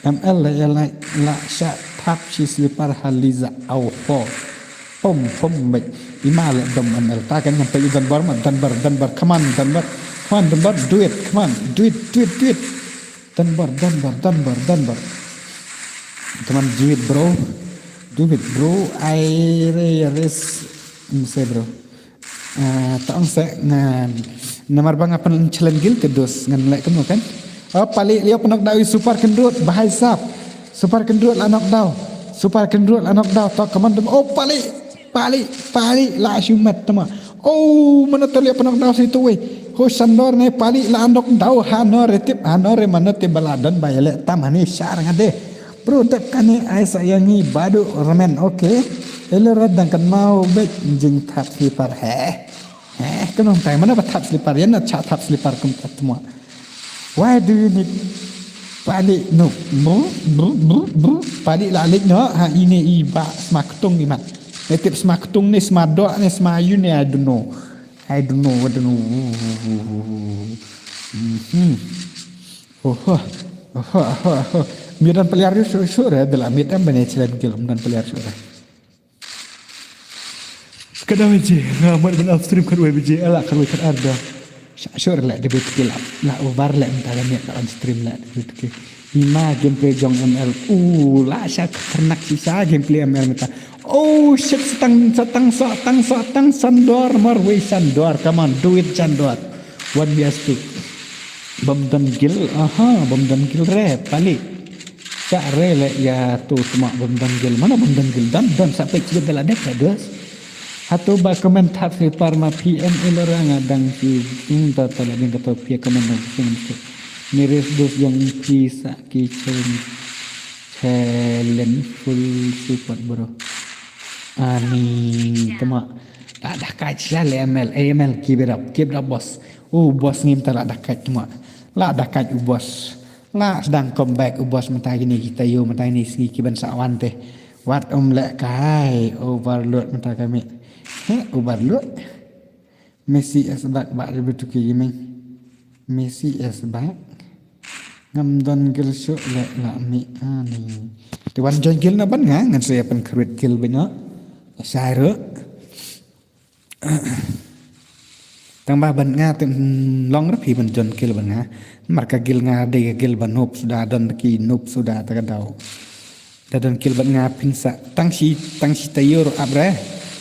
M L la ya la, la sha thap shi slipar ha Liza au ho. Pom, pom bek. Ima le dom M L. Ta kan ngan pek dan bor ma, dan bor, dan bor. Come on, dan bor. Come on, dan bor. Do it. Come on. Do it, do it, do it. Dan bor, dan bor, dan bor, dan bor. Come on, do it, bro. Do it, bro. Ai re res. Mse, bro. Ah, ta ong se ngan. Namar ba nga pynchallenge gil te dos ngan leh kumno kan. Oh, pali lio pynok daw i super kendrut bahai sap. Super kendrut la nok daw. Super kendrut la nok daw. To, come on, oh, pali. Pali, pali la shu mat tama. Oh, mano te lio pynok daw si tu wei. Ho sandor ne pali la nok daw ha no re tip, ha no re mano te bala don ba ya le tam hani shar ngade. Bro, dep kane ai sa yang ngi badu remen, okay. Ele rat dang kan mau bek jing thap slipar, he. He, kan nong tai mana ba thap slipar, yan na cha thap slipar kum tat tama. Why do you need pali no? Bru, bru, bru, bru. Pali la lik no, ha ine i ba sma ktung i mat. Ne tip sma ktung ne sma do ne sma yu ne, I don't know. I don't know, I don't know. Mhm. Oho, oho, oho, oho. Miet dan peliar yu sure, sure, de la miet dan bane challenge gil, dan peliar sure. Kada weje, nga mat ban upstream kat weje, ala kat we kat arda. Sure le de bit kila. La over le mta la miet la on stream le de bit ki. Ima gameplay jong M L. U la sha khatarnak shisha gameplay M L mta. Oh shit, satang, satang, satang, satang, sandor, marwei sandor. Come on, do it sandor. One vs two. Bam don gil, aha, bam don gil re, pali. Sa re le ya tu tuma bam don gil. Mana bam don gil? Don, don, sa pek chibet de la dek, dos. Hatu ba comment thap slipar ma P M ilora nga dang si, hmm, ta, ta la ding kato pia comment dang si, hmm, si. Ni res dos jong pi sa ki chen, challenge full support, bro. Ani, tuma. La da kaj sha le M L, eh, M L, keep it up, keep it up, boss. U boss ngim ta la da kaj tuma. La da kaj u boss. La sdang comeback u boss mynta kine kita yu mynta kine sngi kiban sa wan te. Wat um leh kai overload mynta kami. He, overload. Messi is back, back W two K Gaming. Messi is back. Ngam don gil shuh leh la mi ani. Te wan join gil na ban nga ngan sa ya pan create gil bino. Sai ru. Tang ba ban nga te, hmm, long ra phi ban join gil ban nga. Mar ka gil nga dei ka gil ban noob suda, don ki noob suda ta ka daw. Da don gil ban nga phin sa tang shi, tang shi tayo ap re.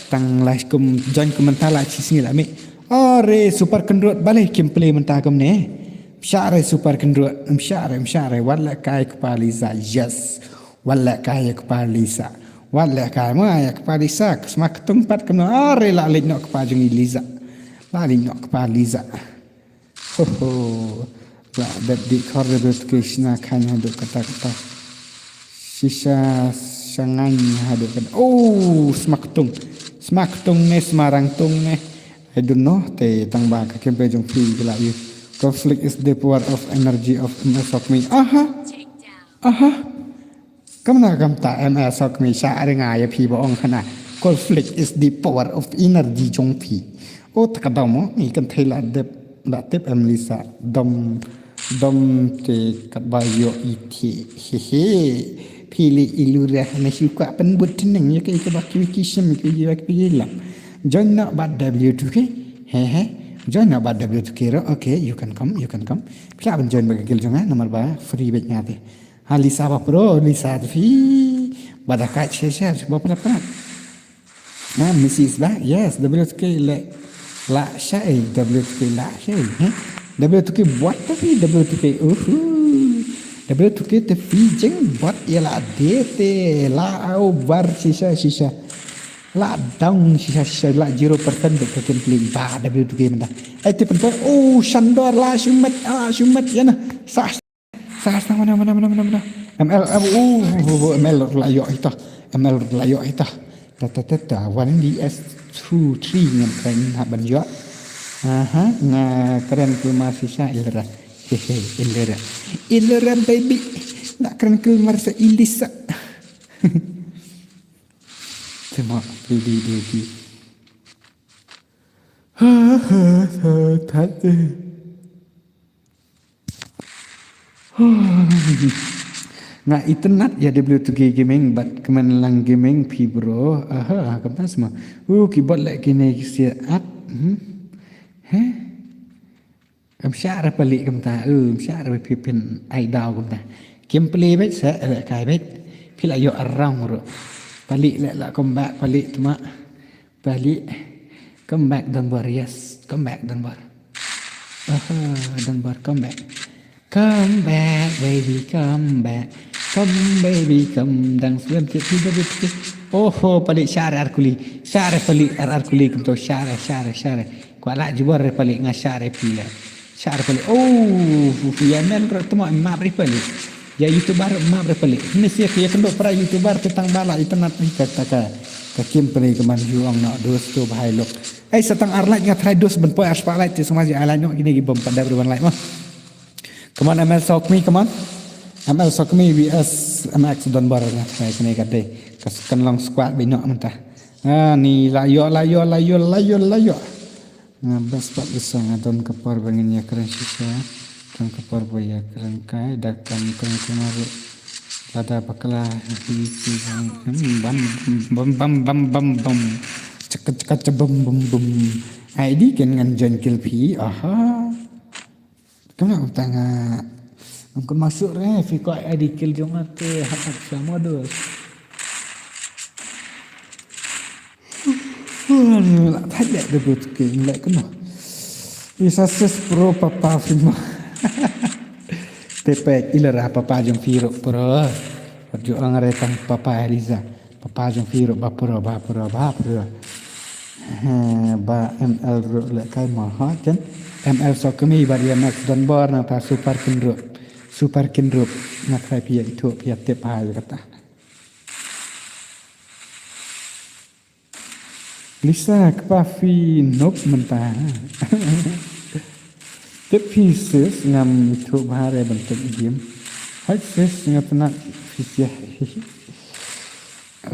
Tang la kum join kum mynta la shi sngi la mi. Ore super kendrot balei kim play mynta kumne. Msha re super kendrot, msha re, msha re, wat la kai kpa Lisa, yes. Wat leh kai ïa kpa Lisa. Wat leh kai ma ïa kpa Lisa. Sma ktung pat kumno, are la leit noh kpa jong i Lisa. La leit noh kpa Lisa. Ho ho. La dep dih khor dep dut ke shna khan haduh kata kata. Shisha shangan haduh kata. Oh, sma ktung. Sma ktung ne, sma rang tung ne. I don't know. Te tang ba ka kempe jong phi ki la ïoh. Conflict is the power of energy of M S of me. Aha. Aha. Kamna kamta M S Hokmi sha ringa ïa phi ba ong hana. Conflict is the power of energy jong phi. O ta ka dom mo ngi kan thei la dep la tep em Lisa dom dom te kat ba ïoh i the he he. Phi li ilura na shu ka pen but teneng ïa ka ïa ka ba ki ki shem ki ïa ki lam. Join na ba W two K. He he. Join na ba W two K ro. Okay, you can come, you can come. Phi la ban join ba ka gil jong nga namar ba free bet nga te. Ha Lisa ba pro, Lisa tu phi. Ba da ka che che ba pra pra. Na Missus ba, yes, W two K le la sha eh, W two K la sha eh. W two K buat tu phi, W two K uhu. W two K tu phi jeng buat ïa la de te la au bar shisha shisha. La down shisha shisha la zero percent de ka kemplin ba W two K menda. Ai te pen oh shandor la shumet, ah shumet ïa na. Sa Sa sa mana mana mana mana mana. M L, oh, oh, oh, M L la ïoh ita. M L la ïoh ita. Ta ta ta ta. One V S two three ngan kren ha ban ïoh. Aha, nga kren tu masih sa ilra. Hehe, ilra. Ilra baby. Lah kren kil mar sa ilisa. Tema pili degi. Ha ha ha that eh. Nga itynnad ïa W two K Gaming bad Kmenlang Gaming phi bro. Aha, kumta sma. U keyboard leh kine ki siat. Hmm. He? Kam shah re pali kumta. U kam shah re phi phin ai daw kumta. Kim pali bet se leh kai bet. Phi la ïoh arang ru. Pali leh la kumba pali tma. Pali. Come back Donbor, yes. Come back Donbor. Aha, Donbor, come back. Come back baby, come back. Come baby, come dang swim kit kit kit kit. Oho, pali share ar kuli. Share pali ar ar kuli kumto share share share. Kwala jubor re pali nga share pila. Share pali. Oh, fu fu ya men ro tmo map re pali. Ya YouTuber map re pali. Ni sia ke ya kendo para YouTuber te tang bala itynnad ni ka ka ka. Ka kim pali ka man yu ong no dos to bahai lok. Ai sa tang ar like nga try dos ban poi ar spotlight te sama ji ai like no kine ki bom pada ber ban like ma. Come on M L Sokmi, come on. M L Sokmi V S M X Donbor nga try kine ka dei. Ka kan long squad bi no mynta. Ah ni la yo la yo la yo la yo la yo. Nga best pat bisa nga don ka por ba ngin ïa kren shisha. Don ka por ba ïa kren kai da kam kren kren ru. Lada bakla hi ki bam bam bam bam bam bam. Cek cek cek bam bam bam. Ai di ken ngan join kil phi. Aha. Kena utang ah. Ang kun masuk re fi ko ai di kil jong ate hak hak sama dos. La thait leh da bro tuke leh keno. Isa sis pro papa fima. Tepek ilara papa jong firo pro. Wat ju ang re tang papa Eliza. Papa jong firo ba pro ba pro ba pro. He, ba M L ro leh kai ma ha ken. M L Sokmi ba dia Max Donbor na ta super kinrup. Super kinrup. Na try pia itu pia tip ha kata. Lisa kpa phi nok mynta. Tip phi sis ngam ithuh bha re ban tip game. Hai sis nga tnat phi sia.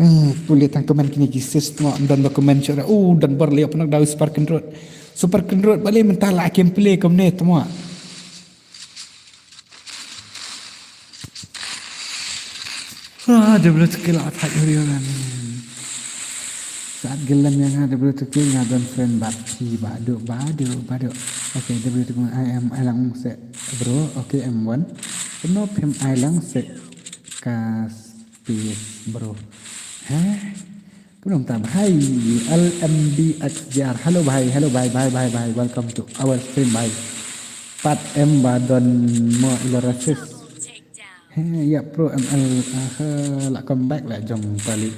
Eh, pule tang comment kine ki sis mo don ba comment chora. Uh, don bor leo pnok dau super kendrot. Super kendrot bale mynta la kem pule komne tmo. Ah, W two K la thait uri uri. Saat gelem yang ada W two K nga don friend bad phi badu badu badu. Okay, W two K I am alang se bro. Okay, M one. Penuh phim alang se kas peace bro. Heh. Kumno mynta bhai? L M B X J R. Hello bhai, hello bhai, bhai, bhai, bhai. Welcome to our stream bhai. Pat em ba don mo ilarasis. He ya pro M L. Aha, la come back la jong pali.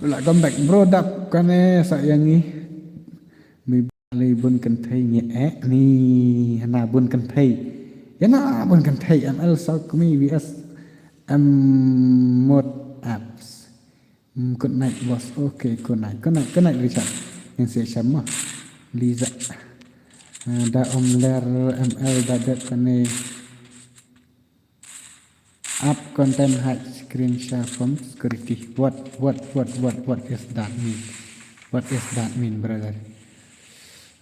La come back bro dap kane sa yang ni. Mi bali bun kynthei ngi eh ni hana bun kynthei. Ya na bun kynthei M L Sokmi V S M Mod Apps. Mm, good night, boss. Okay, good night. Good night, good night, Richard. Ngin sa ïashem mo. Liza. Ah, da ym ler M L da dep kane. Up content hide screen share from security. What, what, what, what, what is that mean? What is that mean, brother?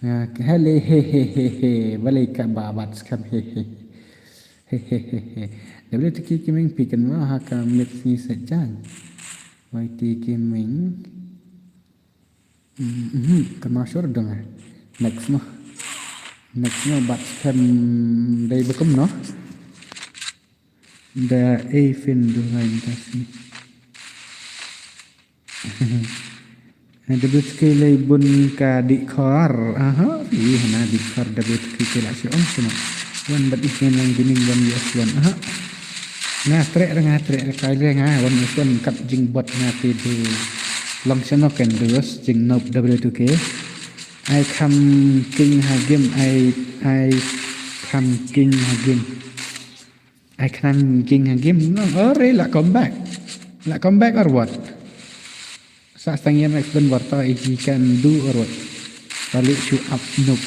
Ah, hele, he, he, he, he. Balei ka ba bat skhem, he, he. He, he, he, he. W T K Gaming pi kan ma ha ka mit sngi sa jang. Y T Gaming. Mhm, kan ma shor dong eh. Next mo. Next mo bat skhem dei bekum no. Da ei fin du lain ta sini. W T K lei bun ka dikor. Aha, ih hana dikor W T K la shi ong suma. Wan bat ih ngan lang gining wan yes wan. Aha. Nga trek re nga trek re kai re nga wan yes wan kat jing bot nga te du. Long shano ken dus jing nop W T K. Ai kham king ha game ai ai kham king ha game. I can't king a game. No, or la come back. La come back or what? Sa stang yam ek ben warta if he can do or what? Balik show up noob.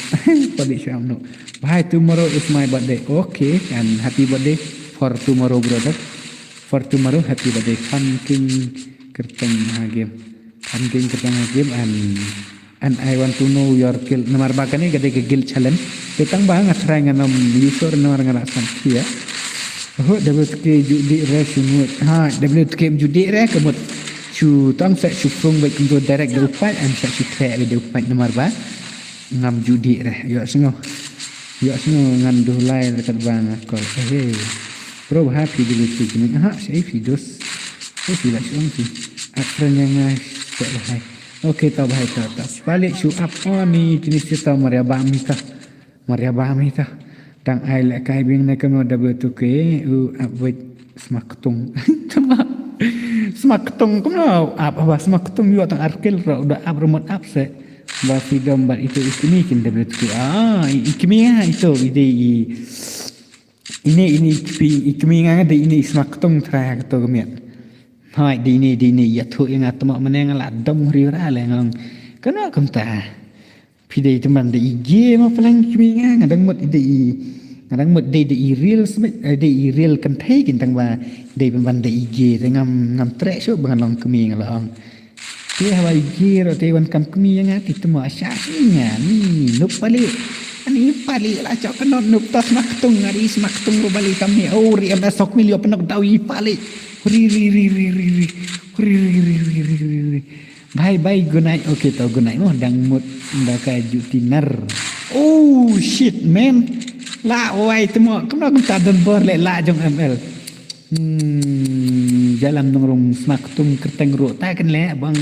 Balik show up noob. Bhai, tomorrow is my birthday. Okay, and happy birthday. For tomorrow, brother. For tomorrow, happy birthday. Kham king kyrteng ha game. Kham king kyrteng ha game and, and I want to know your kill. Namar ba kane ka dei ka guild challenge. Te tang ba nga try ngan ym ïoh shuh namar nga la san khia. Oh, W T K judi re shu mut. Ha, W T K judi re ka mut. Shu tang sa shu prung bad kumtu direct da u pait and sa shu trek da u pait namar ba ngam judi re. Ïoh sngew. Ïoh sngew ngan duh lai re kat ba nga call. Eh, hey. Bro, ba ha phi dulu shu kini. Aha, sha i phi dus. Sha i phi la shu ong phi. Ap friend ïa nga sha ba hai. Okay, to ba hai to, to. Palik shu ap on ni kini sha to Maria Bam ni to. Maria Bam ni to. Tang ai leh kai bing ne kano W two K, u ap wait sma ktung. Tama. Sma ktung kumno ap ba sma ktung ïoh tang arkil ro da ap remote ap se. Ba freedom ba itu i kmi kin W two K. Ah, i kmi ya itu i dei i Ini, ini kpi, i kmi nga nga dei ini sma ktung trai ha kato ka miet. Hoi, dei ini, dei ini, ïathuh ïa nga tama mane nga la dom hri ra le ngong. Kano kumta. Phi dei tymmen dei i gie ma palang kmi nga, nga dang mut dei i, nga dang mut dei dei i real smit, eh, dei i real kynthei kin tang ba dei pynban dei i gie, te ngam, ngam treh shuh ba ngan long kmi nga la ong. Te haba i gie ro te wan kam kmi ïa nga te tama sha shi nga ni nup pali. Ani pali la chok ka not nup ta sma ktung ari sma ktung ro bali kam ni. Oh, ri am sok mi lio penok dau i pali. Ri, ri, ri, ri, ri, ri. Ri, ri, ri, ri, ri, ri, ri. Bye, bye, good night. Okay, to good night. Mo dang mut da ka ju tinar. Oh, shit, man. La wai tama. Kumno kumta don bor le la jong M L. Hmm, jalam nong rong sma ktung kyrteng ruh ta kan leh bang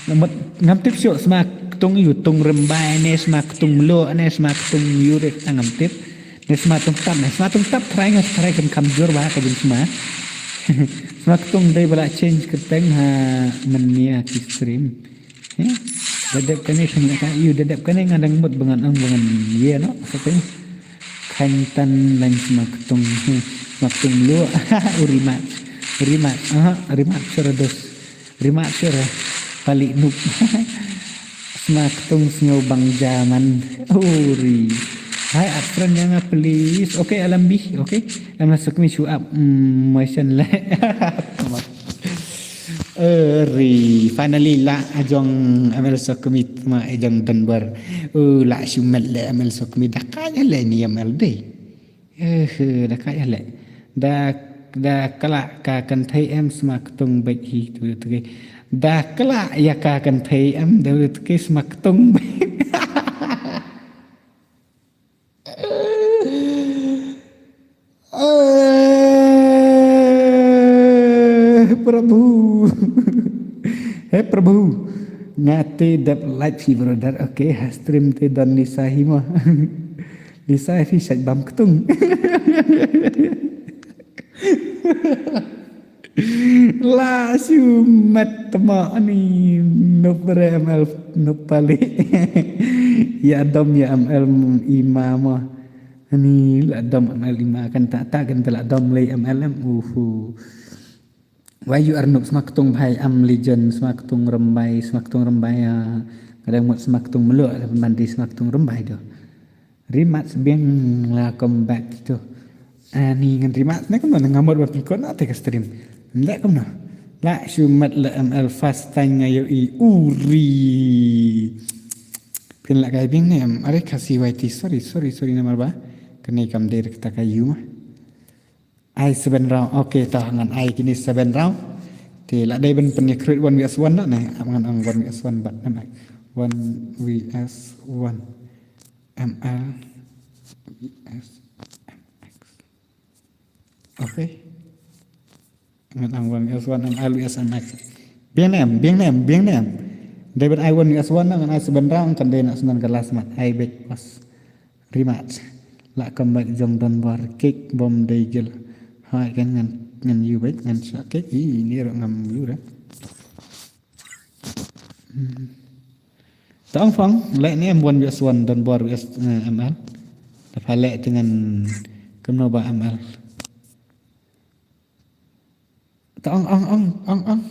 namut ngam tip shuh sma ktung yu tung rembai ne sma ktung mluh ne sma ktung yu rek ta ngam tip. Ne sma tung tap ne sma tung tap trai ngas trai kan kam jur ba ka jin sma. Sma ktung dei ba la change kyrteng ha mania ki stream. Eh, da dep kane kane ka yu da dep kane nga dang mut ba ngan ong ba ngan ïa no sa kane. Khain tan lain sma ktung, hmm, sma ktung lu. U rimat. Rimat. Aha, rimat sura dos. Rimat sura. Pali nup. Sma ktung sngew bang jaman. Uri. Hai, ap friend ïa nga please. Okay, alam bi. Okay. Alam sukmi shu ap. Hmm, motion le. Eri, finally la ajong M L Sokmi ma ajong Denver. Uh, la shu met le M L Sokmi da ka ya le ni M L dei. Eh, da ka ya le. Da, da kala ka kan thei em sma ktung bek hi tu tu ke. Da kala ya ka kan thei em da tu ke sma ktung bek. Eh, Prabhu. He Prabhu. Nga te dep live hi brother. Okay, ha stream te don Lisa hi mo. Lisa hi sait bam ktung. La shu met tama ani nup re M L nup pali. Ya dom ya M L ima ma. Ani la dom M L ima kan ta ta kan ta la dom le M L em uhu. Why you are nup sma ktung bhai am legend sma ktung rembai sma ktung rembai ya. Kadang mut sma ktung melo mandi sma ktung rembai do. Rimat biang la come back tu. Ani ngan rimat ne kumno ngamot ba pingkon ate ka stream. Nda kumno. La shu mat la M L fast time nga yo i uri. Pin la kai bing ne em are kasi Y T sorry sorry sorry namar ba. Kene kam der kata ka yuma. Ai seven round. Okay, tah ngan ai kini seven round. Te la dei ban pynïakrit one V S one na ne. Am ngan ang one V S one bat na mai. One V S one. M L V S M X. Okay. Ngan ang one V S one M L V S M X. Biang nem, biang nem, biang nem. Dei ban ai one V S one na ngan ai seven round kan dei na senan ka last mat. Ai bet pas. Rematch. La comeback jong Don Bar kick bom dei gil. Hai kan ngan ngan yu bet ngan shot kick. Ih, ini ro ngam yu re. Hmm. Tong fong, leh ne em one V S one Don Bar V S, eh, M L. Dapat leh dengan kumno ba M L. Ta ong ong ong ong ong.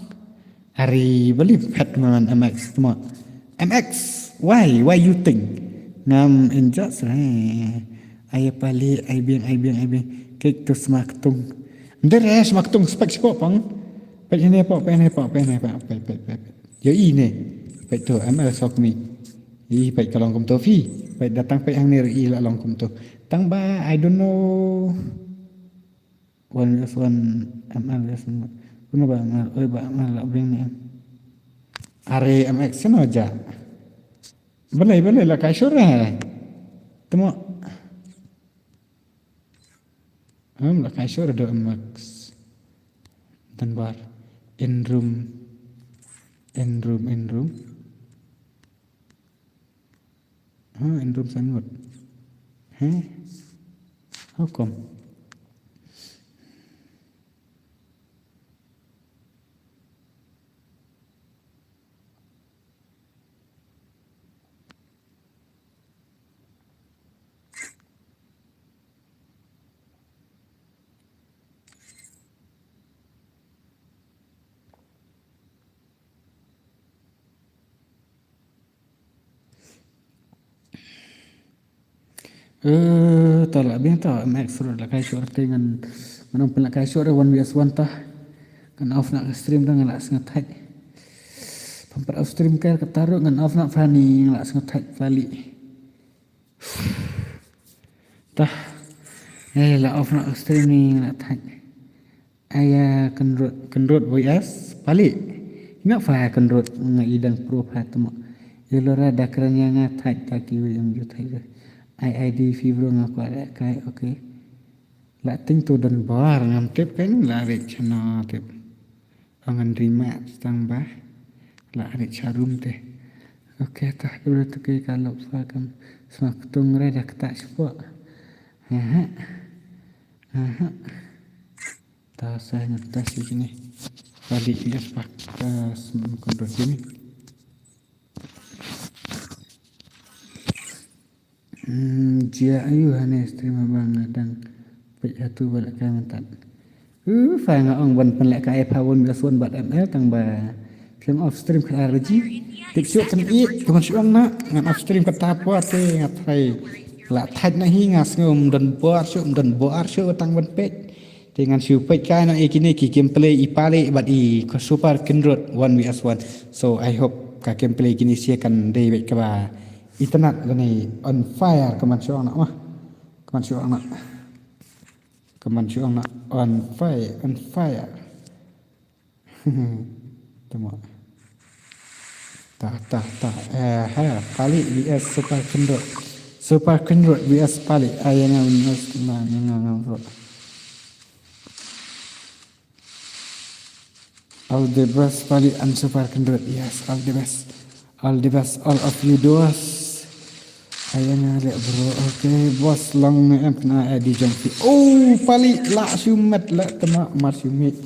Hari beli pet man M X tmo. M X, why? Why you think? Ngam injak sre. Ai pali, ai biang, ai biang, ai biang. Kek tu sma ktung. Nde re, sma ktung spek spo pang. Pek ne po, pek ne po, pek ne po, pek, pek, pek, pek. Yo i ne. Pek tu, M L Sokmi. I pek ka long kumto phi. Pek datang pek hangne i la long kumto. Tang ba, I don't know. One versus one, M L versus one. Kuno ba M L, oi ba M L la bring ne. Are M X no ja. Balei, balei la kai shur eh. Temo. Em, la kai shur do M X. Dunbar. In room. In room, in room. Ha, in room sangot. He? How come? Eh, ta la biang ta, M X ruh la kai shur te ngan, ngan ong pynleh kai shur one V S one ta. Ngan off na ka stream ta ngan la sngat thait. Pam pat off stream ka, kata ruh ngan off na Fani ngan la sngat thait pali. Ta. Eh, la off na ka stream ni ngan la thait. Aya Kynrut, Kynrut V S Pali. Nga fa Kynrut nga i dang pro pha tmo. Ilora da kren ïa nga thait ta kiwei ym ju thait. Ai ID fibro nga kwah leh kai, okay. La ting tu don bor ngam tip kan la rit chano tip. Ong ngan ri ma tang ba. La rit charum te. Okay, ta kynrut tu ki ka lok fa kam sma ktung re da kata spo. Aha. Aha. Ta sa ngat ta sini. Pali ias pak ta sem kondor sini. Hmm, jia ayu hane stream abang adang. Pek hatu balik kai mentat. Uh, fa nga ong ban pynleh kai pha won bias won bat M L tang ba. Film off stream ka R G. Tik suk kan i, kaman suk ong na, ngan off stream ka ta pua te ngat hai. La thait na hi nga sngum don bor suk, don bor suk tang ban pek. Te ngan shu peit kai na i kine ki gameplay i Pali bad i ka Super Kynrut one V S one. So I hope ka gameplay kine sia kan dei beit kaba itynnad lane on fire kaman shu ong na mah. Kaman shu ong na. Kaman shu ong na on fire, on fire. Tama. Ta, ta, ta. Eh, ha, Pali V S Super Kynrut. Super Kynrut V S Pali. Ay, nga, nga, nga, nga, nga, nga. All the best, Pali and Super Kynrut. Yes, all the best. All the best, all of you duos. Ay, nga, le, bro. Okay, boss, long ne em kena, eh, di jong phi. Oh, Pali, la shumet, la tama, mar shumet.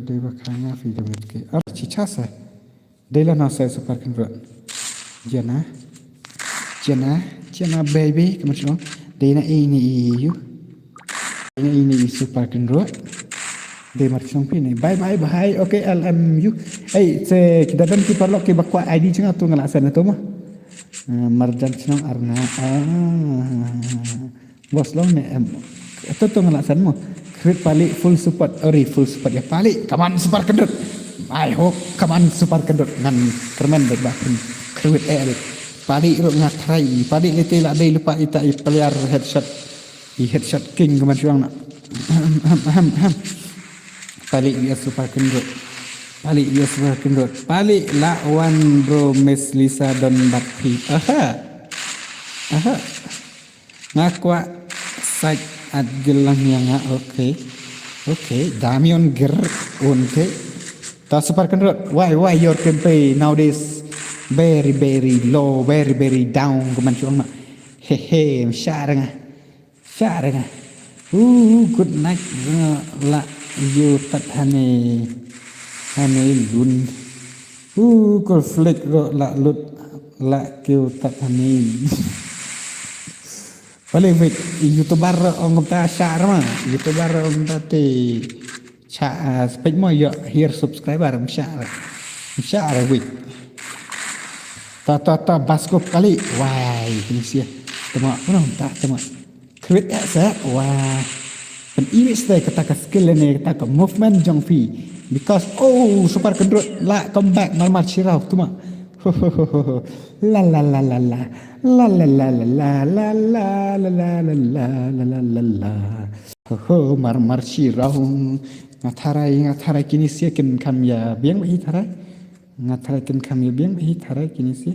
Dei ba khang nga fi dei mit ke. Ar chi cha sa. Dei la na sa Super Kynrut. Jana. Jana. Jana baby. Kamu sino. Dei na ini iu. Ini ini Super Kynrut. Dei mar sino pini. Bye bye bye. Okay, L M U. Hey, se kita dan ki parlok ki bakwa I D chinga tu ngala sana tu mah. Eh, marjan sino arna. Ah. Bos long ne em. Ito to ngala san mo. Krit Pali full support. Ori full support ya Pali. Kaman Super Kynrut. I hope kaman Super Kynrut ngan kermen dek ba pun. Krit eh dek. Pali ro nga try. Pali lete la dei lupa ita i player headshot. I headshot king kaman suang na. Ahem, ahem, ahem. Pali V S Super Kynrut. Pali V S Super Kynrut. Pali la wan bro Miss Lisa don bat phi. Aha. Aha. Nga kwah sait at gilang ïa nga, okay. Okay, Damion ger, okay. Ta Super Kynrut, why, why your gameplay nowadays very, very low, very, very down, kaman shu ong na. Hehe, mshar nga. Mshar nga. Uh, good night, nga la yu tat hane, hane lun. Uh, kol flick ro la lut, la keu tat hane. Pali wik, YouTuber ong kumta share ma. YouTuber ong kumta te cha, ah, spek mo yo here subscriber, mshare. Mshare wik. Ta, ta, ta, basko kali. Wai. Ai, kine shi. Tama, puna ta, tama. Kwit ya sa, wa. Pyn iwit sa kata ka skill ne, kata ka movement jong phi. Because, oh, Super Kynrut la comeback, mar mar shirau, tama. Ho, ho, ho, ho, ho. La, la, la, la, la. La, la, la, la, la, la, la, la, la, la, la, la, la, la. Ho, ho, mar mar shirau. Nga tharai, nga tharai kine shi kin kham ïa biang bha hi tharai. Nga tharai kin kham ïa biang bha hi tharai kine shi.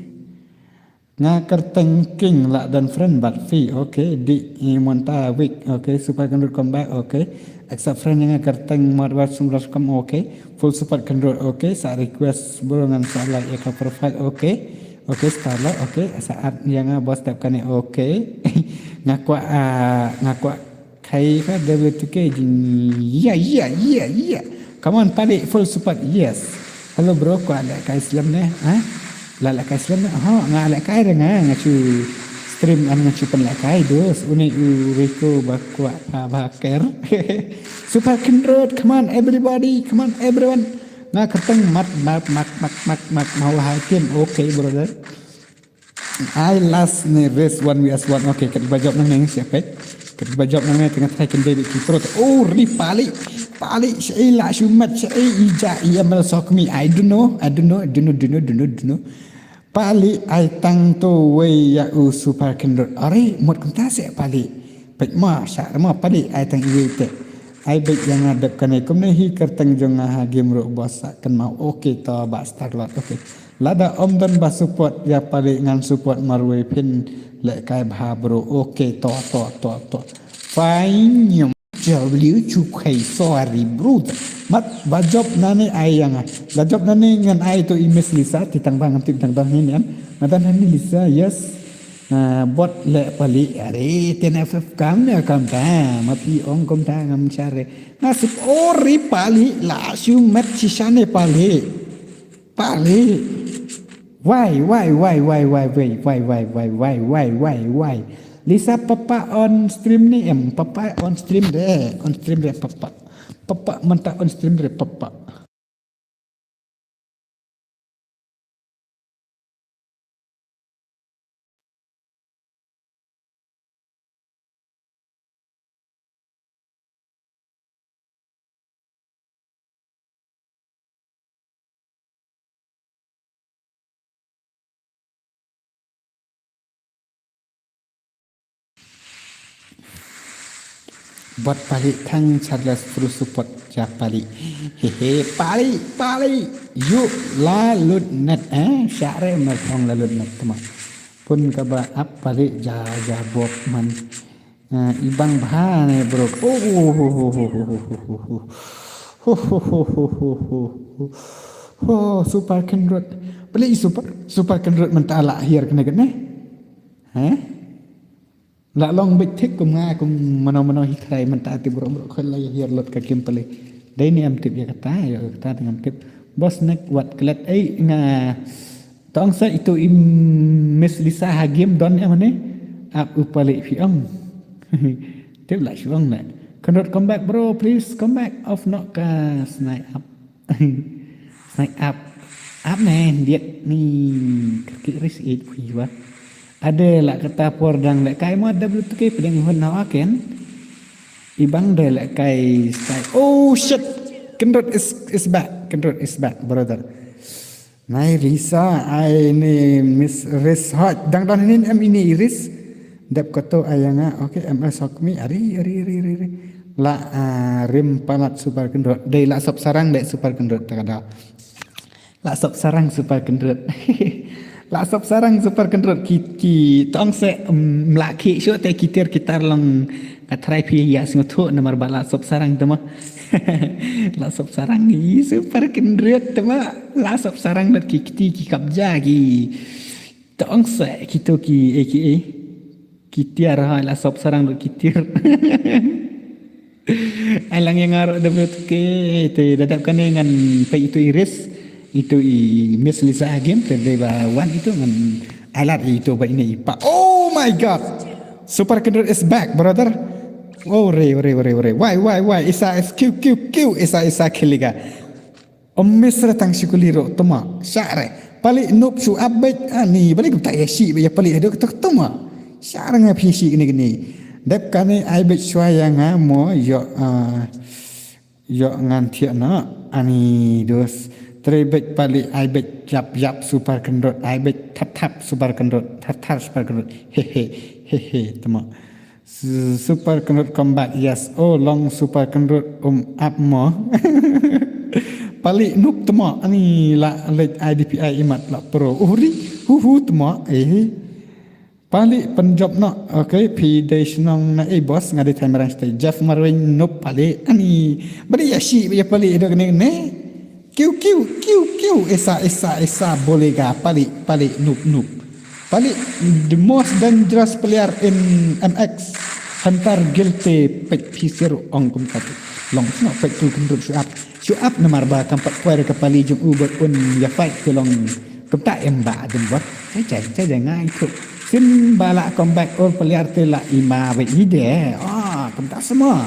Nga kyrteng King la don friend bad phi, okay. Di, eh, Monta week, okay. Super Kynrut comeback, okay. Accept friend nga kyrteng Mad Wat Sumras kam, okay. Full support Kynrut, okay. Sa request bro ngan sa like ïa ka profile, okay. Okay, star la, okay. Sa add ïa nga bos tap kane, okay. Nga kwah, ah, nga kwah Khai ka W two K jing. Ya, ya, ya, ya. Come on, Palik, full support. Yes. Hello, bro, ko lehkai slem ne? Ha? La lehkai slem ne? Ha, nga lehkai re nga, nga shu stream, nga shu pynlehkai, dos. Une u Rico ba kwah, ba, ba ker. Super Kynrut, come on, everybody, come on, everyone. Nga kyrteng Mat, Mat, Mat, Mat, Mat, Mat, Mawla Hakim. Okay, brother. I last ne race one V S one. Okay, kat ba jop nangne siapa? Kat ba jop nangne tengah try kan baby ki pro. Oh, ri Palik. Palik, syai la shumat, syai ija, iya mel sok mi. I don't know, I don't know, I don't know, don't know, don't know, don't know. Palik, I tang to wei ya u Super Kynrut. Are, mut kumta se Palik. Pek ma, sa ma Palik, I tang iwei te. Ai bek ïa nga dep kane kumne hi kyrteng jong nga ha game ruh bos sa kan mau. Okay, to ba Starlord. Okay. Lada ym don ba support ïa Palik ngan support marwei phin lehkai bha bro. Okay, to, to, to, to. Fine. W two K, sorry bro. Mat ba jop nane ai ïa nga. Ba jop nane ngan ai to i Miss Lisa, ti tang ba ngam tip tang ba ngin em. Nga dan hani Lisa, yes. Ah, bot leh Palik, are, ten F F kam ne kam ta, ma phi ong kumta ngam share. Nasib ori Palik, la shu met shisha ne Palik. Palik. Why, why, why, why, why, why, why, why, why, why, why, why, why? Lisa papa on stream ni em, papa on stream de, on stream de papa. Papa manta on stream de papa. Bad Palik tang Charles Fru support ja Palik. Hehe, Palik, Palik. Yuk la lut net, eh? Syare mer tong la lut net tema. Pun kaba ap Palik ja, ja bok man. Ah, ibang bha ne bro. Oh, oh, oh, oh, oh, oh, oh, oh, oh. Ho, ho, ho, ho, ho, ho, ho. Ho, Super Kynrut. Palik Super, Super Kynrut menta la hiar kene kene. Heh? La long bit thik kum nga kum mano mano hi thrai menta ti bro bro khol la hiar lot ka kim palik. Dei ni am tip ya kata, ya kata tengam tip. Bos nek wat klet ei nga tong sa itu i Miss Lisa ha game don ya mane. Ap u Palik phi ong. Tip la shu ong na. Kynrut come back bro, please come back. Off no ka snai ap. Snai ap. Ap ne diet ni. Kaki ris eight phi wa. Ada la kata por dang lehkai mo W two K pedeng hun na wa ken. Ibang de lehkai style. Oh shit. Kynrut is, is back. Kynrut is back, brother. Nai Lisa, ai ni Miss Ris hot. Dang don hinin em ini Iris. Dep koto ai ya nga. Okay, M S Hokmi. Ari, ari, ari, ari, ari. La, ah, rim palat Super Kynrut. Dei la sop sarang dei Super Kynrut. Takada. La sop sarang Super Kynrut. La sop sarang Super Kynrut ki, ki tong se, em, mla ki shu te ki tir ki tar long ka thrai phi ya sngewthuh namar ba la sop sarang tema. La sop sarang i Super Kynrut tema. La sop sarang dot ki kti ki kabja ki tong se ki to ki e ki e. Ki tiar ha la sop sarang dot ki tir. Ai lang yang arok W two K te dadap kane ngan pei itu Iris. Itu i Miss Lisa game te dei ba wan itu ngan ai lat itu ba ini ipa. Oh my God. Super Kynrut is back, brother. Oh, re, re, re, re. Why, why, why? Isa is Q, Q, Q. Isa, isa kiliga. Om Miss re tang shikuli ro toma. Syare. Palik Nup shu ap beit ani, balik kumta ïa shi beit ïa palik haduh ketok tuma. Sharang ap hi shi kene kene. Dep kane ai beit shwa ïa nga mo ïoh, ah, ïoh ngan thiah na ani dos. Trei beit palik ai beit yap yap super kendrot ai beit thap thap super kendrot thap thap super kendrot. Hehe hehe tuma. Su-, super kendrot comeback, yes. Oh, long super kendrot um ap mo. Palik Nup tuma ani la leit I D P I imat la pro. Uhri, hu hu tuma, eh. Palik pynjop no, okay, phi dei shnong na, eh, boss, nga dei Thaiñ Marang state. Jeff Marwin Nup palik ani. Beri ya shi, ya palik dok ne ne. Kiu kiu kiu kiu, esa esa esa, bolega, palik palik Nup Nup. Palik the most dangerous player in M X. Hunter Guilty pek phi sir ong kumta. Long sno pek tu kendrot shu ap. Shu ap namar ba kam pat kwai ka palik jong u bad un ya fight ke long. Kumta em ba adem bot. Cai cai cai cai ngai tu. Sin ba la comeback all player te la ima beit ni de. Ah, kumta semua.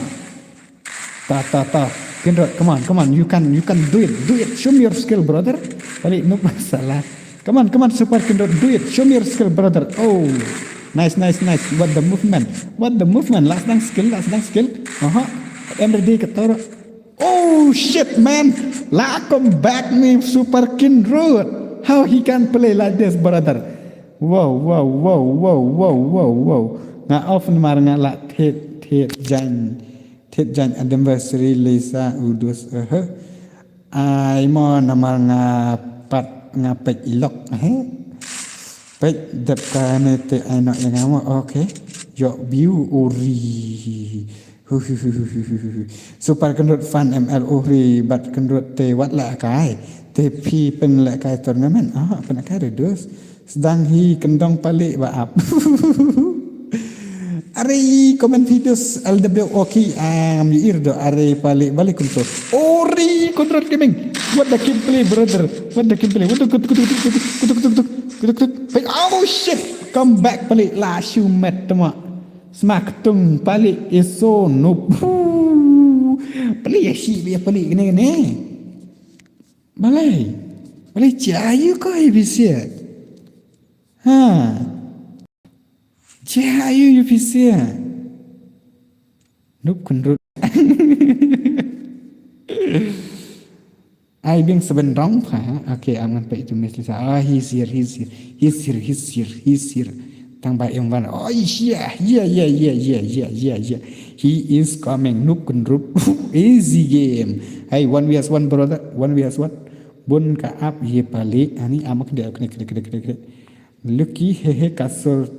Ta, ta, ta. Kindred, come on, come on. You can, you can do it. Do it. Show me your skill, brother. Palik Nup salah. Come on, come on, super Kindred. Do it. Show me your skill, brother. Oh. Nice, nice, nice. What the movement? What the movement? Last dang skill, last dang skill. Aha. Em ready ka toro. Oh shit, man. La comeback ni super Kindred. How he can play like this, brother? Wow, wow, wow, wow, wow, wow, wow. Nga off namar nga la thied, thied jan. Thied jan anniversary Lisa u dus, eh. Ai mo namar nga pat nga peit ilok, eh. Peit dep kane te ai noh ïa nga mo, okay. Ïoh view uri. Hu, hu, hu. Super Kindred fan M L uri bad Kindred te wat leh kai. Te phi pynleh kai tournament. Ah, pynleh kai redus. Sdang hi kyndong palik ba ap. Are comment videos L W O K, am, ïohi do are palik balik kumto. Ori Kundrot Gaming. What the gameplay, brother? What the gameplay? What the kut kut kut kut kut kut kut kut kut kut kut. Palik, oh shit. Come back palik la shu met tama. Sma ktung palik iso nup. Palik ya shi ya palik kene kene. Balei? Balei cha ayu ko I B C? Ha. Cha ayu U P C? Nup Kundrot. Ai bing seben dong pha. Okay, I'm gonna pay to Miss Lisa. Ah, he's here, he's here, he's here, he's here, he's here. Tang ba yung ban. Oh, yeah, yeah, yeah. He is coming. Nup Kundrot. Easy game. Hey, one versus one, brother. One versus one. Bun ka ap ye palik. Ani amak dia kene kene kene kene kene. Lucky, hehe, ka sur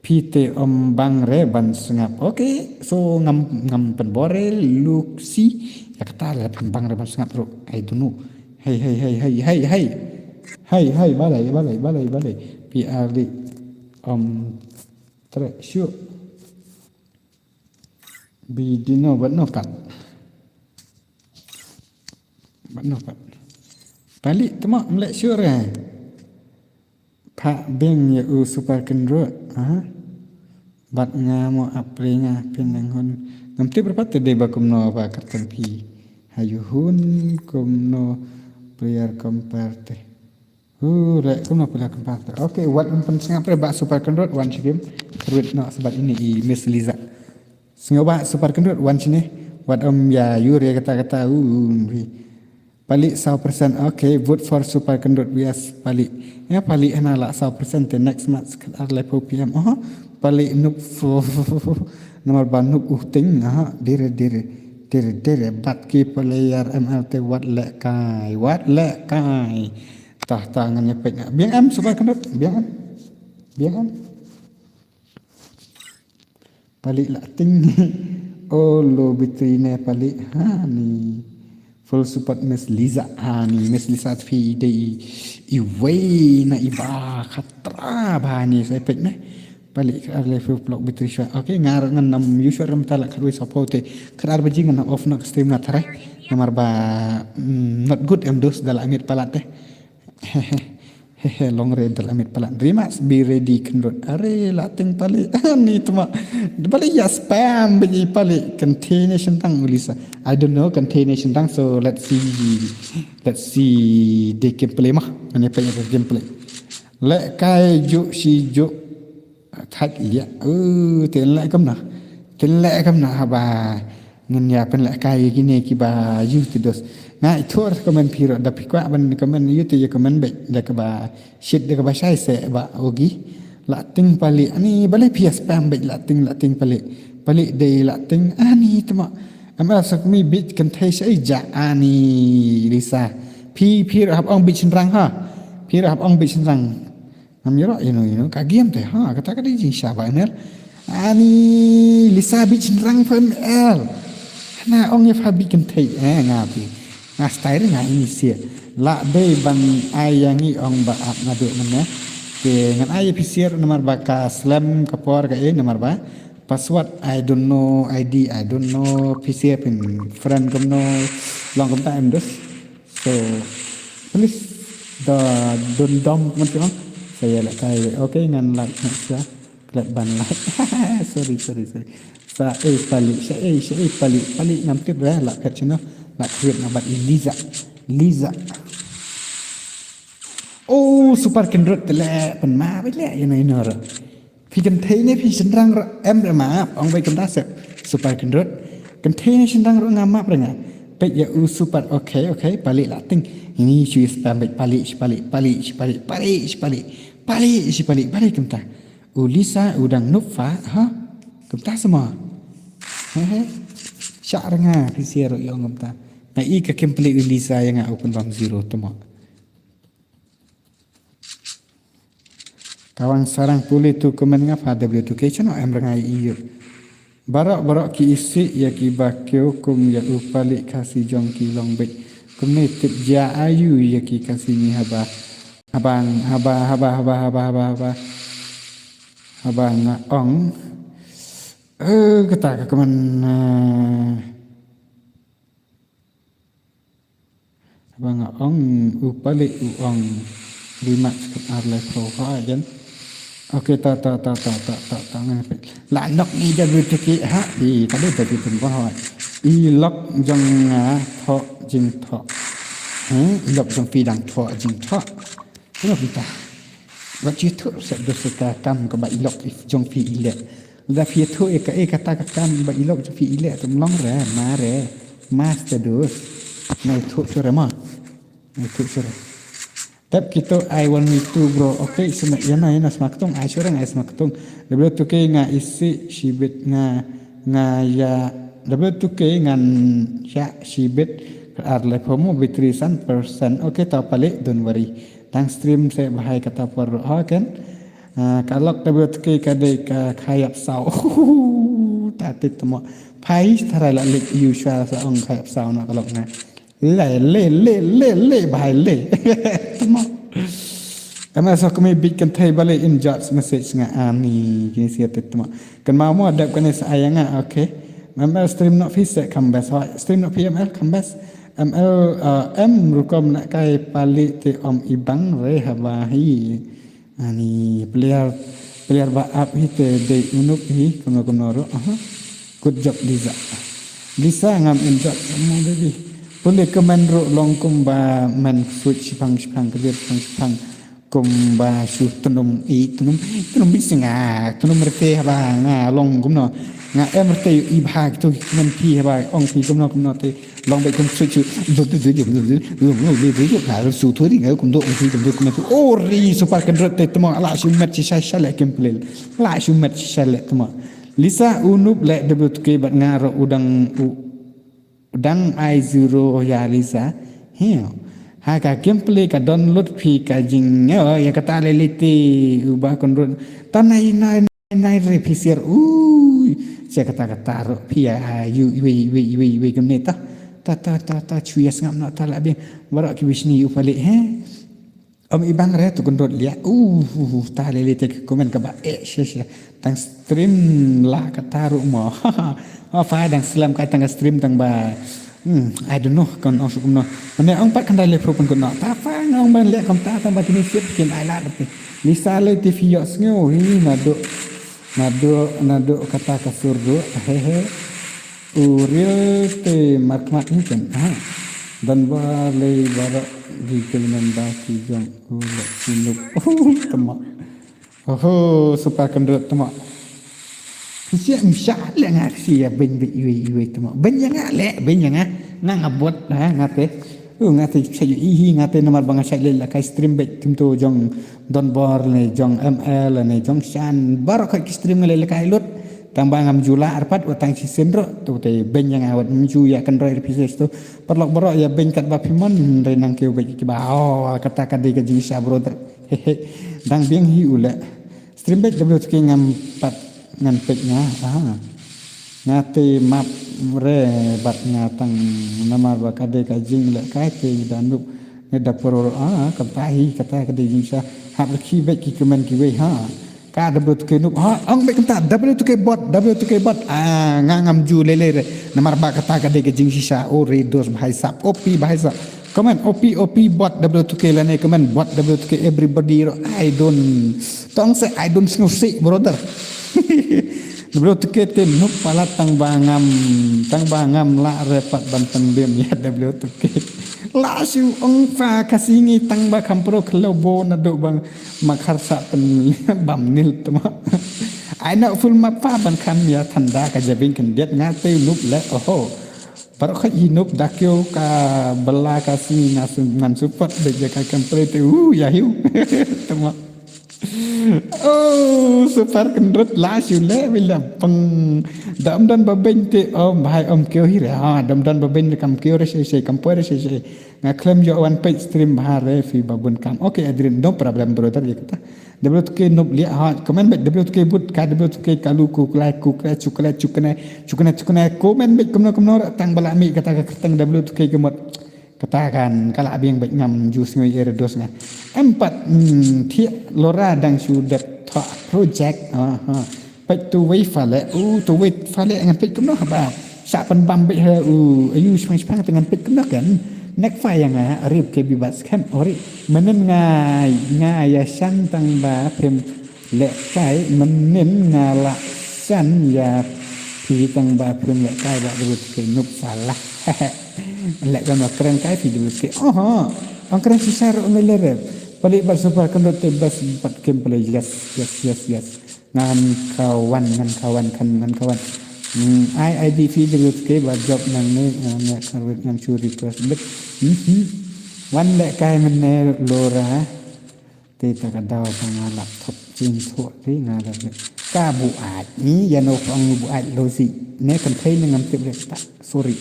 phi te ym bang re ban sngap. Okay, so ngam, ngam pynbor re, Lucy. Ya kata la pynbang re ban sngap ruh. Ai dunu. Hey, hey, hey, hey, hey, hey. Hey, hey, balei, balei, balei, balei. Phi ali, um, tre, shu. Bi dino, but no cut. But no cut. Palik temo mlek sure. Pha beng ya u Super Kundrot. Ha? Bat nga mo apre nga pin nang hun. Ngam tip berpat te dei ba kumno ba katan phi. Hayu hun kumno player compare te. Hu re kumno player compare te. Okay, wat um pen sngap re ba Super Kundrot wan shi game. Ruit no sebat ini i Miss Liza. Sngewbha Super Kundrot wan shine. Wat um ya yu re kata kata u. Palik saw percent. Okay, vote for Super Kundrot. Yes, palik. Ya palik hana la saw percent te next match kat ar le four P M. Oh, palik nup fo. Nomor ba nup uh ting. Aha, dire dire. Dire dire. Bat ki player M L te wat le kai. Wat le kai. Tah tah ngan ya pek. Biang em Super Kundrot. Biang em. Biang em. Palik la ting. Oh, lo bitri ne palik. Ha ni. Full support Miss Liza. Ha ni. Miss Liza phi dei i wei na i ba khatra ba ni sa pek ne. Palik ar le full block bitri shwa. Okay, ngar ngan nam yu shwa ram talak kharwi support te. Khar ar baji ngan off na stream na thare. Namar ba, mm, not good em dos dala amit palat te. Te he long re dal amit palat. Rimas be ready kendrot. Are la ting pali. Ani tuma. Pali ya spam bagi pali. Containation tang ulisa. I don't know containation tang. So let's see. Let's see the gameplay mah. Ani pa ya gameplay. Le kai ju si ju. Thak ya. Uh, tin le kam na. Tin le kam na haba. Ngan ïa pynlehkai ïa kine kiba ïoh te dos. Nga i thor comment phi ruh da phi kwah ban comment ïoh te ïa comment beit da kaba shit da kaba shai se ba ogi. La ting pali ani balei phi spam beit la ting la ting pali. Pali dei la ting ani tma. Ama sa kmi bit kynthei shai ja ani Lisa. Phi phi ruh hap ong bit shynrang ha. Phi ruh hap ong bit shynrang. Ngam ïoh ïa no ïa no ka game te ha kata ka dei jingshaba ner. Ani Lisa bit shynrang pha M L. Hana ong ïa pha bit kynthei eh nga phi. Nga style nga ini sia. La dei ban ai ïa ngi ong ba ap nga duk mane. Ke ngan ai ïa phi sia namar ba ka slem ka por ka eh namar ba. Password I don't know, I D I don't know, phi sia phin friend kumno. Long kumta em dus. So please da dun dom kumno. Saya lehkai. Okay ngan like ngan share. Klet ban like. Sorry sorry sorry. Sa eh pali, sa eh sa eh pali, pali ngam tip re la phet sino. La kret na bat Liza. Liza. Oh super kendrot tele pen ma bile ino ino re. Phi kynthei ne phi shynrang ruh em re map ong bai kynta sep. Super kendrot. Kynthei ne shynrang ruh nga map re nga. Peit ïa u super okay okay pali la ting. Ini shu spam beit pali shi pali pali shi pali pali shi pali pali shi pali pali kynta. U Lisa u dang nup fa ha. Kynta semua. Hehe. Shah re nga phi sia ruh ïa ong kynta. Nga i ka kim peli u Lisa ïa nga u kynta zero temo. Kawang sarang puli tu kumen nga fa W two K chano em rengai iu. Barok barok ki isi ïa ki ba kiew kum ïa u pali Khasi jong ki long bit. Kumne tip jia ayu ïa ki Khasi ni haba. Haba haba haba haba haba haba haba. Haba nga ong. Eh kata ka kumen. Eh. Ba nga ong u pali u ong lima sekut ar le pro ha jen. Okay ta ta ta ta ta ta ta ngan pe. La nok ni ja bu tiki ha di ka de ta di pun ha. I lok jong nga tho jing tho. Hmm, i lok jong phi dang tho jing tho. Kano kita. Wat ïathuh sep da sep ka kam kaba i lok i jong phi i leh. Da phi ïathuh ïa ka eh kata ka kam ba i lok jong phi i leh tum long re ma re. Mas te dus. Nga ïathuh shuh re ma. Nga ïathuh shuh re. Tep kito I one me two bro. Okay sma ïa na ïa na sma ktung ai shuh re nga ai sma ktung. W two K nga isi shibit nga nga ïa W two K ngan ïa shibit ar le phomo battery san percent. Okay ta pali don't worry. Tang stream se bahai kata por ha ken. Ah, ka lok ta bro tki ka dei ka khayap saw. Ta tit tmo. Phai tharai la lik yu shwa sa ong khayap saw na ka lok na. Le le le le le bahai le. Tmo. Ama sa kumi bit kan thai bale in judge message nga ani kini sia tit tmo. Kan mau mo adap kane sa ayanga okay. Member stream not fi se kambas. Stream not fi M L kambas. M L, uh, M rukom nak kai pali te om ibang re haba hi. Ani player player ba ap hi te dei unup hi kumno kumno ro. Aha. Good job Lisa. Lisa ngam in job mo baby. Pule kemen ro long kum ba men switch shipang shipang kedir shipang shipang. Kumba shu tnum i tnum tnum bi singa tnum rete haba nga long kumno nga em rete i bha tu men pi haba ong pi kumno kumno te long be kum shu shu du du du du du du du du du du na su tu ri nga kum do ong pi kum do kumno tu ori super kendrot te tmo ala shu met shi shai shale kim plil ala shu met shi shale tmo Lisa unup le de but ke bat nga ro udang u Dang ai zero ya Lisa. Hiu. Ha ka gameplay ka download phi ka jing ya kata le liti uba kon run. Ta nai nai nai re phi siar. Ui. Sia kata kata ro phi ya yu yu yu yu yu kemne ta. Ta ta ta ta chu ya sngap na ta la bing. Barak ki bishni yu palik he. Om ibang re tu kendrot lia. Uh, uh, uh ta lele te komen ka ba eh sha sha. Tang stream la ka taru mo. Ha fa dang slam ka tang stream tang ba. Hmm, I don't know, kan ong suk no. Mane ong pat kan dei le prup kan no. Ta fa ngong ban le kom ta ta ba kini sip kin ai la te. Lisa le te fi yo sngew hi na do. Na do, na do kata ka sur do. He he. U real te markmat hi kan. Ha. Dan ba le bara di kelman ba ki jong u le sinuk. Oh, tama. Oho, super kendrut tama. Siap msya le nga sia ben ben iwe iwe tama. Ben yang le, ben yang nga ngabot ha ngate. U ngate saya ihi ngate namar bang saya le lakai stream bet tim tu jong Don Bor ne jong M L ne jong Shan. Baru kai stream le lakai lut. Tang bang am jula arpat watang si sendro tu te ben yang awat mju ya kendroi repises tu. Parlok baru ya ben kat ba pimon re nang keu bet kiba. Oh, kata kadi ka jingsa brother. Hehe. Dang biang hi u le. Stream bet W two K ngam pat ngan pek nga. Ah. Nga te map re bat nga tang namar ba ka de ka jing le ka te da nup ne da poro ah ka ta hi ka ta ka de jing sa hap le ki bet ki kemen ki wei ha. Ka W two K nup ha ang bet ka ta W two K bot W two K bot ah nga ngam ju le le re namar ba ka ta ka de ka jing sisa o re dos bahai sap opi bahai sap. Comment O P O P bot W two K lane comment bot W two K everybody ro I don't tong se I don't sngewsih brother. W two K te nuk palat tang ba ngam tang ba ngam la repat ban tang bem ya W two K. La shu ong fa ka singi tang ba kam pro klo bo na do bang makar sa pen bam nil tuma. Ai na full map fa ban kam ya thanda ka jabing kendiat nga te nuk le oho. Baru kha inup dakyo ka bela ka si nga su ngan support de je ka kempre te u ya hiu. Tama. Oh, super kendrut la shu le bila peng. Dam dan babeng te om bhai om kyo hi re. Ha, dam dan babeng kam kyo re se se kam poi re se se. Nga klem yo one page stream bhar re fi babun kam. Okay, Adrian, no problem brother ye kata. W two K nup liah ha comment bet W two K but ka W two K kalu ku klai ku klai chu klai chu kene chu kene chu kene comment bet kumno kumno ra tang bala mi kata ka kerteng W two K kemot kata kan kala biang bet ngam ju sngui er dos nga empat hmm, thiak lora dang su dep tha project ha ha bet tu wei fale u tu wei fale ngan bet kumno ba sa pen bam bet ha u ayu shpang shpang te ngan bet kumno kan nek fa yang a rip ke bi bat skhem ori. Menen nga nga ya shang tang ba phim leh kai menen nga la san ya phi tang ba phim leh kai ba debut ke nup salah. Leh kan ba kren kai phi debut ke oho ang kren sisa ro me lere pali ba super kendut te bas pat kem pale yes yes yes yes ngan kawan ngan kawan kan ngan kawan. Hmm, ai ai di phi debut ke ba job nang ne ngan ne karwit ngan chu request bet. Hmm, hmm. Wan leh kai menen lora. Te ta ka daw ka nga laptop jing thuh ri nga la ka bu ai ni ya no pang bu ai lo si ne kan thei ne ngam tip re ta sorry.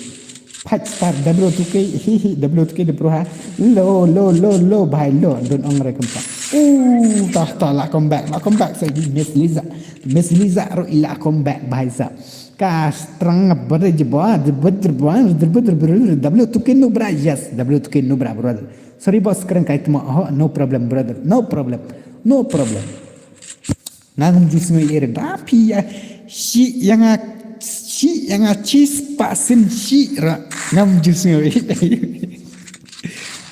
Pat start W two K hi hi W two K de pro ha lo lo lo lo bai lo don ong re kam pa. Uh ta ta la come back la come back sa di Miss Liza Miss Liza ro ila come back bai sa ka strang bade jeba jeba jeba jeba W two K no bra yes W two K no bra brother. Sorry boss kren kai tuma oh no problem brother no problem no problem. Ngam ju sngui er da pia shi yang a shi yang a chis pa sin shi ra ngam ju sngui.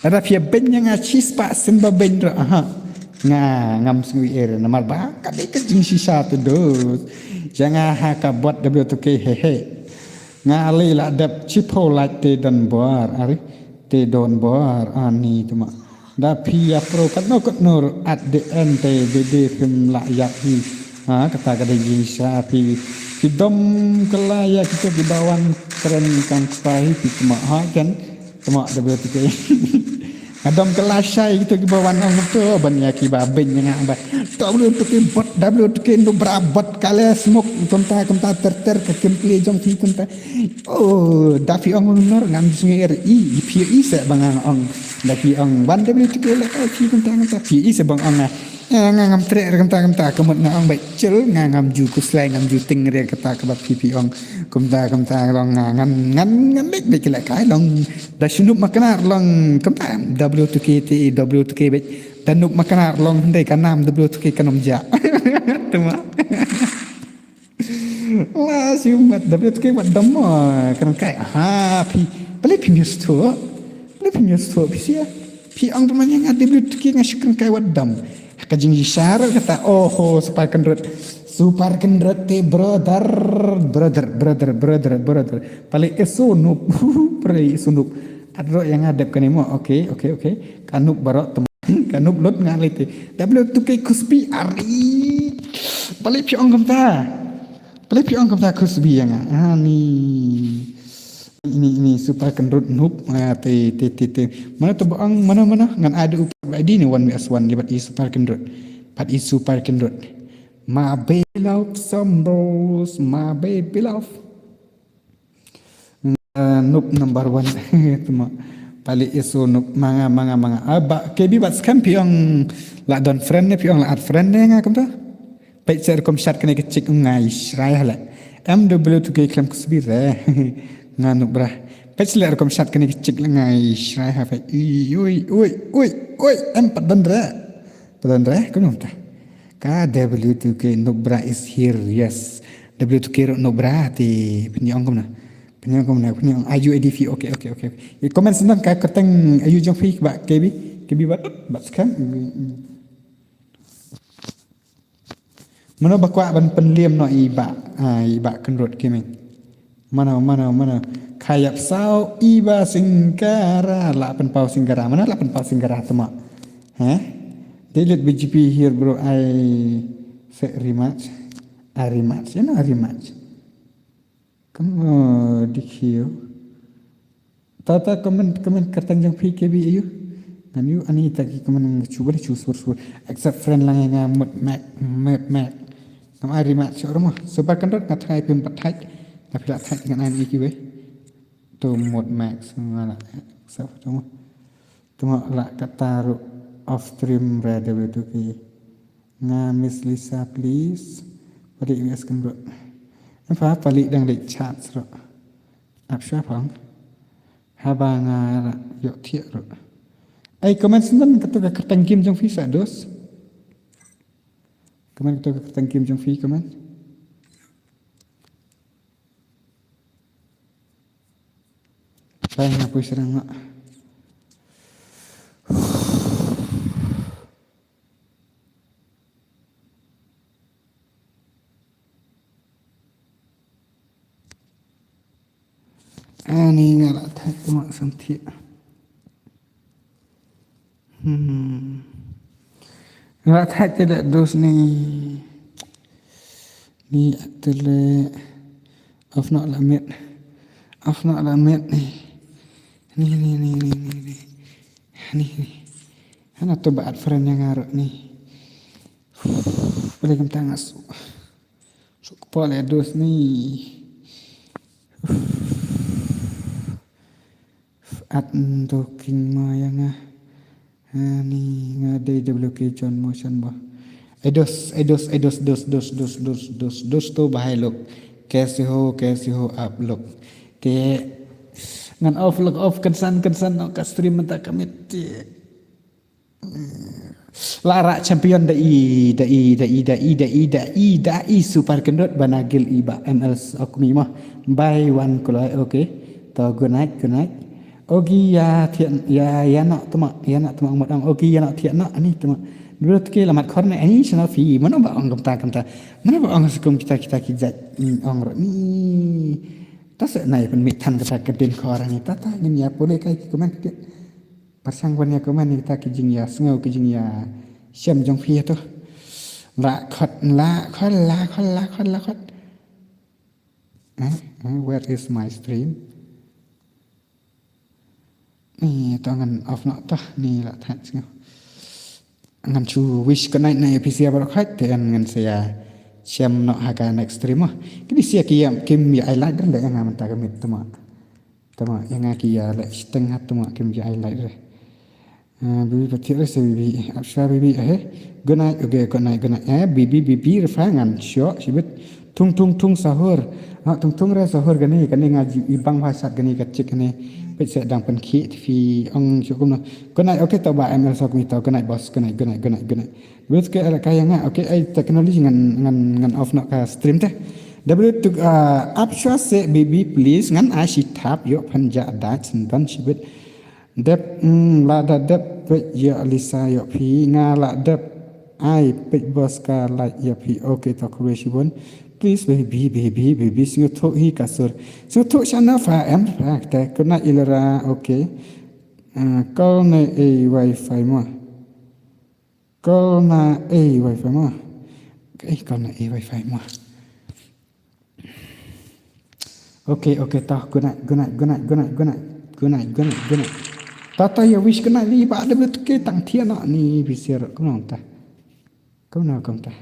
Ra pia ben yang a chis pa sin ba ben ra aha nga ngam sngui er namar ba ka de ka jing shisha tu dos yang a ha ka bot W two K he he. Nga lei la dep chipo lait te don bor ari te don bor ani tuma. Da phi ya pro kat no kat no at the end te de de phim la yak hi. Ha kata ka de jing sha phi phi dom kala ya kita ki bawan kren kan kpa hi phi tuma ha kan tuma de be te. Ngadom ka lashai gitu ki bawan ong tu ban ya ki ba ben nga ba. W two K bot W two K no bra bot kale smoke kumta kumta ter ter ka kimpli jong phi kumta. Oh da phi ong nor ngam sngi er i phi i se bang ong da phi ong ban W two K le ka phi kumta kumta phi i se bang ong nga ngam tre kumta kumta kumut nga ong ba chel nga ngam ju kuslai ngam ju ting re kata ka ba phi phi ong kumta kumta long nga ngan ngan ngan mek mek le kai long. Da shunup makna long kumta W two K te W two K bet da nup makna long hende ka nam W two K kanom ja. Tuma. La shu mat W two K wat dam mo, kren kai. Ha, phi, pale phi mius tu. Pale phi mius tu, phi sia. Phi ong teman yang ada W two K nga shu kren kai wat dam. Ka jing ishar kata, oh, ho, Super Kendrut. Super Kendrut te brother, brother, brother, brother, brother. Pale eso nup, pale eso nup. Adro yang ngadep kane mo, okay, okay, okay. Ka nup barok tem-, ka nup lut nga lei te. W two K Kuspi ari. Pale phi ong kumta. Pale phi ong kumta Kuspi yang nga. Ah, ni. Ini, ini Super Kendrut nup. Ah, te, te, te, te. Mana tu ba ong, mana, mana? Ngan ada upad ba di ni one V S one libat i Super Kendrut. Pat i Super Kendrut. My baby love some bros, my baby love. Uh, nup number one. Tuma. Pale eso nup manga, manga, manga. Ah, ba, K B bat skhem phi ong la don friend ne, phi ong la add friend ne nga kumta. Peit seh rukom shat kane ka chick nga ishrai ha le. M W two K khlem Kuspi re. Nga nup bra. Peit seh rukom shat kane ka chick la nga ishrai ha peit. Ui, ui, ui, ui, ui. Em pat don re. Pat don re. Kumno ta. Ka W two K nup bra is here. Yes. W two K ro nup bra te pynïong kumna. Pynïong kumna. Pynïong aju A D V. Okay, okay, okay. I comment sendang ka kerteng ayu jong phi ba K B. K B bat, bat skhem. Mano ba kwah ban pynliam no i ba, ah, i ba Kendrut ki meng. Mano, mano, mano. Khayap saw i ba Singkara, la pynpaw Singkara. Mano la pynpaw Singkara tuma. He? Delete B J P here bro, I say rematch. I rematch. You know rematch. Kam, uh, dikhiu. Tata comment, comment kerteng jong phi K B ayu. Ngan yu ani ta ki comment ngan chu bale chu sur sur. Accept friend lang nga mut mek, mut mek. Ngam ai rematch shuh ruh mo. Super Kendrut nga try phi pat thait. Nga phi la thait ngan ai ni kiwei. Tu mut mek nga la accept tu mo. Tu mo la kata ruh off stream re W two K. Nga Miss Lisa please. Palik U S kan ruh. Em pha palik dang leh chat ruh. Ap sha pang. Haba nga ïoh thiah ruh. Ai comment sendang kata ka kerteng game jong phi sa dos. Comment kata ka kerteng game jong phi comment. Bai nga pui sdang ma. Ani nga la thait ma samthiah. Hmm. Nga la thait te da dos ni. Ni atele. Off no la mit. Off no la mit ni. Ni, ni, ni. Ni, ni. Hana to ba at friend yang arok ni. Boleh kemtang asu. Suk pale dos ni. At ndo king ma yang ah. Ani nga dei W K John motion ba. Ai dos, ai dos, ai dos, dos, dos, dos, dos, dos, dos to bahai lok. Kaise ho, kaise ho aap lok. Te ngan off lok, off kan san, kan san no ka stream mynta ka miet. La rak champion da i, da i, da i, da i, da i, da i, da i Super Kendrut ba na gil i ba M L Sokmi mah. Bai wan kulai, okay. To good night, good night. Ogi ya thiah, ya, ya no tuma, ya no tuma ong mat ong. Ogi ya no thiah no ani tuma. Dulu tki lamat khor ne ani channel fi. Mano ba ong kumta kumta. Mano ba ong sukum kita kita ki jait, mm, ong ro ni. Ta se nai pynmih than kata ka din khor ani. Ta ta ngin ya pule kai ki comment ki. Pyrshang ban ïa comment ïa kita ki jingïasngew ki jingïashem jong phi ïa to. La khot, la khot, la khot, la khot, la khot. Eh, eh, where is my stream? Ni to ngan off noh to, ni la thait sngew. Ngan shu wish good night na ïa phi sa baroh khoit te ngan sa ïashem noh ha ka next stream mo. Kine sa ki ïa kim ïa ai like dang da ïa nga mynta ka miet to mo. Tama ïa nga ki ïa leh shiteng ha tama kim ïa ai like re. Ah, bibi pathiah re se bibi. Ap sha bibi eh. Good night, okay, good night, good night. Eh, bibi, bibi re fa ngan shoh shibit. Tung tung tung sahur. Ah, tung tung re sahur kane, kane nga ji i bang bha shat kane ka chick kane. Peit se dang pynkhih te phi ong shuh kumno. Good night, okay, to ba M L Sokmi to. Good night, boss. Good night, good night, good night, good night. Wes ke ala ka ïa nga. Okay, ai technology ngan, ngan, ngan off noh ka stream te. W tuk, ah, ap shwa se baby please, ngan ai shi thap ïoh phan ja dait sendon shibit. Dep, mm, la da dep peit ïa Lisa ïoh phi, nga la dep ai peit bos ka like ïa phi. Okay, to khublei shibun. Please baby, baby, baby, sngewthuh hi ka sur. Sngewthuh shano pha em pha te. Good night Ilera, okay. Ah, call na ei wifi mo. Call na ei wifi mo. Eh, call na ei wifi mo. Okay, okay, to, good night, good night, good night, good night, good night, good night, good night, good night. To, to, ïa wish good night, ni ba da bet ke tang thian na ni bisir, kumno ta. Kumno, kumta.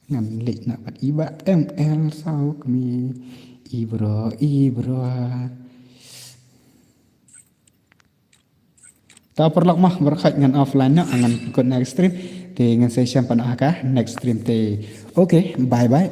Ngan leit na bad i Bah M L Saw kmie, i bro, i bro. Ta paralok mah, baroh khoit ngan offline noh, ngan kut next stream. Te ngan sa ïashem pat noh ha ka next stream te. Okay, bye bye.